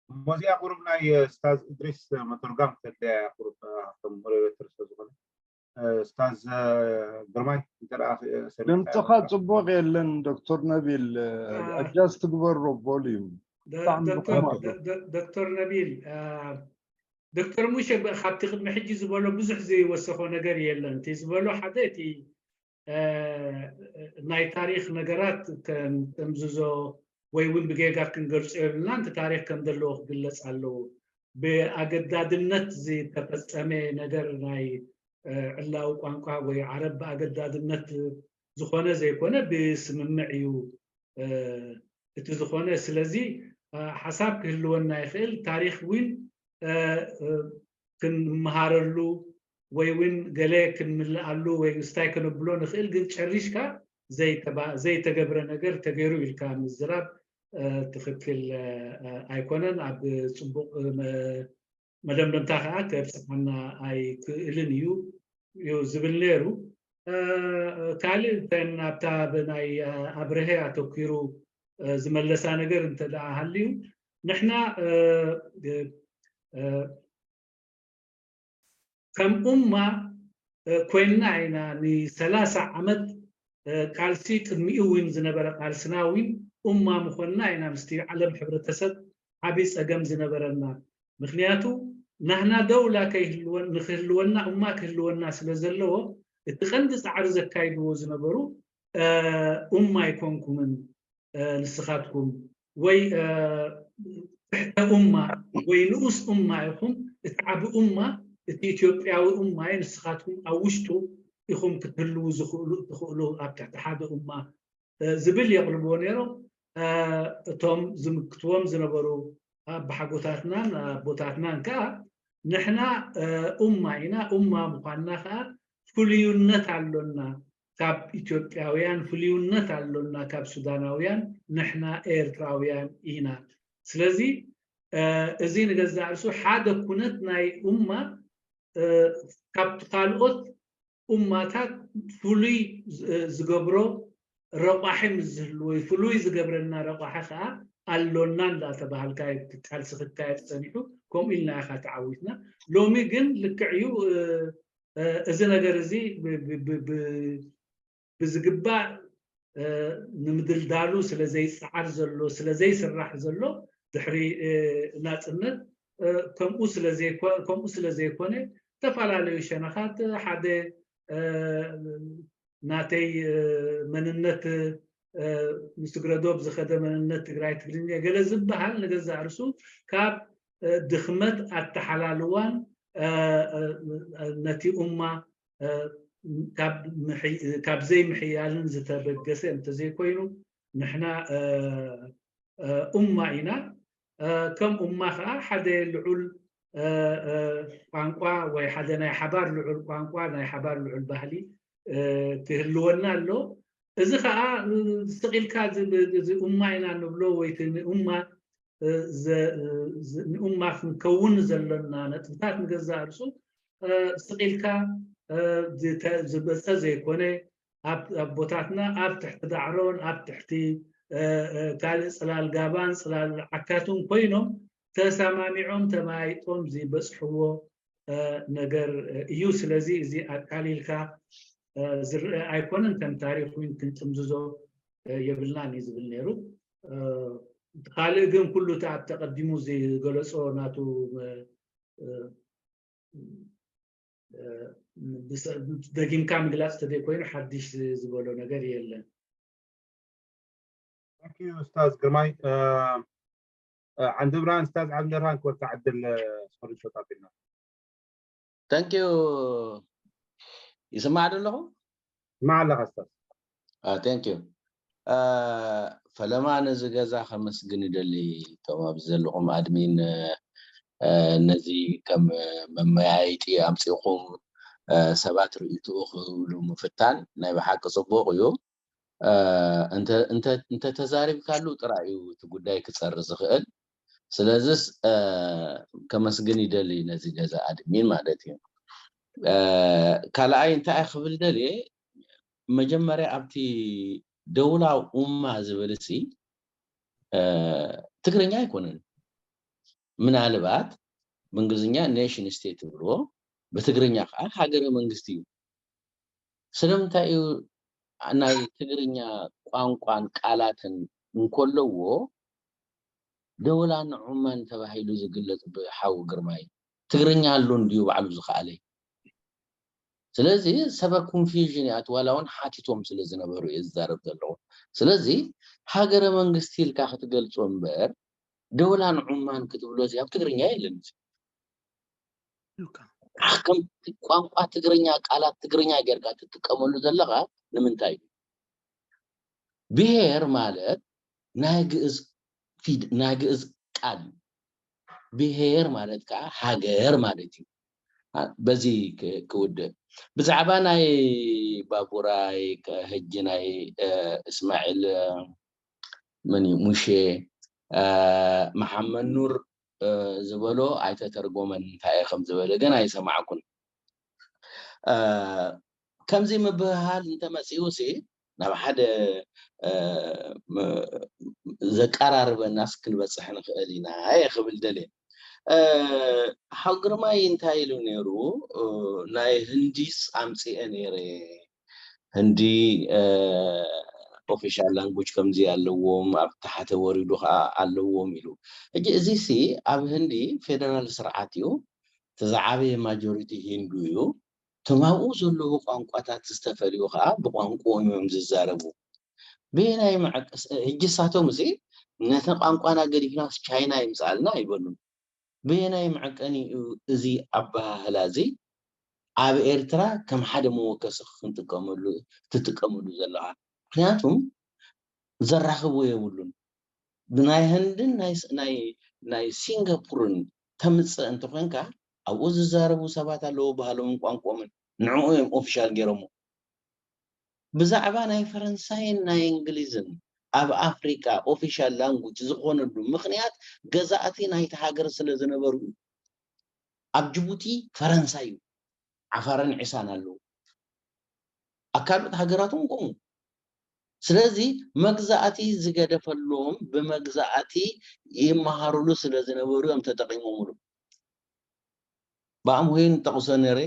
ሞዚኣ ቁሩብ ናይ ስታዝ እድሪስ መተርጓም ክተድልያ እያ፣ ቁሩብ፣ እ፣ ከም ሞዴሬተር ስለ ዝኾነ። እ፣ ስታዝ፣ እ፣ ግርማይ፣ እንተ ደኣ፣ እ፣ ሰሚዕካ ድምፅኻ ጽቡቕ የለን ዶክተር ነቢል። አ፣ ኣጃስት ግበሮ ቮሊዩም። ዶ-፣ ብጣዕሚ ዶክተር ብቑዕ። ዶ-፣ ዶ-፣ ዶክተር ነቢል፣ አ፣ ዶክተር ሙሼ ብ-፣ ካብቲ ቅድሚ ሕጂ ዝበሎ ብዙሕ ዘይወሰኾ ነገር የለን። እቲ ዝበሎ ሓደ እቲ፣ አ፣ ናይ ታሪኽ ነገራት ከንጥምዝዞ ወይ እውን ብጌጋ ክንገልጾ የብልናን። እቲ ታሪኽ ከም ዘለዎ ክግለጽ ኣለዎ። ብኣገዳድነት ዝተፈጸመ ነገር ናይ፣ አ፣ ዕላዊ ቋንቋ ወይ ዓረብ ብኣገዳድነት ዝኾነ ዘይኮነ ብስምምዕ እዩ፣ አ፣ እቲ ዝኾነ። ስለዚ፣ አ፣ ሓሳብ ክህልወና ይኽእል። ታሪኽ እውን፣ አ፣ አ፣ ክንመሃረሉ ወይ እውን ገለ ክንምልኣሉ ወይ ስታይ ከነብሎ ንኽእል፣ ግን ጨሪሽካ ዘይተባ-፣ ዘይተገብረ ነገር ተገይሩ ኢልካ ምዝራብ፣ አ፣ ትኽክል፣ አ፣ ኣይኮነን። ኣብ ጽቡቕ፣ አ፣ መ-፣ መደምደምታ ከኣ ከብጽሓና ኣይክእልን እዩ፣ እዩ ዝብል ነይሩ። አ፣ ካልእ እተን ኣብታ ብናይ፣ አ፣ ኣብርሀ ኣተኲሩ፣ አ፣ ዝመለሳ ነገር እንተ ደኣ ሃልዩ፣ ንሕና፣ አ፣ አ፣ ከም ኡማ፣ አ፣ ኮይንና ኢና ንሰላሳ ዓመት፣ አ፣ ቃልሲ ቅድሚኡ እውን ዝነበረ ቃልስና እውን ኡማ ምኾንና ኢና ምስቲ ዓለም ሕብረተሰብ ዓቢ ጸገም ዝነበረና። ምኽንያቱ ናህና ደውላ ከይህልወን-፣ ንክህልወና ኡማ ክህልወና ስለ ዘለዎ እቲ ቀንዲ ጻዕሪ ዘካይድዎ ዝነበሩ፣ አ፣ ኡማ ኣይኮንኩምን፣ አ፣ ንስኻትኩም ወይ፣ አ፣ ትሕተ ኡማ ወይ ንኡስ ኡማ ኢኹም፣ እቲ ዓቢ ኡማ እቲ ኢትዮጵያዊ ኡማ እዩ፣ ንስኻትኩም ኣብ ውሽጡ ኢኹም ክትህልዉ ዝኽእሉ፣ ትኽእሉ ኣብ ትሕቲ ሓደ ኡማ፣ አ፣ ዝብል የቕርብዎ ነይሮም። አ፣ እቶም ዝምክትዎም ዝነበሩ ኣባሓጎታትናን ኣቦታትናን ከኣ ንሕና፣ አ፣ ኡማ ኢና፣ ኡማ ምዃንና ከኣ ፍሉይነት ኣሎና ካብ ኢትዮጵያውያን፣ ፍሉይነት ኣሎና ካብ ሱዳናውያን፣ ንሕና ኤርትራውያን ኢና። ስለዚ፣ አ፣ እዚ ንገዛእ ርእሱ ሓደ ኩነት ናይ ኡማ፣ አ፣ ካብቲ ካልኦት ኡማታት ፍሉይ ዝ-፣ ዝገብሮ ረቋሒ ምስ ዝህልዎ፣ ፍሉይ ዝገብረና ረቋሒ ከኣ ኣሎና እንዳተባሃልካ እዩ እቲ ቃልሲ ክካየድ ጸኒሑ፣ ከምኡ ኢልና ኢኻ ተዓዊትና። ሎሚ ግን ልክዕ እዩ፣ እ፣ እ፣ እዚ ነገር እዚ ብ-፣ ብ-፣ ብ-፣ ብ-፣ ብዝግባእ፣ እ፣ ንምድልዳሉ ስለ ዘይጸዓር ዘሎ፣ ስለ ዘይስራሕ ዘሎ፣ ድሕሪ፣ እ፣ ናጽነት፣ እ፣ ከምኡ ስለ ዘይኮ-፣ ከምኡ ስለ ዘይኮነ፣ ዝተፈላለዩ ሸነኻት ሓደ፣ እ፣ ናተይ፣ እ፣ መንነት፣ እ፣ ምስ ግረዶብ ዝኸደ መንነት ትግራይ ትግርኛ ገለ ዝበሃል ንገዛእ ርእሱ ካብ፣ እ፣ ድኽመት ኣተሓላልዋን፣ እ፣ እ፣ ነቲ ኡማ፣ እ፣ ካብ ምሕ-፣ ካብ ዘይምሕያልን ዝተበገሰ እንተዘይኮይኑ ንሕና፣ እ፣ እ፣ ኡማ ኢና። እ፣ ከም ኡማ ኸዓ ሓደ ልዑል፣ እ፣ እ፣ ቋንቋ ወይ ሓደ ናይ ሓባር ልዑል ቋንቋ፣ ናይ ሓባር ልዑል ባህሊ፣ እ፣ ክህልወና ኣሎ። እዚ ኸዓ፣ እ፣ ስቕ ኢልካ እዚ፣ እዚ ኡማ ኢና ንብሎ ወይ እቲ ንኡማ፣ እ፣ ዘ-፣ እ፣ ዝ-፣ ንኡማ ክንከውን ዘሎና ነጥብታት ንገዛእ ርእሱ፣ እ፣ ስቕ ኢልካ፣ እ፣ ዝተ-፣ ዝመጸ ዘይኮነ፣ ኣብ፣ ኣቦታትና ኣብ ትሕቲ ዳዕሮን ኣብ ትሕቲ፣ እ፣ እ፣ ካልእ ጽላል ጋባን ጽላል ዓካትን ኮይኖም ተሰማሚዖም ተመያይጦም ዝበጽሕዎ፣ እ፣ ነገር፣ እ፣ እዩ። ስለዚ እዚ ኣቃሊልካ፣ እ፣ ዝረአ ኣይኮነን፣ ከም ታሪኽ እውን ክንጥምዝዞ፣ እ፣ የብልናን እዩ ዝብል ነይሩ። እ፣ እቲ ካልእ ግን ኩሉ እቲ ኣብ ተቐዲሙ ዝገለጾ ናቱ፣ እ፣ እ፣ እ፣ ብሰ-፣ ደጊምካ ምግላጽ ተዘይኮይኑ ሓድሽ ዝ-፣ ዝበሎ ነገር የለን። Thank you ኡስታዝ ግርማይ። እ፣ እ፣ ዓንዲ ብርሃን፣ ኡስታዝ ዓንዲ ብርሃን ክወካ ዕድል፣ እ፣ ስክሪንሾት ኣቢልና። Thank you። ይስማዕ ዶ ኣለኹ? ይስማዕ ኣለኻ ኡስታዝ። አ፣ thank you። አ፣ ፈለማ ነዚ ገዛ ከመስግን ይደሊ፣ እቶም ኣብዚ ዘለኹም ኣድሚን፣ እ፣ ነዚ ከም መመያየጢ ኣምፂእኹም ሰባት ርእይትኡ ክህብሉ ምፍታን ናይ ብሓቂ ፅቡቕ እዩ። እንተተዛሪብካሉ ጥራይ እዩ እቲ ጉዳይ ክፀር ዝኽእል። ስለዚስ ከመስግን ይደሊ ነዚ ገዛ ኣድሚን ማለት እዩ። ካልኣይ እንታይ ክብል ደልየ፣ መጀመርያ ኣብቲ ደውላ ኡማ ዝብል ሲ ትግርኛ ኣይኮነን። ምናልባት ብእንግሊዝኛ ኔሽን ስቴት ትብልዎ፣ ብትግርኛ ከዓ ሃገረ መንግስቲ እዩ። ስለምንታይ እዩ ናይ ትግርኛ ቋንቋን ቃላትን እንከለዎ ደውላን ዑማን ተባሂሉ ዝግለጽ? ብሓው ግርማይ ትግርኛ ኣሎ እንድዩ ባዕሉ ዝኸኣለ። ስለዚ ሰበ ኮንፊውዥን ይኣትዋላ እውን ሓቲቶም ስለ ዝነበሩ እየ ዝዛረብ ዘለኹ። ስለዚ ሃገረ መንግስቲ ኢልካ ክትገልጾ እምበር ደውላን ዑማን ክትብሎ እዚ ኣብ ትግርኛ የለን። ከም ቋንቋ ትግርኛ ቃላት ትግርኛ ጌርካ ትጥቀመሉ ዘለኻ ንምንታይ እዩ? ብሄር ማለት ናይ ግእዝ ፊድ ናይ ግእዝ ቃል እዩ። ብሄር ማለት ከዓ ሃገር ማለት እዩ። በዚ ክውድእ ብዛዕባ ናይ ባቡራይ ሕጂ ናይ እስማዒል መን እዩ ሙሼ መሓመድ ኑር ዝበሎ ኣይተተርጎመን እንታይ ከም ዝበለ ግን ኣይሰማዕኩን። ከምዚ ምብህሃል እንተመፂኡ ሲ ናብ ሓደ ዘቀራርበናስ ክንበፅሕ ንኽእል ኢና እየ ክብል ደልየ። ሓው ግርማይ እንታይ ኢሉ ነይሩ? ናይ ህንዲስ ኣምፅኤ ነይረ፣ ህንዲ ኦፊሻል ላንጉጅ ከምዚ ኣለዎም፣ ኣብ ታሕተ ወሪዱ ከዓ ኣለዎም ኢሉ። ሕጂ እዚ ሲ ኣብ ህንዲ ፌደራል ስርዓት እዩ። እቲ ዝዓበየ ማጆሪቲ ሂንዱ እዩ። እቶም ኣብኡ ዘለዉ ቋንቋታት ዝተፈልዩ ከዓ ብቋንቋኦም እዮም ዝዛረቡ። ብየናይ መዕቀስ ሕጂ እሳቶም እዚ ነቲ ቋንቋና ገዲፍናስ ቻይና ይምፅኣልና ኣይበሉን። ብየናይ መዐቀኒ እዩ እዚ ኣበሃህላ እዚ ኣብ ኤርትራ ከም ሓደ መወከሲ ክንጥቀመሉ ትጥቀመሉ ዘለኻ? ምክንያቱም ዘራኽቦ የብሉን። ብናይ ህንድን ናይ ናይ ሲንጋፖርን ተምፅእ እንተኮንካ ኣብኡ ዝዛረቡ ሰባት ኣለዎ ባህሎምን ቋንቋኦምን ንዕኡ እዮም ኦፊሻል ገይሮሞ። ብዛዕባ ናይ ፈረንሳይን ናይ እንግሊዝን ኣብ ኣፍሪቃ ኦፊሻል ላንጉጅ ዝኾነሉ ምኽንያት ገዛእቲ ናይቲ ሃገር ስለ ዝነበሩ እዩ። ኣብ ጅቡቲ ፈረንሳይ እዩ፣ ዓፋርን ዒሳን ኣለዉ። ኣብ ካልኦት ሃገራት እውን ከምኡ። ስለዚ መግዛእቲ ዝገደፈሎም ብመግዛእቲ ይመሃሩሉ ስለ ዝነበሩ እዮም ተጠቒሞምሉ። ብኣምሆይን ጠቕሶ ነይረ።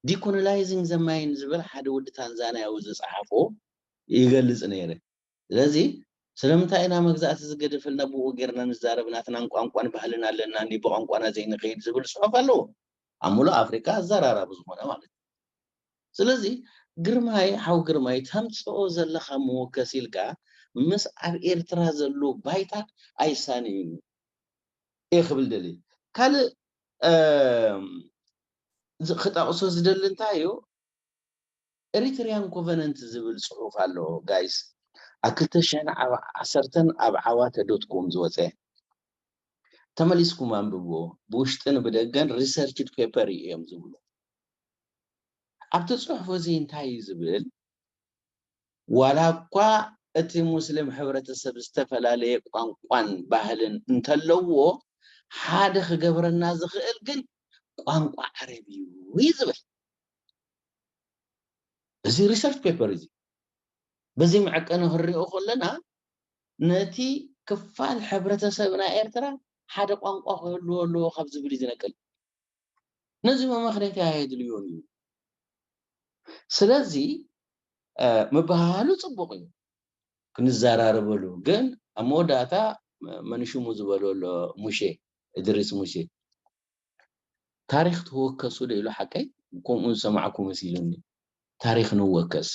ዲኮሎናይዚንግ ዘ ማይንድ ዝብል ሓደ ወዲ ታንዛንያዊ ዝጸሓፎ ይገልጽ ነይረ። ስለዚ ስለምንታይ ኢና መግዛእቲ ዝገደፈልና ብኡ ጌርና ንዛረብ ናትናን ቋንቋን ባህልን ኣለና እንዲ ብቋንቋና ዘይንኸይድ ዝብል ጽሑፍ ኣለዎ ኣብ ሙሉእ ኣፍሪካ ኣዘራራቢ ዝኾነ ማለት እዩ። ስለዚ ግርማይ ሓው ግርማይ ተምፅኦ ዘለኻ መወከሲ ኢልካ ምስ ኣብ ኤርትራ ዘሎ ባይታ ኣይሳነዩን እየ ክብል ደሊ። ካልእ ክጠቕሶ ዝደሊ እንታይ እዩ? ኤሪትሪያን ኮቨነንት ዝብል ፅሑፍ ኣሎ ጋይስ፣ ኣብ ክልተ ሽሕን ዓሰርተን ኣብ ዓዋተ ዶት ኮም ዝወፀ። ተመሊስኩም ኣንብብዎ። ብውሽጥን ብደገን ሪሰርችድ ፔፐር እዮም ዝብሉ። ኣብቲ ፅሑፍ እዚ እንታይ እዩ ዝብል? ዋላ እኳ እቲ ሙስሊም ሕብረተሰብ ዝተፈላለየ ቋንቋን ባህልን እንተለዎ ሓደ ክገብረና ዝኽእል ግን ቋንቋ ዓረብ እዩ እዩ ዝብል። እዚ ሪሰርች ፔፐር እዚ በዚ መዐቀኒ ክንሪኦ ከለና ነቲ ክፋል ሕብረተሰብና ኤርትራ ሓደ ቋንቋ ክህልዎ ኣለዎ ካብ ዝብል እዩ ዝነቅል። ነዚ መመኽነይቲ ኣየድልዮን እዩ። ስለዚ ምብህሃሉ ፅቡቕ እዩ ክንዘራረበሉ። ግን ኣብ መወዳእታ መን ሽሙ ዝበሎ ኣሎ ሙሼ እድሪስ ሙሼ ታሪኽ ተወከሱ ዶ ኢሉ ሓቀይ ከምኡ ዝሰማዕኩ መሲሉኒ። ታሪኽ ንወከስ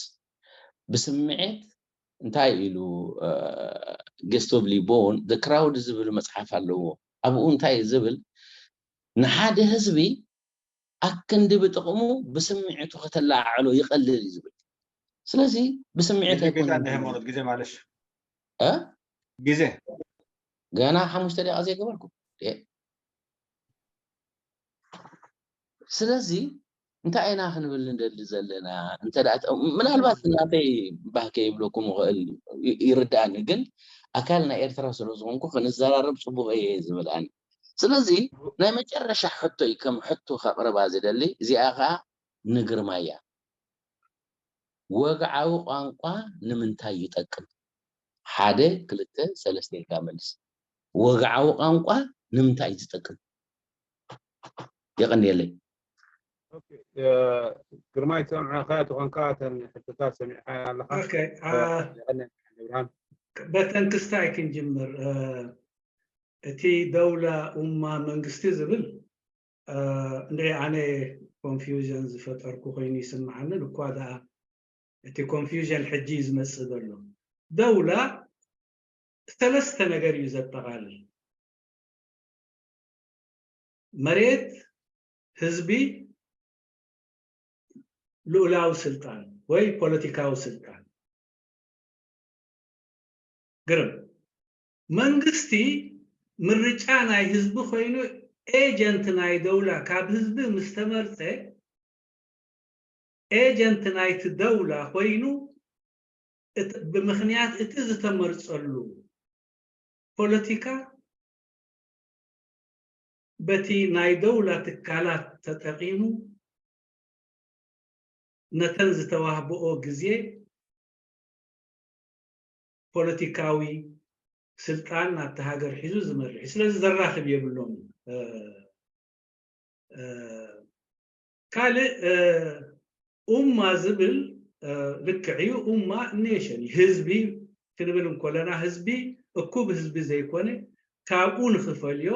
ብስምዒት እንታይ ኢሉ ገስቶብሊ ቦን ክራውድ ዝብል መፅሓፍ ኣለዎ። ኣብኡ እንታይ ዝብል ንሓደ ህዝቢ ኣክንዲ ብጥቕሙ ብስምዒቱ ከተለዓዕሎ ይቐልል እዩ ዝብል። ስለዚ ብስምዒት ኣይኮነን ሃይማኖት ግዜ ማለሽ ግዜ ገና ሓሙሽተ ደቂቃ ዘይገበርኩ። እ? ስለዚ እንታይ ኢና ክንብል ንደሊ ዘለና? እንተ ደኣ ተ-፣ ምናልባት ናተይ ባህከ ይብለኩም ይኽእል፣ ይ-፣ ይርድኣኒ፣ ግን ኣካል ናይ ኤርትራ ስለ ዝኾንኩ ክንዘራረብ ጽቡቕ እየ ዝብል ኣነ። ስለዚ ናይ መጨረሻ ሕቶይ ከም ሕቶ ከቕርባ ዝደሊ እዚኣ ኸኣ ንግርማይ እያ። ወግዓዊ ቋንቋ ንምንታይ ይጠቅም? ሓደ፣ ክልተ፣ ሰለስተ ኢልካ መልስ። ወግዓዊ ቋንቋ ንምንታይ እዩ ዝጠቅም? የቐንየለይ። ኦኬ፣ እ፣ ግርማይ ትሰምዐ ኸ ትኾንካ እተን ሕቶታት ሰሚዕካ ኣለኻ? ኦኬ፣ አ፣ የቐንየልና ብርሃን። በተን ክስታይ ክንጅምር። እ፣ እቲ ደውላ ኡማ መንግስቲ ዝብል፣ እ፣ እንድዒ ኣነ ኮንፊውዥን ዝፈጠርኩ ኮይኑ ይስምዓኒ። እኳ ደኣ እቲ ኮንፊውዥን ሕጂ እዩ ዝመጽእ ዘሎ። ደውላ ሰለስተ ነገር እዩ ዘጠቓልል። መሬት፣ ህዝቢ፣ ልኡላዊ ስልጣን ወይ ፖለቲካዊ ስልጣን። ግርም። መንግስቲ ምርጫ ናይ ህዝቢ ኮይኑ ኤጀንት ናይ ደውላ ካብ ህዝቢ ምስ ተመርጸ ኤጀንት ናይቲ ደውላ ኮይኑ እት-፣ ብምኽንያት እቲ ዝተመርጸሉ ፖለቲካ በቲ ናይ ደውላ ትካላት ተጠቒሙ ነተን ዝተዋህብኦ ግዜ ፖለቲካዊ ስልጣን ናብቲ ሃገር ሒዙ ዝመርሕ እዩ። ስለዚ ዘራኽብ የብሎምን። እ፣ እ፣ ካልእ፣ እ፣ ኡማ ዝብል፣ እ፣ ልክዕ እዩ። ኡማ ኔሽን እዩ። ህዝቢ ክንብል እንኮለና ህዝቢ እኩብ ህዝቢ ዘይኮነ ካብኡ ንኽፈልዮ፣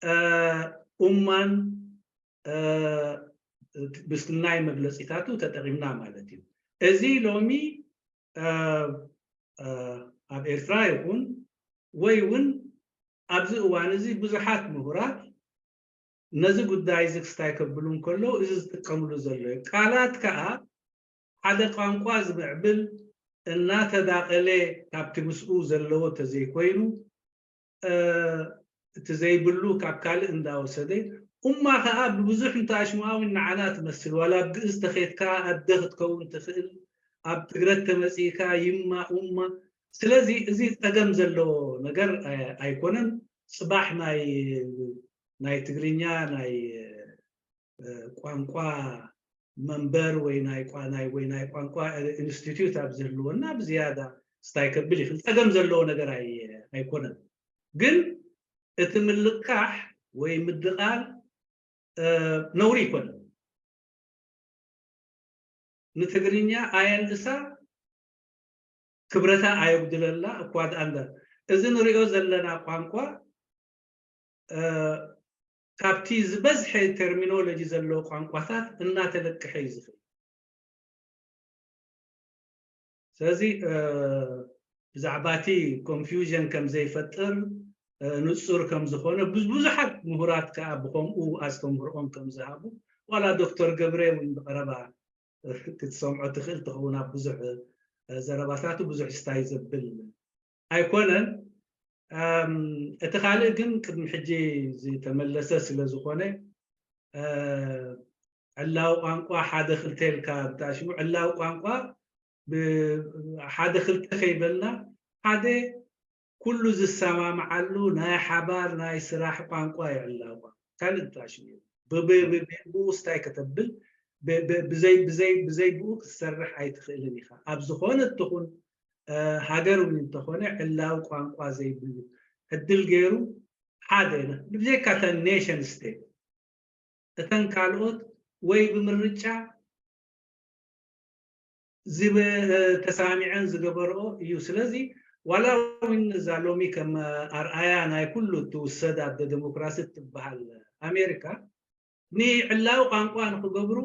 እ፣ ኡማን፣ እ፣ ብስናይ መግለጺታቱ ተጠቒምና ማለት እዩ። እዚ ሎሚ፣ እ፣ እ፣ ኣብ ኤርትራ ይኹን ወይ እውን ኣብዚ እዋን እዚ ብዙሓት ምሁራት ነዚ ጉዳይ እዚ ክስታይ ከብሉ እንከለዉ እዚ ዝጥቀምሉ ዘሎ እዩ። ቃላት ከኣ ሓደ ቋንቋ ዝምዕብል እናተዳቐለ ካብቲ ምስኡ ዘለዎ ተዘይኮይኑ፣ እ፣ እቲ ዘይብሉ ካብ ካልእ እንዳወሰደ፣ ኡማ ከኣ ብብዙሕ እንተኣሽሙኣ እውን ንዓና ትመስል። ዋላ ኣብ ግእዝ ተኼድካ ኣደ ክትከውን ትኽእል፣ ኣብ ትግረት ተመጺእካ ይማ፣ ኡማ። ስለዚ እዚ ጸገም ዘለዎ ነገር፣ እ፣ ኣይኮነን። ጽባሕ ናይ፣ ናይ ትግርኛ ናይ፣ እ፣ ቋንቋ መንበር ወይ ናይ ቋ-፣ ናይ፣ ወይ ናይ ቋንቋ ኢንስቲትዩት ኣብ ዝህልወና ብዝያዳ ስታይ ከብል ይኽእል። ጸገም ዘለዎ ነገር ኣይ-፣ ኣይኮነን። ግን እቲ ምልቃሕ ወይ ምድቓል፣ እ፣ ነውሪ ይኮነን። ንትግርኛ ኣየንእሳ፣ ክብረታ ኣየጉድለላ እኳ ደኣ እምበር፣ እዚ ንሪኦ ዘለና ቋንቋ፣ እ፣ ካብቲ ዝበዝሐ ተርሚኖሎጂ ዘለዎ ቋንቋታት እናተለቅሐ እዩ ዝኽእል። ስለዚ፣ እ፣ ብዛዕባ እቲ ኮንፊውዥን ከም ዘይፈጥር፣ እ፣ ንጹር ከም ዝኾነ፣ ብዙ-፣ ብዙሓት ምሁራት ከኣ ብኸምኡ ኣስተምህሮኦም ከም ዝሃቡ፣ ዋላ ዶክተር ገብረ እውን ብቐረባ ክትሰምዖ ትኽእል ትኸውን። ኣብ ብዙሕ፣ እ፣ ዘረባታቱ ብዙሕ ስታይ ዘብል ኣይኮነን። እም፣ እቲ ካልእ ግን ቅድሚ ሕጂ ዝተመለሰ ስለ ዝኾነ፣ እ፣ ዕላዊ ቋንቋ ሓደ ክልተ ኢልካ እንተኣሽሙ፣ ዕላዊ ቋንቋ ብ-፣ ሓደ ክልተ ከይበልና፣ ሓደ ኩሉ ዝሰማምዓሉ ናይ ሓባር ናይ ስራሕ ቋንቋ እዩ ዕላዊ ቋንቋ። ካልእ እንተኣሽሙ፣ ብ-፣ ብ-፣ ብ-፣ ብ-፣ ብኡ ስታይ ከተብል፣ ብ-፣ ብ-፣ ብዘይ፣ ብዘይ፣ ብዘይ ብኡ ክትሰርሕ ኣይትኽእልን ኢኻ። ኣብ ዝኾነት ትኹን፣ እ፣ ሃገር እውን እንተኾነ ዕላዊ ቋንቋ ዘይብሉ ዕድል ገይሩ ሓደ፣ ብዘይካ እተን ኔሽን ስቴት፣ እተን ካልኦት ወይ ብምርጫ ዝብ-፣ ተሳሚዐን ዝገበርኦ እዩ። ስለዚ ዋላ እውን እዛ ሎሚ ከም ኣርኣያ ናይ ኩሉ እትውሰድ ኣደ ዴሞክራሲ እትበሃል ኣሜሪካ ንዕላዊ ቋንቋ ንክገብሩ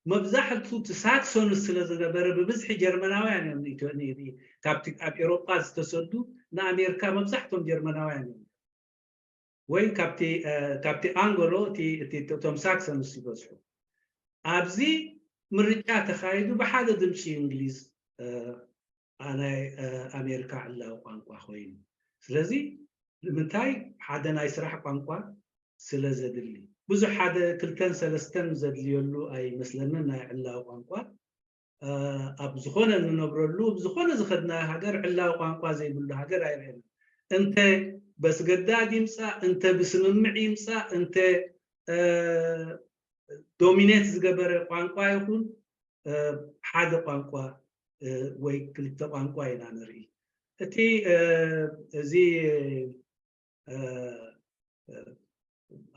መብዛሕቱ እቲ ሳክሶንስ ስለ ዝነበረ ብብዝሒ ጀርመናውያን እዮም ንኢትዮ-፣ ን-፣ ን-፣ ካብቲ ኣብ ኤሮጳ ዝተሰዱ ንኣሜሪካ መብዛሕቶም ጀርመናውያን እዮም። ወይ ካብቲ፣ እ፣ ካብቲ ኣንጎሎ እቲ፣ እቲ፣ እቶም ሳክሰንስ ይበዝሑ። ኣብዚ ምርጫ ተኻይዱ ብሓደ ድምፂ እንግሊዝ፣ እ፣ ኣ-፣ ናይ፣ እ፣ ኣሜሪካ ዕላዊ ቋንቋ ኮይኑ። ስለዚ ንምንታይ ሓደ ናይ ስራሕ ቋንቋ ስለ ዘድሊ። ብዙሕ ሓደ ክልተን ሰለስተን ዘድልየሉ ኣይመስለንን ናይ ዕላዊ ቋንቋ። ኣብ ዝኾነ እንነብረሉ፣ ኣብ ዝኾነ ዝኸድናዮ ሃገር ዕላዊ ቋንቋ ዘይብሉ ሃገር ኣይረአናን። እንተ በስገዳድ ይምፃእ፣ እንተ ብስምምዕ ይምፃእ፣ እንተ ዶሚኔት ዝገበረ ቋንቋ ይኹን፣ ሓደ ቋንቋ ወይ ክልተ ቋንቋ ኢና ንርኢ። እቲ እዚ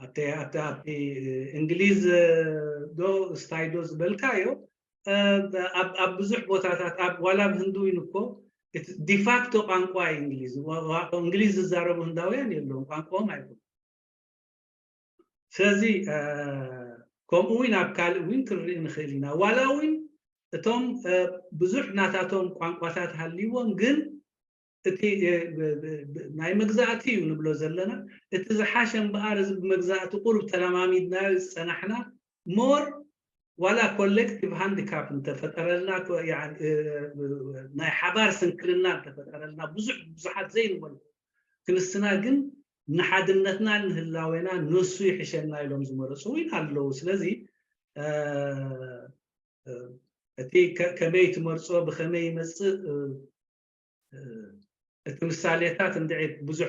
ኣብቲ ኣብቲ ኣብቲ እንግሊዝ ዶ ስታይ ዶ ዝበልካዮ፣ ኣብ ኣብ ብዙሕ ቦታታት፣ ኣብ ዋላ ኣብ ህንዲ እውን እኮ እቲ ዲፋክቶ ቋንቋ እዩ እንግሊዝ። ዋ- ዋ- እንግሊዝ ዝዛረቡ ህንዳውያን የለውን፣ ቋንቋኦም ኣይኮኑን። ስለዚ ከምኡ እውን ኣብ ካልእ እውን ክንርኢ ንኽእል ኢና። ዋላ እውን እቶም ብዙሕ ናታቶም ቋንቋታት ሃልይዎም፣ ግን እቲ ናይ መግዛእቲ እዩ ንብሎ ዘለና፣ እቲ ዝሓሸ እምበኣር እዚ ብመግዛእቲ ቁሩብ ተለማሚድናዮ ዝፀናሕና፣ ሞር ዋላ ኮሌክቲቭ ሃንዲካፕ እንተፈጠረልና፣ ናይ ሓባር ስንክልና እንተፈጠረልና፣ ብዙሕ ብዙሓት ዘይንመልኩ ክንስና፣ ግን ንሓድነትና ንህላዌና ንሱ ይሕሸና ኢሎም ዝመረፁ እውን ኣለዉ። ስለዚ እቲ ከመይ ትመርፆ፣ ብኸመይ ይመፅእ፣ እቲ ምሳሌታት እንድዒ ብዙሕ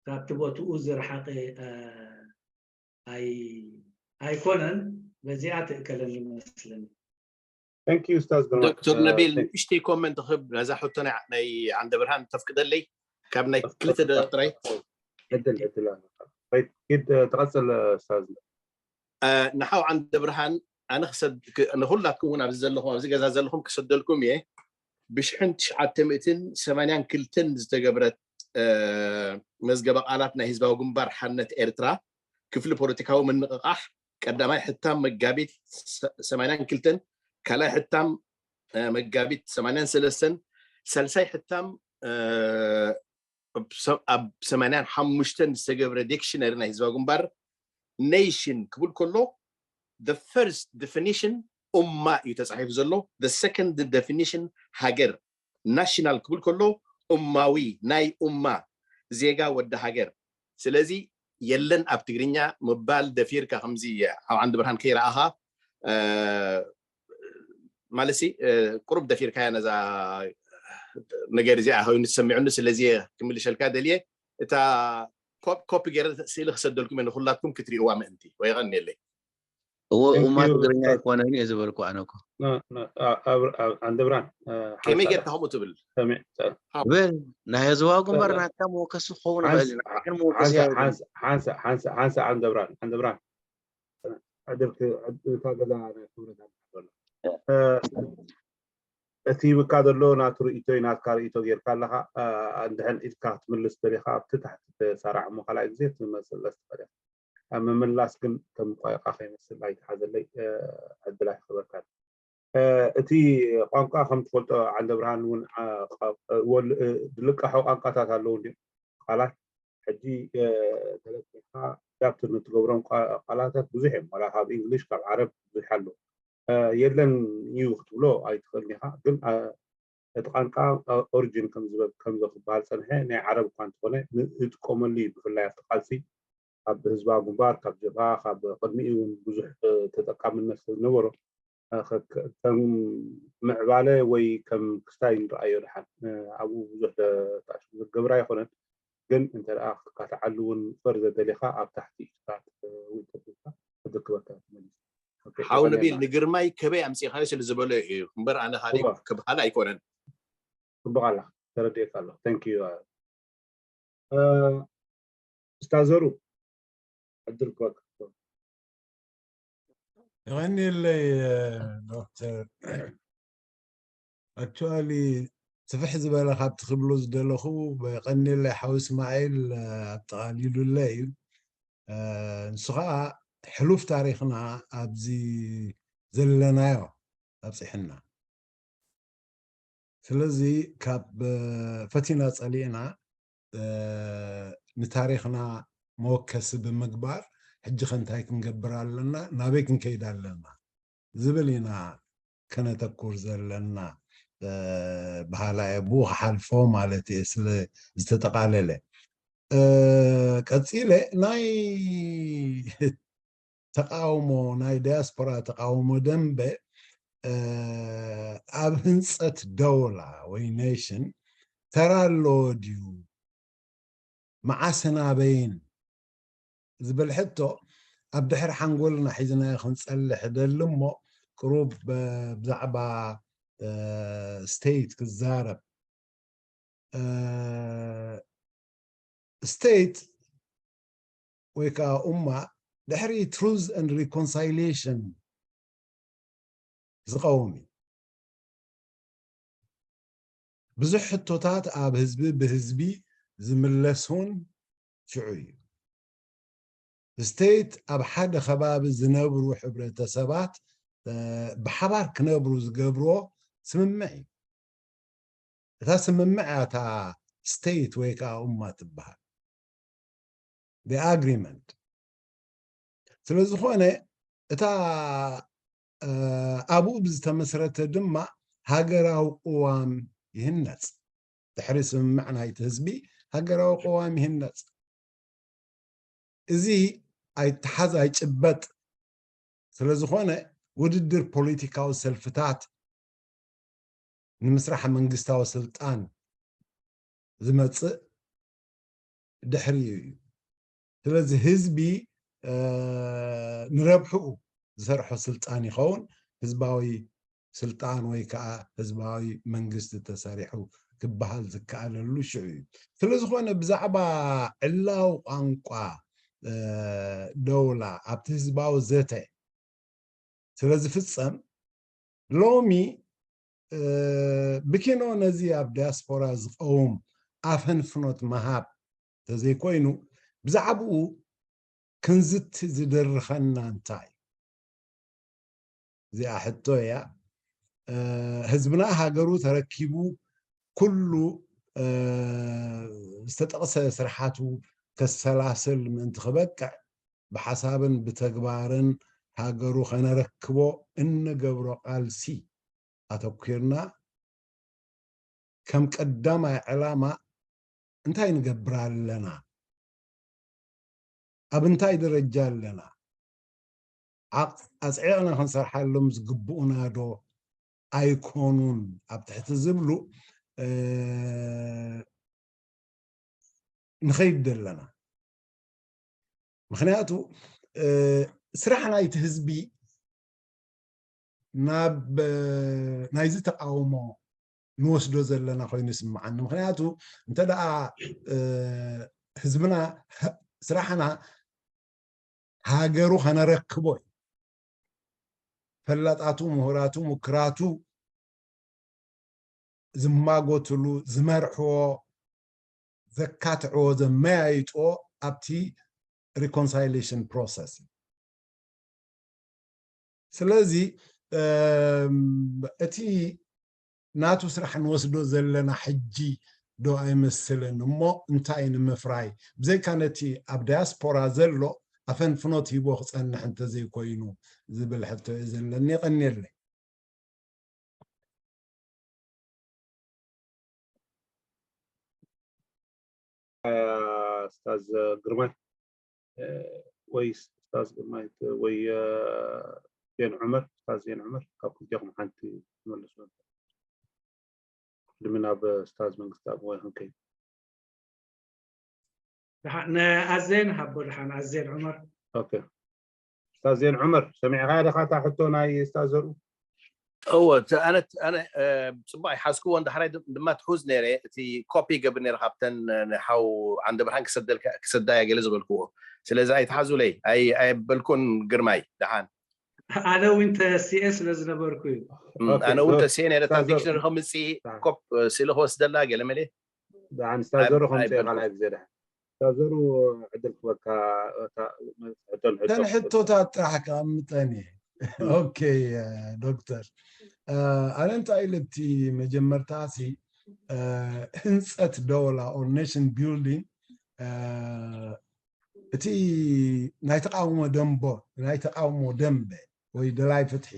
ካብቲ ቦትኡ ዝረሓቐ ኣይኮነን። በዚኣ ትእከለኒ ይመስለኒ። ዶክተር ነቢል፣ ንእሽተይ ኮመንት ክብ ነዛ ሕቶ ናይ ዓንደ ብርሃን ተፍቅደለይ፣ ካብ ናይ ክልተ ደቂቕ ጥራይ። ተቐፅል ስታዝ። ንሓው ዓንደ ብርሃን፣ ኣነ ንኹላትኩም እውን ኣብዚ ዘለኹም፣ ኣብዚ ገዛ ዘለኹም ክሰደልኩም እየ። ብሽሕን ትሽዓተ ሚእትን ሰማንያን ክልተን ዝተገብረት መዝገበ ቃላት ናይ ህዝባዊ ግንባር ሓርነት ኤርትራ ክፍሊ ፖለቲካዊ ምንቕቓሕ፣ ቀዳማይ ሕታም መጋቢት ሰማንያን ክልተን፣ ካልኣይ ሕታም መጋቢት ሰማንያን ሰለስተን፣ ሳልሳይ ሕታም ኣብ ሰማንያን ሓሙሽተን ዝተገብረ ዲክሽነሪ ናይ ህዝባዊ ግንባር፣ ኔሽን ክብል ከሎ፣ the first definition ኡማ እዩ ተፃሒፉ ዘሎ። The second definition ሃገር፣ ናሽናል ክብል ከሎ፣ ኡማዊ፣ ናይ ኡማ፣ ዜጋ፣ ወዲ ሃገር። ስለዚ የለን ኣብ ትግርኛ ምባል ደፊርካ፣ ከምዚ ሓው ዓንደ ብርሃን ከይረኣኻ፣ ማለትሲ ቁሩብ ደፊርካያ ነዛ ነገር እዚኣ ኮይኑ ተሰሚዑኒ። ስለዚ ክምልሸልካ ደልየ፣ እታ ኮፒ ገይረ ስእሊ ክሰደልኩም እየ ንኩላትኩም ክትሪእዋ ምእንቲ። ወይ ቀኒየለይ። እዎ፣ ኡማ ትግርኛ ኣይኮነን እየ ዝበልኩ ኣነ እኮ። ዓንደ ብርሃን፣ ከመይ ጌርካ ከምኡ ትብል? በል፣ ናይ ህዝባዊ ግንባር ናትካ መወከሲ ክኸውን ይኽእል እዩ። ሓንሳ ዓንደ ብርሃን፣ ዓንደ ብርሃን ዕድልካ ገላ ናይ ክብረት ኣሎ። እቲ ብካ ዘሎ ናቱ ርእይቶ እዩ። ናትካ ርእይቶ ጌርካ ኣለኻ። እንድሕን ኢድካ ክትምልስ ደሊኻ ኣብቲ ታሕቲ ተሳራዕ እሞ ካልኣይ ግዜ ትመልስ ትኽእል ኢኻ። ኣብ ምምላስ ግን ከም ቋይቋ ከይመስል ኣይትሓዘለይ፣ ዕድል ኣይክህበካን። እቲ ቋንቋ ከም ትፈልጦ ዓንደ ብርሃን እውን ዝልቃሑ ቋንቋታት ኣለዉ እንዲም ቃላት ሕጂ ተለቂኻ ዳፕት ንትገብሮም ቃላታት ብዙሕ እዮም። ዋላ ካብ እንግሊሽ ካብ ዓረብ ብዙሕ ኣለዉ። የለን እዩ ክትብሎ ኣይትኽእልን ኢኻ፣ ግን እቲ ቃንቃ ኦሪጂን ከምዝበ- ከምዞ ክበሃል ፀንሐ ናይ ዓረብ እኳ እንተኾነ ንእጥቀመሉ እዩ። ብፍላይ ኣብቲ ቃልሲ ካብ ህዝባዊ ግንባር ካብ ጀብሃ ካብ ቅድሚኡ እውን ብዙሕ ተጠቃምነት ስለዝነበሮ ከም ምዕባለ ወይ ከም ክስታይ ንረኣዮ። ደሓን ኣብኡ ብዙሕ ተኣሽሙ ዝገብር ኣይኮነን፣ ግን እንተ ደኣ ክትካትዓሉ እውን ፈር ዘደሊኻ ኣብ ታሕቲ ኢድካ ወይ ተቢልካ ክትክበካ ትመልስ። ሓው ነቢል ንግርማይ ከበይ ኣምፂኻዮ ስለ ዝበሎ እዩ እምበር ኣነ ካልእ ክበሃል ኣይኮነን። ፅቡቕ ኣላ፣ ተረዲኤካ ኣለኹ። Thank you። እስታዘሩ ዕድል ክበካ። የቐንየለይ ዶክተር። ኣክቹዋሊ ስፍሕ ዝበለ ካብቲ ክብሎ ዝደለኹ፣ የቐንየለይ ሓው እስማዒል ኣጠቓሊሉለይ እዩ። ንሱ ኸዓ ሕሉፍ ታሪኽና ኣብዚ ዘለናዮ ኣብፂሕና። ስለዚ ካብ ፈቲና ፀሊእና ንታሪኽና መወከሲ ብምግባር ሕጂ ከ እንታይ ክንገብር ኣለና፣ ናበይ ክንከይድ ኣለና ዝብል ኢና ከነተኩር ዘለና። በሃላ እየ ብኡ ክሓልፎ ማለት እየ ስለ ዝተጠቓለለ። ቀፂለ ናይ ተቃውሞ ናይ ዳያስፖራ ተቃውሞ ደንበ ኣብ ህንፀት ደውላ ወይ ኔሽን ተራ ኣለዎ ድዩ? መዓስን ኣበይን ዝብል ሕቶ ኣብ ድሕሪ ሓንጎልና ሒዝናዮ ክንፀልሕ ደሊ እሞ ቅሩብ ብዛዕባ ስቴት ክዛረብ ስቴት ወይ ከዓ ኡማ ድሕሪ ትሩዝ ን ሪኮንሳይሌሽን ዝቐውም እዩ። ብዙሕ ሕቶታት ኣብ ህዝቢ ብህዝቢ ዝምለስ እውን ሽዑ እዩ። ስቴት ኣብ ሓደ ከባቢ ዝነብሩ ሕብረተሰባት ብሓባር ክነብሩ ዝገብርዎ ስምምዕ እዩ። እታ ስምምዕ እያ እታ ስቴት ወይ ከዓ ኡማ ትበሃል። ኣግሪመንት ስለ ዝኾነ እታ ኣብኡ ብዝተመስረተ ድማ ሃገራዊ ቅዋም ይህነፅ። ድሕሪ ስምምዕ ናይቲ ህዝቢ ሃገራዊ ቅዋም ይህነፅ። እዚ ኣይተሓዝ ኣይጭበጥ ስለ ዝኾነ ውድድር ፖለቲካዊ ሰልፍታት ንምስራሕ መንግስታዊ ስልጣን ዝመፅእ ድሕሪኡ እዩ። ስለዚ ህዝቢ ንረብሕኡ ዝሰርሖ ስልጣን ይኸውን። ህዝባዊ ስልጣን ወይ ከዓ ህዝባዊ መንግስቲ ተሰሪሑ ክበሃል ዝከኣለሉ ሽዑ እዩ። ስለዝኾነ ብዛዕባ ዕላዊ ቋንቋ ደውላ ኣብቲ ህዝባዊ ዘተ ስለ ዝፍፀም ሎሚ ብኪኖ ነዚ ኣብ ዲያስፖራ ዝቐውም ኣፈንፍኖት ምሃብ ተዘይኮይኑ ብዛዕባኡ ክንዝቲ ዝደርኸና እንታይ? እዚኣ ሕቶ እያ። ህዝብና ሃገሩ ተረኪቡ ኩሉ ዝተጠቕሰ ስርሓቱ ከሰላስል ምእንቲ ክበቅዕ ብሓሳብን ብተግባርን ሃገሩ ከነረክቦ እንገብሮ ቃልሲ ኣተኲርና ከም ቀዳማይ ዕላማ እንታይ ንገብር ኣለና? ኣብ እንታይ ደረጃ ኣለና? ኣጽዒቕና ክንሰርሓሎም ዝግብኡና ዶ ኣይኮኑን ኣብ ትሕቲ ዝብሉ ንኸይድ ዘለና። ምክንያቱ ስራሕ ናይቲ ህዝቢ ናብ ናይዚ ተቃውሞ ንወስዶ ዘለና ኮይኑ ይስምዓኒ። ምክንያቱ እንተ ደኣ ህዝብና ስራሕና ሃገሩ ከነረክቦ እዩ። ፈላጣቱ፣ ምሁራቱ፣ ምክራቱ ዝማጎትሉ፣ ዝመርሕዎ፣ ዘካትዕዎ፣ ዘመያይጥዎ ኣብቲ ሪኮንሳይሌሽን ፕሮሰስ እዩ። ስለዚ እቲ ናቱ ስራሕ ንወስዶ ዘለና ሕጂ ዶ ኣይመስልን እሞ እንታይ ንምፍራይ ብዘይካ ነቲ ኣብ ዳያስፖራ ዘሎ ኣፈንፍኖት ሂቦ ክፀንሕ እንተዘይኮይኑ ዝብል ሕቶ እዩ ዘለኒ። የቐንየለይ። ኡስታዝ ግርማይ ወይ ኡስታዝ ግርማይ ወይ ዜን ዑመር፣ ኡስታዝ ዜን ዑመር ካብ ክልቲኹም ሓንቲ ትመልሱ። ቅድሚ ናብ ኡስታዝ መንግስቲ ኣብ ወይ ክንከይድ ንኣዜን ሃቦ ድሓን ኣዜን ዑመር። ኡስታዝ ዜን ዑመር ሰሚዕኻያ ዲኻ እታ ሕቶ ናይ ኡስታዝ ዘርኡ? እወ ኣነ ኣነ ጽቡቅ ይሓዝክዎ እንድሕራይ ድማ ትሑዝ ነይረ እቲ ኮፒ ይገብር ነይረ ካብተን ንሓው ዓንደ ብርሃን ክሰደልካ ክሰዳያ ገለ ዝበልክዎ ስለዚ ኣይትሓዙለይ ኣይ ኣየበልኩን ግርማይ ደሓን ኣነ እውን ተሲኤ ስለ ዝነበርኩ እዩ ኣነ እውን ተሲኤ ነይረ እታ ዲክሽነሪ ከምፅኢ ኮፕ ስእሊ ክወስደላ ገለ መለ ደሓን ስታዘሩ ከምፅእ ካልኣይ ግዜ ደሓን ስታዘሩ ዕድል ክበካ እተን ሕቶታት ጥራሕ ከቐምጠን እየ ኦኬ ዶክተር ኣነ እንታይ ኢለ እቲ መጀመርታ ሲ ህንፀት ደወላ or nation building እቲ ናይ ተቃውሞ ደንቦ ናይ ተቃውሞ ደንበ ወይ ደላይ ፍትሒ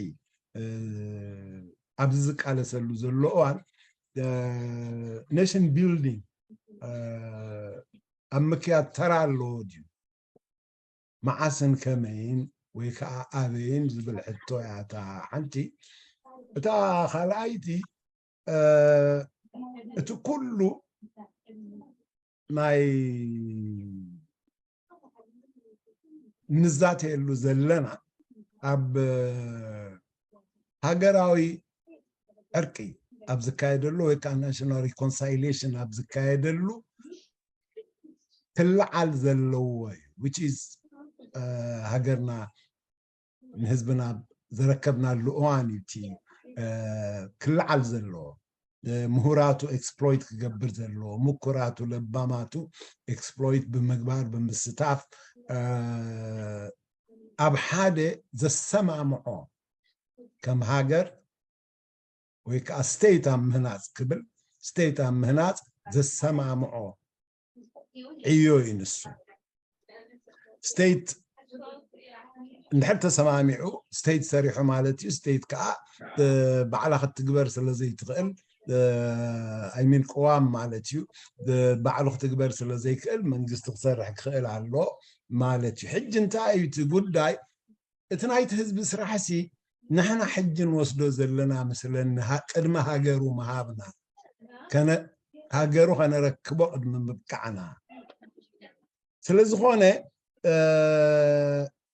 ኣብዚ ዝቃለሰሉ ዘሎ እዋን nation building ኣብ ምክያድ ተራ ኣለዎ ድዩ? መዓስን ከመይን ወይ ከዓ ኣበይን ዝብል ሕቶ እያ እታ ሓንቲ። እታ ካልኣይቲ፣ እ፣ እቲ ኩሉ ናይ ንዛተየሉ ዘለና ኣብ ሃገራዊ ዕርቂ ኣብ ዝካየደሉ ወይ ከዓ ናሽናል ሪኮንሳይሌሽን ኣብ ዝካየደሉ ክለዓል ዘለዎ እዩ። Which is ሃገርና ንህዝብና ዘረከብናሉ እዋን እዩ እቲ ክለዓል ዘለዎ። ምሁራቱ ኤክስፕሎይት ክገብር ዘለዎ፣ ምኩራቱ ለባማቱ ኤክስፕሎይት ብምግባር ብምስታፍ ኣብ ሓደ ዘሰማምዖ ከም ሃገር ወይ ከዓ ስቴት ኣብ ምህናፅ ክብል፣ ስቴት ኣብ ምህናፅ ዘሰማምዖ ዕዮ እዩ ንሱ። ስቴት እንድሕር ተሰማሚዑ ስቴት ሰሪሑ ማለት እዩ። ስቴት ከዓ ባዕላ ክትግበር ስለ ዘይትኽእል፣ ኣይሚን ቅዋም ማለት እዩ። ባዕሉ ክትግበር ስለ ዘይክእል መንግስቲ ክሰርሕ ክኽእል ኣሎ ማለት እዩ። ሕጂ እንታይ እዩ እቲ ጉዳይ? እቲ ናይቲ ህዝቢ ስራሕሲ ንሕና ሕጂ ንወስዶ ዘለና ምስለኒ ቅድሚ ሃገሩ ምሃብና፣ ሃገሩ ከነረክቦ ቅድሚ ምብቃዕና። ስለ ዝኾነ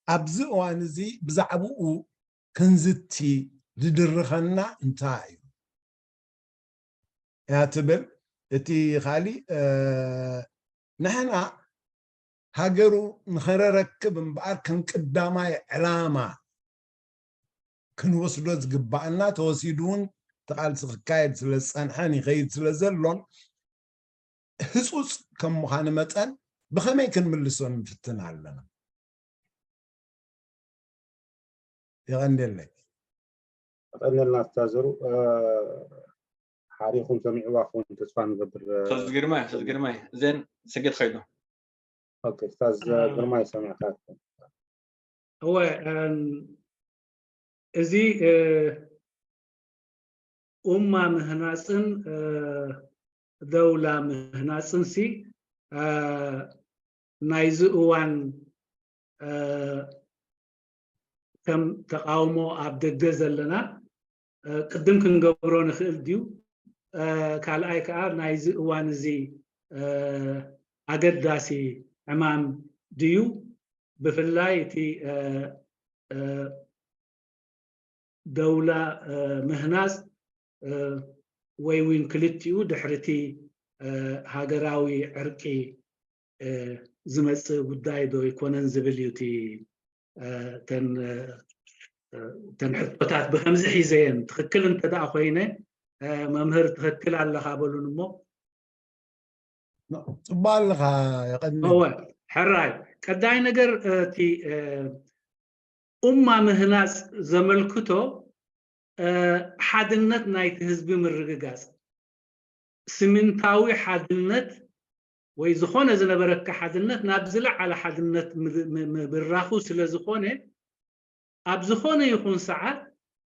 ኣብዚ እዋን እዚ ብዛዕባኡ ክንዝቲ ዝድርኸና እንታይ እዩ? እያ ትብል። እቲ ካሊእ ንሕና ሃገሩ ንኸረረክብ እምበኣር ከም ቀዳማይ ዕላማ ክንወስዶ ዝግባኣና፣ ተወሲዱ እውን እቲ ቃልሲ ክካየድ ስለ ዝፀንሐን ይኸይድ ስለ ዘሎን ህፁፅ ከም ምዃኑ መጠን ብኸመይ ክንምልሶ ንፍትን ኣለና። የቐንየለይ። የቐንየልና ኣስታዘሩ። ሓሪኹም ሰሚዕዋ ክውን ተስፋ ንገብር። ኡስታዝ ግርማይ፣ ኡስታዝ ግርማይ፣ ዜን ስግድ ኸይዱ። ኦኬ፣ ኡስታዝ ግርማይ ሰሚዕካ። እወ፣ እዚ ኡማ ምህናፅን ደውላ ምህናፅን ሲ ናይዚ እዋን ከም ተቃውሞ ኣብ ደገ ዘለና ቅድም ክንገብሮ ንኽእል ድዩ? ካልኣይ ከዓ ናይዚ እዋን እዚ ኣገዳሲ ዕማም ድዩ? ብፍላይ እቲ ደውላ ምህናፅ ወይ እውን ክልቲኡ ድሕርቲ ሃገራዊ ዕርቂ ዝመፅእ ጉዳይ ዶ ኣይኮነን ዝብል እዩ። እቲ እተን ሕቶታት ብከምዚ ሒዘየን ትኽክል እንተደኣ ኮይነ መምህር ትኽክል ኣለኻ በሉን እሞ። ፅቡቅ ኣለኻ። የቐድም። እወ፣ ሕራይ ቀዳይ ነገር እቲ ኡማ ምህናፅ ዘመልክቶ ሓድነት ናይቲ ህዝቢ ምርግጋፅ፣ ስሚንታዊ ሓድነት ወይ ዝኾነ ዝነበረካ ሓድነት ናብ ዝለዓለ ሓድነት ምብራኹ ስለ ዝኾነ፣ ኣብ ዝኾነ ይኹን ሰዓት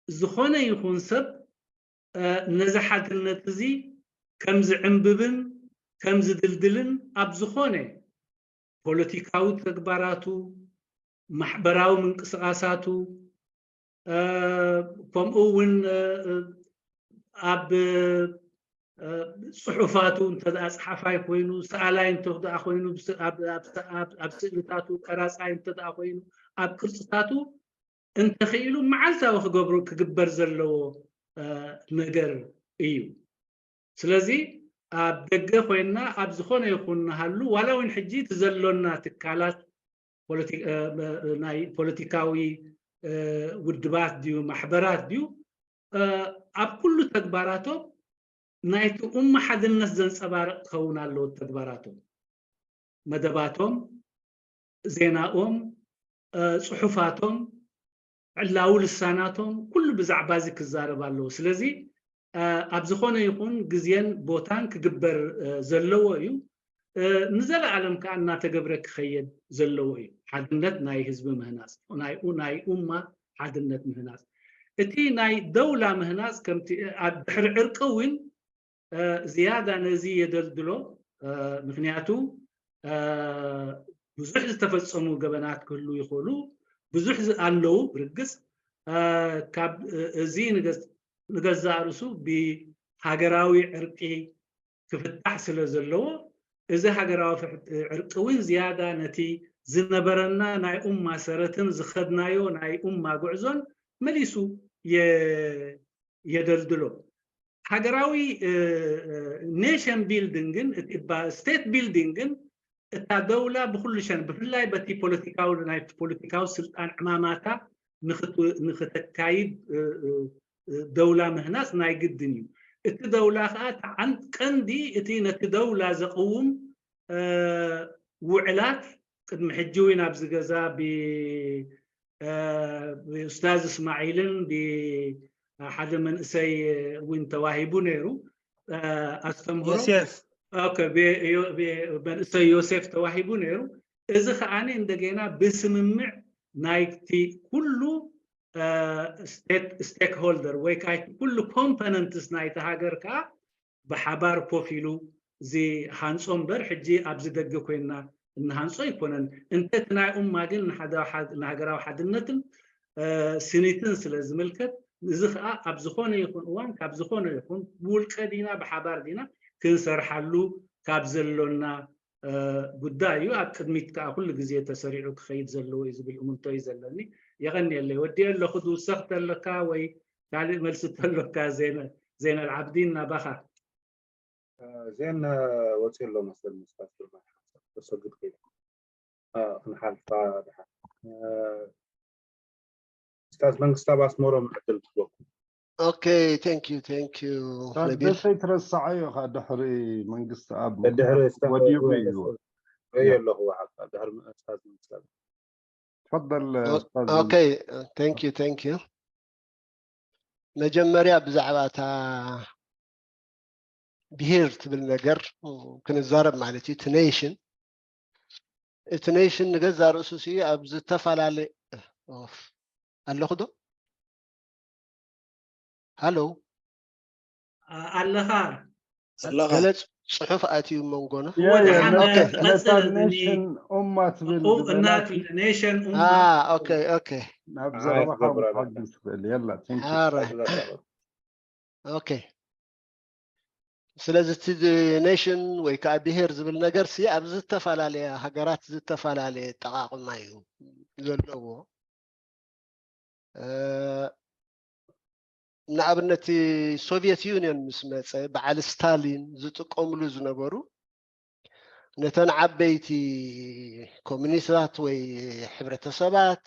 ዝኾነ ይኹን ሰብ ነዚ ሓድነት እዚ ከም ዝዕንብብን ከም ዝድልድልን ኣብ ዝኾነ ፖለቲካዊ ተግባራቱ፣ ማሕበራዊ ምንቅስቃሳቱ፣ ከምኡ እውን ኣብ ፅሑፋቱ እንተ ደኣ ፀሓፋይ ኮይኑ፣ ሰኣላይ እንተ ደኣ ኮይኑ፣ ኣብ ስእልታቱ ቀራፃይ እንተ ደኣ ኮይኑ፣ ኣብ ቅርፅታቱ እንተኽኢሉ መዓልታዊ ክገብሩ ክግበር ዘለዎ ነገር እዩ። ስለዚ ኣብ ደገ ኮይንና ኣብ ዝኾነ ይኹን ንሃሉ፣ ዋላ እውን ሕጂ እቲ ዘሎና ትካላት ናይ ፖለቲካዊ ውድባት ድዩ ማሕበራት ድዩ፣ ኣብ ኩሉ ተግባራቶም ናይቲ ኡማ ሓድነት ዘንፀባርቕ ክኸውን ኣለዎ። ተግባራቶም፣ መደባቶም፣ ዜናኦም፣ ፅሑፋቶም፣ ዕላዊ ልሳናቶም ኩሉ ብዛዕባ እዚ ክዛረብ ኣለዎ። ስለዚ ኣብ ዝኾነ ይኹን ግዜን ቦታን ክግበር ዘለዎ እዩ። ንዘለኣለም ከዓ እናተገብረ ክኸየድ ዘለዎ እዩ። ሓድነት ናይ ህዝቢ ምህናፅ፣ ናይ ኡማ ሓድነት ምህናፅ። እቲ ናይ ደውላ ምህናፅ ከምቲ ኣብ ድሕሪ ዕርቂ እውን ዝያዳ ነዚ የደልድሎ። ምክንያቱ ብዙሕ ዝተፈጸሙ ገበናት ክህሉ ይኽእሉ፣ ብዙሕ ኣለዉ። ብርግጽ ካብ እዚ ንገዛእ ርእሱ ብሃገራዊ ዕርቂ ክፍታሕ ስለ ዘለዎ፣ እዚ ሃገራዊ ዕርቂ እውን ዝያዳ ነቲ ዝነበረና ናይ ኡማ ሰረትን ዝኸድናዮ ናይ ኡማ ጉዕዞን መሊሱ የደልድሎ። ሃገራዊ ኔሽን ቢልዲንግን ስቴት ቢልዲንግን እታ ደውላ ብኩሉ ሸን ብፍላይ በቲ ፖለቲካዊ ናይ ፖለቲካዊ ስልጣን ዕማማታ ንክተካይድ ደውላ ምህናፅ ናይ ግድን እዩ። እቲ ደውላ ከዓ ተዓንት ቀንዲ እቲ ነቲ ደውላ ዘቕውም ውዕላት ቅድሚ ሕጂ እውን ኣብዚ ገዛ ብኡስታዝ እስማዒልን ብሓደ መንእሰይ እውን ተዋሂቡ ነይሩ ኣስተምህሮ። መንእሰይ ዮሴፍ ተዋሂቡ ነይሩ። እዚ ከዓኒ እንደገና ብስምምዕ ናይቲ ኩሉ ስቴክሆልደር ወይ ከዓ ኩሉ ኮምፖነንትስ ናይቲ ሃገር ከዓ ብሓባር ኮፍ ኢሉ ዝሃንፆ እምበር ሕጂ ኣብዚ ደገ ኮይንና እንሃንፆ ኣይኮነን። እንተ እቲ ናይ ኡማ ግን ንሃገራዊ ሓድነትን ስኒትን ስለ ዝምልከት እዚ ከዓ ኣብ ዝኾነ ይኹን እዋን ካብ ዝኾነ ይኹን ብውልቀ ዲና ብሓባር ዲና ክንሰርሓሉ ካብ ዘሎና ጉዳይ እዩ። ኣብ ቅድሚት ከዓ ኩሉ ግዜ ተሰሪዑ ክኸይድ ዘለዎ እዩ ዝብል እምንቶ እዩ ዘለኒ። የቐንየለይ። ወዲአ ኣለኹ። ዝውሰኽ ተለካ ወይ ካልእ መልሲ ተሎካ ዜነል ዓብዲን ናባኻ። ዜን ወፂኡ ኣሎ መሰል ምስታት ግርማ ተሰግድ ከ ክንሓልፋ ድሓ ስታዝ መንግስታብ ኣስመሮም ዕድል ትህበኩም። Okay, thank you, thank you. ነቢል ደሰይ ትረስዓዮ ካ ድሕሪ መንግስቲ ኣብ ድሕሪ ወዲቡ እዩ። ርእየ ኣለኹ ሓቃ ድሕሪ ስታዝ መንግስታብ تفضل Okay, thank you, thank you. መጀመርያ ብዛዕባ እታ ብሄር ትብል ነገር ክንዛረብ ማለት እዩ። እቲ ኔሽን እቲ ኔሽን ንገዛ ርእሱ ሲ ኣብ ዝተፈላለየ ኣለኹ ዶ? ሃሎ ኣለኻ ገለ ጽሑፍ ኣትዩ መንጎና። ኡማ ትብል ናብ ዘረባኻ ክትሓግዝ ትኽእል። የላ ኦኬ። ስለዚ እቲ ኔሽን ወይ ከዓ ብሄር ዝብል ነገር ሲ ኣብ ዝተፈላለያ ሃገራት ዝተፈላለየ ኣጠቓቕማ እዩ ዘለዎ። ንኣብነት ሶቪየት ዩኒየን ምስ መፀ በዓል ስታሊን ዝጥቀምሉ ዝነበሩ ነተን ዓበይቲ ኮሚኒስታት ወይ ሕብረተሰባት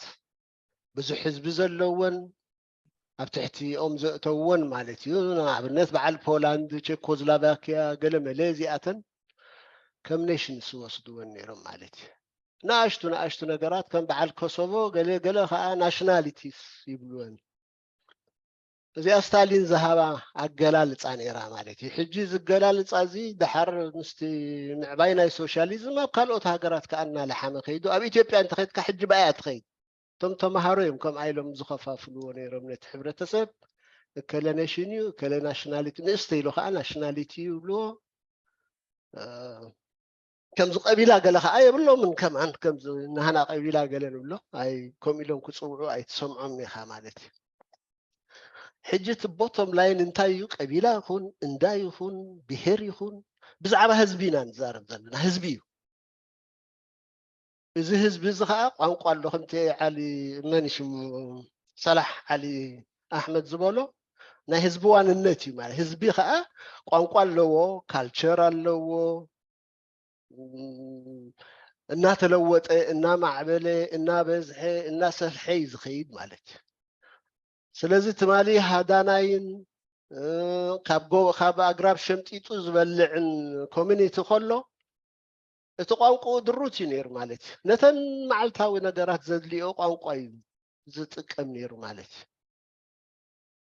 ብዙሕ ህዝቢ ዘለወን ኣብ ትሕቲኦም ዘእተውወን ማለት እዩ። ንኣብነት በዓል ፖላንድ፣ ቸኮዝላቫኪያ፣ ገለመለ እዚኣተን ከም ኔሽንስ ይወስድወን ነይሮም ማለት እዩ። ንኣሽቱ ንኣሽቱ ነገራት ከም በዓል ኮሶቮ ገለ ገለ ከዓ ናሽናሊቲስ ይብልወን። እዚኣ ስታሊን ዝሃባ ኣገላልፃ ነይራ ማለት እዩ። ሕጂ እዚ ኣገላልፃ እዚ ደሓር ምስቲ ምዕባይ ናይ ሶሻሊዝም ኣብ ካልኦት ሃገራት ከዓ እናለሓመ ከይዱ ኣብ ኢትዮጵያ እንተኸድካ ሕጂ ብኣያ ትኸይድ። እቶም ተምሃሮ እዮም ከምኣ ኢሎም ዝኸፋፍልዎ ነይሮም ነቲ ሕብረተሰብ። እከለ ኔሽን እዩ እከለ ናሽናሊቲ ንእስተ ኢሉ ከዓ ናሽናሊቲ ይብልዎ። ከምዚ ቀቢላ ገለ ከዓ የብሎምን ከማን ከምዚ ናህና ቀቢላ ገለ ንብሎ ኣይ ከምኡ ኢሎም ክፅውዑ ኣይትሰምዖም ኢኻ ማለት እዩ። ሕጂ እቲ ቦቶም ላይን እንታይ እዩ? ቀቢላ ይኹን እንዳ ይኹን ብሄር ይኹን ብዛዕባ ህዝቢ ኢና ንዛረብ ዘለና። ህዝቢ እዩ። እዚ ህዝቢ እዚ ከዓ ቋንቋ ኣሎ። ከምቲ ዓሊ መን ሽሙ ሰላሕ ዓሊ ኣሕመድ ዝበሎ ናይ ህዝቢ ዋንነት እዩ ማለት። ህዝቢ ከዓ ቋንቋ ኣለዎ፣ ካልቸር ኣለዎ፣ እናተለወጠ እናማዕበለ እናበዝሐ እናሰፍሐ እዩ ዝኸይድ ማለት እዩ። ስለዚ ትማሊ ሃዳናይን ካብ ኣግራብ ሸምጢጡ ዝበልዕን ኮሚኒቲ ከሎ እቲ ቋንቋኡ ድሩት እዩ ነይሩ ማለት እዩ። ነተን መዓልታዊ ነገራት ዘድልዮ ቋንቋ እዩ ዝጥቀም ነይሩ ማለት እዩ።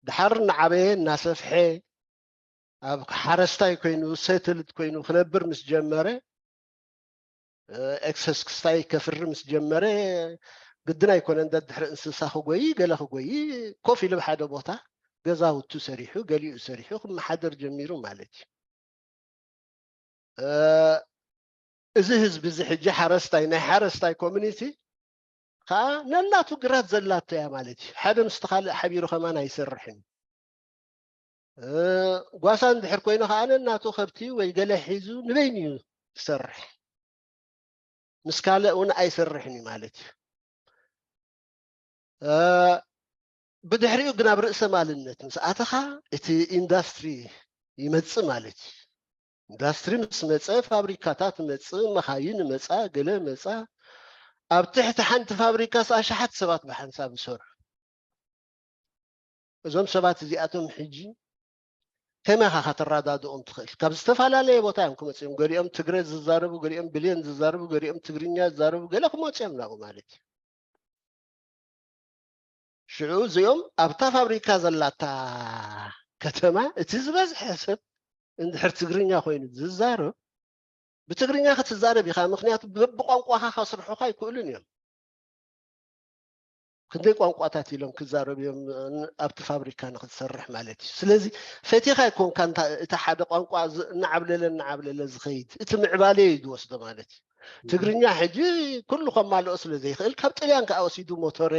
ድሓር እናዓበየ እናሰፍሐ ኣብ ሓረስታይ ኮይኑ ሴትልድ ኮይኑ ክነብር ምስ ጀመረ ኤክሰስ ክስታይ ከፍሪ ምስ ጀመረ ግድን ኣይኮነን ደድሕሪ እንስሳ ክጎይ ገለ ክጎይ ኮፍ ኢሉ ሓደ ቦታ ገዛውቱ ሰሪሑ ገሊኡ ሰሪሑ ክመሓደር ጀሚሩ ማለት እዩ። እዚ ህዝቢ እዚ ሕጂ ሓረስታይ፣ ናይ ሓረስታይ ኮሚኒቲ ከዓ ነናቱ ግራት ዘላቶ እያ ማለት እዩ። ሓደ ምስቲ ካልእ ሓቢሩ ከማን ኣይሰርሕን። እ፣ ጓሳ እንድሕር ኮይኑ ከዓ ነናቱ ከብቲ ወይ ገለ ሒዙ ንበይኑ እዩ ዝሰርሕ። ምስ ካልእ እውን ኣይሰርሕን እዩ ማለት እዩ። እ፣ ብድሕሪኡ ግን ኣብ ርእሰ ማልነት ምስ ኣተኻ እቲ ኢንዳስትሪ ይመጽእ ማለት እዩ። ኢንዳስትሪ ምስ መጸ ፋብሪካታት መጽእ፣ መኻይን መጻ፣ ገለ መጻ። ኣብ ትሕቲ ሓንቲ ፋብሪካስ ኣሽሓት ሰባት ብሓንሳብ ይሰርሑ። እዞም ሰባት እዚኣቶም ሕጂ ከመይ ኢኻ ከተረዳድኦም ትኽእል? ካብ ዝተፈላለየ ቦታ እዮም ክመጽኡ እዮም። ገሊኦም ትግረ ዝዛረቡ፣ ገሊኦም ብሌን ዝዛረቡ፣ ገሊኦም ትግርኛ ዝዛረቡ፣ ገለ ክመጹ እዮም ናብኡ ማለት እዩ። ሽዑ እዚኦም ኣብታ ፋብሪካ ዘላታ ከተማ እቲ ዝበዝሐ ሰብ እንድሕር ትግርኛ ኮይኑ ዝዛረብ፣ ብትግርኛ ክትዛረብ ኢኻ፣ ምኽንያቱ በብቋንቋኻ ከስርሑኻ ኣይክእሉን እዮም። ክንደይ ቋንቋታት ኢሎም ክዛረቡ እዮም ን-፣ ኣብቲ ፋብሪካ ንክትሰርሕ ማለት እዩ። ስለዚ ፈቲኻ ኣይኮንካ እንታ-፣ እቲ ሓደ ቋንቋ ዝ-፣ እናዓብለለ እናዓብለለ ዝኸይድ፣ እቲ ምዕባለ እዩ ዝወስዶ ማለት እዩ። ትግርኛ ሕጂ ኩሉ ከማልኦ ስለ ዘይኽእል ካብ ጥልያን ከዓ ወሲዱ ሞቶሬ፣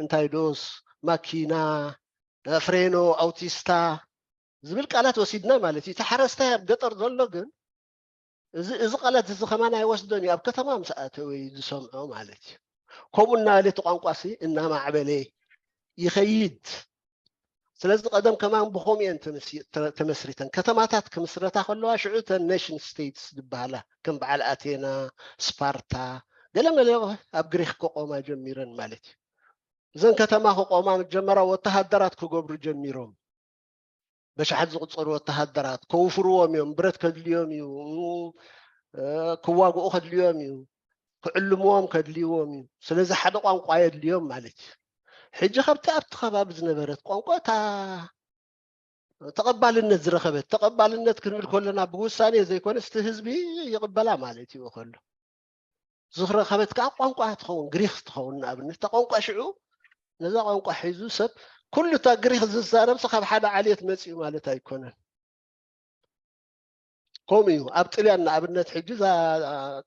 እንታይ ዶስ፣ ማኪና፣ ፍሬኖ፣ ኣውቲስታ ዝብል ቃላት ወሲድና ማለት እዩ። እቲ ሓረስታይ ኣብ ገጠር ዘሎ ግን እዚ፣ እዚ ቃላት እዚ ከማን ኣይወስዶን እዩ። ኣብ ከተማ ምስ ኣተወ እዩ ዝሰምዖ ማለት እዩ። ከምኡ እናበለ እቲ ቋንቋ ሲ እናማዕበለ ይኸይድ። ስለዚ ቀደም ከማን ብኸምኡ እየን ተመስ-፣ ተ-፣ ተመስሪተን። ከተማታት ክምስረታ ከለዋ ሽዑ እተን ኔሽን ስቴትስ ዝበሃላ ከም በዓል ኣቴና፣ ስፓርታ፣ ገለመለ ኣብ ግሪክ ክቆማ ጀሚረን ማለት እዩ። እዘን ከተማ ክቆማ ምስ ጀመራ ወተሃደራት ክገብሩ ጀሚሮም። በሽሓት ዝቁጸሩ ወተሃደራት ከውፍርዎም እዮም። ብረት ከድልዮም እዩ፣ እ፣ ክዋግኡ ከድልዮም እዩ፣ ክዕልምዎም ከድልይዎም እዩ። ስለዚ ሓደ ቋንቋ የድልዮም ማለት እዩ። ሕጂ ካብቲ ኣብቲ ከባቢ ዝነበረት ቋንቋ እታ ተቐባልነት ዝረኸበት፣ ተቐባልነት ክንብል ከለና ብውሳኔ ዘይኮነስ እቲ ህዝቢ ይቕበላ ማለት እዩ ከሎ ዝረኸበት ከዓ ቋንቋ ትኸውን፣ ግሪክ ትኸውን ንኣብነት። እታ ቋንቋ ሽዑ ነዛ ቋንቋ ሒዙ ሰብ ኩሉ እታ ግሪክ ዝዛረብ ሰብ ካብ ሓደ ዓሌት መፂኡ ማለት ኣይኮነን። ከምኡ እዩ ኣብ ጥልያን ንኣብነት። ሕጂ እዛ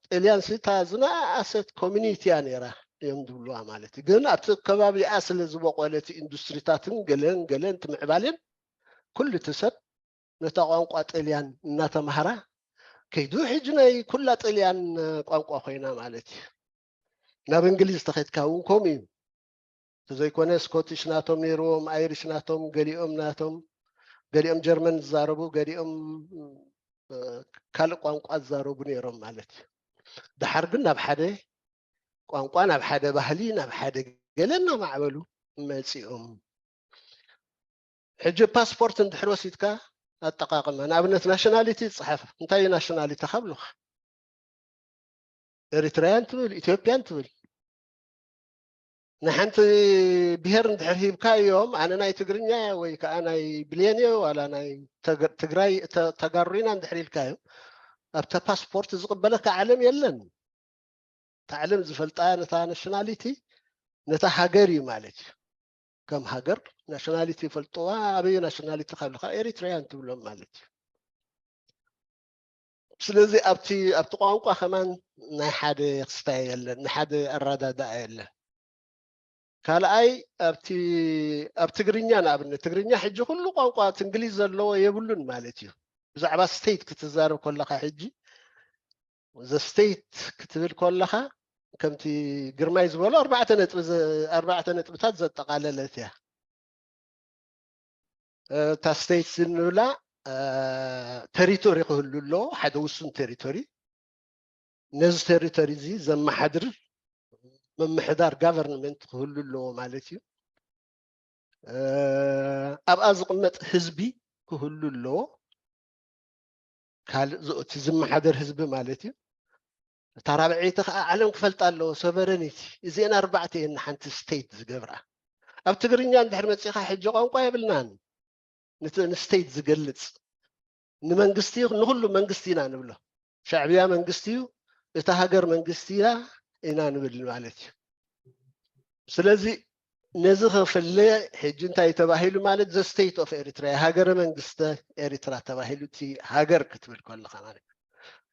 ጥልያን ሲ እታ ዝነኣሰት ኮሚኒቲ እያ ነይራ እዮም ዝብልዋ ማለት እዩ። ግን ኣብቲ ከባቢኣ ስለ ዝበቆለ እቲ ኢንዱስትሪታትን ገለን ገለን እቲ ምዕባሌን ኩሉ እቲ ሰብ ነታ ቋንቋ ጥልያን እናተምሃራ ከይዱ። ሕጂ ናይ ኩላ ጥልያን ቋንቋ ኮይና ማለት እዩ። ናብ እንግሊዝ ተኸድካ እውን ከምኡ እዩ። ተዘይኮነ ስኮቲሽ ናቶም ነይርዎም፣ ኣይሪሽ ናቶም፣ ገሊኦም ናቶም፣ ገሊኦም ጀርመን ዝዛረቡ፣ ገሊኦም፣ እ፣ ካልእ ቋንቋ ዝዛረቡ ነይሮም ማለት እዩ። ደሓር ግን ናብ ሓደ ቋንቋ፣ ናብ ሓደ ባህሊ፣ ናብ ሓደ ገለ እናማዕበሉ መፂኦም። ሕጂ ፓስፖርት እንድሕር ወሲድካ ኣጠቓቕማ፣ ንኣብነት ናሽናሊቲ ዝፀሓፈ፣ እንታይ እዩ ናሽናሊቲ ካብሉኻ? ኤሪትራያን ትብል፣ ኢትዮጵያን ትብል። ንሓንቲ ብሄር እንድሕር ሂብካዮም፣ ኣነ ናይ ትግርኛ እየ ወይ ከዓ ናይ ብሌን እየ ዋላ ናይ ተግ-፣ ትግራይ ተ-፣ ተጋሩ ኢና እንድሕር ኢልካዮም፣ ኣብታ ፓስፖርት ዝቕበለካ ዓለም የለን። እታ ዓለም ዝፈልጣ ነታ ናሽናሊቲ፣ ነታ ሃገር እዩ ማለት እዩ። ከም ሃገር ናሽናሊቲ ይፈልጥዋ፣ ኣበየ ናሽናሊቲ ካብልካ ኤሪትራያን ትብሎም ማለት እዩ። ስለዚ ኣብቲ፣ ኣብቲ ቋንቋ ከማን ናይ ሓደ ክስታይ የለን፣ ናይ ሓደ ኣረዳድኣ የለን። ካልኣይ ኣብቲ፣ ኣብ ትግርኛ ንኣብነት፣ ትግርኛ ሕጂ ኩሉ ቋንቋ እቲ እንግሊዝ ዘለዎ የብሉን ማለት እዩ። ብዛዕባ ስቴት ክትዛረብ ከለኻ ሕጂ ዘ ስቴት ክትብል ከለኻ ከምቲ ግርማይ ዝበሎ ኣርባዕተ ነጥቢ ዘ-፣ ኣርባዕተ ነጥብታት ዘጠቓለለት እያ። እ፣ እታ ስቴት እንብላ፣ እ፣ ቴሪቶሪ ክህሉ ኣለዎ፣ ሓደ ውሱን ቴሪቶሪ። ነዚ ቴሪቶሪ እዚ ዘመሓድር ምምሕዳር ጋቨርንመንት ክህሉ ኣለዎ ማለት እዩ። እ፣ ኣብኣ ዝቕመጥ ህዝቢ ክህሉ ኣለዎ። ካልእ ዝ-፣ እቲ ዝመሓደር ህዝቢ ማለት እዩ። እታ ራብዐይቲ ከዓ ዓለም ክፈልጣ ኣለዎ፣ ሶቨረኒቲ። እዚአን ኣርባዕተ እየን ንሓንቲ ስቴት ዝገብራ። ኣብ ትግርኛ እንድሕር መፂኻ ሕጂ ቋንቋ የብልናን። ንቲ-፣ ንስቴት ዝገልጽ ንመንግስቲ፣ ንኹሉ መንግስቲ ኢና ንብሎ። ሻዕብያ መንግስቲ እዩ፣ እታ ሃገር መንግስቲ እያ ኢና ንብል ማለት እዩ። ስለዚ ነዚ ክፍለ ሕጂ እንታይ ተባሂሉ ማለት ዘ ስቴት ኦፍ ኤሪትራ፣ ሃገረ መንግስተ ኤሪትራ ተባሂሉ፣ እቲ ሃገር ክትብል ከለኻ ማለት እዩ።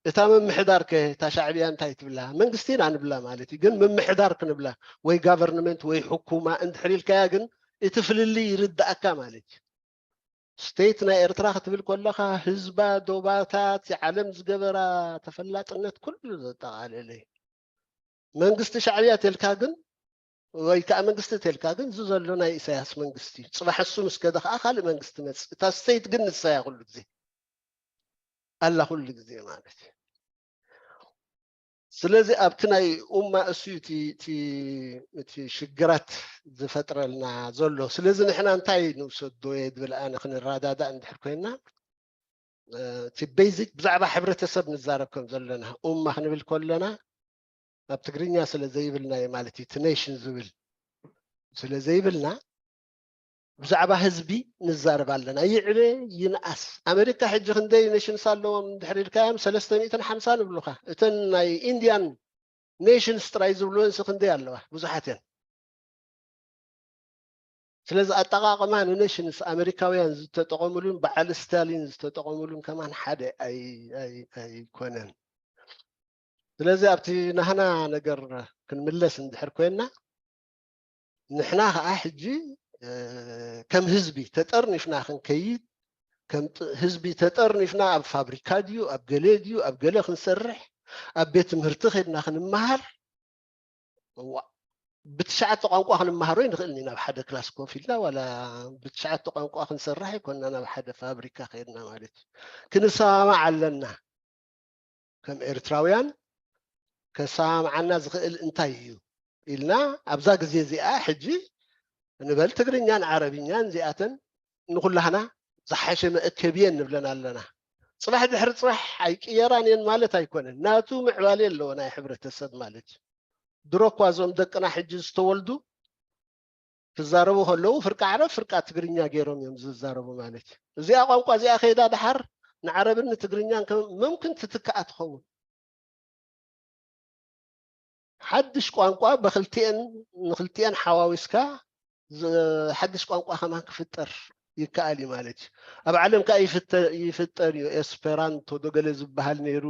እታ ምምሕዳር ከ እታ ሻዕብያ እንታይ ትብላ? መንግስቲ ኢና ንብላ ማለት እዩ። ግን ምምሕዳር ክንብላ ወይ ጋቨርንመንት ወይ ሕኩማ እንድሕር ኢልካያ ግን እቲ ፍልልይ ይርዳእካ ማለት እዩ። ስቴት ናይ ኤርትራ ክትብል ከለኻ ህዝባ፣ ዶባታት፣ ዓለም ዝገበራ ተፈላጥነት ኩሉ ዘጠቓለለ እዩ። መንግስቲ ሻዕብያ ተልካ ግን ወይ ከዓ መንግስቲ ተልካ ግን እዚ ዘሎ ናይ ኢሳያስ መንግስቲ እዩ። ፅባሕ እሱ ምስ ከደ ከዓ ካልእ መንግስቲ መፅእ። እታ ስቴት ግን ንሳያ ኩሉ ግዜ ኣላ፣ ኩሉ ግዜ ማለት እዩ። ስለዚ ኣብቲ ናይ ኡማ እሱ እዩ እቲ ሽግራት ዝፈጥረልና ዘሎ። ስለዚ ንሕና እንታይ ንውሰዶ እየ ዝብል ኣነ፣ ክንረዳዳእ እንድሕር ኮይና እቲ ቤዚክ ብዛዕባ ሕብረተሰብ ንዛረብ ከም ዘለና ኡማ ክንብል ከለና ኣብ ትግርኛ ስለ ዘይብልና እዩ ማለት እዩ። እቲ ኔሽን ዝብል ስለ ዘይብልና ብዛዕባ ህዝቢ ንዛረብ ኣለና። ይዕበ ይንኣስ፣ ኣሜሪካ ሕጂ ክንደይ ኔሽንስ ኣለዎም እንድሕር ኢልካዮም ሰለስተ ሚእትን ሓምሳን ይብሉኻ። እተን ናይ ኢንዲያን ኔሽንስ ጥራይ ዝብልወንስ ክንደይ ኣለዋ? ብዙሓት እየን። ስለዚ ኣጠቓቕማ ንኔሽንስ ኣሜሪካውያን ዝተጠቐሙሉን በዓል ስታሊን ዝተጠቐሙሉን ከማን ሓደ ኣይኮነን። ስለዚ ኣብቲ ናህና ነገር ክንምለስ እንድሕር ኮይና፣ ንሕና ከዓ ሕጂ ከም ህዝቢ ተጠርኒፍና ክንከይድ፣ ከም ህዝቢ ተጠርኒፍና ኣብ ፋብሪካ ድዩ ኣብ ገለ ድዩ ኣብ ገለ ክንሰርሕ፣ ኣብ ቤት ትምህርቲ ከድና ክንመሃር፣ ብትሽዓተ ቋንቋ ክንመሃሮ ይንኽእል ኢና። ኣብ ሓደ ክላስ ኮፍ ኢልና ዋላ ብትሽዓተ ቋንቋ ክንሰርሕ ኣይኮንና ናብ ሓደ ፋብሪካ ከድና ማለት እዩ። ክንሰማማዕ ኣለና። ከም ኤርትራውያን ከሰማምዓና ዝኽእል እንታይ እዩ ኢልና ኣብዛ ግዜ እዚኣ ሕጂ ንበል ትግርኛን ዓረብኛን እዚኣተን ንኩላህና ዝሓሸ መእከቢ እየን ንብለን ኣለና። ፅባሕ ድሕሪ ፅባሕ ኣይቅየራን እየን ማለት ኣይኮነን። ናቱ ምዕባለ ኣለዎ ናይ ሕብረተሰብ ማለት እዩ። ድሮ እኳ እዞም ደቅና ሕጂ ዝተወልዱ ክዛረቡ ከለዉ ፍርቂ ዓረብ ፍርቂ ትግርኛ ገይሮም እዮም ዝዛረቡ ማለት እዩ። እዚኣ ቋንቋ እዚኣ ከይዳ ደሓር ንዓረብን ንትግርኛን ከም መምክን ትትክኣ ትኸውን። ሓድሽ ቋንቋ በክልቲኤን ንክልቲኤን ሓዋዊስካ ሓድሽ ቋንቋ ከማን ክፍጠር ይከኣል እዩ ማለት እዩ። ኣብ ዓለም ከዓ ይፍጠር እዩ። ኤስፔራንቶ ዶ ገለ ዝበሃል ነይሩ፣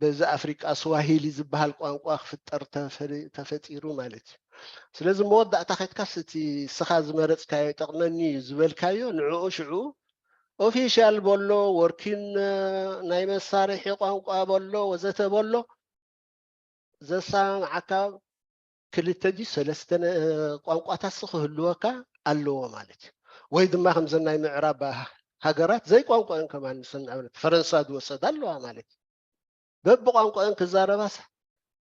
በዚ ኣፍሪቃ ስዋሂሊ ዝበሃል ቋንቋ ክፍጠር ተፈጢሩ ማለት እዩ። ስለዚ መወዳእታ ከድካስ እቲ ስኻ ዝመረፅካዮ ይጠቕመኒ እዩ ዝበልካዮ ንዕኡ ሽዑ ኦፊሻል በሎ፣ ወርኪን ናይ መሳርሒ ቋንቋ በሎ፣ ወዘተ በሎ፣ ዘሰማምዓካ ክልተ ድዩ ሰለስተ ቋንቋታት ክህልወካ ኣለዎ ማለት እዩ። ወይ ድማ ከምዘን ናይ ምዕራብ ሃገራት ዘይቋንቋ እዮም ከማን ንሰን ንኣብነት ፈረንሳ ዝወሰዳ ኣለዋ ማለት እዩ። በብቋንቋእን ክዛረባስ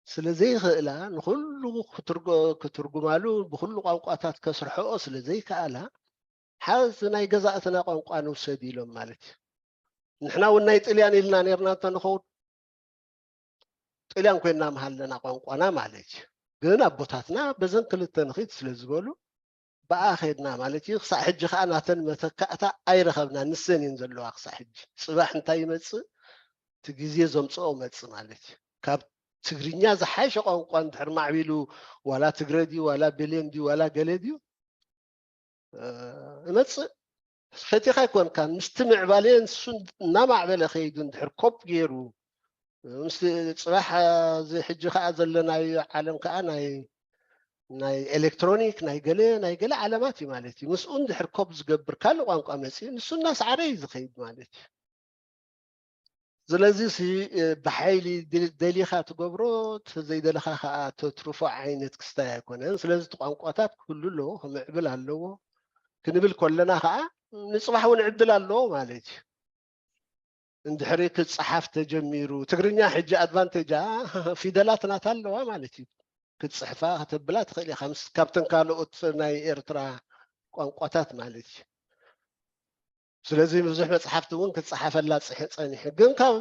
ስለ ዘይኽእላ ንኩሉ ክትርጉማሉ ብኩሉ ቋንቋታት ከስርሐኦ ስለ ዘይከኣላ ሓዚ ናይ ገዛእትና ቋንቋ ንውሰድ ኢሎም ማለት እዩ። ንሕና እውን ናይ ጥልያን ኢልና ነርና እንተንኸውን ጥልያን ኮይና መሃለና ቋንቋና ማለት እዩ። ግን ኣቦታትና በዘን ክልተ ንኺድ ስለ ዝበሉ ብኣ ኸድና ማለት እዩ። ክሳዕ ሕጂ ከዓ ናተን መተካእታ ኣይረኸብና። ንሰን እየን ዘለዋ ክሳዕ ሕጂ። ፅባሕ እንታይ ይመፅእ እቲ ግዜ ዘምፅኦ መፅእ ማለት እዩ። ካብ ትግርኛ ዝሓሸ ቋንቋ እንድሕር ማዕቢሉ ዋላ ትግረ ድዩ ዋላ ብሌን ድዩ ዋላ ገለ ድዩ እመፅእ ፈቲኻ ኣይኮንካን ምስቲ ምዕባለ ንሱ እናማዕበለ ከይዱ እንድሕር ኮፕ ገይሩ ምስ ፅባሕ እዚ ሕጂ ከዓ ዘለናዮ ዓለም ከዓ ናይ ናይ ኤሌክትሮኒክ ናይ ገለ ናይ ገለ ዓለማት እዩ ማለት እዩ። ምስኡ እንድሕር ኮፕ ዝገብር ካልእ ቋንቋ መፅኡ ንሱ እናሰዓረ እዩ ዝኸይድ ማለት እዩ። ስለዚ ብሓይሊ ደሊኻ ትገብሮ ዘይደለኻ ከዓ ተትርፎ ዓይነት ክስታይ ኣይኮነን። ስለዚ እቲ ቋንቋታት ክህሉ ኣለዎ ክምዕብል ኣለዎ ክንብል ከለና ከዓ ንፅባሕ እውን ዕድል ኣለዎ ማለት እዩ። እንድሕሪ ክፀሓፍ ተጀሚሩ ትግርኛ ሕጂ ኣድቫንቴጃ ፊደላት ናታ ኣለዋ ማለት እዩ። ክትፅሕፋ ከተብላ ትኽእል ኢኻ ምስ ካብተን ካልኦት ናይ ኤርትራ ቋንቋታት ማለት እዩ። ስለዚ ብዙሕ መፅሓፍቲ እውን ክፀሓፈላ ፀኒሑ ግን ካብ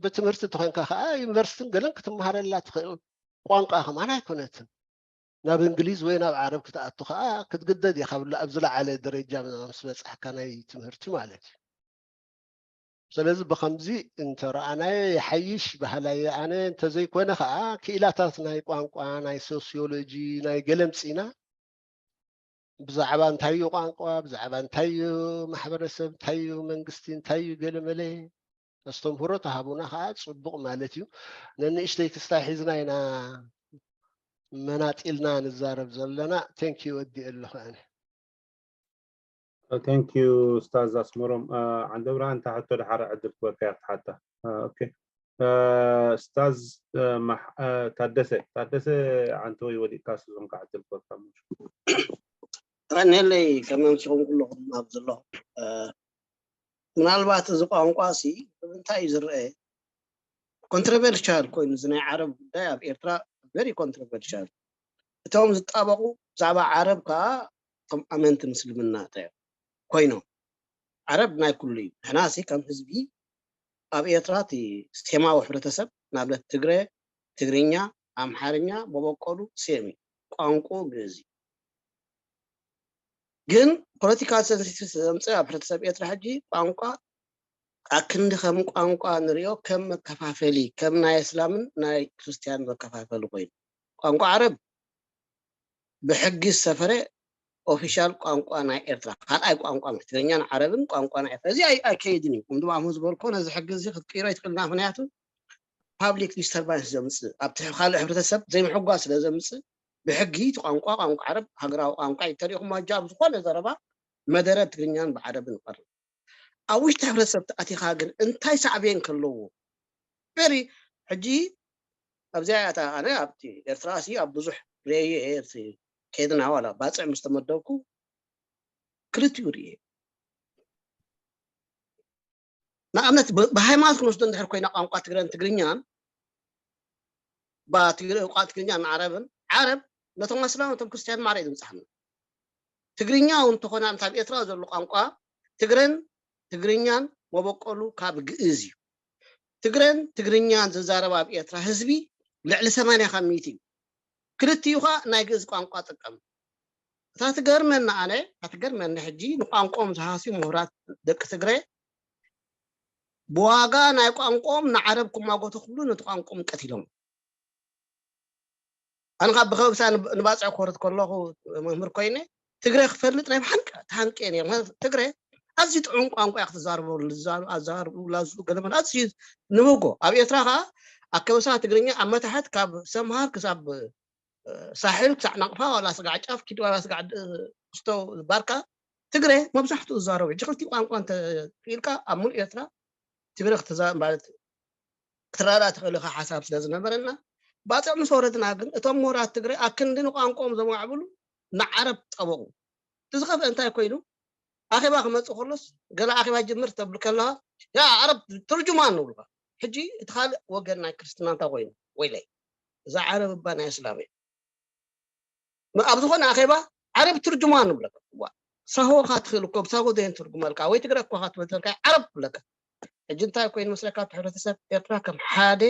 ብትምህርቲ ተኮንካ ከዓ ዩኒቨርሲቲን ገለን ክትመሃረላ ትኽእል ቋንቋ ከማን ኣይኮነትን። ናብ እንግሊዝ ወይ ናብ ዓረብ ክትኣቱ ከዓ ክትግደድ ኢኻ ኣብ ዝለዓለ ደረጃ ምስ በፃሕካ ናይ ትምህርቲ ማለት እዩ። ስለዚ ብከምዚ እንተረኣናዮ ይሓይሽ በሃላይ ኣነ። እንተዘይኮነ ከዓ ክኢላታት ናይ ቋንቋ ናይ ሶሲዮሎጂ ናይ ገለ ምፅኢና ብዛዕባ እንታይ እዩ ቋንቋ ብዛዕባ እንታይ እዩ ማሕበረሰብ እንታይ እዩ መንግስቲ እንታይ እዩ ገለመለ ኣስተምህሮ ተሃቡና ከዓ ፅቡቕ ማለት እዩ። ነንእሽተይ ክስታይ ሒዝና ኢና መናጢልና ንዛረብ ዘለና። Thank you፣ ወዲእ ኣለኹ ኣነ። Thank you ኡስታዝ ኣስመሮም። ዓንደብርሃን፣ እንታ ሕቶ ድሓር ዕድል ክበካ ክትሓታ። ኦኬ፣ ኡስታዝ ታደሰ፣ ታደሰ፣ ዓንተወይ ወዲቅካ ስዞም ክዓድል ክበካ። ቀኒለይ፣ ከመምሲኹም ኩለኹም ኣብ ዘለኹም። ምናልባት እዚ ቋንቋ ሲ እንታይ እዩ ዝረአ? ኮንትሮቨርሻል ኮይኑ፣ እዚ ናይ ዓረብ ጉዳይ ኣብ ኤርትራ very ኮንትሮቨርሻል። እቶም ዝጣበቑ ብዛዕባ ዓረብ ከዓ ከም ኣመንቲ ምስልምና ኮይኖም፣ ዓረብ ናይ ኩሉ እዩ። ንሕና ሲ ከም ህዝቢ ኣብ ኤርትራ እቲ ስቴማዊ ሕብረተሰብ፣ ንኣብነት ትግረ፣ ትግርኛ፣ ኣምሓርኛ፣ መበቆሉ ሴም እዩ። ቋንቋ ግእዝ እዩ። ግን ፖለቲካል ሰንሲቲቭ ዘምፅእ ኣብ ሕብረተሰብ ኤርትራ ሕጂ ቋንቋ ኣክንዲ ከም ቋንቋ ንሪኦ፣ ከም መከፋፈሊ፣ ከም ናይ እስላምን ናይ ክርስትያን መከፋፈሊ ኮይኑ፣ ቋንቋ ዓረብ ብሕጊ ዝሰፈረ ኦፊሻል ቋንቋ ናይ ኤርትራ፣ ካልኣይ ቋንቋ፣ ትግርኛን ዓረብን ቋንቋ ናይ ኤርትራ። እዚ ኣይከይድን እዩ። ከም ድማ ኣሁን ዝበልኮ፣ ነዚ ሕጊ እዚ ክትቅይሮ ይትክልና። ምክንያቱ ፓብሊክ ዲስተርባንስ ዘምፅእ፣ ኣብቲ ካልእ ሕብረተሰብ ዘይምሕጓስ ስለ ዘምፅእ፣ ብሕጊ እቲ ቋንቋ፣ ቋንቋ ዓረብ ሃገራዊ ቋንቋ እዩ። ተሪእኹም ኣጃ ኣብ ዝኾነ ዘረባ መደረ ትግርኛን ብዓረብን ይቐርብ። ኣብ ውሽጢ ሕብረተሰብ ተኣቲኻ ግን እንታይ ሳዕቤን ከለዎ? ቨሪ ሕጂ ኣብዚኣ እያ እታ፣ ኣነ ኣብቲ ኤርትራ ሲ ኣብ ብዙሕ ርእየ እየ፣ እቲ ከይድና ዋላ ባፅዕ ምስ ተመደብኩ ክልቲኡ ርእየ። ንኣብነት ብ-፣ ብሃይማኖት ክንወስዶ እንድሕር ኮይና ቋንቋ ትግረን ትግርኛን፣ ባ ትግረ-፣ ቋንቋ ትግርኛን ዓረብን፣ ዓረብ ነቶም ኣስላም ነቶም ክርስትያን ማዕረ እዩ ዝብፅሓና። ትግርኛ እውን እንተኾነ፣ ኣብ ኤርትራ ዘሎ ቋንቋ ትግረን ትግርኛን መበቆሉ ካብ ግእዝ እዩ። ትግረን ትግርኛን ዝዛረብ ኣብ ኤርትራ ህዝቢ ልዕሊ ሰማንያ ካብ ሚእቲ እዩ። ክልቲኡ ኸኣ ናይ ግእዝ ቋንቋ ጥቀም። እታ ትገርመኒ ኣነ፣ እታ ትገርመኒ ሕጂ ንቋንቋኦም ዝሃስዩ ምሁራት ደቂ ትግረ ብዋጋ ናይ ቋንቋኦም ንዓረብ ክማጎቱ ክብሉ ነቲ ቋንቋኦም ቀቲሎም። ኣነ ካብ ብከበብሳ ንብ-፣ ንባፅዕ ክወርድ ከለኹ መምህር ኮይነ ትግረ ክፈልጥ ናይ ብሓንቀ-፣ ተሃንቀ ነይረ። ምክንያቱ ትግረ ኣዝዩ ጥዑም ቋንቋ እያ ክትዛርበሉ፣ ዝዛሩ-፣ ኣዛራርብኡ ላዙ ገለመለ ኣዝዩ ንብጎ። ኣብ ኤርትራ ኸዓ ኣከበሳ ትግርኛ ኣብ መታሕት ካብ ሰምሃር ክሳብ፣ እ፣ ሳሕል ክሳዕ ናቕፋ ዋላ ስጋዕ ጫፍ ኪድ ዋላ ስጋዕ ድ-፣ ክስቶ ባርካ ትግረ መብዛሕትኡ ዝዛረቡ። ሕጂ ክልቲኡ ቋንቋ እንተ ክኢልካ ኣብ ሙሉእ ኤርትራ ትግረ ክትዛ-፣ ማለት ክትረዳዳ ትኽእል ኢኻ ሓሳብ ስለ ዝነበረና፣ ባፅዕ ምስ ወረድና ግን እቶም ምሁራት ትግረ ኣክንዲ ንቋንቋኦም ዘማዕብሉ ንዓረብ ጠበቑ። እቲ ዝኸፍአ እንታይ ኮይኑ? ኣኼባ ክመጽእ ከሎስ ገለ ኣኼባ ጅምር ተብል ከለኻ፣ ያ ዓረብ ትርጅማን ንብሉኻ። ሕጂ እቲ ካልእ ወገን ናይ ክርስትና እንታይ ኮይኑ? ወይለይ፣ እዛ ዓረብ እባ ናይ እስላም እያ። ም-፣ ኣብ ዝኾነ ኣኼባ ዓረብ ትርጅማን ንብለካ። ዋ፣ ሳሆ ኻ ትኽእል እኮ፣ ብሳሆ ዘየን ትርጉመልካ፣ ወይ ትግረ እኮ ኻ ትበልተልካ፣ ዓረብ ትብለካ። ሕጂ እንታይ ኮይኑ መስለካ? እቲ ሕብረተሰብ ኤርትራ ከም ሓደ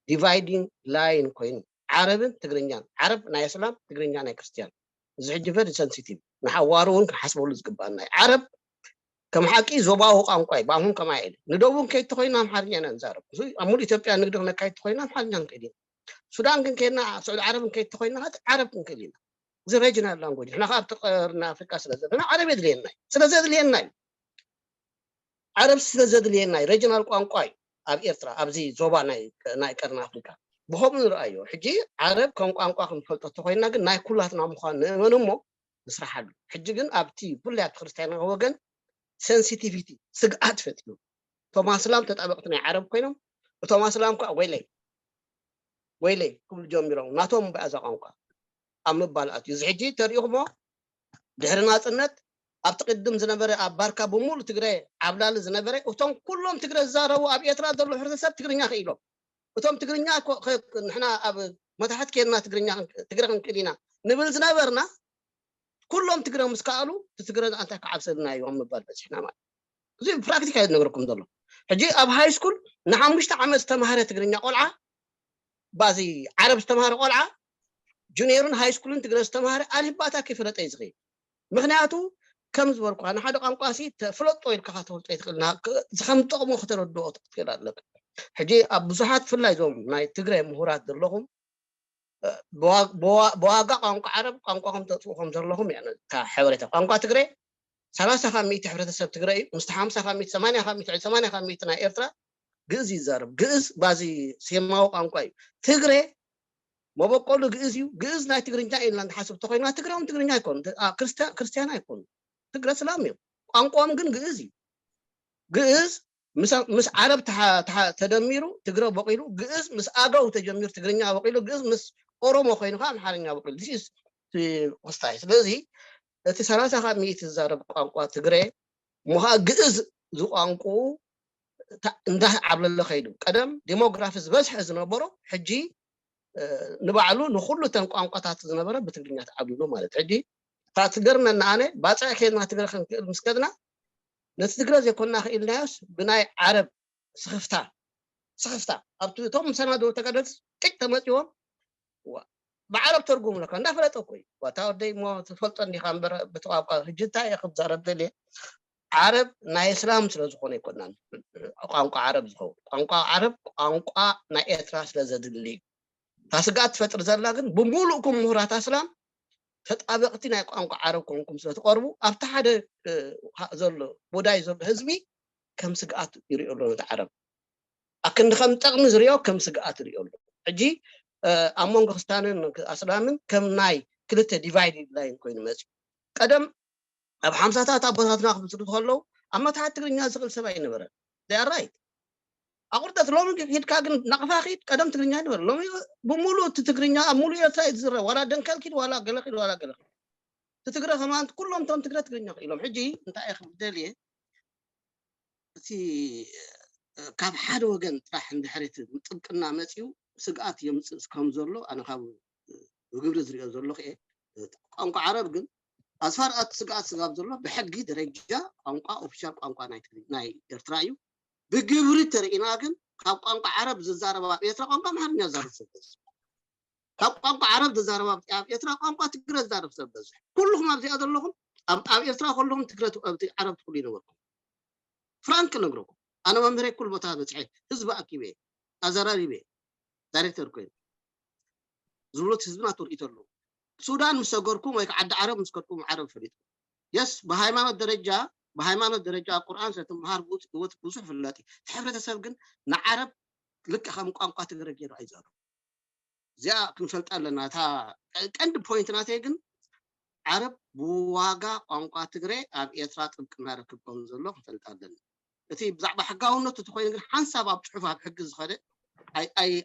ዲቫይዲንግ ላይን ኮይኑ፣ ዓረብን ትግርኛን፣ ዓረብ ናይ እስላም፣ ትግርኛ ናይ ክርስትያን። እዚ ሕጂ ቨሪ ሰንሲቲቭ፣ ንሓዋሩ እውን ክንሓስበሉ ዝግባኣና እዩ። ዓረብ ከም ሓቂ ዞባዊ ቋንቋ እዩ፣ ብኣምሁን ከማይ ኢለ። ንደቡብ ከይድ ተኾይና ኣምሓርኛ ኢና ንዛረብ። እዚ ኣብ ሙሉእ ኢትዮጵያ ንግዲ ክነካይድ ተኾይና ኣምሓርኛ ንክእል ኢና። ሱዳን ግን ከይድና፣ ኣብ ስዑዲ ዓረብ ከይድ ተኾይና፣ ዓረብ ክንክእል ኢና። እዚ ሬጅናል ላንጉጅ። ንሕና ከኣ ኣብቲ ቀርኒ ኣፍሪቃ ስለ ዘለና ዓረብ የድልየና እዩ። ስለ ዘድልየና እዩ። ዓረብ ስለ ዘድልየና እዩ። ሬጅናል ቋንቋ እዩ ኣብ ኤርትራ፣ ኣብዚ ዞባ ናይ፣ ናይ ቀርኒ ኣፍሪቃ። ብኸምኡ ንርኣዮ። ሕጂ ዓረብ ከም ቋንቋ ክንፈልጦ ተኾይና ግን ናይ ኩላትና ምዃኑ ንእመን እሞ ንስራሓሉ። ሕጂ ግን ኣብቲ ብፍላይ ኣብቲ ክርስትያናዊ ወገን ሰንሲቲቪቲ፣ ስግኣት ፈጢሩ። እቶም ኣስላም ተጣበቕቲ ናይ ዓረብ ኮይኖም፣ እቶም ኣስላም ከኣ ወይለይ፣ ወይለይ ክብሉ ጀሚሮም። ናቶም እምበኣር እዛ ቋንቋ ኣብ ምባል ኣትዩ። እዚ ሕጂ ተሪእኹሞ ድሕሪ ናጽነት ኣብቲ ቅድም ዝነበረ ኣብ ባርካ ብምሉእ ትግረ ዓብላሊ ዝነበረ፣ እቶም ኩሎም ትግረ ዝዛረቡ ኣብ ኤርትራ ዘለዉ ሕብረተሰብ ትግርኛ ክኢሎም። እቶም ትግርኛ ኮ-፣ ከ-፣ ንሕና ኣብ መታሕት ኬድና ትግርኛ ክን-፣ ትግረ ክንክእል ኢና ንብል ዝነበርና፣ ኩሎም ትግረ ምስ ከኣሉ፣ እቲ ትግረ እንታይ ክዓብሰልና እዩ ኣብ ምባል በጺሕና ማለት እዩ። እዚ ፕራክቲካል እዩ ዝነግረኩም ዘሎ። ሕጂ ኣብ ሃይ ስኩል ንሓሙሽተ ዓመት ዝተማህረ ትግርኛ ቆልዓ፣ ባዚ ዓረብ ዝተማህረ ቆልዓ፣ ጁኒየርን ሃይ ስኩልን ትግረ ዝተማህረ ኣልፍባታ ከይፈለጠ እዩ ዝኸይድ። ምክንያቱ ከም ዝበልኩኻ ንሓደ ቋንቋ ሲ ተፍለጦ ኢልካ ከተፈልጦ ኣይትኽእል። ና-፣ ክ-፣ ከም ዝጠቕሞ ከተረድኦ ክትክእል ኣለካ። ሕጂ ኣብ ብዙሓት ብፍላይ እዞም ናይ ትግረ ምሁራት ዘለኹም፣ እ፣ ብዋ-፣ ብዋ-፣ ብዋጋ ቋንቋ ዓረብ ቋንቋኹም ተጥፍኡ ከም ዘለኹም እያ እታ ሓበሬታ። ቋንቋ ትግረ ሰላሳ ካብ ሚእቲ ሕብረተሰብ ትግረ እዩ። ምስቲ ሓምሳ ካብ ሚእቲ፣ ሰማንያ ካብ ሚእቲ፣ ሰማንያ ካብ ሚእቲ ናይ ኤርትራ ግእዝ ይዛረብ። ግእዝ ባዚ ሴማዊ ቋንቋ እዩ። ትግረ መበቆሉ ግእዝ እዩ። ግእዝ ናይ ትግርኛ ኢልና ንሓስብ ተኮይና ትግረ እውን ትግርኛ ኣይኮኑ። ክርስትያን ኣይኮኑ። ትግረ ስላም እዮም። ቋንቋም ግን ግእዝ እዩ። ግእዝ ምስ ዓረብ ተደሚሩ ትግረ በቂሉ፣ ግእዝ ምስ ኣገው ተጀሚሩ ትግርኛ በቂሉ፣ ግእዝ ምስ ኦሮሞ ኮይኑ ከዓ ኣምሓርኛ በቂሉ። ክስታይ ስለዚ እቲ ሰላሳ ካብ ሚእቲ ዝዛረብ ቋንቋ ትግረ ምዃ ግእዝ ዝቋንቁ እንዳዓብለለ ከይዱ። ቀደም ዴሞግራፊ ዝበዝሐ ዝነበሮ ሕጂ ንባዕሉ ንኩሉ ተን ቋንቋታት ዝነበረ ብትግርኛ ተዓብሊሉ ማለት። ሕጂ እታ ትገርመና ኣነ ባፅዕ ኬድና ትግረ ክንክእል ምስ ከድና ነቲ ትግረ ዘይኮንና ክኢልናዮስ ብናይ ዓረብ ስኽፍታ ስኽፍታ ኣብቲ እቶም ምሳና ዶ ተጋደልቲ ቅጭ ተመፂዎም ብዓረብ ተርጉም ለካ እንዳፈለጠ እኮ እዩ። ዋታ ወደይ እሞ ትፈልጦ እንዲኻ እምበር ብቲ ቋንቋ ሕጂ እንታይ እየ ክዛረብ ደልየ? ዓረብ ናይ እስላም ስለ ዝኾነ ኣይኮናን ቋንቋ ዓረብ ዝኸውን። ቋንቋ ዓረብ ቋንቋ ናይ ኤርትራ ስለ ዘድሊ እዩ። እታ ስግኣት ትፈጥር ዘላ ግን ብምሉእኩም ምሁራት ኣስላም ተጣበቕቲ ናይ ቋንቋ ዓረብ ኮንኩም ስለ ትቐርቡ ኣብቲ ሓደ ዘሎ ቦዳይ ዘሎ ህዝቢ ከም ስግኣት ይሪኦ ኣሎ ነቲ ዓረብ። ኣክንዲ ከም ጠቕሚ ዝሪኦ ከም ስግኣት ይሪኦ ኣሎ። ሕጂ ኣብ መንጎ ክርስትያንን ኣስላምን ከም ናይ ክልተ ዲቫይድድ ላይን ኮይኑ መፅዩ። ቀደም ኣብ ሓምሳታት ኣቦታትና ክምስርቱ ከለዉ ኣብ መታሕት ትግርኛ ዝኽእል ሰብ ኣይነበረን። They are right። ኣቁርጠት ሎሚ ሂድካ ግን ናቕፋ ኪድ ቀደም ትግርኛ ኣይነበረ። ሎሚ ብምሉእ እቲ ትግርኛ ኣብ ሙሉእ ኤርትራ እዩ ዝዝረብ። ዋላ ደንከል ኪድ ዋላ ገለ ኪድ ዋላ ገለ ኪድ። እቲ ትግረ ከማን ኩሎም እቶም ትግረ ትግርኛ ክኢሎም። ሕጂ እንታይ እየ ክብል ደልየ እቲ ካብ ሓደ ወገን ጥራሕ እንድሕር እቲ ጥብቅና መፅዩ ስግኣት የምፅእ ከም ዘሎ ኣነ ካብ ብግብሪ ዝሪኦ ዘለኹ እየ። ቋንቋ ዓረብ ግን ኣስፋር እቲ ስግኣት ስጋብ ዘሎ ብሕጊ ደረጃ ቋንቋ ኦፊሻል ቋንቋ ናይ ትግርኛ ናይ ኤርትራ እዩ። ብግብሪ ተርኢና ግን ካብ ቋንቋ ዓረብ ዝዛረብ ኣብ ኤርትራ ቋንቋ ኣምሓርኛ ዝዛረብ ሰብ በዝሕ። ካብ ቋንቋ ዓረብ ዝዛረብ ኣብ ኣብ ኤርትራ ቋንቋ ትግረ ዝዛረብ ሰብ በዝሕ። ኩልኹም ኣብዚኣ ዘለኹም ኣብ ኣብ ኤርትራ ከለኹም ትግረ ት- ኣብቲ ዓረብ ትኽእሉ ይነበርኩም። ፍራንክ ነግረኩም ኣነ መምህረይ ኩሉ ቦታ በፅሐ ህዝቢ ኣኪበ ኣዘራሪበ ዳይሬክተር ኮይኑ ዝብሉት ህዝብና ትርእዩ ኣለዉ። ሱዳን ምስ ሰገርኩም ወይ ከዓ ዓዲ ዓረብ ምስ ከድኩም ዓረብ ፈሊጥኩም የስ ብሃይማኖት ደረጃ ብሃይማኖት ደረጃ ቁርኣን ስለ ትምሃር ህይወት ብዙሕ ፍለጥ እቲ ሕብረተሰብ ግን ንዓረብ ልክዕ ከም ቋንቋ ትግረ ገይሩ ኣይዛረቡ። እዚኣ ክንፈልጣ ኣለና። እታ ቀንዲ ፖይንት ናተይ ግን ዓረብ ብዋጋ ቋንቋ ትግረ ኣብ ኤርትራ ጥብቅና ርክብ ከም ዘሎ ክንፈልጥ ኣለና። እቲ ብዛዕባ ሕጋውነቱ እቲ ኮይኑ ግን ሓንሳብ ኣብ ፅሑፍ ኣብ ሕጊ ዝኸደ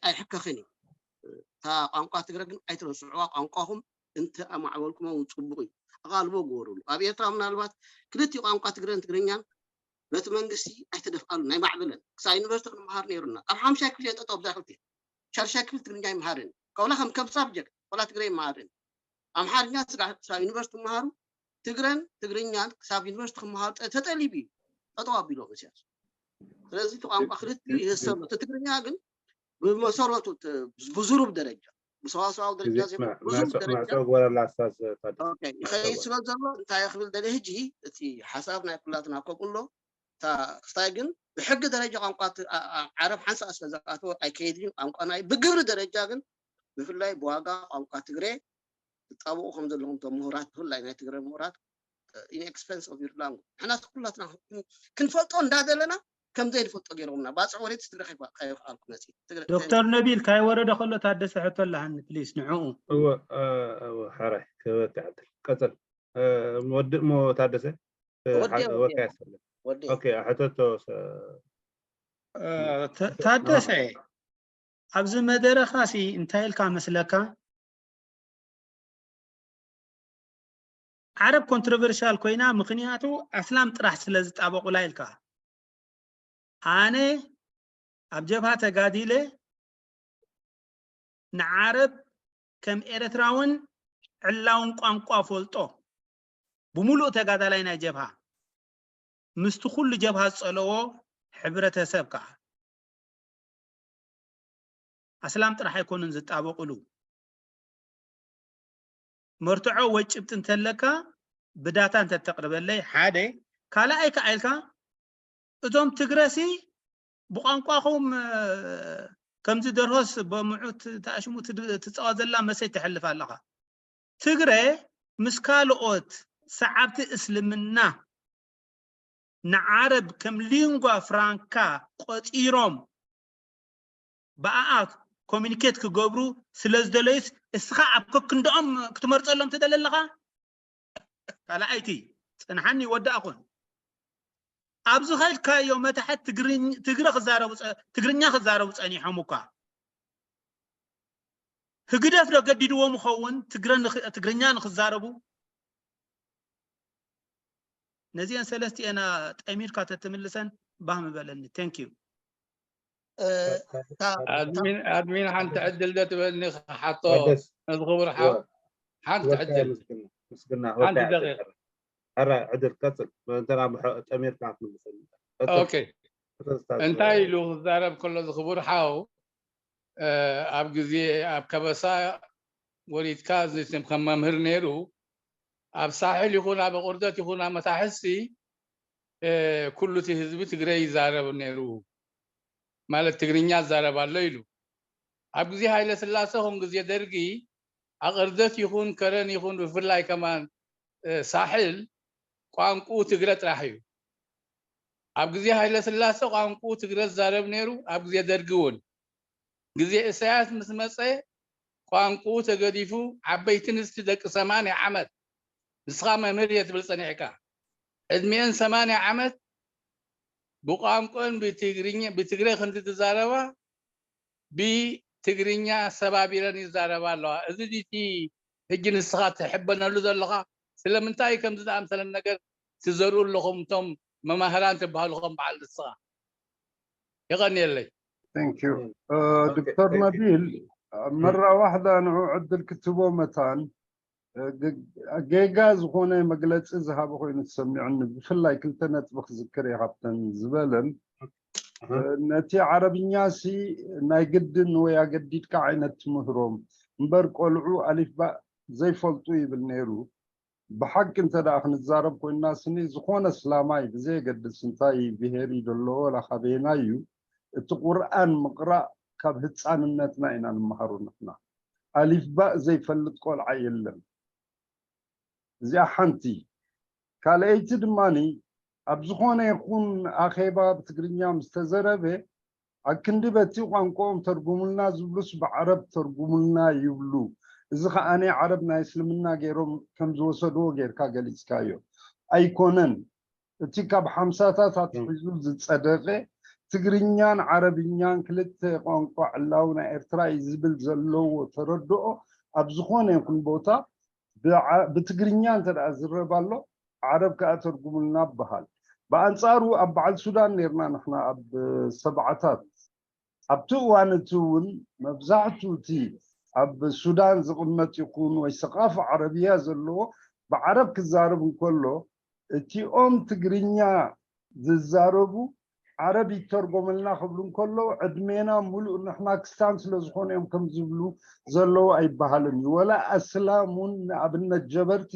ኣይሕከኽን እዩ። እታ ቋንቋ ትግረ ግን ኣይትረስዕዋ፣ ቋንቋኹም እንተ ኣማዕበልኩሞ እውን ፅቡቕ እዩ። ኣቓልቦ ግበሩሉ። ኣብ ኤርትራ ምናልባት ክልቲኡ ቋንቋ ትግረን ትግርኛን በቲ መንግስቲ ኣይተደፍኣሉ ናይ ማዕበለን ክሳብ ዩኒቨርሲቲ ክንመሃር ነይሩና ካብ ሓምሻይ ክፍሊ የጠጠው ብዛ ክልቲ ሻድሻይ ክፍሊ ትግርኛ ይመሃርን ከብላ ከም ከም ሳብጀክት ወላ ትግረ ይመሃርን ኣምሓርኛ ክሳብ ዩኒቨርሲቲ መሃሩ ትግረን ትግርኛን ክሳብ ዩኒቨርሲቲ ክመሃሩ ተጠሊቡ እዩ ጠጠው ኣቢሎም እስያስ ስለዚ እቲ ቋንቋ ክልቲ ይህሰብ እቲ ትግርኛ ግን ብመሰረቱ ብዝሩብ ደረጃ ብሰዋሰዋዊ ደረጃ ዘይኮነ ብዙም ደረጃ መዕፀው ግበረላ ኣስታዝ ታደሰ ኦኬ፣ ይኸይድ ስለ ዘሎ እንታይ ክብል ደለ ህጂ እቲ ሓሳብ ናይ ኩላትና ከምኡ ኣሎ። እታ ክስታይ ግን ብሕጊ ደረጃ ቋንቋ ት- ኣ- ኣ- ዓረብ ሓንሳእ ስለ ዝኣተወ ኣይከይድን እዩ ቋንቋና እዩ። ብግብሪ ደረጃ ግን ብፍላይ ብዋጋ ቋንቋ ትግረ ትጣበቑ ከም ዘለኹም እቶም ምሁራት ብፍላይ ናይ ትግረ ምሁራት ኢንኤክስፐንስ ኦፍ ዩር ላንጉጅ ንሕና ኩላትና ክን- ክንፈልጦ እንዳደለና ከም ዘይንፈልጦ ገይሮምና ባፅዕ ወሬት ትግረ ከይፋ- ከይፋልኩ መፅእ ትግረ ዶክተር ነቢል ካይወረደ ከሎ ታደሰ ሕቶ ኣለሃኒ ፕሊስ ንዕኡ እወ እ፣ እወ ሓራይ ክበካ ይዓድል ቀፅል እ፣ ወዲ እሞ ታደሰ እ፣ ወዲ ሓ- ወዲ ወካ ያሰለ ወዲ ኦኬ ሕተቶ ሰ- እ፣ ተ- ታደሰ ኣብዚ መደረኻሲ እንታይ ኢልካ መስለካ ዓረብ ኮንትሮቨርሻል ኮይና ምኽንያቱ ኣስላም ጥራሕ ስለ ዝጣበቑላ ኢልካ ኣነ ኣብ ጀብሃ ተጋዲለ ንዓረብ ከም ኤርትራውን ዕላውን ቋንቋ ፈልጦ ብምሉእ ተጋዳላይ ናይ ጀብሃ ምስቲ ኩሉ ጀብሃ ዝጸለዎ ሕብረተሰብ ከኣ ኣስላም ጥራሕ ኣይኮኑን ዝጣበቕሉ መርትዖ ወይ ጭብጢ እንተለካ ብዳታ እንተተቕርበለይ ሓደ ካልኣይ ከኣ ኢልካ እቶም ትግረሲ ብቋንቋኹም ከምዚ ደርሆስ በምዑት ተኣሽሙ ትፃወት ዘላ መሰይ ትሕልፍ ኣለኻ ትግረ ምስ ካልኦት ሰዓብቲ እስልምና ንዓረብ ከም ሊንጓ ፍራንካ ቆጺሮም ብኣኣ ኮሚኒኬት ክገብሩ ስለ ዝደለዩስ እስኻ ኣብ ከክንድኦም ክትመርጸሎም ትደሊ ኣለኻ? ካልኣይቲ ጽንሓኒ ወዲ ኣኹን ኣብዚ ኸድካዮ መታሕት ትግርኛ ክዛረቡ ጸኒሖም እኳ ህግደፍ ዶ ገዲድዎም ይኸውን ትግርኛ ንክዛረቡ? ነዚአን ሰለስቲኤን ጠሚርካ ተትምልሰን ባህ ምበለኒ። Thank you። ኣድሚን ሓንቲ ዕድል ዶ ትበኒ ክሓቶ ነዚ ክቡር ሓው ሓንቲ ዕድል ሓንቲ ደቂቕ። ሕራ ዕድል ቀፅል እንተና ጠሚርካ ክትምልሰኒ። ኦኬ እንታይ ኢሉ ክዛረብ ከሎ እዚ ክቡር ሓው ኣብ ግዜ ኣብ ከበሳ ወሪድካ ከም መምህር ነይሩ ኣብ ሳሕል ይኹን ኣብ ኣቑርደት ይኹን ኣብ መታሕሲ ኩሉ እቲ ህዝቢ ትግረ ይዛረብ ነይሩ ማለት ትግርኛ ይዛረብ ኣሎ ኢሉ ኣብ ግዜ ሃይለ ስላሰ ኹን ግዜ ደርጊ ኣቕርደት ይኹን ከረን ይኹን ብፍላይ ከማን ሳሕል ቋንቁ ትግረ ጥራሕ እዩ ኣብ ግዜ ሃይለ ስላሰ ቋንቁ ትግረ ዝዛረብ ነይሩ ኣብ ግዜ ደርጊ እውን ግዜ እሳያስ ምስ መፀ ቋንቁ ተገዲፉ ዓበይቲ ንስቲ ደቂ ሰማንያ ዓመት ንስኻ መምህር እየ ትብል ፀኒሕካ ዕድሚኤን ሰማንያ ዓመት ብቋንቆን ብትግርኛ ብትግረ ክንዲ ትዛረባ ብትግርኛ ሰባቢረን ይዛረባ ኣለዋ እዚ ዲቲ ሕጂ ንስኻ ትሕበነሉ ዘለኻ ስለምንታይ ከምዚ ዝኣምሰለ ነገር ትዘርኡ ኣለኹም እቶም መማህራን ትበሃሉ ከም በዓል ንስኻ የቐንየለይ Thank you ዶክተር ነቢል መራ ዋሕዳ ንዑ ዕድል ክትቦ መታን ጌጋ ዝኾነ መግለፂ ዝሃበ ኮይኑ ተሰሚዑኒ ብፍላይ ክልተ ነጥቢ ክዝክር እየ ካብተን ዝበለን ነቲ ዓረብኛ ሲ ናይ ግድን ወይ ኣገዲድካ ዓይነት ትምህሮም እምበር ቆልዑ ኣሊፍባእ ዘይፈልጡ ይብል ነይሩ ብሓቂ እንተ ደኣ ክንዛረብ ኮይንና ስኒ ዝኾነ ስላማይ ብዘየገድስ እንታይ ብሄር እዩ ደሎ ወላ ካበየናይ እዩ እቲ ቁርኣን ምቕራእ ካብ ህፃንነትና ኢና ንመሃሮ ንሕና ኣሊፍባእ ዘይፈልጥ ቆልዓ የለን እዚኣ ሓንቲ ካልኣይቲ ድማኒ ኣብ ዝኾነ ይኹን ኣኼባ ብትግርኛ ምስ ተዘረበ ኣክንዲ በቲ ቋንቋኦም ተርጉሙልና ዝብሉስ ብዓረብ ተርጉሙልና ይብሉ እዚ ከዓኒ ዓረብ ናይ እስልምና ገይሮም ከም ዝወሰድዎ ጌርካ ገሊጽካዮ ኣይኮነን እቲ ካብ ሓምሳታት ኣትሒዙ ዝጸደቐ ትግርኛን ዓረብኛን ክልተ ቋንቋ ዕላዊ ናይ ኤርትራ እዩ ዝብል ዘለዎ ተረድኦ ኣብ ዝኾነ ይኹን ቦታ ብትግርኛ እንተ ዝረብ ኣሎ ዓረብ ከዓ ተርጉሙልና በሃል ብኣንፃሩ ኣብ በዓል ሱዳን ነርና ንሕና ኣብ ሰብዓታት ኣብቲ እዋን እቲ እውን መብዛሕቱ እቲ ኣብ ሱዳን ዝቕመጥ ይኹን ወይ ሰቃፍ ዓረብያ ዘለዎ ብዓረብ ክዛረብ እንከሎ እቲኦም ትግርኛ ዝዛረቡ ዓረብ ይተርጎመልና ክብሉ እንከለዉ ዕድሜና ሙሉእ ንሕና ክስታን ስለ ዝኾነ እዮም ከም ዝብሉ ዘለዉ ኣይበሃልን እዩ። ወላ ኣስላም እውን ንኣብነት ጀበርቲ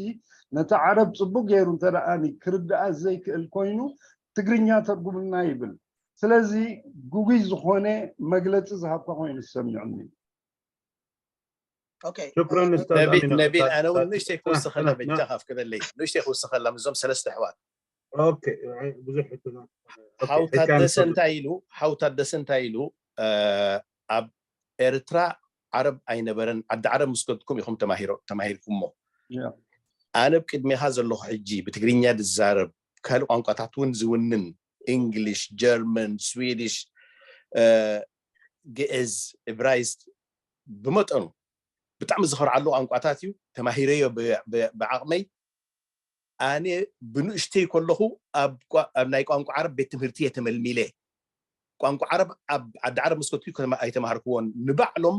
ነቲ ዓረብ ጽቡቕ ገይሩ እንተ ደኣ ክርድኣ ዘይክእል ኮይኑ ትግርኛ ተርጉምልና ይብል። ስለዚ ግጉይ ዝኾነ መግለጺ ዝሃብካ ኮይኑ ተሰሚዑኒ። ነቢል ኣነ እውን ንእሽተይ ክውስኸላ በጃኻ ኣፍቅደለይ ንእሽተይ ክውስኸላ ምስዞም ሰለስተ ኣሕዋት ብዙሕ ሓው ታደሰ እንታይ ኢሉ ሓው ታደሰ እንታይ ኢሉ ኣብ ኤርትራ ዓረብ ኣይነበረን ዓዲ ዓረብ ምስ ከድኩም ኢኹም ተማሂርኩሞ ኣነ ኣብ ቅድሜኻ ዘለኹ ሕጂ ብትግርኛ ዝዛረብ ካልእ ቋንቋታት እውን ዝውንን English German Swedish ግእዝ እብራይስጥ ብመጠኑ ብጣዕሚ ዝኸርዓሉ ቋንቋታት እዩ ተማሂረዮ ብዓቕመይ ኣነ ብንእሽተይ ከለኹ ኣብ ናይ ቋንቋ ዓረብ ቤት ትምህርቲ እየ ተመልሚለ ቋንቋ ዓረብ ኣብ ዓዲ ዓረብ ምስ ከትኩ ኣይተማሃርክዎን ንባዕሎም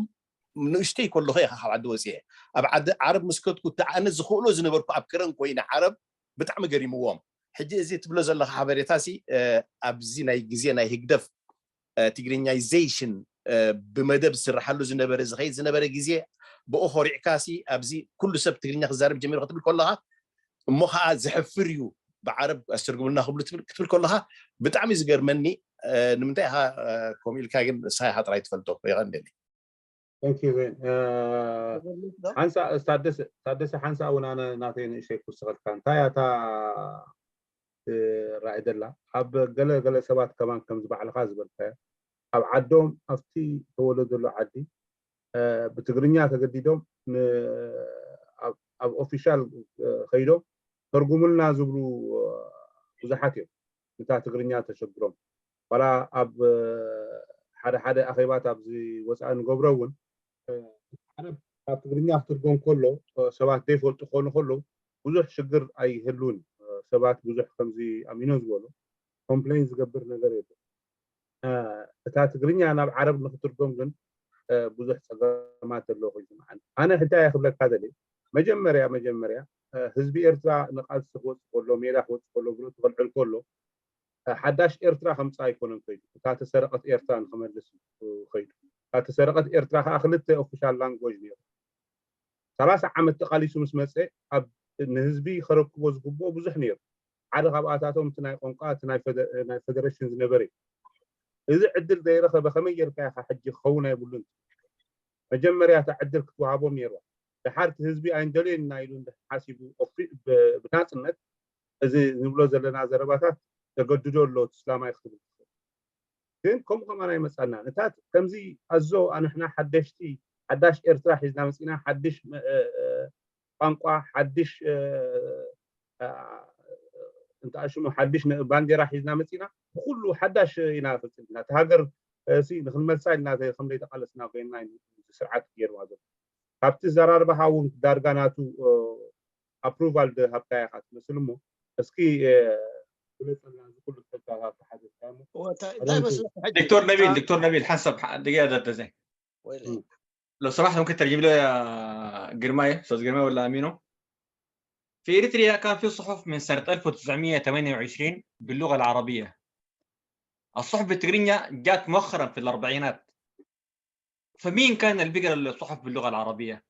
ንእሽተይ ከለኹ እየ ካብ ዓዲ ወፅየ ኣብ ዓዲ ዓረብ ምስ ከትኩ እቲ ኣነ ዝኽእሎ ዝነበርኩ ኣብ ከረን ኮይነ ዓረብ ብጣዕሚ ገሪምዎም ሕጂ እዚ ትብሎ ዘለኻ ሓበሬታ ሲ ኣብዚ ናይ ግዜ ናይ ህግደፍ ትግርኛይዜሽን ብመደብ ዝስርሓሉ ዝነበረ ዝኸይድ ዝነበረ ግዜ ብኡ ኮሪዕካ ሲ ኣብዚ ኩሉ ሰብ ትግርኛ ክዛረብ ጀሚሩ ክትብል ከለኻ እሞ ከዓ ዘሕፍር እዩ ብዓረብ ኣስተርጉምልና ክብሉ ክትብል ከለኻ ብጣዕሚ ዝገርመኒ ንምንታይ ኢኻ ከምኡ ኢልካ ግን ንስኻ ኢኻ ጥራይ ትፈልጦ የቐንደኒ ሓንሳ ታደሰ ሓንሳ እውን ኣነ ናተይ ንእሸይ ክውስኸልካ እንታይ እታ ትረኣይ ዘላ። ኣብ ገለ ገለ ሰባት ከማን ከምዚ ባዕልኻ ዝበልካዮ ኣብ ዓዶም ኣብቲ ተወለደሉ ዓዲ ብትግርኛ ተገዲዶም ኣብ ኦፊሻል ከይዶም ተርጉሙልና ዝብሉ ብዙሓት እዮም። እታ ትግርኛ ተሸግሮም ዋላ ኣብ ሓደ ሓደ ኣኼባት ኣብዚ ወፃኢ ንገብሮ እውን ዓረብ ኣብ ትግርኛ ክትርጎም ከሎ ሰባት ዘይፈልጡ ክኾኑ ከለዉ ብዙሕ ሽግር ኣይህልውን። ሰባት ብዙሕ ከምዚ ኣሚኖ ዝበሎ ኮምፕሌን ዝገብር ነገር የለ። እታ ትግርኛ ናብ ዓረብ ንክትርጎም ግን ብዙሕ ፀገማት ዘለዎ ኮይኑ ዝመዓኒ ኣነ እንታይ እየ ክብለካ ዘለ መጀመርያ መጀመርያ ህዝቢ ኤርትራ ንቃልሲ ክወፅ ከሎ ሜዳ ክወፅ ከሎ ብረቱ ክልዕል ከሎ ሓዳሽ ኤርትራ ከምፃ ኣይኮነን ከይዱ እታ ተሰረቀት ኤርትራ ንክመልስ ከይዱ እታ ተሰረቀት ኤርትራ ከዓ ክልተ ኦፊሻል ላንጎጅ ነይሩ ሰላሳ ዓመት ተቃሊሱ ምስ መፀ ኣብ ንህዝቢ ከረክቦ ዝግብኦ ብዙሕ ነይሩ ሓደ ካብኣታቶም እቲ ናይ ቋንቋ እቲ ናይ ፈደሬሽን ዝነበረ እዩ እዚ ዕድል ዘይረኸበ ከመይ ጌርካ ኢኻ ሕጂ ክኸውን ኣይብሉን መጀመርያ እታ ዕድል ክትወሃቦም ነይርዋ ድሓር እቲ ህዝቢ ኣይንደልዮን ኢና ኢሉ ሓሲቡ ብናፅነት እዚ ንብሎ ዘለና ዘረባታት ተገድዶ ኣሎ ትስላማይ ክትብል ግን ከምኡ ከማን ኣይመፃናን እታ ከምዚ ኣዞ ኣንሕና ሓደሽቲ ሓዳሽ ኤርትራ ሒዝና መፂና ሓድሽ ቋንቋ ሓድሽ እንታይ ሽሙ ሓድሽ ባንዴራ ሒዝና መፂና ብኩሉ ሓዳሽ ኢና ፈፂምና እቲ ሃገር ንክንመልሳ ኢልና ከም ዘይተቃለስና ኮይንና ስርዓት ገይርዋ ዘሎ ካብቲ ዘራርባኻ እውን ዳርጋ ናቱ ኣፕሩቫል ዝሃብካያ ኢኻ ትመስል እሞ እስኪ ግለፀልና እዚ ኩሉ ጸጋታት ዝሓዘካ እሞ እንታይ መስለካ ሕጂ ዶክተር ነቢል ዶክተር ነቢል ሓንሳብ ድግያ ዘተዘ ወይ لو سمحت ممكن ترجم لي يا جرماية استاذ جرماية ولا امينو في اريتريا كان في صحف من سنة ألف وتسعمية وتمانية وعشرين باللغة العربية الصحف بالتقرينيا جات مؤخرا في الاربعينات فمين كان اللي بيقرا الصحف باللغه العربيه؟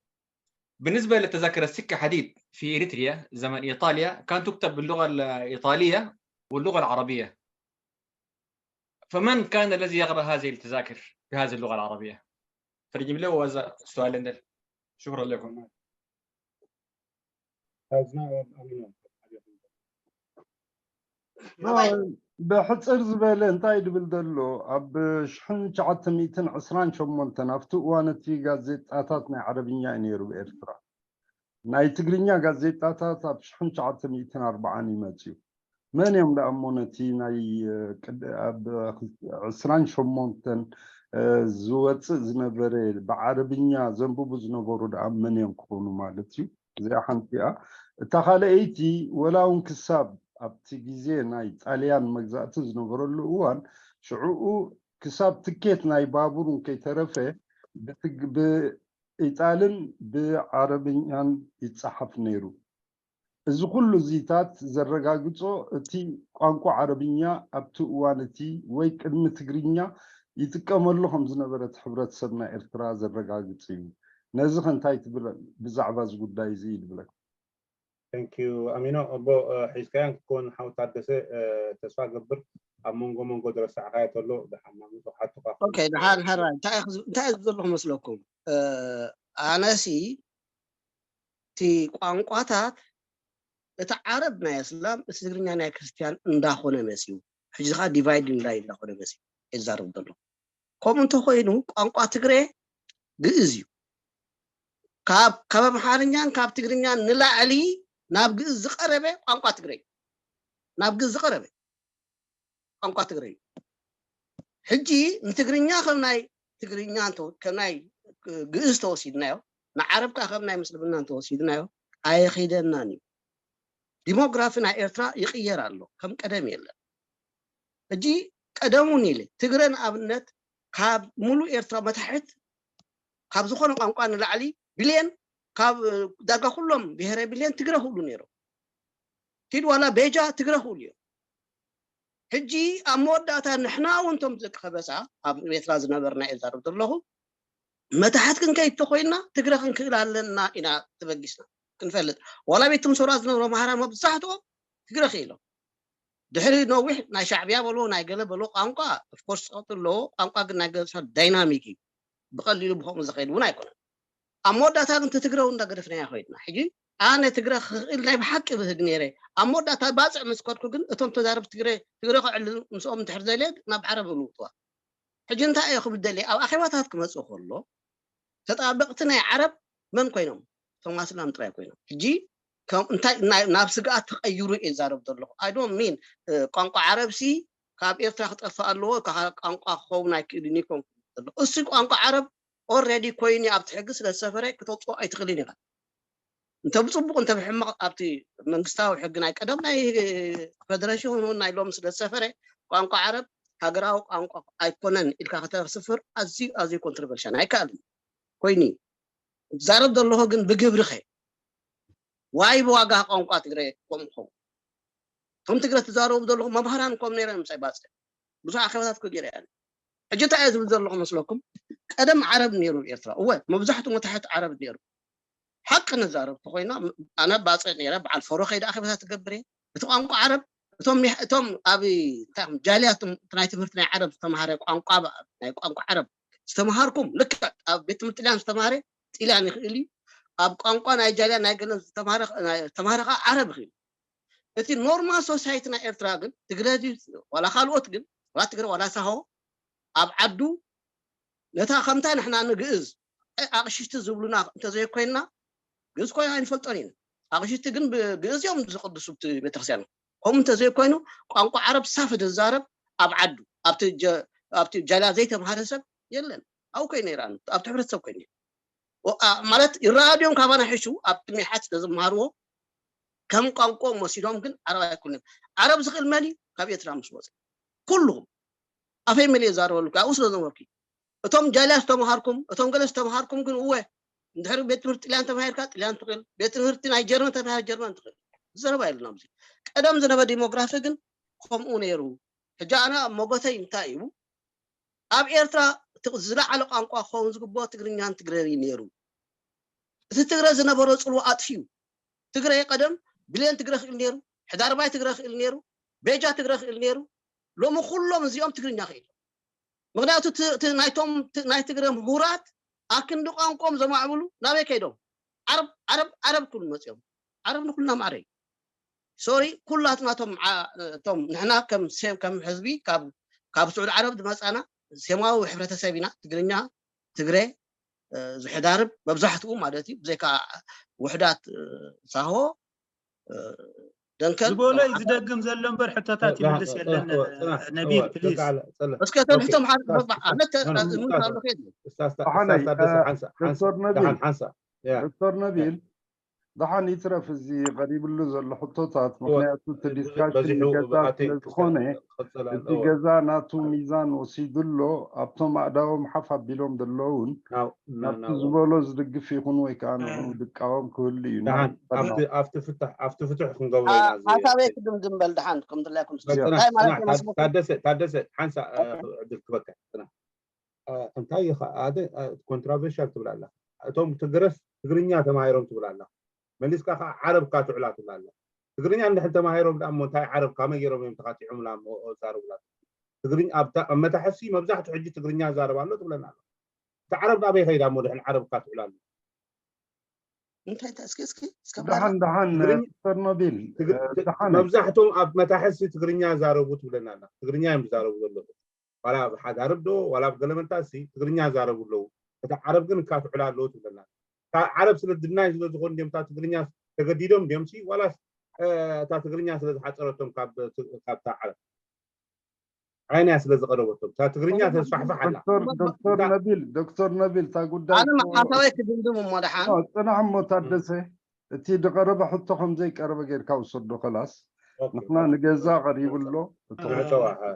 بالنسبه لتذاكر السكه حديد في اريتريا زمن ايطاليا كانت تكتب باللغه الايطاليه واللغه العربيه. فمن كان الذي يقرا هذه التذاكر بهذه اللغه العربيه؟ ترجم له هذا السؤال عندنا. شكرا لكم. ብሕፅር ዝበለ እንታይ ድብል ዘሎ ኣብ ሽሕን ትሽዓተ ሚእትን ዕስራን ሸሞንተን ኣብቲ እዋን እቲ ጋዜጣታት ናይ ዓረብኛ እዩ ነይሩ ብኤርትራ ናይ ትግርኛ ጋዜጣታት ኣብ ሽሕን ትሽዓተ ሚእትን ኣርባዓን ይመፅዩ መን እዮም ደኣ እሞ ነቲ ናይ ኣብ ዕስራን ሸሞንተን ዝወፅእ ዝነበረ ብዓረብኛ ዘንብቡ ዝነበሩ ደኣ መን እዮም ክኾኑ ማለት እዩ እዚኣ ሓንቲ እያ እታ ካልኣይቲ ወላ እውን ክሳብ ኣብቲ ግዜ ናይ ጣልያን መግዛእቲ ዝነበረሉ እዋን ሽዕኡ ክሳብ ትኬት ናይ ባቡር እንከይተረፈ ብኢጣልን ብዓረብኛን ይፀሓፍ ነይሩ እዚ ኩሉ እዚታት ዘረጋግፆ እቲ ቋንቋ ዓረብኛ ኣብቲ እዋን እቲ ወይ ቅድሚ ትግርኛ ይጥቀመሉ ከም ዝነበረ እቲ ሕብረተሰብ ናይ ኤርትራ ዘረጋግፅ እዩ። ነዚ ከ እንታይ ትብል ብዛዕባ እዚ ጉዳይ እዚ ይድብለካ። Thank you ኣሚኖ። እቦ ሒዝካያን ክትከውን ሓው ታደሰ ተስፋ ገብር ኣብ መንጎ መንጎ ዝረሳዕካዮ ተሎ ደሓን ናብ ምጽእ ክሓቱካ ክእል። ኦኬ ደሓን ሕራይ እንታይ እዩ እንታይ እዩ ዘለኹ መስለኩም? ኣነሲ እቲ ቋንቋታት እቲ ዓረብ ናይ እስላም እቲ ትግርኛ ናይ ክርስትያን እንዳኾነ መፅዩ ሕጂ ከዓ ዲቫይድ እንዳይ እንዳኾነ መፅዩ ይዛረብ ዘሎ ከምኡ እንተኮይኑ ቋንቋ ትግረ ግእዝ እዩ ካብ ካብ ኣምሓርኛን ካብ ትግርኛን ንላዕሊ ናብ ግእዝ ዝቀረበ ቋንቋ ትግረ እዩ ናብ ግእዝ ዝቀረበ ቋንቋ ትግረ እዩ ሕጂ ንትግርኛ ከም ናይ ትግርኛ ከም ናይ ግእዝ ተወሲድናዮ ንዓረብ ከዓ ከም ናይ ምስልምና እንተወሲድናዮ ኣይኺደናን እዩ ዲሞግራፊ ናይ ኤርትራ ይቅየር ኣሎ ከም ቀደም የለን ሕጂ ቀደሙን ኢለ ትግረ ንኣብነት ካብ ሙሉእ ኤርትራ መታሕት ካብ ዝኾነ ቋንቋ ንላዕሊ ቢልየን ካብ ዳርጋ ኩሎም ብሄረ ቢልየን ትግረ ክብሉ ነይሮም ኪድ ዋላ ቤጃ ትግረ ክብሉ እዮም ሕጂ ኣብ መወዳእታ ንሕና እውን ቶም ደቂ ከበሳ ኣብ ኤርትራ ዝነበርና እየ ዛረብ ዘለኹ መታሕት ክንከይድ ተኮይንና ትግረ ክንክእል ኣለና ኢና ተበጊስና ክንፈልጥ ዋላ ቤት ትምሶራ ዝነብሮ ማህራ መብዛሕትኦም ትግረ ክኢሎም ድሕሪ ነዊሕ ናይ ሻዕብያ በሎ ናይ ገለ በሎ ቋንቋ ኦፍኮርስ ፀቅጢ ኣለዎ ቋንቋ ግን ናይ ገበሳ ዳይናሚክ እዩ ብቀሊሉ ብከምኡ ዝኸይድ እውን ኣይኮነን ኣብ መወዳእታ ግን ትትግረ እውን እንዳገደፍናያ ከይድና ሕጂ ኣነ ትግረ ክኽእል ናይ ብሓቂ ብህግ ነይረ። ኣብ መወዳእታ ባፅዕ ምስ ከድኩ ግን እቶም ተዛረብቲ ትግረ ትግረ ከዕልሉ ምስኦም እንድሕር ደልየ ናብ ዓረብ እልውጥዋ። ሕጂ እንታይ እየ ክብል ደልየ? ኣብ ኣኼባታት ክመፅእ ከሎ ተጣበቕቲ ናይ ዓረብ መን ኮይኖም? እቶም ኣስላም ጥራይ ኮይኖም። ሕጂ ከም እንታይ ናይ- ናብ ስግኣት ተቐይሩ እየ ዛረብ ዘለኹ። I don't mean ቋንቋ ዓረብ ሲ ካብ ኤርትራ ክጠፍእ ኣለዎ፣ ካብ ቋንቋ ክኸውን ኣይክእልን እዩ ከም ዘለኹ። እሱ ቋንቋ ዓረብ already ኮይኑ ኣብቲ ሕጊ ስለ ዝሰፈረ ክተውፅኦ ኣይትኽእልን ኢኻ። እንተ ብፅቡቕ እንተ ብሕማቕ ኣብቲ መንግስታዊ ሕጊ ናይ ቀደም ናይ ፌደሬሽን እውን ናይ ሎም ስለ ዝሰፈረ ቋንቋ ዓረብ ሃገራዊ ቋንቋ ኣይኮነን ኢልካ ከተስፍር ኣዝዩ ኣዝዩ ኮንትሮቨርሻል ኣይከኣልን ኮይኑ እዩ። ዛረብ ዘለኹ ግን ብግብሪ ኸ ዋይ ብዋጋ ቋንቋ ትግረ ከምኡ ኸውን እቶም ትግረ ትዛረቡ ዘለኹ መምሃራን ከም ነይረ ምሳይ ባፅዕ ብዙሕ ኣኼባታት ክገይረ እያ። ሕጂ እንታይ እየ ዝብል ዘለኹ መስለኩም? ቀደም ዓረብ ነይሩ ኤርትራ። እወ መብዛሕትኡ መታሕት ዓረብ ነይሩ። ሓቂ ነዛረብ ተኮይና ኣነ ባፅዕ ነይረ በዓል ፈሮ ከይደ ኣኼባታት ትገብር እየ። እቲ ቋንቋ ዓረብ እቶም ሚሕ- እቶም ኣብ እንታይ እዮም ጃልያ እቶም- እቲ ናይ ትምህርቲ ናይ ዓረብ ዝተምሃረ ቋንቋ ብ- ናይ ቋንቋ ዓረብ ዝተምሃርኩም ልክዕ ኣብ ቤት ትምህርቲ ጥልያን ዝተምሃረ ጥልያን ይኽእል እዩ። ኣብ ቋንቋ ናይ ጃልያ ናይ ገለን ዝተምሃረ ናይ- ተምሃረ ከዓ ዓረብ ይኽእል እዩ። እቲ ኖርማል ሶሳይቲ ናይ ኤርትራ ግን ትግረ ድዩ ዋላ ካልኦት ግን ዋላ ትግረ ዋላ ሳሆ ኣብ ዓዱ ነታ ከምታ ንሕና ንግእዝ ኣቕሽሽቲ ዝብሉና እንተዘይኮይንና ግእዝ ኮይና ኣይንፈልጦን ኢና። ኣቕሽሽቲ ግን ብግእዝ እዮም ዝቕድሱ ኣብቲ ቤተክርስትያን። ከምኡ እንተዘይኮይኑ ቋንቋ ዓረብ ሳፍ ዝዛረብ ኣብ ዓዱ ኣብቲ ጀ- ኣብቲ ጃልያ ዘይተምሃረ ሰብ የለን። ኣብኡ ኮይኑ ይረኣኒ ኣብቲ ሕብረተሰብ ኮይኑ ማለት ይረኣድዮም ካባና ሕሹ ኣብቲ ሚሓት ስለ ዝመሃርዎ ከም ቋንቋ መሲሎም ግን ዓረብ ኣይኮኑን። ዓረብ ዝኽእል መን እዩ? ካብ ኤርትራ ምስ ወፀ ኩልኹም ኣፈይ መሊእ ዛረበሉ ኣብኡ ስለ ዝነበርኩ እቶም ጃልያ ዝተምሃርኩም እቶም ገለ ዝተምሃርኩም ግን እወ እንድሕር ቤት ትምህርቲ ጥልያን ተማሂርካ ጥልያን ትኽእል ቤት ትምህርቲ ናይ ጀርመን ተማሂር ጀርመን ትኽእል ዝዘረባ የለን ኣብዚ ቀደም ዝነበረ ዲሞግራፊ ግን ከምኡ ነይሩ ሕጂ ኣነ ሞገተይ እንታይ እዩ ኣብ ኤርትራ ዝለዓለ ቋንቋ ክኸውን ዝግብኦ ትግርኛን ትግረን እዩ ነይሩ እቲ ትግረ ዝነበሮ ፅልዋ ኣጥፊኡ ትግረ ቀደም ብሌን ትግረ ክእል ነይሩ ሕዳርባይ ትግረ ክእል ነይሩ ቤጃ ትግረ ክእል ነይሩ ሎሚ ኩሎም እዚኦም ትግርኛ ክእል ምክንያቱ ናይቶም ናይ ትግረ ምሁራት ኣክንዲ ቋንቋም ዘማዕብሉ ናበይ ከይዶም ዓረብ ዓረብ ዓረብ ክብሉ መፅኦም ዓረብ ንኩልና ማዕረ እዩ sorry ኩላትና ቶም ዓ- ቶም ንሕና ከም ሴም ከም ህዝቢ ካብ ካብ ስዑድ ዓረብ ዝመፃና ሴማዊ ሕብረተሰብ ኢና ትግርኛ ትግረ እ፣ ዝሕዳርብ መብዛሕትኡ ማለት እዩ ብዘይካ ውሕዳት እ፣ ሳሆ እ፣ ደንከል ዝበሎ እዩ ዝደግም ዘሎ እምበር ሕቶታት ይምልስ የለን ነቢል ፕሊዝ እስከ ተንሕቶም ሓደ ክበባ ኣነ ተዝምልስ ኣለኹ የለን ዶክተር ነቢል ዶክተር ነቢል ደሓን ይትረፍ እዚ ቀሪብሉ ዘሎ ሕቶታት ምክንያቱ እቲ ዲስካሽን ገዛ ስለዝኮነ እቲ ገዛ ናቱ ሚዛን ወሲዱ ኣሎ ኣብቶም ኣእዳዎም ሓፍ ኣቢሎም ዘለውን ናብቲ ዝበሎ ዝድግፍ ይኹን ወይ ከዓ ንኡ ድቃወም ክህሉ እዩ ኣብቲ ፍትሕ ክንገብሮ ኢና ሓሳበይ ክድምድም በል ደሓን ከምድላይኩም ታደሰ ሓንሳ ዕድል ክበካ እንታይ ኢኻ ኣደ ኮንትራቨርሻል ትብል ኣላ እቶም ትግረስ ትግርኛ ተማሂሮም ትብል ኣላ መሊስካ ከዓ ዓረብ ካትዕላ ትብል ኣላ ትግርኛ እንድሕን ተማሂሮም ደኣ እሞ እንታይ ዓረብ ካመይ ገይሮም እዮም ተኻቲዖምላ እሞ ዛረቡላ ትግርኛ ኣብ መታሕሲ መብዛሕትኡ ሕጂ ትግርኛ ዛረብ ኣሎ ትብለና ኣሎ እቲ ዓረብ ናበይ ከይዳ እሞ ድሕን ዓረብ ካትዕላ ኣሎ እንታይ እስኪ እስኪ እስከ ደሓን ደሓን ዶክተር ነቢል ደሓን መብዛሕትኦም ኣብ መታሕሲ ትግርኛ ዛረቡ ትብለና ኣላ ትግርኛ እዮም ዝዛረቡ ዘለዉ ዋላ ኣብ ሓዳርብ ዶ ዋላ ኣብ ገለመንታ ሲ ትግርኛ ዛረቡ ኣለዉ እታ ዓረብ ግን እካ ትዕላ ኣለዉ ትብለና እታ ዓረብ ስለ ድናይ ስለ ዝኾኑ ድምታ ትግርኛ ተገዲዶም ድዮም ሲ ዋላ እታ ትግርኛ ስለ ዝሓፀረቶም ካብታ ዓረብ ዓይንያ ስለ ዝቀረበቶም እታ ትግርኛ ተስፋሕፋሕ ኣላ ዶክተር ነቢል ዶክተር ነቢል እታ ጉዳይ ኣነ ሓሳበይ ክድምድም እሞ ደሓን ፅናሕ እሞ ታደሰ እቲ ዝቀረበ ሕቶ ከምዘይቀረበ ጌርካ ውሰዶ ከላስ ንሕና ንገዛ ቀሪቡ ኣሎ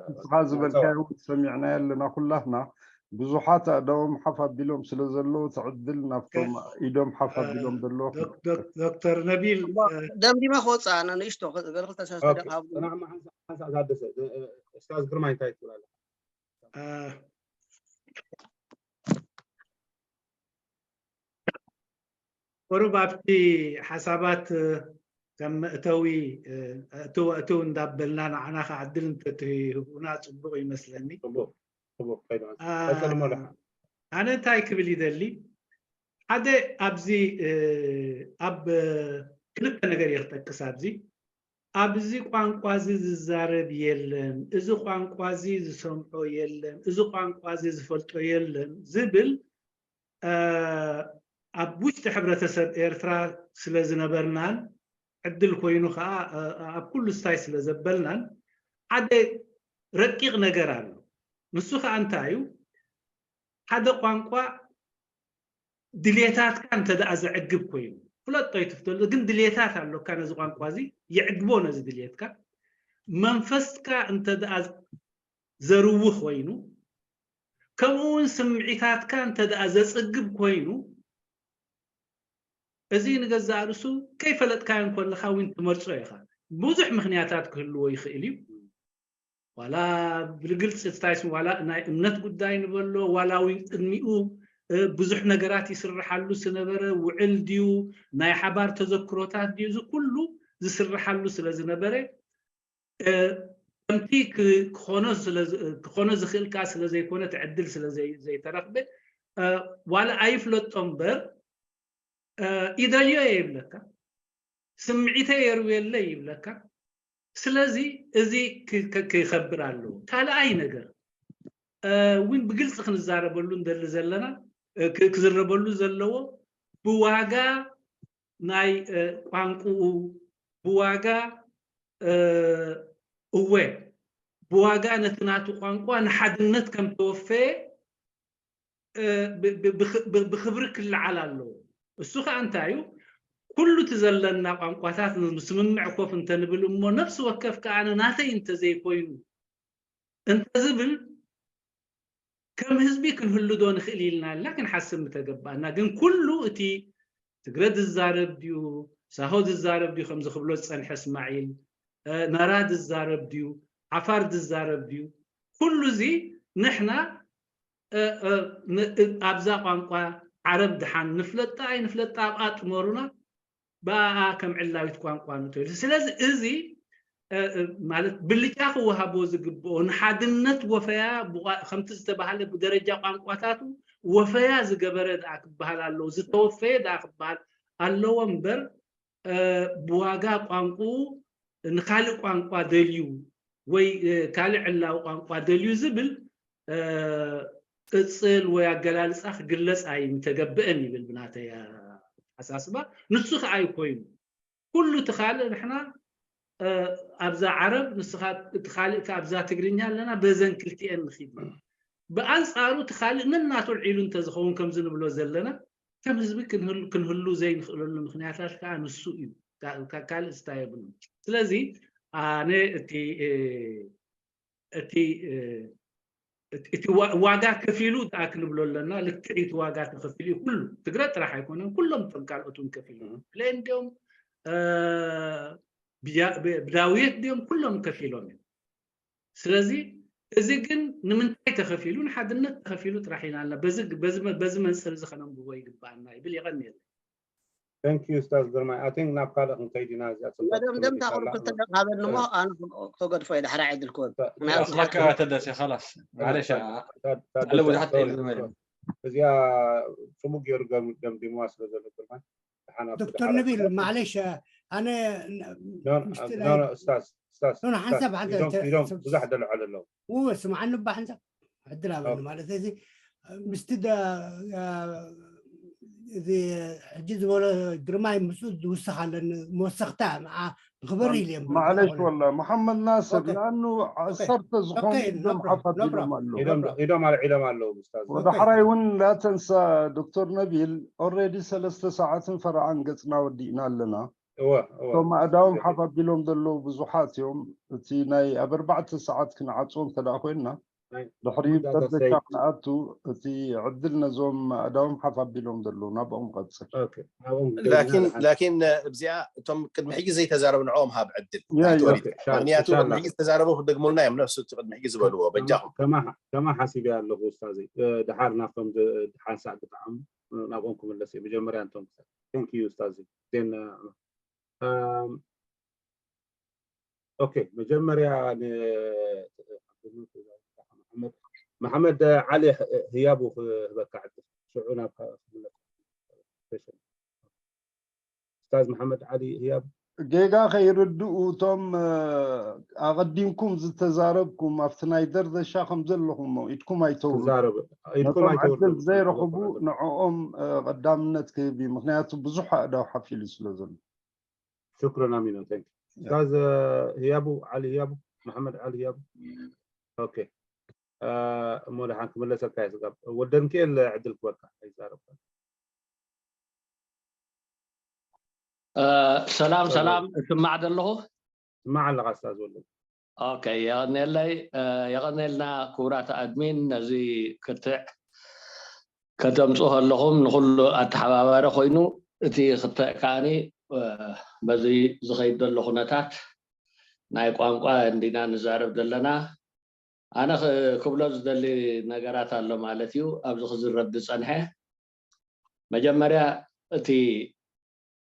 ንስኻ ዝበልካዮ እውን ሰሚዕናዮ ኣለና ኩላትና ብዙሓት ኣእዳዎም ሓፍ ኣቢሎም ስለ ዘለዉ እቲ ዕድል ናብቶም ኢዶም ሓፍ ኣቢሎም ዘለዉ ዶክተር ነቢል ደምዲመ ክወፅእ ኣነ ንእሽቶ ገለ ክልተ ሰለስተ ደቂቃ ሃብኒ ሓንሳእ ታደሰ እስታዝ ግርማይ እንታይ ትብል ኣለካ ቁሩብ ኣብቲ ሓሳባት ከም መእተዊ እትው እትው እንዳበልና ንዓና ከዓ ዕድል እንተትህቡና ፅቡቅ ይመስለኒ ኣነ እንታይ ክብል ይደሊ ሓደ ኣብዚ ኣብ ክልተ ነገር እየ ክጠቅስ ኣብዚ። ኣብዚ ቋንቋ እዚ ዝዛረብ የለን፣ እዚ ቋንቋ እዚ ዝሰምዖ የለን፣ እዚ ቋንቋ እዚ ዝፈልጦ የለን ዝብል፣ እ፣ ኣብ ውሽጢ ሕብረተሰብ ኤርትራ ስለ ዝነበርናን ዕድል ኮይኑ ከዓ፣ እ፣ ኣብ ኩሉ ስታይ ስለ ዘበልናን ሓደ ረቂቕ ነገር ኣሎ። ንሱ ከዓ እንታይ እዩ? ሓደ ቋንቋ ድሌታትካ እንተ ደኣ ዘዕግብ ኮይኑ፣ ፍለጦ ኣይትፍተሎ፣ ግን ድሌታት ኣሎካ ነዚ ቋንቋ እዚ፣ የዕግቦ ነዚ ድሌትካ። መንፈስካ እንተ ደኣ ዘርዊ ኮይኑ፣ ከምኡ እውን ስምዒታትካ እንተ ደኣ ዘጽግብ ኮይኑ፣ እዚ ንገዛእ ርእሱ ከይፈለጥካዮ እንከለኻ እውን ትመርጾ ኢኻ። ብዙሕ ምኽንያታት ክህልዎ ይኽእል እዩ። ዋላ ብግልፂ ትታይስ ዋላ ናይ እምነት ጉዳይ ንበሎ፣ ዋላ እውን ቅድሚኡ፣ እ፣ ብዙሕ ነገራት ይስርሓሉ ዝነበረ ውዕል ድዩ፣ ናይ ሓባር ተዘክሮታት ድዩ፣ እዚ ኩሉ ዝስርሓሉ ስለ ዝነበረ፣ እ፣ ከምቲ ክ-፣ ክኾኖ ስለ ዝ-፣ ክኾኖ ዝኽእል ከዓ ስለ ዘይኮነ፣ እቲ ዕድል ስለ ዘይ-፣ ዘይተረኽበ፣ እ፣ ዋላ ኣይፍለጦ እምበር፣ እ፣ ይደልዮ እየ ይብለካ፣ ስምዒተይ የርውየለይ ይብለካ። ስለዚ እዚ ክ-፣ ክ-፣ ክኸብር ኣለዎ። ካልኣይ ነገር፣ እ፣ እውን ብግልፂ ክንዛረበሉ እንደሊ ዘለና፣ እ፣ ክ-፣ ክዝረበሉ ዘለዎ ብዋጋ ናይ፣ እ፣ ቋንቋኡ፣ ብዋጋ፣ እ፣ እወ፣ ብዋጋ ነቲ ናቱ ቋንቋ ንሓድነት ከም ተወፈየ፣ እ፣ ብ-፣ ብ-፣ ብኽ-፣ ብ-፣ ብኽብሪ ክለዓል ኣለዎ። እሱ ኸኣ እንታይ እዩ? ኩሉ እቲ ዘለና ቋንቋታት ምስምምዕ ኮፍ እንተንብል እሞ፣ ነፍሲ ወከፍ ከኣ ኣነ ናተይ እንተዘይኮይኑ እንተዝብል፣ ከም ህዝቢ ክንህሉ ዶ ንኽእል ኢልና ኢልና ክንሓስብ ምተገባእና። ግን ኩሉ እቲ ትግረ ዝዛረብ ድዩ፣ ሳሆ ዝዛረብ ድዩ፣ ከምዚ ክብሎ ዝጸንሐ እስማዒል፣ እ፣ ናራ ዝዛረብ ድዩ፣ ዓፋር ዝዛረብ ድዩ፣ ኩሉ እዚ ንሕና፣ እ፣ እ፣ ን-፣ እ፣ ኣብዛ ቋንቋ ዓረብ ድሓን ንፍለጣ ኣይንፍለጣ ኣብኣ ጥመሩና፣ ብኣኣ ከም ዕላዊት ቋንቋ ንእቶ ኢሉ። ስለዚ እዚ፣ እ፣ እ፣ ማለት ብልጫ ክወሃቦ ዝግብኦ ንሓድነት ወፈያ ብቋ-፣ ከምቲ ዝተባህለ ብደረጃ ቋንቋታቱ ወፈያ ዝገበረ ደኣ ክበሃል ኣለዎ፣ ዝተወፈየ ደኣ ክበሃል ኣለዎ እምበር፣ እ፣ ብዋጋ ቋንቋኡ ንኻልእ ቋንቋ ደልዩ ወይ፣ እ፣ ካልእ ዕላዊ ቋንቋ ደልዩ ዝብል፣ እ፣ ቅጽል ወይ ኣገላልጻ ክግለጽ ኣይምተገብእን ይብል ብናተይ ኣተሓሳስባ። ንሱ ከኣ ኣይኮይኑ። ኩሉ እቲ ካልእ ንሕና፣ እ፣ ኣብዛ ዓረብ፣ ንስኻ እቲ ካልእ ከኣ ኣብዛ ትግርኛ ኣለና፣ በዘን ክልቲኤን ንኺድ። ብኣንጻሩ እቲ ካልእ ነናቱ ኣልዒሉ እንተዝኸውን ከምዚ ንብሎ ዘለና፣ ከም ህዝቢ ክንህሉ፣ ክንህሉ ዘይንኽእለሉ ምኽንያታት ከኣ ንሱ እዩ። ካ-፣ ካ-፣ ካልእ ስታይ የብሉን። ስለዚ ኣነ እቲ፣ እ፣ እቲ፣ እ፣ እቲ፣ እቲ ዋ-፣ ዋጋ ከፊሉ ደኣ ክንብሎ ኣለና፣ ልክዕ እዩ፣ እቲ ዋጋ ተኸፊሉ እዩ። ኩሉ ትግረ ጥራሕ ኣይኮነን፣ ኩሎም እቶም ካልኦት እውን ከፊሎም እዮም። ብሌን ድዮም፣ እ፣ ብያ-፣ ብ-፣ ብዳውየት ድዮም፣ ኩሎም ከፊሎም እዮም። ስለዚ እዚ ግን ንምንታይ ተኸፊሉ? ንሓድነት ተኸፊሉ ጥራሕ ኢና ኣለና። በዚ፣ በዚ፣ በዚ መንጽር እዚ ከነንብቦ ይግባኣና ይብል። የቐንየለይ። Thank you ኡስታዝ ግርማይ። I think ናብ ካልእ ክንከይድ ኢና። እዚኣ ጽብቕቲ መደምደምታ ትምህርቲ ቁሩብ ኣላ። ክልተ ደቂቕ ሃበኒ እሞ ኣነ ክተገድፎ እየ ድሕሪ ዕድል ክወድ ኣስላካ ተደሲ ኸላስ ማለሽ ኣለ ብዙሓት ኢሉ ዝመ እዚኣ ጽቡቅ ገይሩ ገም- ደምዲምዋ ስለ ዘሎ ግርማይ፣ ደሓን ኣብቲ ዶክተር ደሓር ነቢል ክመጽእ። ማለሽ ኣነ ኖ፣ ምስቲ ኖ፣ ናይ ኖ፣ ኡስታዝ፣ ኡስታዝ፣ ኖ፣ ኖ፣ ሓንሳብ ኡስታዝ፣ ሓደ ኢዶም፣ ተ- ኢዶም ሰብ- ብዙሕ ደልዐሉ ኣለዉ። እወ፣ ስምዓኒ እባ ሓንሳብ ዕድል ሃበኒ። ኦኬ። ማለት እዚ ምስቲ ደ-፣ አ፣ እዚ ሕጂ ዝበሎ ግርማይ ምስኡ ዝውስኽ ኣለኒ፣ መወሰኽታ ንዓ ንኽበሪ ኢለ እየ እምበር ማዕለሽ ዝኾነ። ወላ መሓመድ ናስር ኦኬ፣ ንኣኑ ኦኬ፣ ዓሰርተ ዝኾኑ ኦኬ፣ ኢዶም no ሓፍ problem፣ no ኣቢሎም problem፣ ኣለዉ። no ኢዶም፣ problem። ኢዶም ኣልዒሎም ኣለዉ ኡስታዝ። ኦኬ። ወዳሕራይ እውን እንዳተንሳ ዶክተር ነቢል ኦልሬዲ ሰለስተ ሰዓትን ፈረዓን ገፅና ወዲእና ኣለና። እወ፣ እወ። እቶም ኣእዳዎም እወ። ሓፍ ኣቢሎም ዘለዉ ብዙሓት እዮም። እቲ ናይ ኣብ ኣርባዕተ ሰዓት ክንዓፅዎ እንተ ደኣ ኮይንና ናይ ድሕሪ ሙዳ በርደካ ዳሳይት። ክንኣቱ እቲ ዕድል ነዞም ኣእዳዎም ሓፍ ኣቢሎም ዘለዉ ናብኦም ቀፅል። ኦኬ፣ ናብኦም ላኪን ገይና ላኪን እዚኣ እቶም ቅድሚ ሕጂ ዘይተዛረቡ ንዕኦም ሃብ ዕድል ያ፣ ታሕቲ ያ። ወሪድካ ኦኬ፣ ሻ-፣ ምክንያቱ ቅድሚ ኢንሻላህ። ሕጂ ዝተዛረቡ ክደግሙልና እዮም ነፍሱ እቲ ቅድሚ ሕጂ ዝበልዎ ከማ-፣ በጃኹም ከማ-፣ ከማ ሓሲበ ኣለኹ ኡስታዘይ። እ፣ ድሓር ናብቶም ዝ-፣ ድሓን ሳዕ ክጥዓሙ፣ እ፣ ናብኦም ክምለስ እየ። መጀመርያ እንቶም ክሳብ። Thank you ኡስታዘይ። ዜና፣ እም፣ ኦኬ፣ መጀመርያ ን-፣ መሓመድ፣ መሓመድ ዓሊ ህ-፣ ህያቡ ክህበካ ዕድል። ሽዑ ናብ ክምለስ። ኡስታዝ መሓመድ ዓሊ ህያብ። ጌጋ ከይርድኡ እቶም ኣቐዲምኩም ዝተዛረብኩም ኣብቲ ናይ ደርዘሻ ከም ዘለኹሞ ኢድኩም ኣይተውርዱ። ነቶም ዕድል ዘይረኽቡ ንዕኦም ቀዳምነት ክህብ እዩ። ምክንያቱ ብዙሕ ኣእዳው ሓፍ ኢሉ ስለ ዘሎ። ሽክረን ኣሚኖ። ኡስታዝ ህያቡ ዓሊ ህያቡ፣ መሓመድ ዓሊ ህያቡ። ኦኬ፣ እሞ ደሓን ክምለሰካ እየ። ስጋብ ወልደንክኤል ዕድል ክበካ ኣይዛረብካ። ሰላም ሰላም፣ እስማዕ ዘለኹ። ስማዕ ኣለኻ ኡስታዝ ወልደ። ኦኬ፣ የቐኔለይ። የቐኔልና ክቡራት ኣድሚን፣ ነዚ ክትዕ ከተምፅኡ ከለኹም ንኩሉ ኣተሓባባሪ ኮይኑ፣ እቲ ክትዕ ከዓኒ በዚ ዝኸይድ ዘሎ ኩነታት ናይ ቋንቋ እንዲና ንዛረብ ዘለና። ኣነ ክብሎ ዝደሊ ነገራት ኣሎ ማለት እዩ። ኣብዚ ክዝረብ ዝፀንሐ መጀመርያ እቲ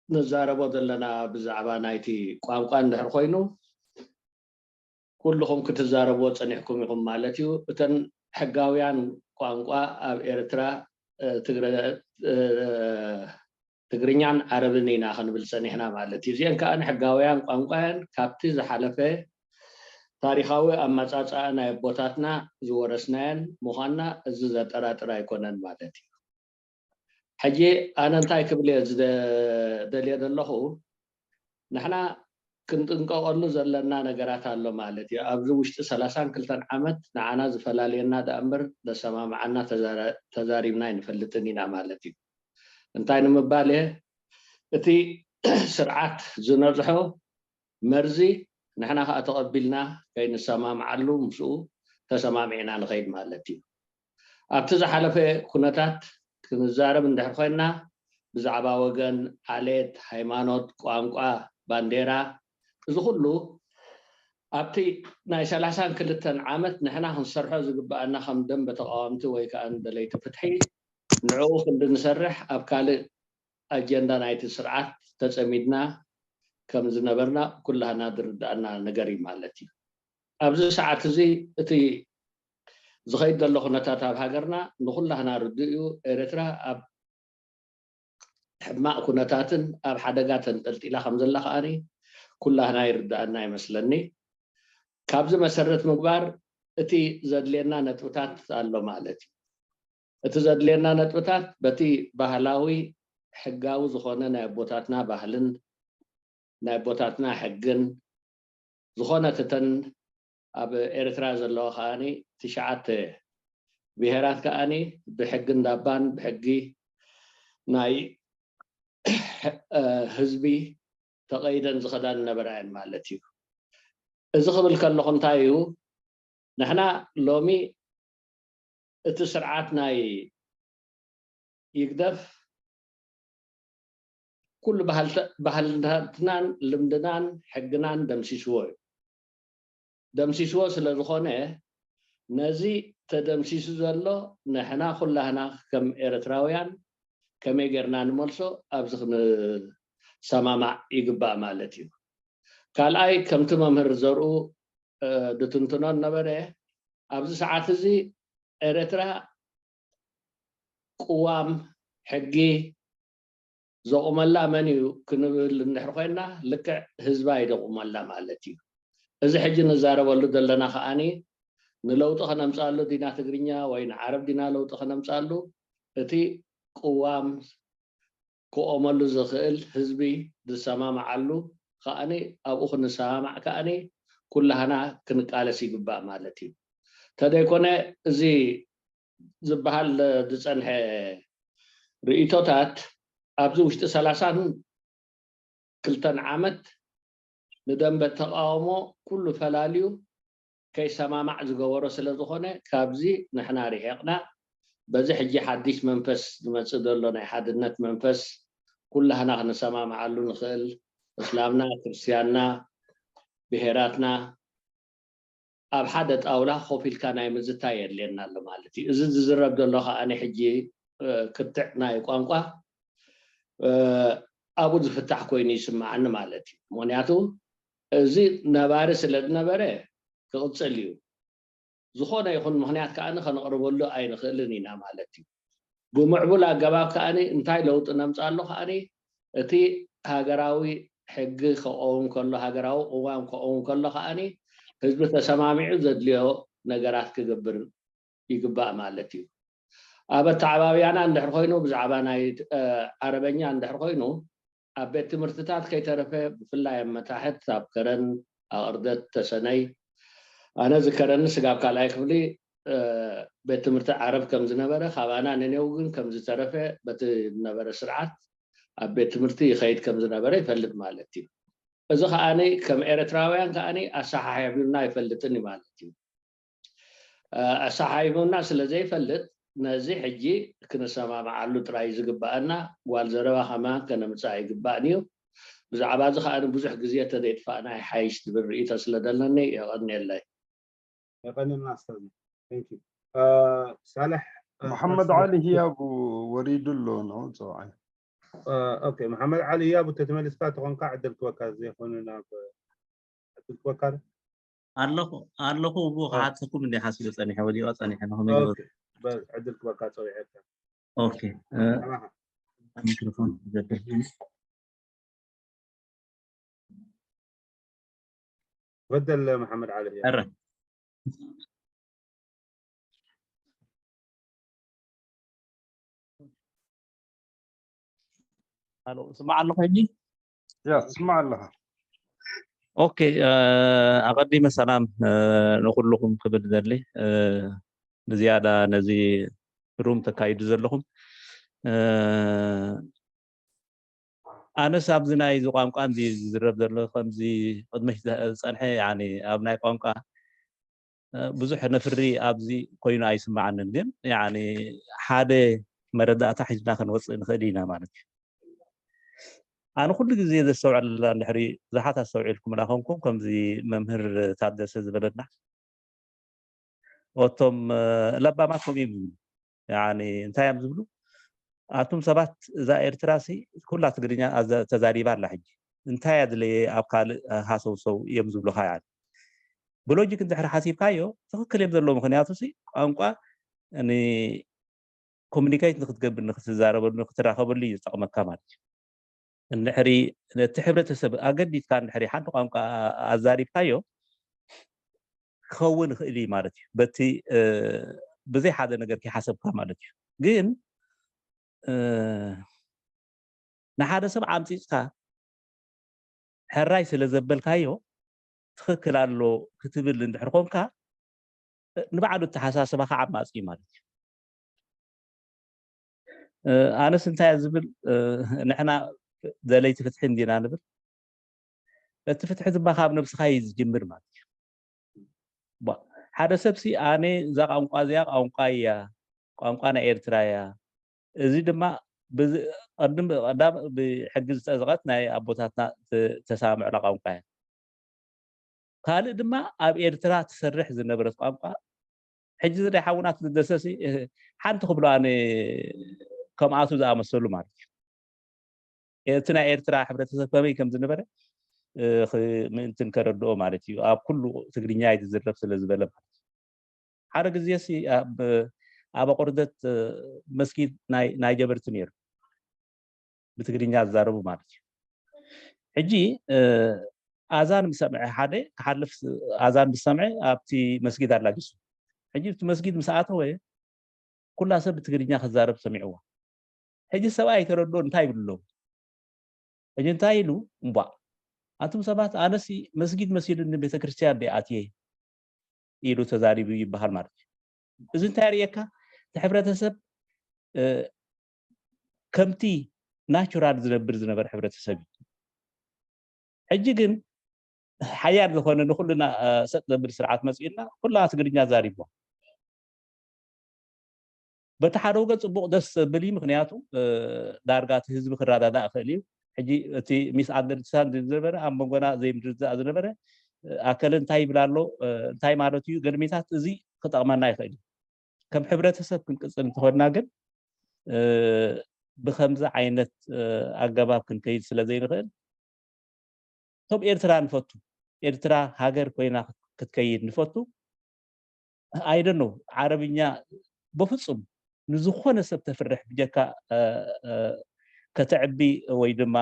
ንዛረቦ ዘለና ብዛዕባ ናይቲ ቋንቋ እንድሕር ኮይኑ ኩልኹም ክትዛረብዎ ፀኒሕኩም ኢኹም ማለት እዩ። እተን ሕጋውያን ቋንቋ ኣብ ኤርትራ ትግርኛን ዓረብን ኢና ክንብል ፀኒሕና ማለት እዩ። እዚአን ከዓ ሕጋውያን ቋንቋ እየን። ካብቲ ዝሓለፈ ታሪኻዊ ኣመፃፅኣ ናይ ኣቦታትና ዝወረስናየን ምዃንና እዚ ዘጠራጥር ኣይኮነን ማለት እዩ። ሕጂ ኣነ እንታይ ክብል እየ ዝደልየ ዘለኹ፣ ንሕና ክንጥንቀቐሉ ዘለና ነገራት ኣሎ ማለት እዩ። ኣብዚ ውሽጢ ሰላሳን ክልተን ዓመት ንዓና ዝፈላልየና ደኣ እምበር ዘሰማምዓና ተዛሪብና ኣይንፈልጥን ኢና ማለት እዩ። እንታይ ንምባል እየ፣ እቲ ስርዓት ዝነዝሖ መርዚ ንሕና ከዓ ተቐቢልና ከይንሰማምዓሉ ምስኡ ተሰማሚዕና ንኸይድ ማለት እዩ። ኣብቲ ዝሓለፈ ኩነታት ክንዛረብ እንድሕር ኮይንና ብዛዕባ ወገን፣ ዓሌት፣ ሃይማኖት፣ ቋንቋ፣ ባንዴራ፣ እዚ ኩሉ ኣብቲ ናይ ሰላሳን ክልተን ዓመት ንሕና ክንሰርሖ ዝግበኣና ከም ደንበ ተቃወምቲ ወይ ከዓ ደለይቲ ፍትሒ ንዕኡ ክንዲ ንሰርሕ ኣብ ካልእ ኣጀንዳ ናይቲ ስርዓት ተፀሚድና ከም ዝነበርና ኩላህና ዝርዳእና ነገር እዩ ማለት እዩ። ኣብዚ ሰዓት እዚ እቲ ዝኸይድ ዘሎ ኩነታት ኣብ ሃገርና ንኩላህና ርዱእ እዩ። ኤርትራ ኣብ ሕማቕ ኩነታትን ኣብ ሓደጋ ተንጠልጢላ ከም ዘላ ከዓኒ ኩላህና ይርዳእና ይመስለኒ። ካብዚ መሰረት ምግባር እቲ ዘድልየና ነጥብታት ኣሎ ማለት እዩ። እቲ ዘድልየና ነጥብታት በቲ ባህላዊ ሕጋዊ ዝኾነ ናይ ኣቦታትና ባህልን ናይ ኣቦታትና ሕግን ዝኾነት እተን ኣብ ኤርትራ ዘለዋ ከዓኒ ትሽዓተ ብሄራት ከዓኒ ብሕጊ እንዳባን ብሕጊ ናይ ህዝቢ ተቐይደን ዝኸዳን ነበራ እየን ማለት እዩ። እዚ ክብል ከለኹ እንታይ እዩ፣ ንሕና ሎሚ እቲ ስርዓት ናይ ይግደፍ ኩሉ ባህልተ- ባህልታትናን ልምድናን ሕግናን ደምሲስዎ እዩ። ደምሲስዎ ስለ ዝኾነ ነዚ ተደምሲሱ ዘሎ ንሕና ኩላህና ከም ኤርትራውያን ከመይ ጌርና ንመልሶ ኣብዚ ክንሰማማዕ ይግባእ ማለት እዩ። ካልኣይ ከምቲ መምህር ዘርኡ ድትንትኖ ነበረ ኣብዚ ሰዓት እዚ ኤርትራ ቅዋም ሕጊ ዘቑመላ መን እዩ ክንብል እንድሕር ኮይና ልክዕ ህዝባ እዩ ዘቑመላ ማለት እዩ። እዚ ሕጂ ንዛረበሉ ዘለና ከዓኒ ንለውጢ ከነምፃሉ ዲና ትግርኛ ወይ ንዓረብ ዲና ለውጢ ከነምፃሉ እቲ ቅዋም ክቆመሉ ዝኽእል ህዝቢ ዝሰማማዓሉ ከዓኒ ኣብኡ ክንሰማማዕ ከዓኒ ኩላህና ክንቃለስ ይግባእ ማለት እዩ። ተደይኮነ እዚ ዝበሃል ዝፀንሐ ርእይቶታት ኣብዚ ውሽጢ ሰላሳን ክልተን ዓመት ንደንበ ተቃውሞ ኩሉ ፈላልዩ ከይሰማማዕ ዝገበሮ ስለ ዝኾነ ካብዚ ንሕና ርሒቕና በዚ ሕጂ ሓድሽ መንፈስ ዝመፅእ ዘሎ ናይ ሓድነት መንፈስ ኩላህና ክንሰማማዓሉ ንኽእል እስላምና ክርስትያንና ብሄራትና ኣብ ሓደ ጣውላ ኮፍ ኢልካ ናይ ምዝታይ የድልየና ኣሎ ማለት እዩ። እዚ ዝዝረብ ዘሎ ከዓኒ ሕጂ ክትዕ ናይ ቋንቋ ኣብኡ ዝፍታሕ ኮይኑ ይስምዓኒ ማለት እዩ። ምክንያቱ እዚ ነባሪ ስለ ዝነበረ ክቕፅል እዩ። ዝኾነ ይኹን ምክንያት ከዓኒ ከነቕርበሉ ኣይንኽእልን ኢና ማለት እዩ። ብምዕቡል ኣገባብ ከዓኒ እንታይ ለውጢ ነምፅኣሉ ከዓኒ እቲ ሃገራዊ ሕጊ ክኸውን ከሎ፣ ሃገራዊ ቅዋም ክኸውን ከሎ ከዓኒ ህዝቢ ተሰማሚዑ ዘድልዮ ነገራት ክገብር ይግባእ ማለት እዩ። ኣብ ኣተዓባብያና እንድሕር ኮይኑ፣ ብዛዕባ ናይ ዓረበኛ እንድሕር ኮይኑ፣ ኣብ ቤት ትምህርትታት ከይተረፈ ብፍላይ ኣብ መታሕት፣ ኣብ ከረን፣ ኣቕርደት፣ ተሰነይ፣ ኣነ ዝከረኒ ስጋብ ካልኣይ ክፍሊ ቤት ትምህርቲ ዓረብ ከም ዝነበረ፣ ካባና ንኔው ግን ከም ዝተረፈ በቲ ዝነበረ ስርዓት ኣብ ቤት ትምህርቲ ይኸይድ ከም ዝነበረ ይፈልጥ ማለት እዩ። እዚ ከዓኒ ከም ኤርትራውያን ከዓኒ ኣሰሓሒቡና ኣይፈልጥን እዩ ማለት እዩ። ኣሰሓሒቡና ስለ ዘይፈልጥ፣ ነዚ ሕጂ ክንሰማምዓሉ ጥራይ ዝግባኣና ጓል ዘረባ ከማን ከነምጽእ ኣይግባእን እዩ። ብዛዕባ እዚ ከዓኒ ብዙሕ ግዜ ተዘይጥፋእና ይሓይሽ ዝብል ርእይቶ ስለ ዘለኒ የቐንየለይ። የቐንየልና ኣስታዚ። Thank you። ሳልሕ መሓመድ ዓሊ ህያቡ ወሪዱ ኣሎ ነው ፀውዓይ ኦኬ፣ መሓመድ ዓሊ ህያቡ ተተመሊስካ ተኾንካ ዕድል ክበካ ዘይኮነ ናብ ዕድል ክበካ ኣለኹ ኣለኹ እቡ ክሓተኩም እንዲ ሓሲበ ፀኒሐ ወዲቐ ፀኒሐ ንኹም ዕድል ክበካ ፀዊዐካ ኦኬ ሚክሮፎን በደል መሓመድ ዓሊ ረ ስማዕ ኣለኹ ሕጂ ያ ትስማዕ ኣለኻ ኦኬ ኣቐዲመ ሰላም ንኩልኹም ክብል ደሊ ብዝያዳ ነዚ ሩም ተካይዱ ዘለኹም ኣነስ ኣብዚ ናይ እዚ ቋንቋ እዚ ዝዝረብ ዘሎ ከምዚ ቅድመ ዝፀንሐ ኣብ ናይ ቋንቋ ብዙሕ ነፍሪ ኣብዚ ኮይኑ ኣይስማዓንን ግን ሓደ መረዳእታ ሒዝና ክንወፅእ ንኽእል ኢና ማለት እዩ ኣነ ኩሉ ግዜ ዘስተውዕል እንድሕሪ ብዙሓት ኣስተውዒልኩም ዳኸንኩም ከምዚ መምህር ታደሰ ዝበለና እቶም ለባማት ከምኡ እዮም ዝብሉ እንታይ እዮም ዝብሉ ኣቱም ሰባት እዛ ኤርትራ ሲ ኩላ ትግርኛ ተዛሪባ ኣላ ሕጂ እንታይ ኣድለየ ኣብ ካልእ ሃሰውሰው እዮም ዝብሉካ ያ ብሎጂክ እንድሕር ሓሲብካዮ ትኽክል እዮም ዘለዎ ምክንያቱ ሲ ቋንቋ ኮሚኒኬት ንክትገብር ንክትዛረበሉ ንክትራኸበሉ እዩ ዝጠቕመካ ማለት እዩ እንድሕሪ ነቲ ሕብረተሰብ ኣገዲድካ እንድሕሪ ሓንቲ ቋንቋ ኣዛሪብካዮ ክኸውን ይኽእል እዩ ማለት እዩ በቲ ብዘይ ሓደ ነገር ከይሓሰብካ ማለት እዩ ግን ንሓደ ሰብ ዓምፂፅካ ሕራይ ስለ ዘበልካዮ ትኽክል ኣሎ ክትብል እንድሕር ኮንካ ንባዕሉ ኣተሓሳስባኻ ዓማፂ እዩ ማለት እዩ ኣነስ እንታይ ዝብል ንሕና ደለይቲ ፍትሒ እንዲና ንብል እቲ ፍትሒ ድማ ካብ ነብስኻ እዩ ዝጅምር ማለት እዩ ሓደ ሰብ ሲ ኣነ እዛ ቋንቋ እዚኣ ቋንቋ እያ ቋንቋ ናይ ኤርትራ እያ እዚ ድማ ቅድም ቀዳም ብሕጊ ዝጠዝቐት ናይ ኣቦታትና ተሰማምዕላ ቋንቋ እያ ካልእ ድማ ኣብ ኤርትራ ትሰርሕ ዝነበረት ቋንቋ ሕጂ እዚ ናይ ሓውና ትደሰሲ ሓንቲ ክብሎ ኣነ ከምኣቱ ዝኣመሰሉ ማለት እዩ እቲ ናይ ኤርትራ ሕብረተሰብ ከመይ ከም ዝነበረ ምእንትን ከረድኦ ማለት እዩ ኣብ ኩሉ ትግርኛ ይትዝረብ ስለ ዝበለ ማለት ሓደ ግዜ ሲ ኣብ ኣቆርደት መስጊድ ናይ ጀበርቲ ነይሩ ብትግርኛ ዝዛረቡ ማለት እዩ ሕጂ ኣዛን ምስ ሰምዐ ሓደ ክሓልፍ ኣዛን ምስ ሰምዐ ኣብቲ መስጊድ ኣላጊሱ ሕጂ እቲ መስጊድ ምስ ኣተወ ኩላ ሰብ ብትግርኛ ክዛረብ ሰሚዕዋ ሕጂ ሰብኣይ ተረድኦ እንታይ ይብሉ ኣለዉ ሕጂ እንታይ ኢሉ እምቧ ኣቱም ሰባት ኣነሲ መስጊድ መሲሉኒ ቤተክርስትያን ደ ኣትየ ኢሉ ተዛሪቡ ይበሃል ማለት እዩ እዚ እንታይ ርእየካ እቲ ሕብረተሰብ ከምቲ ናቹራል ዝነብር ዝነበር ሕብረተሰብ እዩ ሕጂ ግን ሓያል ዝኾነ ንኩልና ሰጥ ዘብል ስርዓት መፅኡና ኩላ ትግርኛ ዛሪብዋ በቲ ሓደ ወገን ፅቡቅ ደስ ዘብል እዩ ምክንያቱ ዳርጋ እቲ ህዝቢ ክረዳዳእ ክእል እዩ ሕጂ እቲ ሚስ ኣንደርስታንድ ዝነበረ ኣብ መንጎና ዘይምድርዛእ ዝነበረ ኣከለ እንታይ ይብል ኣሎ እንታይ ማለት እዩ ገድሜታት እዚ ክጠቕመና ይኽእል እዩ ከም ሕብረተሰብ ክንቅፅል እንተኾንና ግን ብከምዚ ዓይነት ኣገባብ ክንከይድ ስለ ዘይንኽእል እቶም ኤርትራ ንፈቱ ኤርትራ ሃገር ኮይና ክትከይድ ንፈቱ ኣይደኖ ዓረብኛ በፍፁም ንዝኾነ ሰብ ተፍርሕ ብጀካ ከተዕቢ ወይ ድማ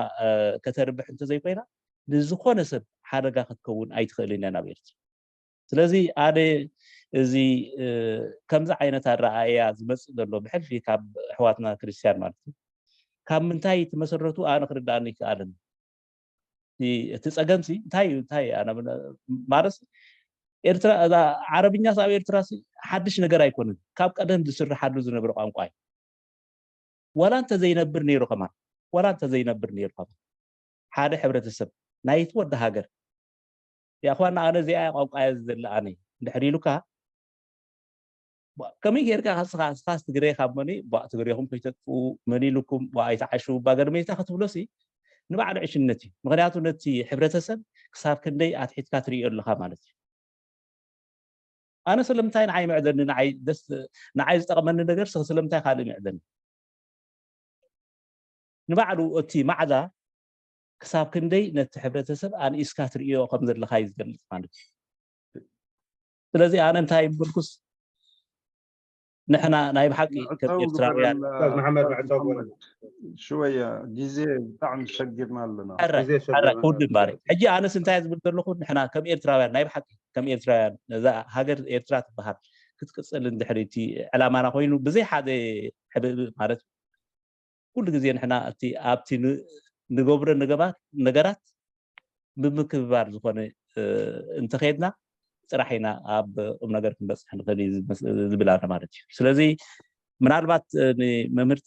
ከተርብሕ እንተዘይኮይና፣ ንዝኾነ ሰብ ሓደጋ ክትከውን ኣይትኽእልን እያ ናብ ኤርትራ። ስለዚ ኣደ እዚ ከምዚ ዓይነት ኣረኣእያ ዝመፅእ ዘሎ ብሕልፊ ካብ ኣሕዋትና ክርስትያን ማለት እዩ፣ ካብ ምንታይ ተመሰረቱ ኣነ ክርዳእኒ ይከኣልን። እቲ ፀገምሲ እንታይ እዩ? እንታይ ኣነ ማለት ኤርትራ፣ ዓረብኛስ ኣብ ኤርትራሲ ሓድሽ ነገር ኣይኮነን። ካብ ቀደም ዝስርሓሉ ዝነበረ ቋንቋ እዩ። ዋላ እንተዘይነብር ነይሩ ከማን፣ ዋላ እንተዘይነብር ነይሩ ከማን፣ ሓደ ሕብረተሰብ ናይቲ ወዲ ሃገር፣ ያኳና ኣነ እዚኣ ቋንቋ እያ ዘለኣኒ እንድሕር ኢሉካ፣ ከመይ ጌርካ ስኻ ስኻስ ትግሬ ካብ መኒ ቧእ ትግሬኹም ከይተጥፍኡ መን ኢሉኩም ቧእ ኣይተዓሽዉ ባገርሜታ ክትብሎሲ ንባዕሉ ዕሽነት እዩ። ምክንያቱ ነቲ ሕብረተሰብ ክሳብ ክንደይ ኣትሒትካ ትርእዮ ኣለኻ ማለት እዩ። ኣነ ስለምንታይ ንዓይ ምዕደኒ ንዓይ ደስ ንዓይ ዝጠቕመኒ ነገር ስኽ ስለምንታይ ካልእ ምዕደኒ? ንባዕሉ እቲ ማዕዳ ክሳብ ክንደይ ነቲ ሕብረተሰብ ኣንኢስካ ትርእዮ ከም ዘለኻ እዩ ዝገልጽ ማለት እዩ። ስለዚ ኣነ እንታይ ምብልኩስ ንሕና ናይ ብሓቂ ከም ኤርትራውያን መሓመድ መዕፀው ሽወያ ግዜ ብጣዕሚ ሸጊርና ኣለና። ሕራይ ክውድእ እምበኣር ሕጂ ኣነስ እንታይ ዝብል ዘለኹ ንሕና ከም ኤርትራውያን ናይ ብሓቂ ከም ኤርትራውያን ነዛ ሃገር ኤርትራ ትበሃል ክትቅፅል እንድሕር እቲ ዕላማና ኮይኑ ብዘይ ሓደ ሕብእብእ ማለት ኩሉ ግዜ ንሕና እቲ ኣብቲ ንገብሮ ነገራት ብምክብባር ዝኾነ እንተኸድና ጥራሕ ኢና ኣብ ቁም ነገር ክንበፅሕ ንኽእል ዝብል ኣሎ ማለት እዩ። ስለዚ ምናልባት ንመምህር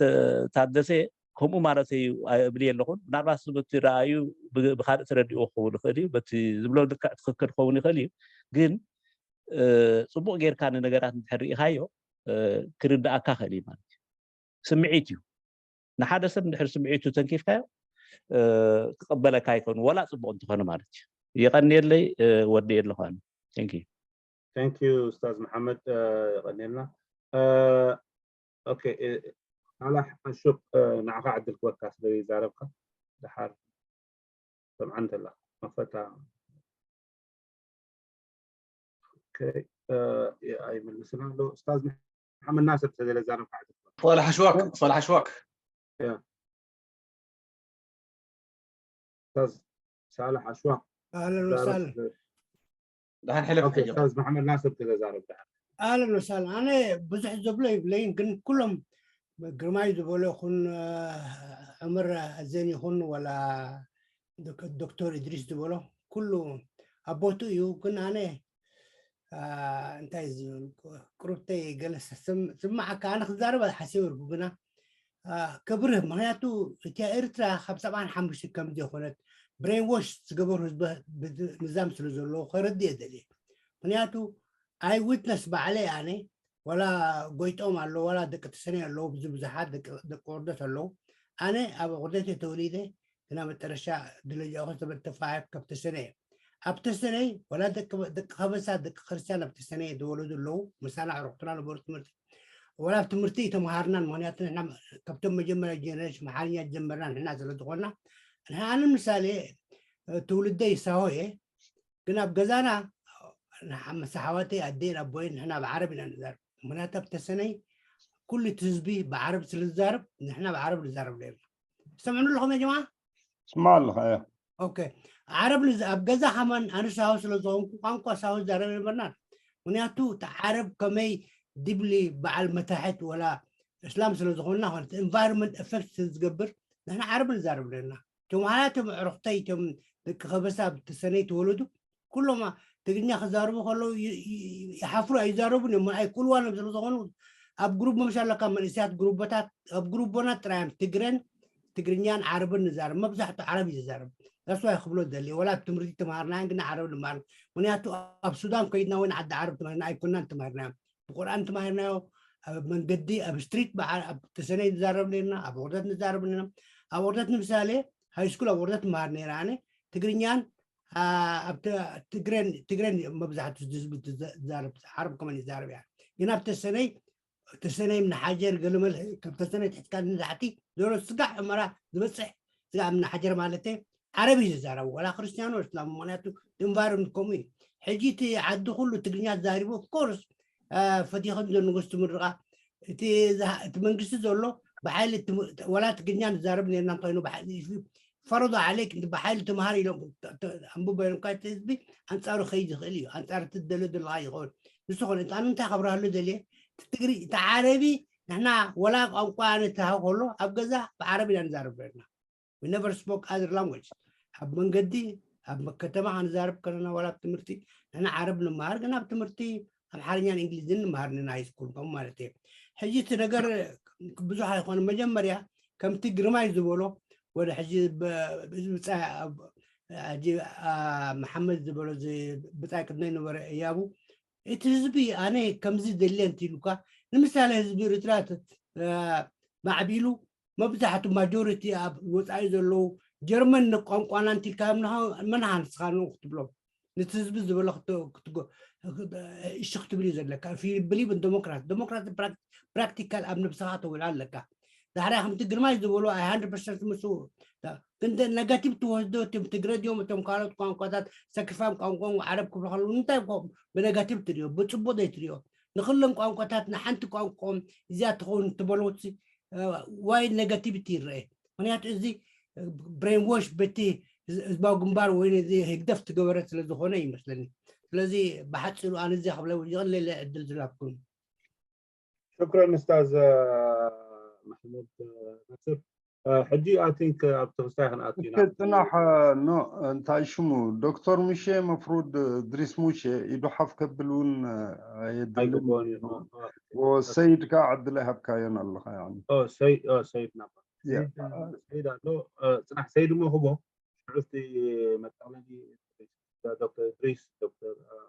ታደሰ ከምኡ ማለት እዩ እብል የለኹን። ምናልባት በቲ ረኣዩ ብካልእ ተረዲኡ ክኸውን ይኽእል እዩ። በቲ ዝብሎ ልክዕ ትኽክል ክኸውን ይኽእል እዩ። ግን ፅቡቕ ጌርካ ንነገራት እንድሕር ርኢኻዮ ክርድኣካ ክእል እዩ ማለት እዩ። ስምዒት እዩ። ንሓደ ሰብ እንድሕር ስምዒቱ ተንኪፍካዮ ክቕበለካ ኣይኮኑ ዋላ ፅቡቕ እንተኾነ ማለት እዩ። የቐንየለይ ወዲ የለኹ ኣነ። Thank you። Thank you ኡስታዝ መሓመድ የቐንየልና። ኦኬ ሳላሕ ኣሹቅ ንዓኻ ዕድል ክወካ ስለ ዘይዛረብካ ድሓር ሰምዓ እንተላ መፈታ ኣይመልስን ኣሎ ኡስታዝ መሓመድ ናስር ተዘለ ዛረብ صالح اشواك صالح اشواك ኡስታዝ ሳላሕ ኣሽዋክ اهلا وسهلا ደሓን ሕለፍ ሕጂ ኡስታዝ መሓመድ ናስር ተዘዛረብ ደሓን اهلا وسهلا ኣነ ብዙሕ ዘብሎ ይብለይን ግን ኩሎም ግርማይ ዝበሎ ይኹን ዕምር ኣዘን ይኹን ወላ ዶክተር እድሪስ ዝበሎ ኩሉ ኣቦቱ እዩ ግን ኣነ እንታይ ቁሩብተይ ገለ ስማዓካ ኣነ ክዛረብ ሓሲበ ግና ከብርህ ምክንያቱ እቲያ ኤርትራ ካብ ሰብዓን ሓሙሽተ ከም ዘይኮነት ብሬንዎሽ ዝገበሩ ህዝቢ ምዛም ስለ ዘለዎ ከረድእ የደልየ ምክንያቱ ኣይ ዊትነስ ባዕለይ ኣነ ወላ ጎይጦም ኣለዉ ወላ ደቂ ተሰነይ ኣለዉ ብዙ ብዙሓት ደቂ ወርደት ኣለዉ ኣነ ኣብ ወርደት ተወሊደ ግና መጠረሻ ድለጃኹ ተበተፋ ካብ ተሰነየ ኣብ ተሰነይ ወላ ደቂ ከበሳ ደቂ ክርስቲያን ኣብ ተሰነየ ተወለዱ ኣለዉ ምሳና ዕሩክትና ነበሩ ትምህርቲ ወላ ኣብ ትምህርቲ ተምሃርናን ምክንያቱ ንሕና ካብቶም መጀመርያ ጀነሬሽን መሓርኛ ጀመርና ንሕና ስለ ዝኾንና ንሕና ኣነ ምሳሌ ትውልደይ ሳሆ እየ ግን ኣብ ገዛና ምስ ኣሕዋተይ ኣደይን ኣቦይን ንሕና ብዓረብ ኢና ንዛረብ ምክንያቱ ኣብ ተሰነይ ኩሉ እቲ ህዝቢ ብዓረብ ስለ ዝዛረብ ንሕና ብዓረብ ንዛረብ ነርና ትሰምዕኑ ኣለኹም ያ ጀማ ስማ ኣለኻ እያ ኦኬ ዓረብ ኣብ ገዛ ከማን ኣነ ሳሆ ስለ ዝኾንኩ ቋንቋ ሳሆ ዝዛረብ ነበርና ምክንያቱ እቲ ዓረብ ከመይ ዲብሊ በዓል መታሕት ወላ እስላም ስለ ዝኾንና ኮነ environment effect ስለ ዝገብር ንሕና ዓረብ ንዛረብ ኣለና እቶም ሃላቶም ኣዕሩኽተይ እቶም ደቂ ከበሳ ተሰነይ ተወለዱ ኩሎም ትግርኛ ክዛረቡ ከለዉ ይሓፍሩ ኣይዛረቡን እዮም ኣይክእልዋን እዮም ስለ ዝኾኑ ኣብ ግሩብ ምሽ ኣለካ መንእሰያት ግሩቦታት ኣብ ግሩቦና ጥራዮም ትግረን ትግርኛን ዓረብን ንዛረብ መብዛሕቱ ዓረብ እዩ ዝዛረብ that's why ክብሎ ደልየ ወላ ትምህርቲ ተምሃርናን ግን ዓረብ ንማር ምክንያቱ ኣብ ሱዳን ኮይድና ወይ ዓዲ ዓረብ ተማሂርና ኣይኮናን ተማሂርናዮም ብቁርኣን ተማሂርናዮ ኣብ መንገዲ ኣብ ስትሪት ተሰነይ ንዛረብ ነርና ኣብ ወርደት ንዛረብ ነርና ኣብ ወርደት ንምሳሌ ሃይ ስኩል ኣብ ወርደት መሃር ነይረ ኣነ ትግርኛን ኣብ ትግረን ትግረን መብዛሕቱ ህዝቢ ዝዛረብ ዓረብ ከመን ይዛረብ እያ ግን ኣብ ተሰነይ ተሰነይ ምናሓጀር ገለመል ካብ ተሰነይ ትሕትካ ንታሕቲ ዘሎ ስጋዕ ዕመራ ዝበፅሕ ስጋዕ ምናሓጀር ማለት ዓረብ እዩ ዝዛረብ ወላ ክርስቲያኖ እስላም ምክንያቱ environment ከምኡ እዩ ሕጂ እቲ ዓዲ ኩሉ ትግርኛ ተዛሪቡ of course ፈቲኸም ዘሎ ንጉስ ትምርቃ እቲ መንግስቲ ዘሎ ብሓይሊ ትም- ወላ ትግርኛ ንዛረብ ነርና እንተኮይኑ ብሓይሊ ፈረዶ ዓለይክ እንዲ ብሓይሊ ትምሃር ኢሎም ተ- ተ- ኣንብቦ ኢሎም ካይቲ ህዝቢ ኣንፃሩ ከይድ ይኽእል እዩ። ኣንፃር እቲ ትደልዮ ዘለካ ይኸውን። ንሱ ኮነ ኣነ እንታይ ከብረሃሉ ደልየ እቲ ትግሪ እቲ ዓረቢ ንሕና ወላ ቋንቋ ኣነ ትሃብ ከሎ ኣብ ገዛ ብዓረብ ኢና ንዛረብ ነርና። We never spoke other language። ኣብ መንገዲ ኣብ ከተማ ክንዛረብ ከለና ዋላ ኣብ ትምህርቲ ንሕና ዓረብ ንምሃር ግን ኣብ ትምህርቲ ኣምሓርኛን እንግሊዝን ንምሃር ነና ሃይ ስኩል ከምኡ ማለት እየ። ሕጂ እቲ ነገር ብዙሕ ኣይኮነ። መጀመርያ ከምቲ ግርማይ ዝበሎ ወደ ሕጂ ብ- እዚ ብፃይ ኣብ- ሕጂ ኣ- መሓመድ ዝበሎ እዚ ብፃይ ቅድመይ ነበረ እያቡ እቲ ህዝቢ ኣነ ከምዚ ደልየ እንት ኢሉካ ንምሳሌ ህዝቢ ኤርትራ ት- እ፣ ማዕቢሉ መብዛሕቱ ማጆሪቲ ኣብ ወፃኢ ዘለዉ ጀርመን ንቋንቋና እንት ኢልካ መን ሃ ንስኻ ን ክትብሎም ነቲ ህዝቢ ዝበሎ ክት- ክትጎ- እሺ ክትብል እዩ ዘለካ። If you believe in democracy, democracy ፕራክቲካል ኣብ ነብስኻ ተውላ ኣለካ። ዳሕራይ ከምቲ ግርማይ ዝበሎ ኣይ ሃንድረድ ፐርሰንት ምስ ግን ነጋቲቭ ትወስዶ እቶም ትግረ ድዮም እቶም ካልኦት ቋንቋታት ሰክፋም ቋንቋን ዓረብ ክብሉ ከለዉ እንታይ ኮ ብነጋቲቭ ትሪኦ ብፅቡቅ ዘይትሪኦ ንክለን ቋንቋታት ንሓንቲ ቋንቋኦም እዚኣ ትኸውን ትበልዎት ዋይ ነጋቲቪቲ ይረአ። ምክንያቱ እዚ ብሬን ዎሽ በቲ ህዝባዊ ግንባር ወይ ነዚ ህግደፍ ትገበረ ስለዝኾነ ይመስለኒ። ስለዚ ብሓፂሩ ኣነ እዚ ክብለ ይቕለለ ዕድል ዝላብኩም شكرا استاذ محمود ناصر. ሕጂ ኣይ ቲንክ ኣብ ተወሳኺ ክንኣቱ ኢና። እስከ ፅናሕ ኖ እንታይ ሽሙ ዶክተር ሙሼ መፍሩድ ድሪስ ሙሼ ኢዱ ሓፍ ከብል እውን ኣየድልን ኣይግብኦን እዩ። ወሰይድ ከዓ ዕድል ኣይሃብካዮን ኣለካ ያኒ ኦ፣ ሰይ- ኦ፣ ሰይድ ናባ ያ። ሰይድ- ሰይድ ኣሎ እ፣ ፅናሕ ሰይድ እሞ ክቦ ሽዑ እስቲ መጠቕለሊ ዶክተር እድሪስ ዶክተር እ፣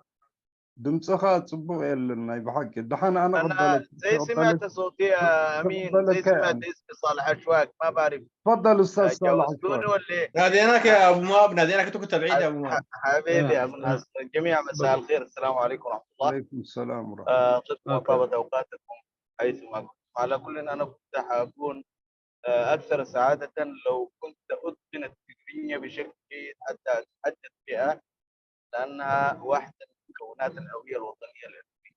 ድምፅኻ ፅቡቅ የለን ናይ ብሓቂ ደሓን ኣነ أنا ቅበለክ زي سمعت صوتي يا أمين زي قبلك سمعت اسمي صالح أشواق ما بعرف تفضل استاذ صالح جوزتوني أشواق. ولا إيه؟ ناديناك يا ابو ماب، ناديناك انت كنت بعيد يا ابو ماب. حبيبي يا آه، أبو آه. ناصر جميع مساء الخير السلام عليكم ورحمة الله عليكم السلام ورحمة آه، طبتم أوكي. وطابت أوقاتكم حيثما كنتم على كل أنا كنت حأكون آه، أكثر سعادة لو كنت أتقن التقنية بشكل جيد حتى أتحدث بها لأنها واحدة من مكونات الهوية الوطنية الإرثية.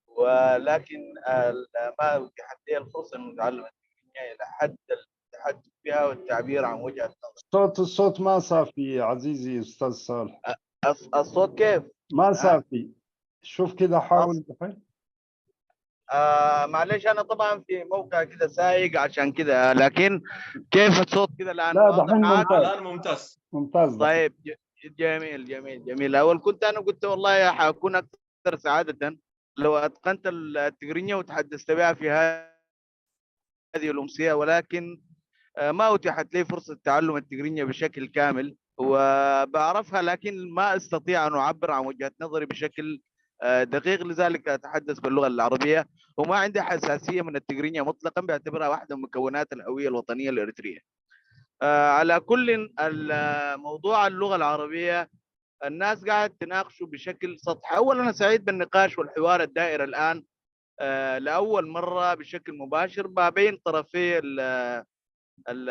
ولكن آه، ما أتيحت لي الفرصة أن أتعلم التقنية إلى حد التحدث بها والتعبير عن وجهة نظري. صوت الصوت ما صافي عزيزي استاذ صالح. الص- الصوت كيف؟ ما صافي. شوف كده حاول تحل. آه معلش انا طبعا في موقع كده سايق عشان كده لكن كيف الصوت كده الان لا واضح دحين معاك؟ ممتاز. الان ممتاز. ممتاز دحين. طيب ج- جميل جميل جميل اول كنت انا قلت والله حاكون اكثر سعاده لو اتقنت التقرينيه وتحدثت بها في هذه الامسيه ولكن آه، ما اتيحت لي فرصه تعلم التقرينيه بشكل كامل وبعرفها لكن ما استطيع ان اعبر عن وجهه نظري بشكل آه، دقيق لذلك اتحدث باللغه العربيه وما عندي حساسيه من التقرينيه مطلقا بعتبرها واحده من مكونات الهويه الوطنيه الاريتريه. آه، على كل موضوع اللغه العربيه الناس قاعد تناقشه بشكل سطحي. اولا انا سعيد بالنقاش والحوار الدائر الان آه، لاول مره بشكل مباشر ما بين طرفي ال- ال-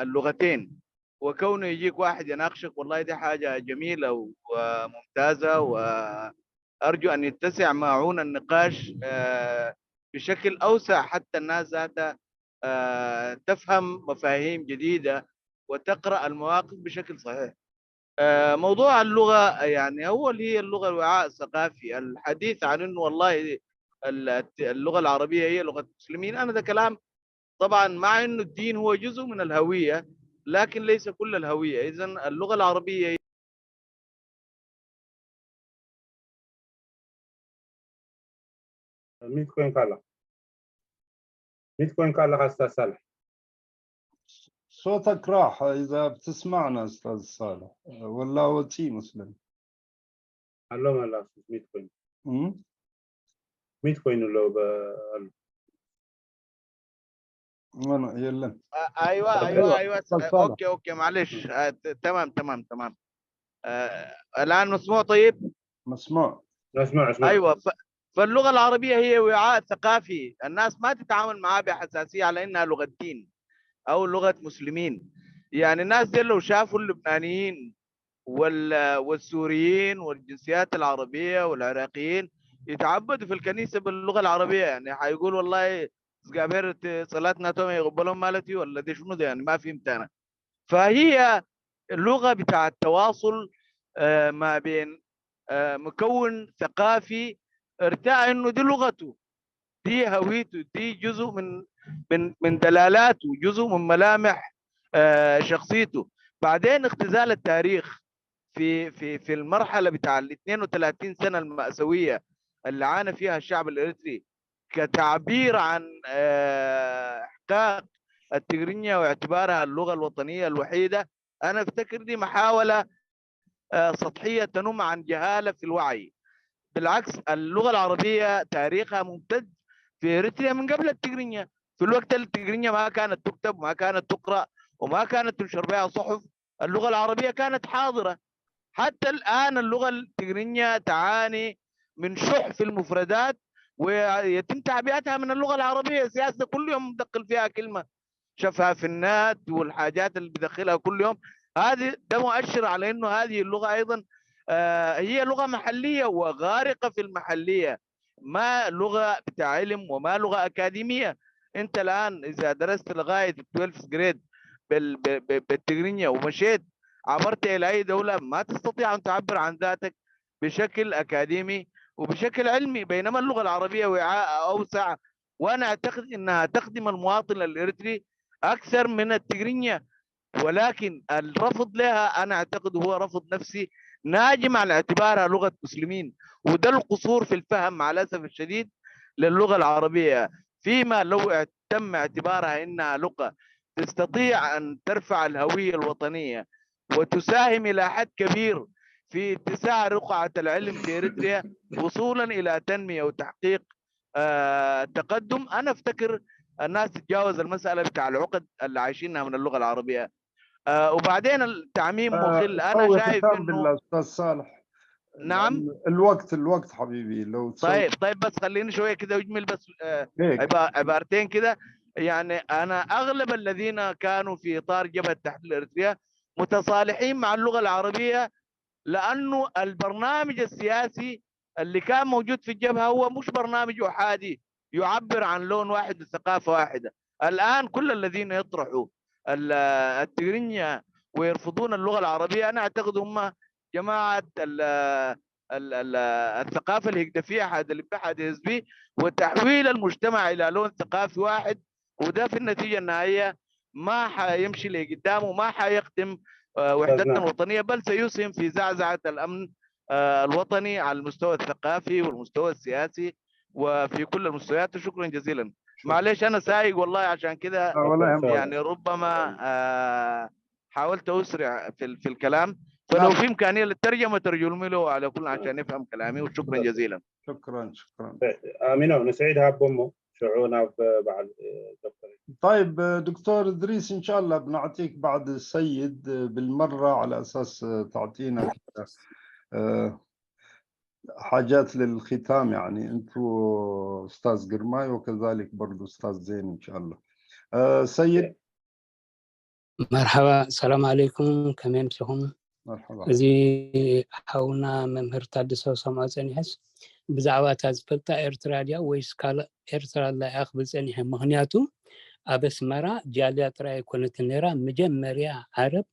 اللغتين وكونه يجيك واحد يناقشك والله دي حاجه جميله وممتازه وارجو ان يتسع ماعون النقاش آه، بشكل اوسع حتى الناس ذاتها آه، تفهم مفاهيم جديده وتقرا المواقف بشكل صحيح. آه، موضوع اللغه يعني اول هي اللغه وعاء ثقافي الحديث عن انه والله اللغه العربيه هي لغه المسلمين انا ده كلام طبعا مع انه الدين هو جزء من الهويه لكن ليس كل الهويه اذا اللغه العربيه ሚት ኮይንካ ኣለኻ ሚት ኮይንካ ኣለኻ ስታዝ ሳልሕ صوتك راح إذا بتسمعنا أستاذ صالح ولا وتي مسلم. ኣሎም ኣላ ሚት ኮይኑ ሚት ኮይኑ ኣሎ ኣሎ من يلن. ايوه ايوه ايوه اوكي اوكي معلش آه، تمام تمام تمام آه، الان مسموع طيب؟ مسموع. اسمع اسمع ايوه ف... فاللغه العربيه هي وعاء ثقافي الناس ما تتعامل معها بحساسيه على انها لغه دين او لغه مسلمين. يعني الناس دي لو شافوا اللبنانيين وال... والسوريين والجنسيات العربيه والعراقيين يتعبدوا في الكنيسه باللغه العربيه يعني حيقول والله እግዚኣብሔር እቲ ጸላት ናቶም ኣይቕበሎም ማለት እዩ ወላ ሽኑ ደ يعني ما فهمت أنا فهي اللغة بتاع التواصل آه، ما بين آه، مكون ثقافي ارتاح انه دي لغته دي هويته دي جزء من من من دلالاته جزء من ملامح آه، شخصيته بعدين اختزال التاريخ في في في المرحله بتاع ال اثنين وثلاثين سنه الماساويه اللي عانى فيها الشعب الاريتري كتعبير عن آه، احقاق التجرينيا واعتبارها اللغه الوطنيه الوحيده انا افتكر دي محاوله آه، سطحيه تنم عن جهاله في الوعي بالعكس اللغه العربيه تاريخها ممتد في اريتريا من قبل التجرينيا في الوقت اللي التجرينيا ما كانت تكتب وما كانت تقرا وما كانت تنشر بها صحف اللغه العربيه كانت حاضره حتى الان اللغه التجرينيا تعاني من شح في المفردات ويتم تعبئتها من اللغه العربيه سياسه كل يوم مدخل فيها كلمه شافها في النت والحاجات اللي بدخلها كل يوم هذه ده مؤشر على انه هذه اللغه ايضا آه، هي لغه محليه وغارقه في المحليه ما لغه بتاع علم وما لغه اكاديميه انت الان اذا درست لغايه ال twelfth grade بالتجرينيا ومشيت عبرت الى اي دوله ما تستطيع ان تعبر عن ذاتك بشكل اكاديمي وبشكل علمي بينما اللغه العربيه وعاء اوسع وانا اعتقد انها تخدم المواطن الاريتري اكثر من التجرينيا ولكن الرفض لها انا اعتقد هو رفض نفسي ناجم على اعتبارها لغه مسلمين وده القصور في الفهم مع الاسف الشديد للغه العربيه فيما لو تم اعتبارها انها لغه تستطيع ان ترفع الهويه الوطنيه وتساهم الى حد كبير في اتساع رقعه العلم في اريتريا وصولا الى تنميه وتحقيق آه، تقدم انا افتكر الناس تتجاوز المساله بتاع العقد اللي عايشينها من اللغه العربيه آه، وبعدين التعميم آه، مخل انا شايف انه استاذ صالح نعم الوقت الوقت حبيبي لو طيب طيب بس خليني شويه كده اجمل بس آه، عبارتين كده يعني انا اغلب الذين كانوا في اطار جبهه تحرير اريتريا متصالحين مع اللغه العربيه لانه البرنامج السياسي اللي كان موجود في الجبهه هو مش برنامج احادي يعبر عن لون واحد وثقافه واحده. الان كل الذين يطرحوا التجرينيا ويرفضون اللغه العربيه انا اعتقد هم جماعه الثقافه الهجدفيه حاد الاتحاد الحزبي وتحويل المجتمع الى لون ثقافي واحد وده في النتيجه النهائيه ما حيمشي لقدام وما حيخدم وحدتنا الوطنيه بل سيسهم في زعزعه الامن الوطني على المستوى الثقافي والمستوى السياسي وفي كل المستويات وشكرا جزيلا. معلش انا سايق والله عشان كده يعني ربما آه حاولت اسرع في في الكلام فلو في امكانيه للترجمه ترجموا له على كل عشان يفهم كلامي وشكرا جزيلا. شكرا شكرا. ኣሚኖ ንስዒድ ሃቦሞ ሽዑ ናብ በዓል ዶክተር طيب دكتور ادريس ان شاء الله بنعطيك بعد السيد بالمره على اساس تعطينا حاجات للختام يعني انتو استاذ جرماي وكذلك برضو استاذ زين ان شاء الله. سيد መርሓባ ሰላም ኣለይኩም ከመይ ምሲኹም? መርሓባ እዚ ሓውና መምህር ታደሰ ሰምዖ ፀኒሐስ ብዛዕባ እታ ዝፈልጣ ኤርትራ ድያ ወይስ ካልእ ኤርትራ ኣላ እያ ክብል ፀኒሐ። ምኽንያቱ ኣብ ኣስመራ ጃልያ ጥራይ ኣይኮነትን ነይራ። መጀመርያ ዓረብ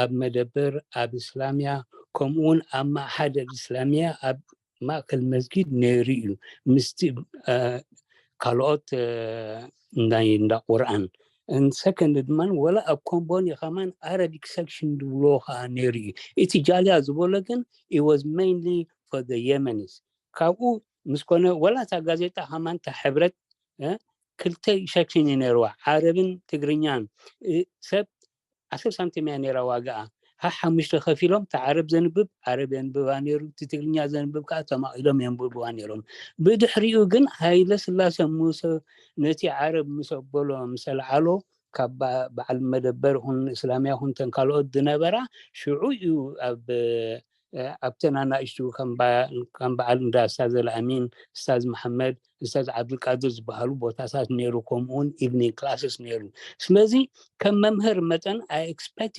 ኣብ መደብር ኣብ እስላምያ ከምኡ እውን ኣብ ማእሓድ ኣልእስላምያ ኣብ ማእከል መስጊድ ነይሩ እዩ ምስቲ ካልኦት ናይ እንዳ ቁርኣን ሰከንድ ድማ ወላ ኣብ ኮምቦኒ ከማን ኣረቢክ ሰክሽን ዝብልዎ ከዓ ነይሩ እዩ። እቲ ጃልያ ዝበሎ ግን it was mainly for the Yemenis ካብኡ ምስ ኮነ ወላ እታ ጋዜጣ ከማን እታ ሕብረት ክልተ ሸክሽን እዩ ነይርዋ ዓረብን ትግርኛን ሰብ ዓሰርተ ሳንቲም እያ ነይራ ዋጋኣ። ሓሓሙሽተ ከፊሎም እቲ ዓረብ ዘንብብ ዓረብ የንብባ ነይሩ፣ እቲ ትግርኛ ዘንብብ ከዓ ተማቒሎም የንብብዋ ነይሮም። ብድሕሪኡ ግን ሃይለ ስላሴ ሙሰ ነቲ ዓረብ ምስ ኣበሎ ምስ ኣልዓሎ ካብ በዓል መደበር ይኹን እስላምያ ይኹን ተን ካልኦት ዝነበራ ሽዑ እዩ ኣብ ኣብተን ኣናእሽቱ ከም በዓል እንዳ እስታዝ ኣልኣሚን፣ እስታዝ መሓመድ፣ እስታዝ ዓብዱልቃድር ዝበሃሉ ቦታታት ነይሩ። ከምኡውን ኢቭኒንግ ክላስስ ነይሩ። ስለዚ ከም መምህር መጠን ኣይ ኤክስፐክት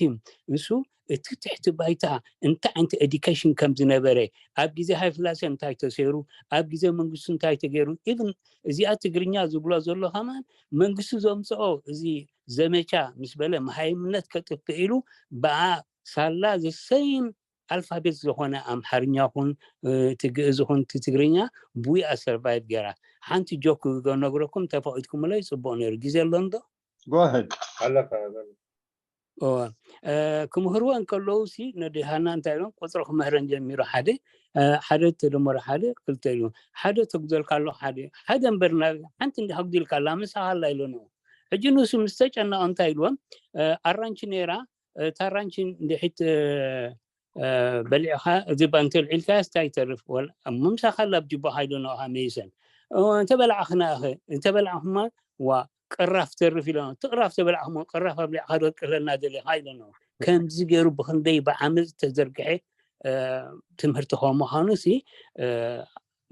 ንሱ እቲ ትሕቲ ባይታ እንታይ ዓይነት ኤዱኬሽን ከም ዝነበረ፣ ኣብ ግዜ ሃይለስላሴ እንታይ ተሰይሩ፣ ኣብ ግዜ መንግስቱ እንታይ ተገይሩ፣ ኢቭን እዚኣ ትግርኛ ዝብሎ ዘሎ ከማን መንግስቱ ዘምፅኦ እዚ ዘመቻ ምስ በለ መሃይምነት ከጥፍእ ኢሉ ብኣ ሳላ ዘሰይም ኣልፋቤት ዝኾነ ኣምሓርኛ ኹን እቲ ግእዝ ኹን እቲ ትግርኛ ብዊኣ ሰርቫይቭ ገይራ። ሓንቲ ጆክ ክነግረኩም ተፈቒድኩምለይ ፅቡቕ ነይሩ። ግዜ ኣሎ እንዶ? ጎሄድ ኣለካ ክምህርዎ እንከለዉ ሲ ነዲሃና እንታይ ኢሎም ቁፅሪ ክምህረን ጀሚሩ። ሓደ ሓደ ተደመሩ ሓደ ክልተ ኢሉ ሓደ ተጉዘልካ ኣሎ ሓደ ሓደ እምበር ናብ ሓንቲ እንዲ ኣጉዲልካ ኣላ ምሳኻ ኣላ ኢሎንዎ። ሕጂ ንሱ ምስ ተጨነቐ እንታይ ኢልዎም? ኣራንቺ ነይራ። እታ ኣራንቺ እንድሒት በሊዕኻ እዚ ባንክ ተልዒልካ ስታይ ተርፍ ምምሳኻ ላብ ጅቦ ሃይዶ ነቕኻ መይሰን እንተበላዕኽና እኸ እንተበላዕኹማ ዋ ቅራፍ ተርፍ ኢሎ ትቕራፍ ተበላዕኹሞ ቅራፍ ኣብሊዕኻ ዶ ቅለና ደሊኻ ኢሎ ነው። ከምዚ ገይሩ ብክንደይ ብዓመፅ ተዘርግሐ ትምህርቲ ከም ምዃኑ ሲ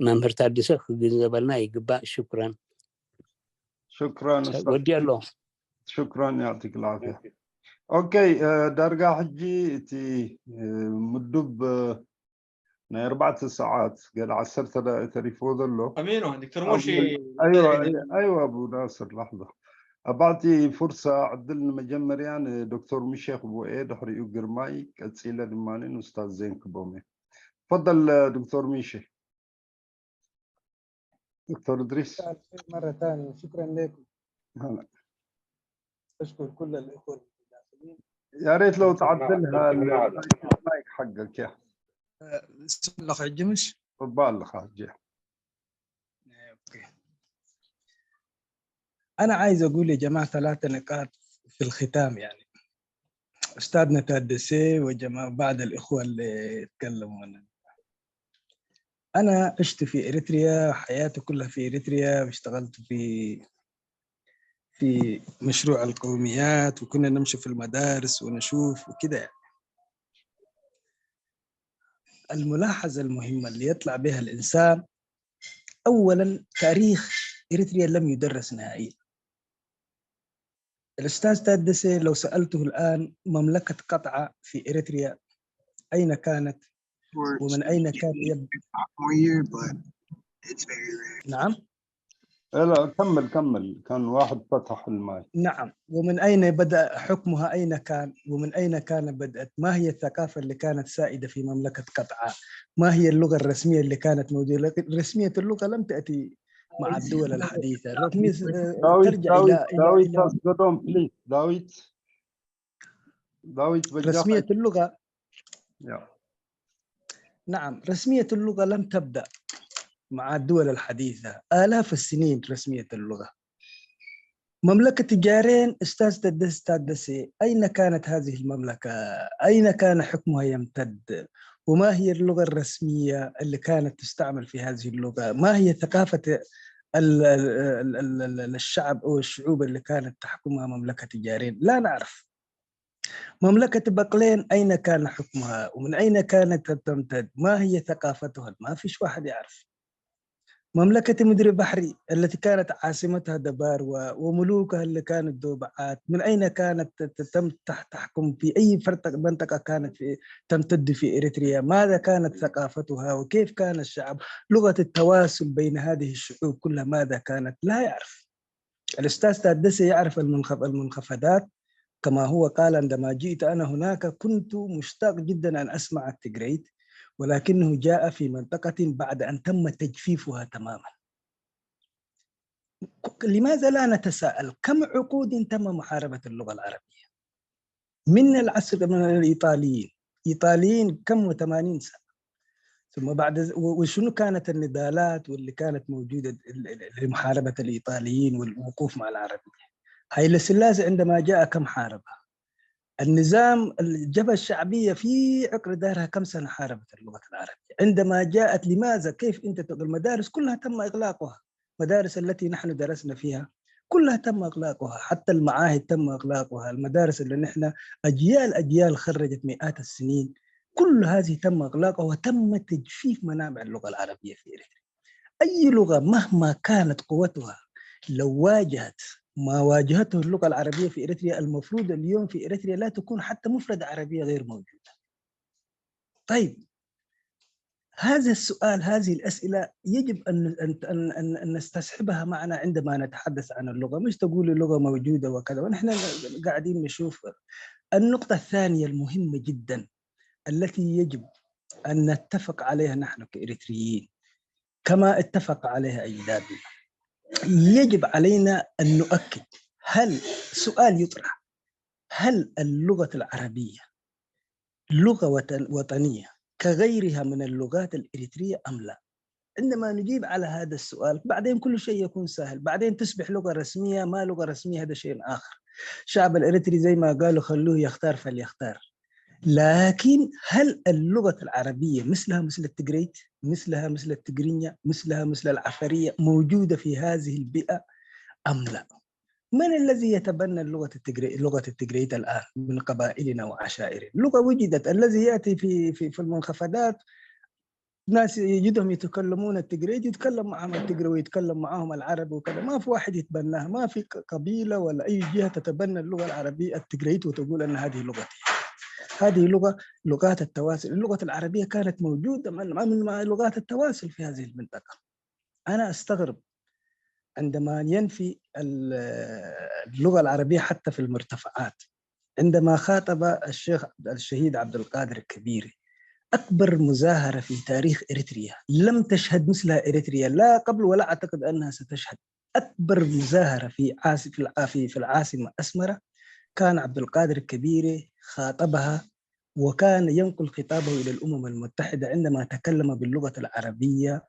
መምህር ታደሰ ክግንዘበልና ይግባእ። ሽኩረን ሽኩረን ወዲ ኣሎ ሽኩረን ያዕጢክ ልዓፍያ። ኦኬ ዳርጋ ሕጂ እቲ ምዱብ ናይ ኣርባዕተ ሰዓት ገለ ዓሰርተ ደቂቕ ተሪፍዎ ዘሎ أمينه دكتور موشي أيوة أيوة أبو ناصر لحظة أبعطي فرصة عدل مجمريان دكتور مشيخ بوئي دحريو قرماي كتسيلة دمانين أستاذ زين كبومي تفضل دكتور ميشي دكتور إدريس مساء الخير مرة ثانية، شكرا لكم. هلا أشكر كل الإخوة الداخلين. يا ريت لو تعدلها المايك حقك يا ስምላ ሕጂ ምሽ ባልኻ ሕጂ أنا عايز أقول يا جماعة ثلاثة نقاط في الختام يعني. أستاذنا تادسي وجماعة بعض الإخوة اللي اتكلموا. أنا عشت في إريتريا حياتي كلها في إريتريا، واشتغلت في في مشروع القوميات، وكنا نمشي في المدارس ونشوف وكده يعني. الملاحظة المهمة اللي يطلع بها الإنسان، أولا تاريخ إريتريا لم يدرس نهائيا. الأستاذ تادسي لو سألته الآن مملكة قطعة في إريتريا أين كانت ومن أين كان يبدأ؟ نعم. لا كمل كمل كان واحد فتح الماي نعم. ومن أين بدأ حكمها؟ أين كان؟ ومن أين كان بدأت؟ ما هي الثقافة اللي كانت سائدة في مملكة قطعة؟ ما هي اللغة الرسمية اللي كانت موجودة؟ رسمية اللغة لم تأتي مع الدول الحديثة. داويد داويد داويد تاسقدون بليز داويد داويد رسمية اللغة يا نعم، رسمية اللغة لم تبدأ مع الدول الحديثة، آلاف السنين رسمية اللغة. مملكة جارين أستاذ تدس تادسي، أين كانت هذه المملكة؟ أين كان حكمها يمتد؟ وما هي اللغة الرسمية اللي كانت تستعمل في هذه اللغة؟ ما هي ثقافة الشعب أو الشعوب اللي كانت تحكمها مملكة جارين؟ لا نعرف. مملكة بقلين أين كان حكمها ومن أين كانت تمتد؟ ما هي ثقافتها؟ ما فيش واحد يعرف. مملكة مدري بحري التي كانت عاصمتها دبار وملوكها اللي كانت دوبعات، من أين كانت تم تحكم في أي منطقة كانت في تمتد في إريتريا؟ ماذا كانت ثقافتها وكيف كان الشعب؟ لغة التواصل بين هذه الشعوب كلها ماذا كانت؟ لا يعرف. الأستاذ تادسي يعرف المنخفضات. كما هو قال عندما جئت أنا هناك كنت مشتاق جدا أن أسمع التجريد، ولكنه جاء في منطقة بعد أن تم تجفيفها تماما. لماذا لا نتساءل كم عقود تم محاربة اللغة العربية من العصر من الإيطاليين؟ إيطاليين كم وثمانين سنة. ثم بعد وشنو كانت النضالات واللي كانت موجودة لمحاربة الإيطاليين والوقوف مع العربية؟ هايلة سلاسي عندما جاء كم حاربها؟ النظام الجبهة الشعبية في عقر دارها كم سنة حاربت اللغة العربية؟ عندما جاءت لماذا كيف أنت تقول المدارس كلها تم إغلاقها؟ المدارس التي نحن درسنا فيها كلها تم إغلاقها، حتى المعاهد تم إغلاقها، المدارس اللي نحن أجيال أجيال خرجت مئات السنين كل هذه تم إغلاقها وتم تجفيف منابع اللغة العربية في إريتريا. أي لغة مهما كانت قوتها، لو واجهت ما واجهته اللغة العربية في إريتريا، المفروض اليوم في إريتريا لا تكون حتى مفردة عربية غير موجودة. طيب، هذا السؤال، هذه الأسئلة يجب أن أن أن أن نستصحبها معنا عندما نتحدث عن اللغة. مش تقول اللغة موجودة وكذا، ونحن قاعدين نشوف. النقطة الثانية المهمة جدا التي يجب أن نتفق عليها نحن كإريتريين كما اتفق عليها أجدادنا، يجب علينا أن نؤكد، هل، سؤال يطرح، هل اللغة العربية لغة وطن-، وطنية كغيرها من اللغات الإريترية أم لا؟ عندما نجيب على هذا السؤال، بعدين كل شيء يكون سهل، بعدين تصبح لغة رسمية، ما لغة رسمية، هذا شيء آخر. الشعب الإريتري زي ما قالوا: "خلوه يختار فليختار". لكن هل اللغة العربية مثلها مثل التجريت، مثلها مثل التجرينيا، مثلها مثل العفرية موجودة في هذه البيئة أم لا؟ من الذي يتبنى اللغة التجري-، لغة التجريت الآن من قبائلنا وعشائرنا؟ اللغة وجدت، الذي يأتي في، في، في المنخفضات ناس يجدهم يتكلمون التجريت، يتكلم معهم التجري ويتكلم معهم العربي وكذا. ما في واحد يتبناها، ما في ق-، قبيلة ولا أي جهة تتبنى اللغة العربية التجريت وتقول أن هذه لغتي. هذه لغة، لغات التواصل. اللغة العربية كانت موجودة من، من لغات التواصل في هذه المنطقة. أنا أستغرب عندما ينفي ال-، اللغة العربية حتى في المرتفعات. عندما خاطب الشيخ الشهيد عبد القادر الكبيري، أكبر مظاهرة في تاريخ إريتريا، لم تشهد مثلها إريتريا لا قبل ولا أعتقد أنها ستشهد. أكبر مظاهرة في عاص-، في الع-، في، في العاصمة أسمرة، كان عبد القادر الكبيري خاطبها، وكان ينقل خطابه إلى الأمم المتحدة عندما تكلم باللغة العربية.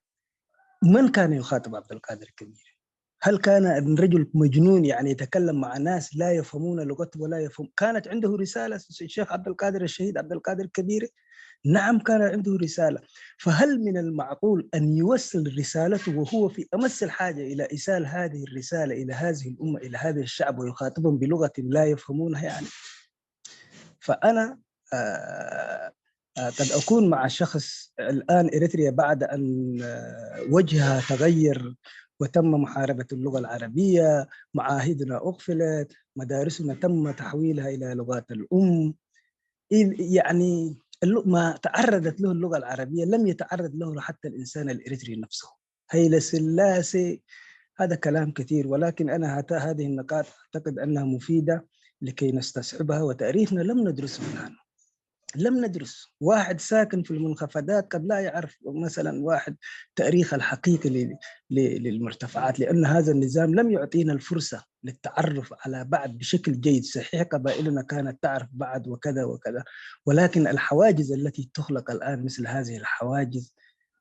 من كان يخاطب عبد القادر الكبيري؟ هل كان رجل مجنون، يعني يتكلم مع ناس لا يفهمون لغته ولا يفهم؟ كانت عنده رسالة الشيخ عبد القادر، الشهيد عبد القادر الكبيري؟ نعم، كان عنده رسالة. فهل من المعقول أن يوصل رسالته وهو في أمس الحاجة إلى إيصال هذه الرسالة إلى هذه الأمة، إلى هذا الشعب، ويخاطبهم بلغة لا يفهمونها؟ يعني، فأنا، آه، آه، قد أكون مع شخص الآن إريتريا بعد أن، آه، وجهها تغير وتم محاربة اللغة العربية، معاهدنا أقفلت، مدارسنا تم تحويلها إلى لغات الأم. إذ-، يعني، اللغ-، ما تعرضت له اللغة العربية لم يتعرض له حتى الإنسان الإريتري نفسه. هيلة سلاسي، هذا كلام كثير، ولكن أنا هت-، هذه النقاط أعتقد أنها مفيدة لكي نستصحبها، وتاريخنا لم ندرسه نحن. لم ندرس. واحد ساكن في المنخفضات قد لا يعرف مثلًا واحد تاريخ الحقيقي ل-، ل-، للمرتفعات، لأن هذا النظام لم يعطينا الفرصة للتعرف على بعض بشكل جيد. صحيح، قبائلنا كانت تعرف بعض وكذا وكذا، ولكن الحواجز التي تخلق الآن مثل هذه الحواجز،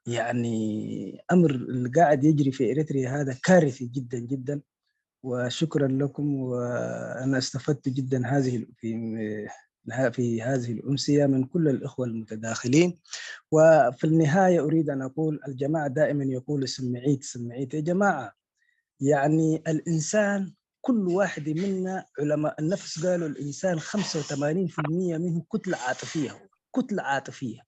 يعني، أمر اللي قاعد يجري في إريتريا هذا كارثي جدًا جدًا. وشكرًا لكم، وأنا استفدت جدًا هذه ال-، في، في هذه الأمسية من كل الإخوة المتداخلين. وفي النهاية أريد أن أقول، الجماعة دائمًا يقول: "سمعيت، سمعيت". يا جماعة، يعني، الإنسان، كل واحد منا، علماء النفس قالوا الإنسان خمسة وثمانين في المية منه كتلة عاطفية، هو كتلة عاطفية،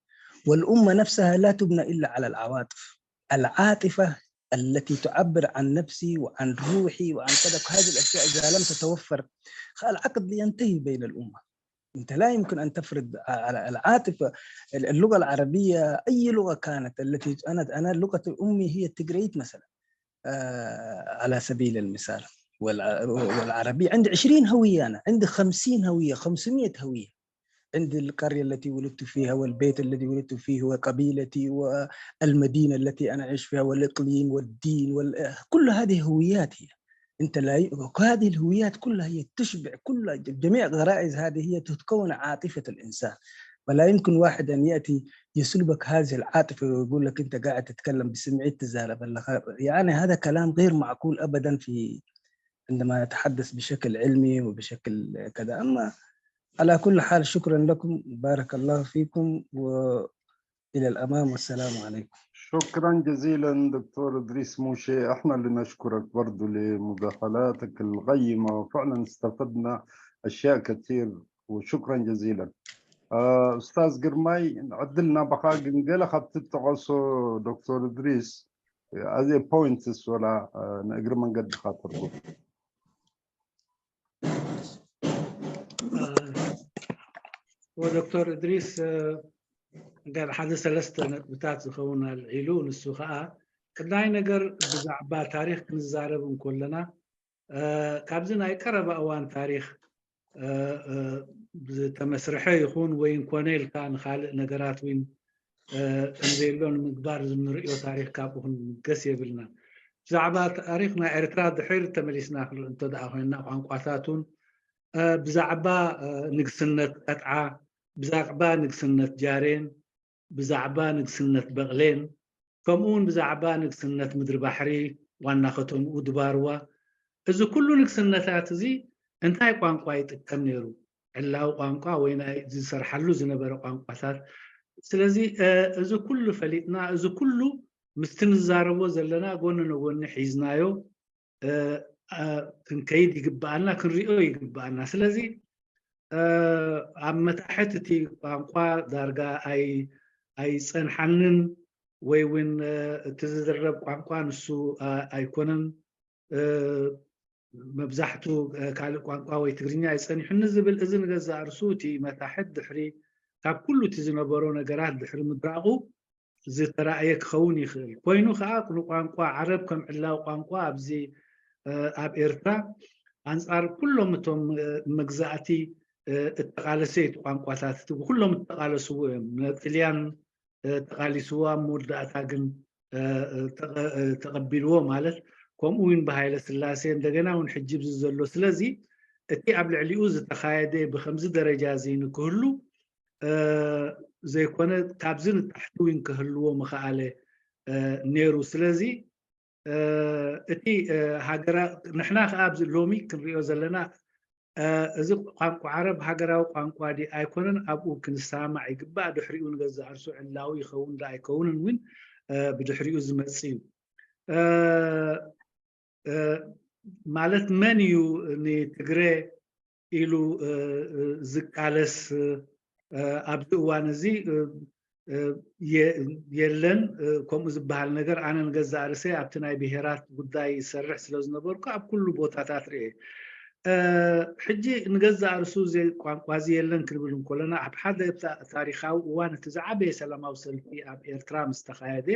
والأمة نفسها لا تبنى إلا على العواطف. العاطفة التي تعبر عن نفسي وعن روحي وعن كذا، هذه الأشياء إذا لم تتوفر، العقد ينتهي بين الأمة. أنت لا يمكن أن تفرض على العاطفة. اللغة العربية، أي لغة كانت، التي أنا، أنا لغة أمي هي التجريت مثلًا، آه، على سبيل المثال، والع-، والعربية. عندي عشرين هوية، أنا عندي خمسين هوية، خمسمية هوية. عندي القرية التي ولدت فيها، والبيت الذي ولدت فيه، وقبيلتي، والمدينة التي أنا أعيش فيها، والإقليم، وال-، كل هذه هويات هي. أنت لا ي-، هذه الهويات كلها هي تشبع، كل ج-، جميع غرائز هذه هي تتكون عاطفة الإنسان. فلا يمكن واحد أن يأتي يسلبك هذه العاطفة ويقول لك: "أنت قاعد تتكلم بسمعي التزالة". يعني، هذا كلام غير معقول أبدًا في، عندما نتحدث بشكل علمي وبشكل كذا. أما على كل حال، شكرًا لكم، بارك الله فيكم، وإلى الأمام، والسلام عليكم. شكرا جزيلا دكتور إدريس موشي، احنا اللي نشكرك برضو لمداخلاتك القيمة، وفعلا استفدنا أشياء كثير، وشكرا جزيلا. ኡስታዝ ግርማይ፣ ዕድል ናባኻ። ግን ገለ ካብቲ ዝጠቐሶ ዶክተር እድሪስ፣ ኣዘ ፖይንትስ ወላ ንእግሪ መንገድኻ ትርጉም። ዶክተር እድሪስ ገለ ሓደ ሰለስተ ነጥብታት ዝኸውን ኣልዒሉ። ንሱ ከዓ ቀዳማይ ነገር ብዛዕባ ታሪኽ ክንዛረብ እንከለና ካብዚ ናይ ቀረባ እዋን ታሪኽ ዝተመስርሐ ይኹን ወይ እንኮነ ኢልካ ንካልእ ነገራት እውን ከምዘየሎ ንምግባር ንርእዮ ታሪኽ ካብኡ ክንገስ የብልና። ብዛዕባ ታሪኽ ናይ ኤርትራ ድሕር ተመሊስና ክንርኢ እንተ ደኣ ኮይንና ቋንቋታቱን ብዛዕባ ንግስነት ቀጥዓ፣ ብዛዕባ ንግስነት ጃሬን፣ ብዛዕባ ንግስነት በቕሌን፣ ከምኡ እውን ብዛዕባ ንግስነት ምድሪ ባሕሪ ዋና ከተምኡ ድባርዋ፣ እዚ ኩሉ ንግስነታት እዚ እንታይ ቋንቋ ይጥቀም ነይሩ? ዕላዊ ቋንቋ ወይ ናይ ዝሰርሓሉ ዝነበረ ቋንቋታት። ስለዚ እዚ ኩሉ ፈሊጥና፣ እዚ ኩሉ ምስቲ ንዛረቦ ዘለና ጎኒ ንጎኒ ሒዝናዮ ክንከይድ ይግብኣና፣ ክንሪኦ ይግብኣና። ስለዚ ኣብ መታሕት እቲ ቋንቋ ዳርጋ ኣይፀንሓንን ወይ እውን እቲ ዝዝረብ ቋንቋ ንሱ ኣይኮነን፣ መብዛሕቱ ካልእ ቋንቋ ወይ ትግርኛ ይፀኒሑኒ ዝብል፣ እዚ ንገዛእ ርሱ እቲ መታሕት ድሕሪ ካብ ኩሉ እቲ ዝነበሮ ነገራት ድሕሪ ምድራቑ ዝተራእየ ክኸውን ይኽእል። ኮይኑ ከዓ ንቋንቋ ዓረብ ከም ዕላዊ ቋንቋ ኣብዚ ኣብ ኤርትራ ኣንጻር ኩሎም እቶም መግዛእቲ እተቓለሰ እቲ ቋንቋታት፣ እቲ ብኩሎም እተቓለስዎ እዮም። ንጥልያን ተቓሊስዎ ኣብ መወዳእታ ግን ተቐቢልዎ ማለት፣ ከምኡ እውን ብሃይለ ስላሴ እንደገና እውን ሕጂ ብዚ ዘሎ። ስለዚ እቲ ኣብ ልዕሊኡ ዝተኻየደ ብከምዚ ደረጃ እዚ ንክህሉ ዘይኮነ ካብዚ ንታሕቲ እውን ክህልዎ ምኽኣለ ነይሩ። ስለዚ እቲ ሃገራ ንሕና ከዓ ኣብዚ ሎሚ ክንሪኦ ዘለና እዚ ቋንቋ ዓረብ ሃገራዊ ቋንቋ ድዩ ኣይኮነን፣ ኣብኡ ክንሰማማዕ ይግባእ። ድሕሪኡ ንገዛእ ርእሱ ዕላዊ ይኸውን ዶ ኣይከውንን እውን ብድሕሪኡ ዝመጽእ እዩ። ማለት መን እዩ ንትግረ ኢሉ ዝቃለስ ኣብዚ እዋን እዚ የለን። ከምኡ ዝበሃል ነገር ኣነ ንገዛእ ርእሰይ ኣብቲ ናይ ብሄራት ጉዳይ ይሰርሕ ስለ ዝነበርኩ ኣብ ኩሉ ቦታታት ርኤ። ሕጂ ንገዛእ ርእሱ ቋንቋ እዚ የለን ክንብል እንከለና ኣብ ሓደ ታሪኻዊ እዋን እቲ ዝዓበየ ሰላማዊ ሰልፊ ኣብ ኤርትራ ምስ ተኻየደ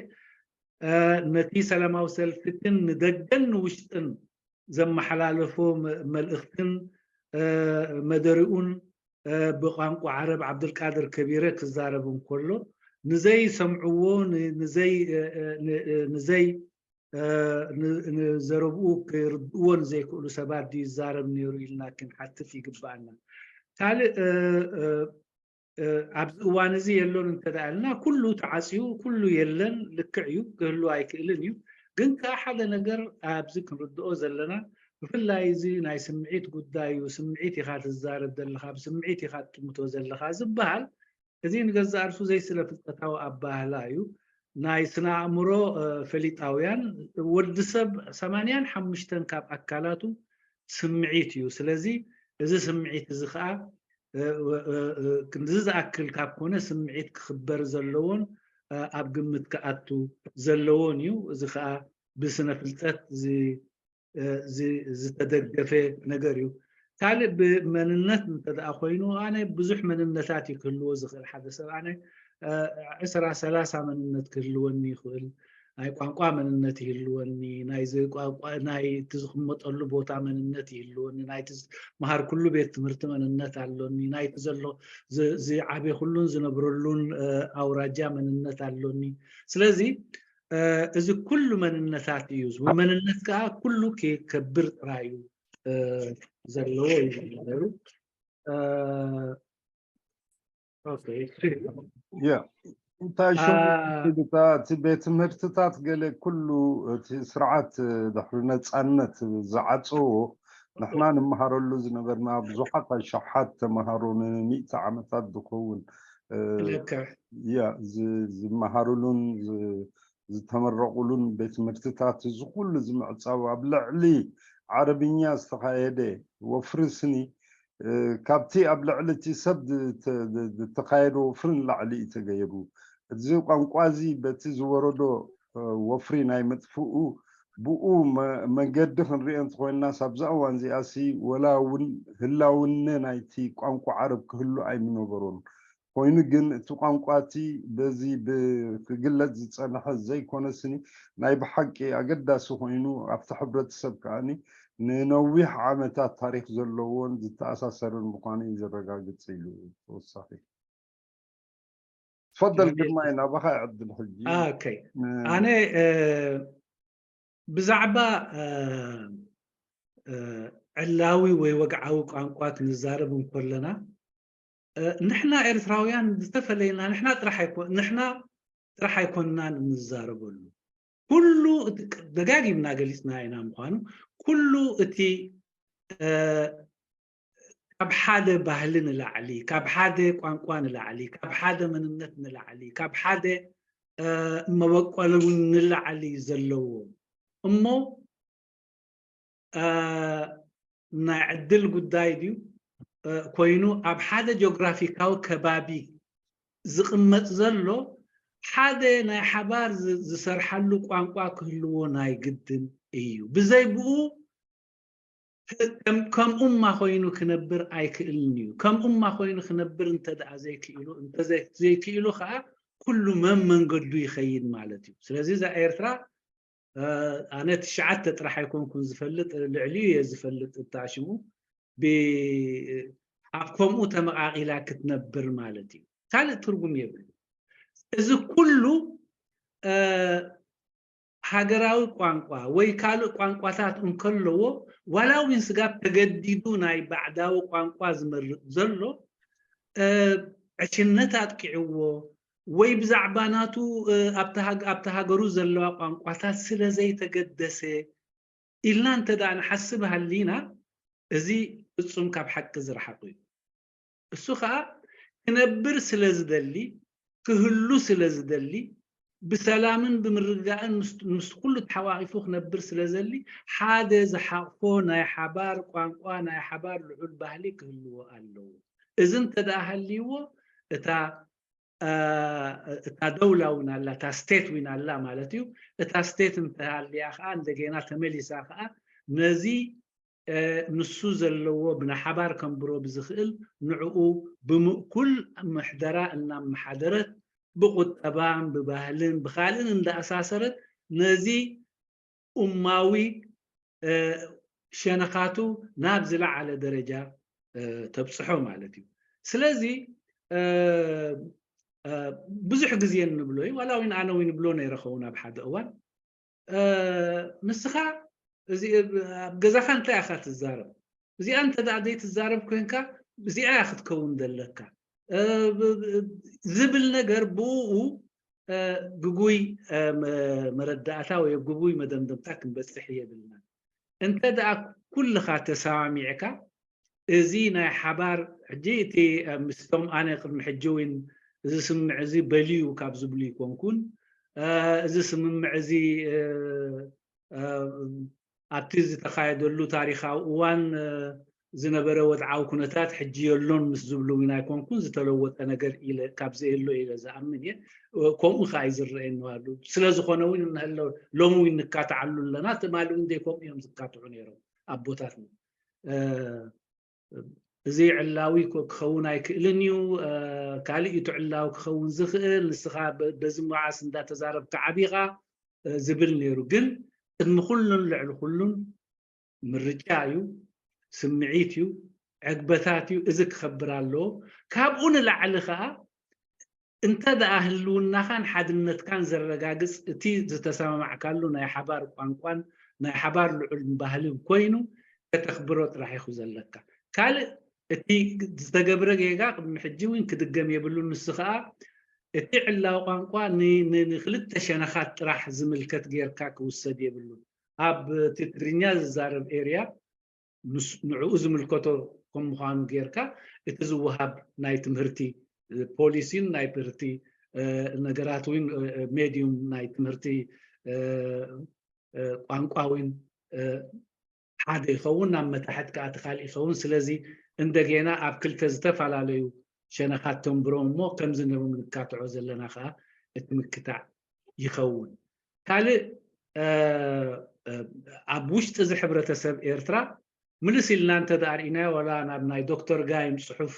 ነቲ ሰላማዊ ሰልፊ ግን ንደገን ንውሽጥን ዘመሓላለፎ መልእኽትን መደርኡን ብቋንቋ ዓረብ ዓብዱልቃድር ከቢረ ክዛረብ እንከሎ ንዘይሰምዕዎ ንዘይ ንዘይ ንዘረብኡ ክርድእዎ ንዘይክእሉ ሰባት ድዩ ይዛረብ ነይሩ ኢልና ክንሓትት ይግባኣና። ካልእ ኣብዚ እዋን እዚ የሎን እንተደኣ ኢልና ኩሉ ተዓፅዩ ኩሉ የለን፣ ልክዕ እዩ፣ ክህሉ ኣይክእልን እዩ። ግን ከዓ ሓደ ነገር ኣብዚ ክንርድኦ ዘለና ብፍላይ እዚ ናይ ስምዒት ጉዳይ እዩ። ስምዒት ኢኻ ትዛረብ ዘለኻ፣ ብስምዒት ኢኻ ትጥምቶ ዘለኻ ዝበሃል እዚ ንገዛእ ርእሱ ዘይስነ ፍልጠታዊ ኣባህላ እዩ። ናይ ስነ ኣእምሮ ፈሊጣውያን ወዲ ሰብ ሰማንያን ሓሙሽተን ካብ ኣካላቱ ስምዒት እዩ። ስለዚ እዚ ስምዒት እዚ ከዓ ክንድዚ ዝኣክል ካብ ኮነ ስምዒት ክኽበር ዘለዎን ኣብ ግምት ክኣቱ ዘለዎን እዩ። እዚ ከዓ ብስነ ፍልጠት ዝተደገፈ ነገር እዩ። ካልእ ብመንነት እንተደኣ ኮይኑ ኣነ ብዙሕ መንነታት እዩ ክህልዎ ዝኽእል ሓደ ሰብ። ኣነ ዕስራ ሰላሳ መንነት ክህልወኒ ይኽእል። ናይ ቋንቋ መንነት ይህልወኒ፣ ናይ እቲ ዝቕመጠሉ ቦታ መንነት ይህልወኒ፣ ናይቲ ዝመሃርኩሉ ቤት ትምህርቲ መንነት ኣሎኒ፣ ናይቲ ዘሎ ዝዓበኹሉን ዝነብረሉን ኣውራጃ መንነት ኣሎኒ። ስለዚ እዚ ኩሉ መንነታት እዩ። መንነት ከዓ ኩሉ ክከብር ጥራይ እዩ ዘለዎ እዩ ነሩ። እንታይ ሽታ እቲ ቤት ትምህርትታት ገለ ኩሉ እቲ ስርዓት ድሕሪ ነፃነት ዝዓፀዎ ንሕና ንመሃረሉ ዝነበርና ብዙሓት ኣሽሓት ተምሃሮ ንሚእቲ ዓመታት ዝኸውን ዝመሃሩሉን ዝተመረቑሉን ቤት ትምህርትታት እዚ ኩሉ ዝምዕፃው ኣብ ልዕሊ ዓረብኛ ዝተኻየደ ወፍሪ ስኒ እ፣ ካብቲ ኣብ ልዕሊ እቲ ሰብ ዝ-፣ ተ-፣ ዝ-፣ ዝተኻየደ ወፍሪ ንላዕሊ እዩ ተገይሩ። እዚ ቋንቋ እዚ በቲ ዝወረዶ፣ እ፣ ወፍሪ ናይ ምጥፍኡ ብኡ መ-፣ መንገዲ ክንሪኦ እንተኾይንና፣ ሳብዛ እዋን እዚኣሲ ወላ እውን ህላውነ ናይቲ ቋንቋ ዓረብ ክህሉ ኣይምነበሮን። ኮይኑ ግን እቲ ቋንቋ እቲ በዚ ብ-፣ ክግለጽ ዝጸንሐ ዘይኮነስኒ፣ ናይ ብሓቂ ኣገዳሲ ኮይኑ ኣብቲ ሕብረተሰብ ከኣኒ ንነዊሕ ዓመታት ታሪኽ ዘለዎን ዝተኣሳሰርን ምዃኑ እዩ ዘረጋግጽ ኢሉ ተወሳኺ። ትፈደል ጀሚል። ግርማይ፣ ናባኻ ይዕድል ሕጂ። ኦኬ። እ፣ ኣነ፣ እ፣ ብዛዕባ፣ እ፣ እ፣ ዕላዊ ወይ ወግዓዊ ቋንቋ ክንዛረብ እንከለና፣ እ፣ ንሕና ኤርትራውያን ዝተፈለየና ንሕና ጥራሕ ኣይኮ-፣ ንሕና ጥራሕ ኣይኮንናን እንዛረበሉ። ኩሉ እቲ ቅ-፣ ደጋጊምና ገሊጽና ኢና ምዃኑ፣ ኩሉ እቲ፣ እ፣ ካብ ሓደ ባህሊ ንላዕሊ፣ ካብ ሓደ ቋንቋ ንላዕሊ፣ ካብ ሓደ መንነት ንላዕሊ፣ ካብ ሓደ፣ እ፣ መበቆል እውን ንላዕሊ እዩ ዘለዎ። እሞ፣ እ፣ ናይ ዕድል ጉዳይ ድዩ፣ እ፣ ኮይኑ ኣብ ሓደ ጂኦግራፊካዊ ከባቢ ዝቕመጥ ዘሎ ሓደ ናይ ሓባር ዝ-፣ ዝሰርሓሉ ቋንቋ ክህልዎ ናይ ግድን እዩ። ብዘይ ብኡ ከም-፣ ከምኡማ ኮይኑ ክነብር ኣይክእልን እዩ። ከምኡማ ኮይኑ ክነብር እንተ ደኣ ዘይክኢሉ፣ እንተ ዘይ-፣ ዘይክኢሉ ከኣ ኩሉ መም መንገዱ ይኸይድ ማለት እዩ። ስለዚ እዛ ኤርትራ፣ እ፣ ኣነ ትሽዓተ ጥራሕ ኣይኮንኩን ዝፈልጥ፣ ልዕሊኡ እየ ዝፈልጥ። እታ ሽሙ ብ-፣ ኣብ ከምኡ ተመቓቒላ ክትነብር ማለት እዩ። ካልእ ትርጉም የብሉ። እዚ ኩሉ፣ እ፣ ሃገራዊ ቋንቋ ወይ ካልእ ቋንቋታት እንከለዎ፣ ዋላ እውን ስጋብ ተገዲዱ ናይ ባዕዳዊ ቋንቋ ዝመርጽ ዘሎ፣ እ፣ ዕሽነት ኣጥቂዕዎ ወይ ብዛዕባ ናቱ፣ እ፣ ኣብታ ሃግ-፣ ኣብታ ሃገሩ ዘለዋ ቋንቋታት ስለ ዘይተገደሰ ኢልና እንተ ደኣ ንሓስብ ሃሊና፣ እዚ ፍጹም ካብ ሓቂ ዝረሓቑ እዩ። እሱ ኸኣ ክነብር ስለ ዝደሊ፣ ክህሉ ስለ ዝደሊ፣ ብሰላምን ብምርግጋእን ምስ፣ ምስ ኩሉ ተሓቋቒፉ ክነብር ስለ ዘሊ፣ ሓደ ዝሓቕፎ ናይ ሓባር ቋንቋ፣ ናይ ሓባር ልዑል ባህሊ ክህልዎ ኣለዎ። እዚ እንተ ደኣ ሃልይዎ፣ እታ፣ እ፣ እታ ደውላ እውን ኣላ፣ እታ ስቴት እውን ኣላ ማለት እዩ። እታ ስቴት እንተሃልያ ኸኣ እንደገና ተመሊሳ ኸኣ ነዚ፣ እ፣ ንሱ ዘለዎ ብናይ ሓባር ከንብሮ ብዝኽእል ንዕኡ ብምእኩል ምሕደራ እናመሓደረት ብቁጠባን ብባህልን ብኻልእን እንዳኣሳሰረት ነዚ ኡማዊ፣ እ፣ ሸነኻቱ ናብ ዝለዓለ ደረጃ፣ እ፣ ተብጽሖ ማለት እዩ። ስለዚ፣ እ፣ እ፣ ብዙሕ ግዜ እንብሎ እዩ፣ ዋላ እውን ኣነ እውን ይብሎ ነይረ ኸውን ኣብ ሓደ እዋን፣ እ፣ ንስኻ እዚ ኣብ ገዛኻ እንታይ ኢኻ ትዛረብ? እዚኣ እንተ ደኣ ዘይትዛረብ ኮይንካ፣ እዚኣ እያ ክትከውን ዘለካ፣ እ፣ ብ-፣ ብ-፣ ዝብል ነገር ብኡ፣ እ፣ ግጉይ፣ እ፣ መ-፣ መረዳእታ ወይ ግጉይ መደምደምታ ክንበጽሕ የብልናን። እንተ ደኣ ኩልኻ ተሰማሚዕካ፣ እዚ ናይ ሓባር፣ ሕጂ እቲ፣ እ፣ ምስቶም ኣነ ቅድሚ ሕጂ እውን እዚ ስምምዕ እዚ በልዩ ካብ ዝብሉ ይኮንኩን፣ እ፣ እዚ ስምምዕ እዚ፣ እ፣ እ፣ ኣብቲ ዝተኻየደሉ ታሪኻዊ እዋን፣ እ፣ ዝነበረ ወድዓዊ ኩነታት ሕጂ የሎን ምስ ዝብሉ እውን ኣይኮንኩን፣ ዝተለወጠ ነገር ኢለ፣ ካብ ዘየሎ ኢለ ዝኣምን እየ። እ፣ ከምኡ ከኣ እዩ ዝረኣየኒ ኣሎ። ስለ ዝኾነ እውን እንሀሎ ሎሚ እውን ንካትዓሉ ኣለና። ትማሊ እውን ዘይከምኡ እዮም ዝካትዑ ነይሮም ኣቦታትና። እ፣ እዚ ዕላዊ ኮ-፣ ክኸውን ኣይክእልን እዩ፣ እ፣ ካልእ እዩ እቲ ዕላዊ ክኸውን ዝኽእል፣ ንስኻ በ-፣ በዚ መዓስ እንዳተዛረብካ ዓቢኻ፣ እ፣ ዝብል ነይሩ። ግን ቅድሚ ኩሉን ልዕሊ ኩሉን ምርጫ እዩ፣ ስምዒት እዩ፣ ዕግበታት እዩ፣ እዚ ክኸብር ኣለዎ። ካብኡ ንላዕሊ ኸኣ እንተ ደኣ ህልውናኻን ሓድነትካን ዘረጋግጽ እቲ ዝተሰማማዕካሉ ናይ ሓባር ቋንቋን ናይ ሓባር ልዑል ባህልን ኮይኑ ከተኽብሮ ጥራሕ ኢኹ ዘለካ። ካልእ እቲ ዝተገብረ ጌጋ ቅድሚ ሕጂ እውን ክድገም የብሉን። ንሱ ኸኣ እቲ ዕላዊ ቋንቋ ን-፣ ን-፣ ንክልተ ሸነኻት ጥራሕ ዝምልከት ጌርካ ክውሰድ የብሉን። ኣብ እቲ ትግርኛ ዝዛረብ ኤርያ ንስ-፣ ንዕኡ ዝምልከቶ ከም ምዃኑ ጌርካ እቲ ዝወሃብ ናይ ትምህርቲ፣ እ፣ ፖሊሲን ናይ ትምህርቲ፣ እ፣ ነገራት እውን፣ እ፣ እ፣ ሜድዩም ናይ ትምህርቲ፣ እ፣ እ፣ ቋንቋ እውን፣ እ፣ ሓደ ይኸውን፣ ናብ መታሕት ከዓ እቲ ካልእ ይኸውን። ስለዚ እንደገና ኣብ ክልተ ዝተፈላለዩ ሸነኻት ተንብሮም እሞ ከምዚ ንብም ንካትዖ ዘለና ከዓ እቲ ምክታዕ ይኸውን። ካልእ ኣብ ውሽጢ እዚ ሕብረተሰብ ኤርትራ ምልስ ኢልና እንተ ርኢናዮ ዋላ ናብ ናይ ዶክተር ጋይም ፅሑፍ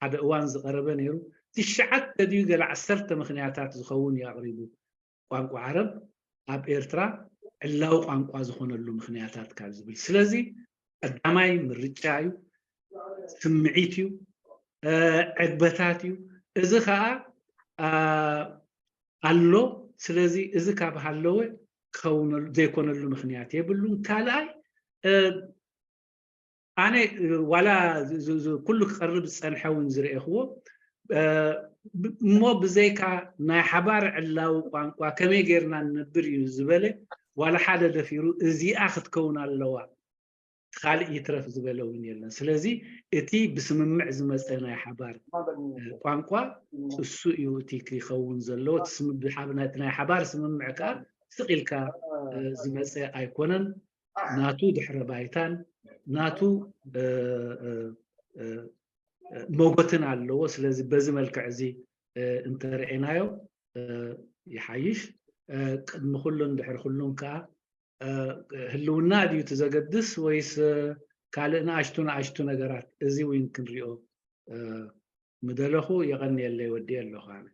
ሓደ እዋን ዝቐረበ ነይሩ። ትሽዓተ ድዩ ገለ ዓሰርተ ምክንያታት ዝኸውን እዩ ኣቕሪቡ። ቋንቋ ዓረብ ኣብ ኤርትራ ዕላዊ ቋንቋ ዝኾነሉ ምክንያታት ካብ ዝብል። ስለዚ ቀዳማይ ምርጫ እዩ፣ ስምዒት እዩ፣ ዕግበታት እዩ። እዚ ከዓ ኣሎ። ስለዚ እዚ ካብ ሃለወ ክኸውን ዘይኮነሉ ምክንያት የብሉን። ካልኣይ ኣነ ዋላ ኩሉ ክቐርብ ዝፀንሐ እውን ዝረኤኽዎ እሞ ብዘይካ ናይ ሓባር ዕላዊ ቋንቋ ከመይ ጌርና ንነብር እዩ ዝበለ ዋላ ሓደ ደፊሩ እዚኣ ክትከውን ኣለዋ ካልእ ይትረፍ ዝበለ እውን የለን። ስለዚ እቲ ብስምምዕ ዝመፀ ናይ ሓባር ቋንቋ እሱ እዩ እቲ ክኸውን ዘለዎ። ናይ ሓባር ስምምዕ ከዓ ስቕ ኢልካ ዝመፀ ኣይኮነን። ናቱ ድሕረ ባይታን ናቱ ሞጎትን ኣለዎ። ስለዚ በዚ መልክዕ እዚ እንተርኤናዮ ይሓይሽ። ቅድሚ ኩሉን ድሕሪ ኩሉን ከዓ ህልውና ድዩ እቲ ዘገድስ ወይስ ካልእ ንኣሽቱ ንኣሽቱ ነገራት? እዚ እውን ክንሪኦ ምደለኹ። የቐንየለይ፣ ወዲኤ ኣለኹ ኣነ።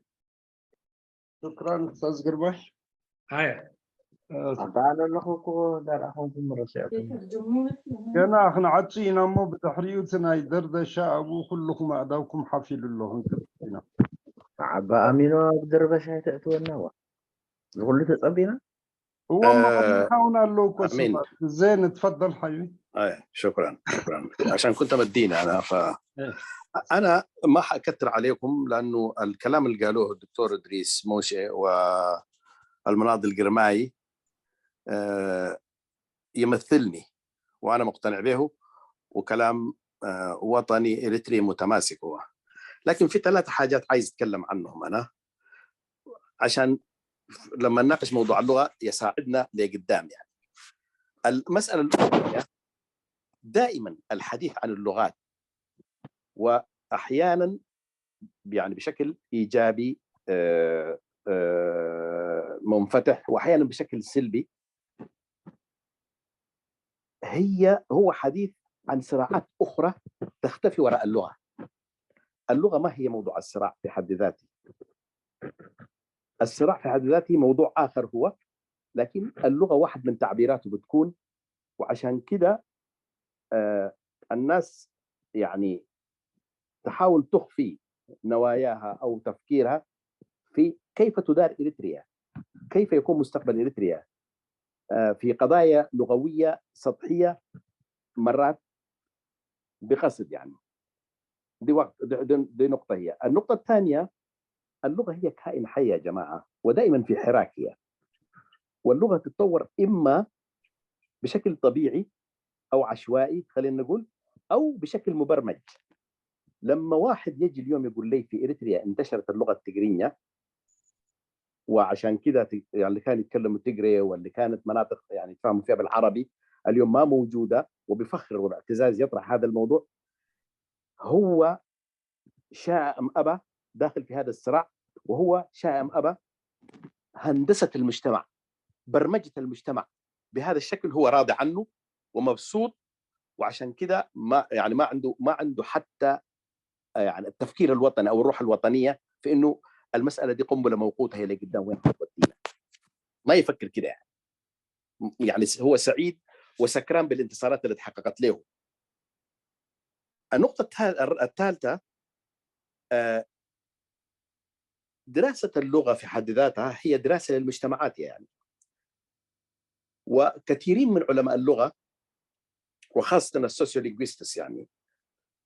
ሽክራን ኡስታዝ ግርማይ። ኣየ ኣበኣነ ኣለኹ እኮ ዳርኣኹም ክምረስ ያኹም ገና ክንዓጹ ኢና እሞ ብድሕሪኡ እቲ ናይ ደርደሻ ኣብኡ ኩልኹም ኣእዳውኩም ሓፍ ኢሉ ኣሎ ክንክርት ኢና። ዓባ ኣሚኖ ኣብ ደርበሻ ኣይተእትወና ዋ ንኩሉ ተጸቢና እዎ እሞ ሓቢርካ እውን ኣለዉ እኮ ኣሚን። ሰባት ዜን ትፈደል ሓዩ أي شكرا شكرا عشان كنت مدينة أنا ف أنا ما حأكثر عليكم لأنه الكلام اللي قالوه الدكتور إدريس موشي والمناضل القرماي آه، يمثلني وأنا مقتنع به وكلام آه، وطني إريتري متماسك هو لكن في ثلاث حاجات عايز أتكلم عنهم أنا عشان لما نناقش موضوع اللغة يساعدنا لقدام يعني المسألة الأولى دائما الحديث عن اللغات وأحيانا يعني بشكل إيجابي آه، آه، منفتح وأحيانا بشكل سلبي هي هو حديث عن صراعات أخرى تختفي وراء اللغة اللغة ما هي موضوع الصراع في حد ذاته الصراع في حد ذاته موضوع آخر هو لكن اللغة واحد من تعبيراته بتكون وعشان كده آه الناس يعني تحاول تخفي نواياها أو تفكيرها في كيف تدار إريتريا كيف يكون مستقبل إريتريا آه في قضايا لغوية سطحية مرات بقصد يعني دي وقت دي, دي, دي نقطة هي النقطة الثانية اللغة هي كائن حي يا جماعة ودائما في حراك هي واللغة تتطور إما بشكل طبيعي أو عشوائي خلينا نقول أو بشكل مبرمج لما واحد يجي اليوم يقول لي في إريتريا انتشرت اللغة التقرينية وعشان كده يعني اللي كانوا يتكلموا تقري واللي كانت مناطق يعني يتفاهموا فيها بالعربي اليوم ما موجودة وبفخر وباعتزاز يطرح هذا الموضوع هو شاء أم أبى داخل في هذا الصراع وهو شاء أم أبى هندسة المجتمع برمجة المجتمع بهذا الشكل هو راضي عنه ومبسوط وعشان كده ما يعني ما عنده ما عنده حتى يعني التفكير الوطني او الروح الوطنيه في انه المساله دي قنبله موقوته هي لقدام وين حتودينا ما يفكر كده يعني يعني هو سعيد وسكران بالانتصارات اللي تحققت له النقطه الثالثه دراسه اللغه في حد ذاتها هي دراسه للمجتمعات يعني وكثيرين من علماء اللغه وخاصه السوسيولينغويستس يعني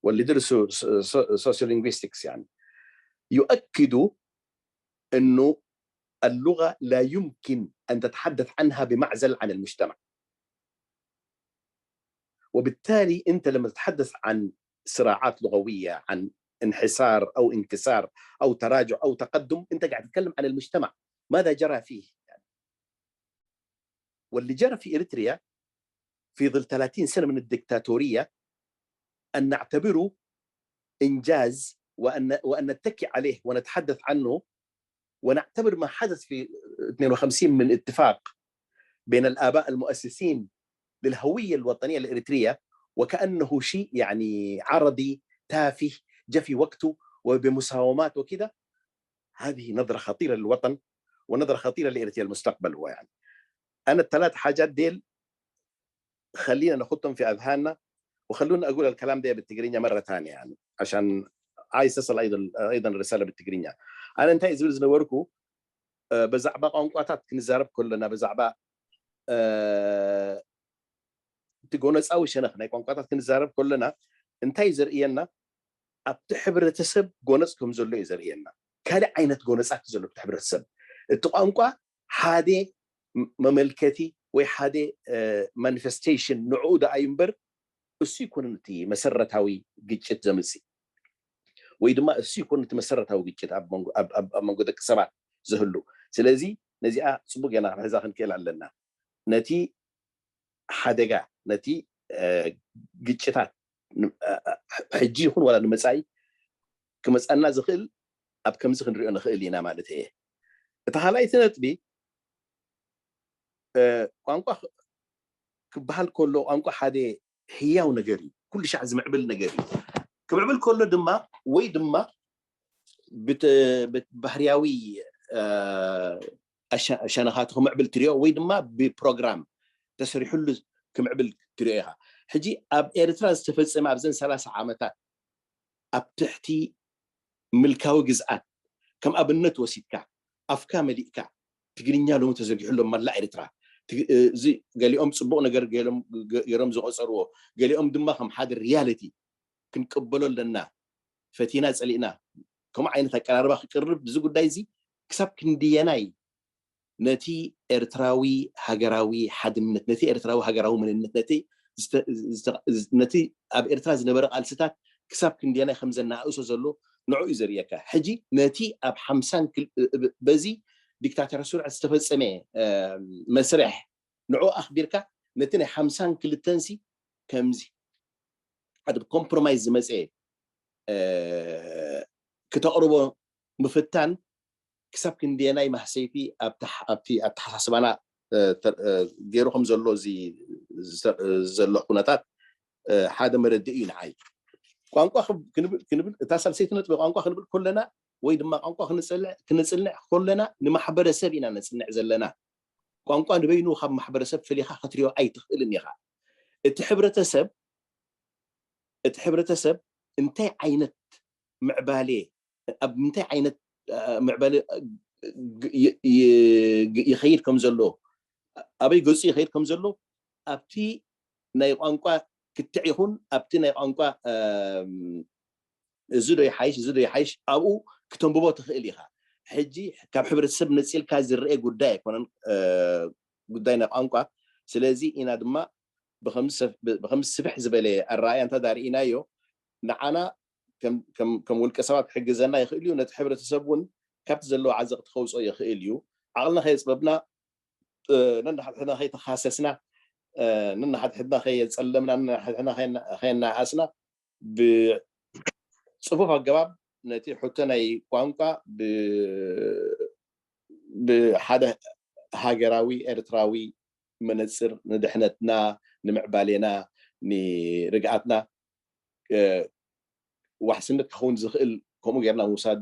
واللي درسوا سوسيولينغويستكس يعني يؤكدوا انه اللغه لا يمكن ان تتحدث عنها بمعزل عن المجتمع وبالتالي انت لما تتحدث عن صراعات لغويه عن انحسار او انكسار او تراجع او تقدم انت قاعد تتكلم عن المجتمع ماذا جرى فيه يعني واللي جرى في اريتريا في ظل ثلاثين سنة من الدكتاتورية أن نعتبره إنجاز، وأن، وأن نتكي عليه ونتحدث عنه، ونعتبر ما حدث في اثنين وخمسين من اتفاق بين الآباء المؤسسين للهوية الوطنية الإريترية وكأنه شيء يعني عرضي تافه، جاء في وقته وبمساومات وكذا. هذه نظرة خطيرة للوطن، ونظرة خطيرة لإريتريا المستقبل. هو يعني أنا الثلاث حاجات ديل خلينا نخطهم في أذهاننا، وخلونا أقول الكلام ده بالتقرينيا مرة ثانية، يعني عشان عايز أصل أيضا، أيضا رسالة بالتقرينيا. أنا أنت إذا زنوركو بزعبا ቋንቋታት ክንዛረብ ከለና፣ ብዛዕባ እቲ ጎነፃዊ ሸነኽ ናይ ቋንቋታት ክንዛረብ ከለና እንታይ ዘርእየና? ኣብቲ ሕብረተሰብ ጎነፅ ከም ዘሎ እዩ ዘርእየና። ካልእ ዓይነት ጎነፃት ዘሎ ኣብቲ ሕብረተሰብ። እቲ ቋንቋ ሓደ መመልከቲ ወይ ሓደ ማኒፌስቴሽን ንዕኡ ደኣ እዩ እምበር፣ እሱ ይኮነን እቲ መሰረታዊ ግጭት ዘምፅእ፣ ወይ ድማ እሱ ይኮነን እቲ መሰረታዊ ግጭት ኣብ መንጎ ደቂ ሰባት ዝህሉ። ስለዚ ነዚኣ ፅቡቅ ጌና ክንሕዛ ክንክእል ኣለና። ነቲ ሓደጋ፣ ነቲ ግጭታት ሕጂ ይኹን ዋላ ንመፃኢ ክመፃና ዝኽእል ኣብ ከምዚ ክንሪኦ ንኽእል ኢና ማለት እየ። እቲ ካልኣይቲ ነጥቢ፣ ቋንቋ ክበሃል ከሎ፣ ቋንቋ ሓደ ህያው ነገር እዩ፣ ኩሉ ሻዕ ዝምዕብል ነገር እዩ። ክምዕብል ከሎ ድማ፣ ወይ ድማ ባህርያዊ ሸነኻቱ ክምዕብል ትሪኦ፣ ወይ ድማ ብፕሮግራም ተሰሪሕሉ ክምዕብል ትሪኦ ኢኻ። ሕጂ ኣብ ኤርትራ ዝተፈጸመ ኣብዘን ሰላሳ ዓመታት ኣብ ትሕቲ ምልካዊ ግዝኣት ከም ኣብነት ወሲድካ፣ ኣፍካ መሊእካ ትግርኛ ሎሚ ተዘርጊሑ ኣሎ መላእ ኤርትራ። እዚ ገሊኦም ጽቡቕ ነገር ገይሮም ዝቆጸርዎ፣ ገሊኦም ድማ ከም ሓደ ሪያሊቲ ክንቅበሎ ኣለና። ፈቲና ጸሊእና ከምኡ ዓይነት ኣቀራርባ ክቅርብ፣ እዚ ጉዳይ እዚ ክሳብ ክንድየናይ ነቲ ኤርትራዊ ሃገራዊ ሓድነት፣ ነቲ ኤርትራዊ ሃገራዊ መንነት፣ ነቲ ኣብ ኤርትራ ዝነበረ ቃልስታት ክሳብ ክንድየናይ ከም ዘነኣእሶ ዘሎ ንዑ እዩ ዘርእየካ። ሕጂ ነቲ ኣብ ሓምሳን በዚ ዲክታተር ስርዓት ዝተፈጸመ መስርሕ ንዑ ኣኽቢርካ ነቲ ናይ ሓምሳን ክልተንሲ ከምዚ ሓደ ኮምፕሮማይዝ ዝመፀ ክተቕርቦ ምፍታን ክሳብ ክንደየናይ ማህሰይቲ ኣብቲ ኣተሓሳስባና ገይሩ ከም ዘሎ ዘሎ ኩነታት ሓደ መረድእ እዩ ንዓይ። ቋንቋ ክንብል እታ ሳልሰይቲ ነጥቢ ቋንቋ ክንብል ከለና ወይ ድማ ቋንቋ ክንፅልዕ ከለና ንማሕበረሰብ ኢና ነፅንዕ ዘለና። ቋንቋ ንበይኑ ካብ ማሕበረሰብ ፈሊኻ ክትሪኦ ኣይትኽእልን ኢኻ። እቲ ሕብረተሰብ እቲ ሕብረተሰብ እንታይ ዓይነት ምዕባሌ ኣብ ምንታይ ዓይነት ምዕባለ ይኸይድ ከም ዘሎ ኣበይ ገፁ ይኸይድ ከም ዘሎ ኣብቲ ናይ ቋንቋ ክትዕ ይኹን ኣብቲ ናይ ቋንቋ እዚ ዶ ይሓይሽ እዚ ዶ ይሓይሽ ኣብኡ ክተንብቦ ትኽእል ኢኻ። ሕጂ ካብ ሕብረተሰብ ነፂልካ ዝረአ ጉዳይ ኣይኮነን ጉዳይ ናይ ቋንቋ። ስለዚ ኢና ድማ ብከምዚ ስፍሕ ዝበለ ኣረኣእያ እንተ ዳርኢናዮ ንዓና ከም ውልቀ ሰባት ክሕግዘና ይኽእል እዩ። ነቲ ሕብረተሰብ እውን ካብቲ ዘለዎ ዓዘቕቲ ከውፅኦ ይኽእል እዩ። ዓቕልና ከየፅበብና ነንሓድሕድና ከይተኻሰስና ነንሓድሕድና ከየፀለምና ነንሓድሕድና ከየናኣስና ብፅፉፍ ኣገባብ ነቲ ሕቶ ናይ ቋንቋ ብሓደ ሃገራዊ ኤርትራዊ መነፅር ንድሕነትና ንምዕባሌና ንርግኣትና ዋሕስነት ክኸውን ዝኽእል ከምኡ ጌርና ምውሳድ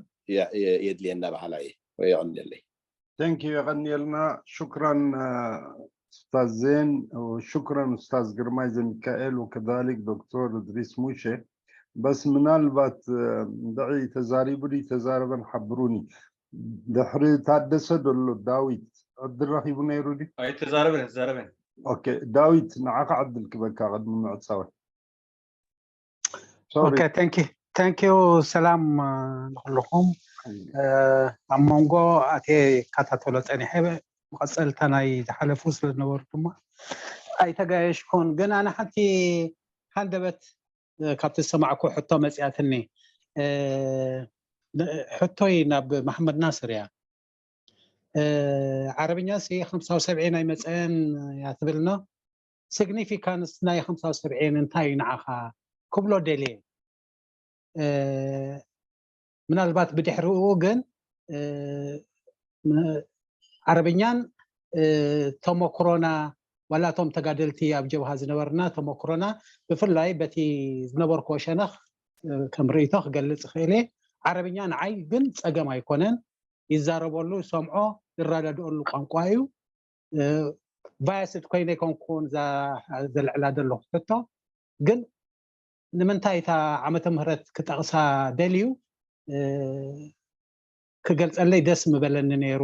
የድልየና በሃላ እየ። የቐንየለይ። Thank you የቐንየልና። ሹክራን ኡስታዝ ዜን፣ ሹክራን ኡስታዝ ግርማይ ዘሚካኤል ወከዛሊክ ዶክተር እድሪስ ሙሼ። በስ ምናልባት እንድዒ ተዛሪቡ ድዩ ተዛረበን ሓብሩኒ። ድሕሪ ታደሰ ደሎ ዳዊት ዕድል ረኺቡ ነይሩ ድዩ? ኣይተዛረበን ኣይተዛረበን። ኦኬ ዳዊት ንዓኻ ዕድል ክበካ ቅድሚ ምዕፃወይ። ኦኬ thank you ሰላም ንኩልኹም። ኣብ መንጎ ኣትየ ይከታተሎ ፀኒሐ መቐፀልታ ናይ ዝሓለፉ ስለዝነበሩ ድማ ኣይተጋየሽኩን። ግን ኣነ ሓንቲ ሃንደበት ካብቲ ዝሰማዕኩ ሕቶ መፅያትኒ። ሕቶይ ናብ መሓመድ ናስር እያ። ዓረብኛ ሲ ሓምሳዊ ሰብዒን ኣይመፀን እያ ትብልና። ሲግኒፊካንስ ናይ ሓምሳ ሰብዒን እንታይ እዩ ንዓኻ ክብሎ ደልየ። ምናልባት ብድሕሪኡ ግን ዓረብኛን ተመክሮና ዋላ እቶም ተጋደልቲ ኣብ ጀብሃ ዝነበርና ተመክሮና ብፍላይ በቲ ዝነበርክዎ ሸነኽ ከም ርእይቶ ክገልፅ እኽእል እየ። ዓረብኛ ንዓይ ግን ፀገም ኣይኮነን። ይዛረበሉ፣ ይሰምዖ፣ ይረዳድኦሉ ቋንቋ እዩ። ባያስድ ኮይነ ኣይኮንኩን እዛ ዘልዕላ ዘለኹ ሕቶ። ግን ንምንታይ እታ ዓመተ ምህረት ክጠቕሳ ደልዩ ክገልፀለይ ደስ ምበለኒ ነይሩ።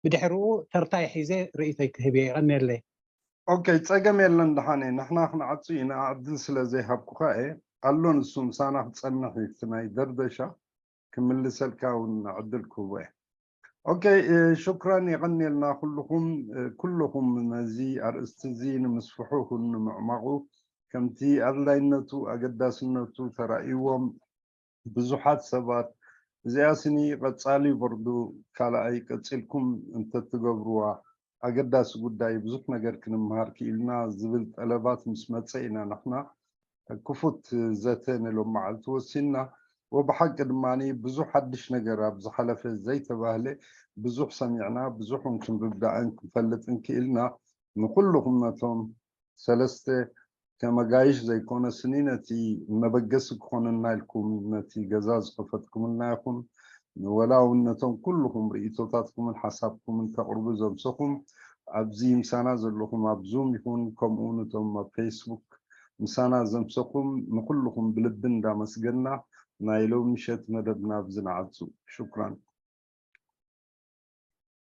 ብድሕሪኡ ተርታይ ሒዘ ርእይቶይ ክህብ እየ። ይቐንየለይ። ኦኬ፣ ፀገም የለን። ደሓነ ንሕና ክንዓፁ ኢና፣ ዕድል ስለ ዘይሃብኩኻ እየ። ኣሎ ንሱ ምሳና ክፀንሕ እዩ፣ እቲ ናይ ደርደሻ ክምልሰልካ እውን ዕድል ክህቦ እየ። ኦኬ፣ ሹክራን፣ የቐንየልና ኩልኹም። ኩልኹም ነዚ ኣርእስቲ እዚ ንምስፍሑ ይኹን ንምዕማቑ ከምቲ ኣድላይነቱ ኣገዳስነቱ ተራእይዎም ብዙሓት ሰባት እዚኣ ስኒ ቀጻሊ ቦርዱ ካልኣይ ቀጺልኩም እንተትገብርዋ ኣገዳሲ ጉዳይ ብዙሕ ነገር ክንምሃር ክኢልና ዝብል ጠለባት ምስ መጸ ኢና ንሕና ክፉት ዘተ ንሎም መዓልቲ ወሲንና። ወብሓቂ ድማ ብዙሕ ሓድሽ ነገር ኣብ ዝሓለፈ ዘይተባህለ ብዙሕ ሰሚዕና፣ ብዙሕ እውን ክንርዳእን ክንፈልጥን ክኢልና። ንኩልኹም ነቶም ሰለስተ ከመጋይሽ ዘይኮነ ስኒ ነቲ መበገሲ ክኾነና ኢልኩም ነቲ ገዛ ዝኸፈትኩምልና ይኹን ወላ እውን ነቶም ኩልኹም ርእይቶታትኩምን ሓሳብኩምን ተቕርቡ ዘምሰኹም ኣብዚ ምሳና ዘለኹም ኣብ ዙም ይኹን ከምኡ እውን እቶም ኣብ ፌስቡክ ምሳና ዘምሰኹም ንኩልኹም ብልቢ እንዳመስገና ናይ ሎሚ ምሸት መደብና ኣብዚ ንዓጹ። ሽኩራን።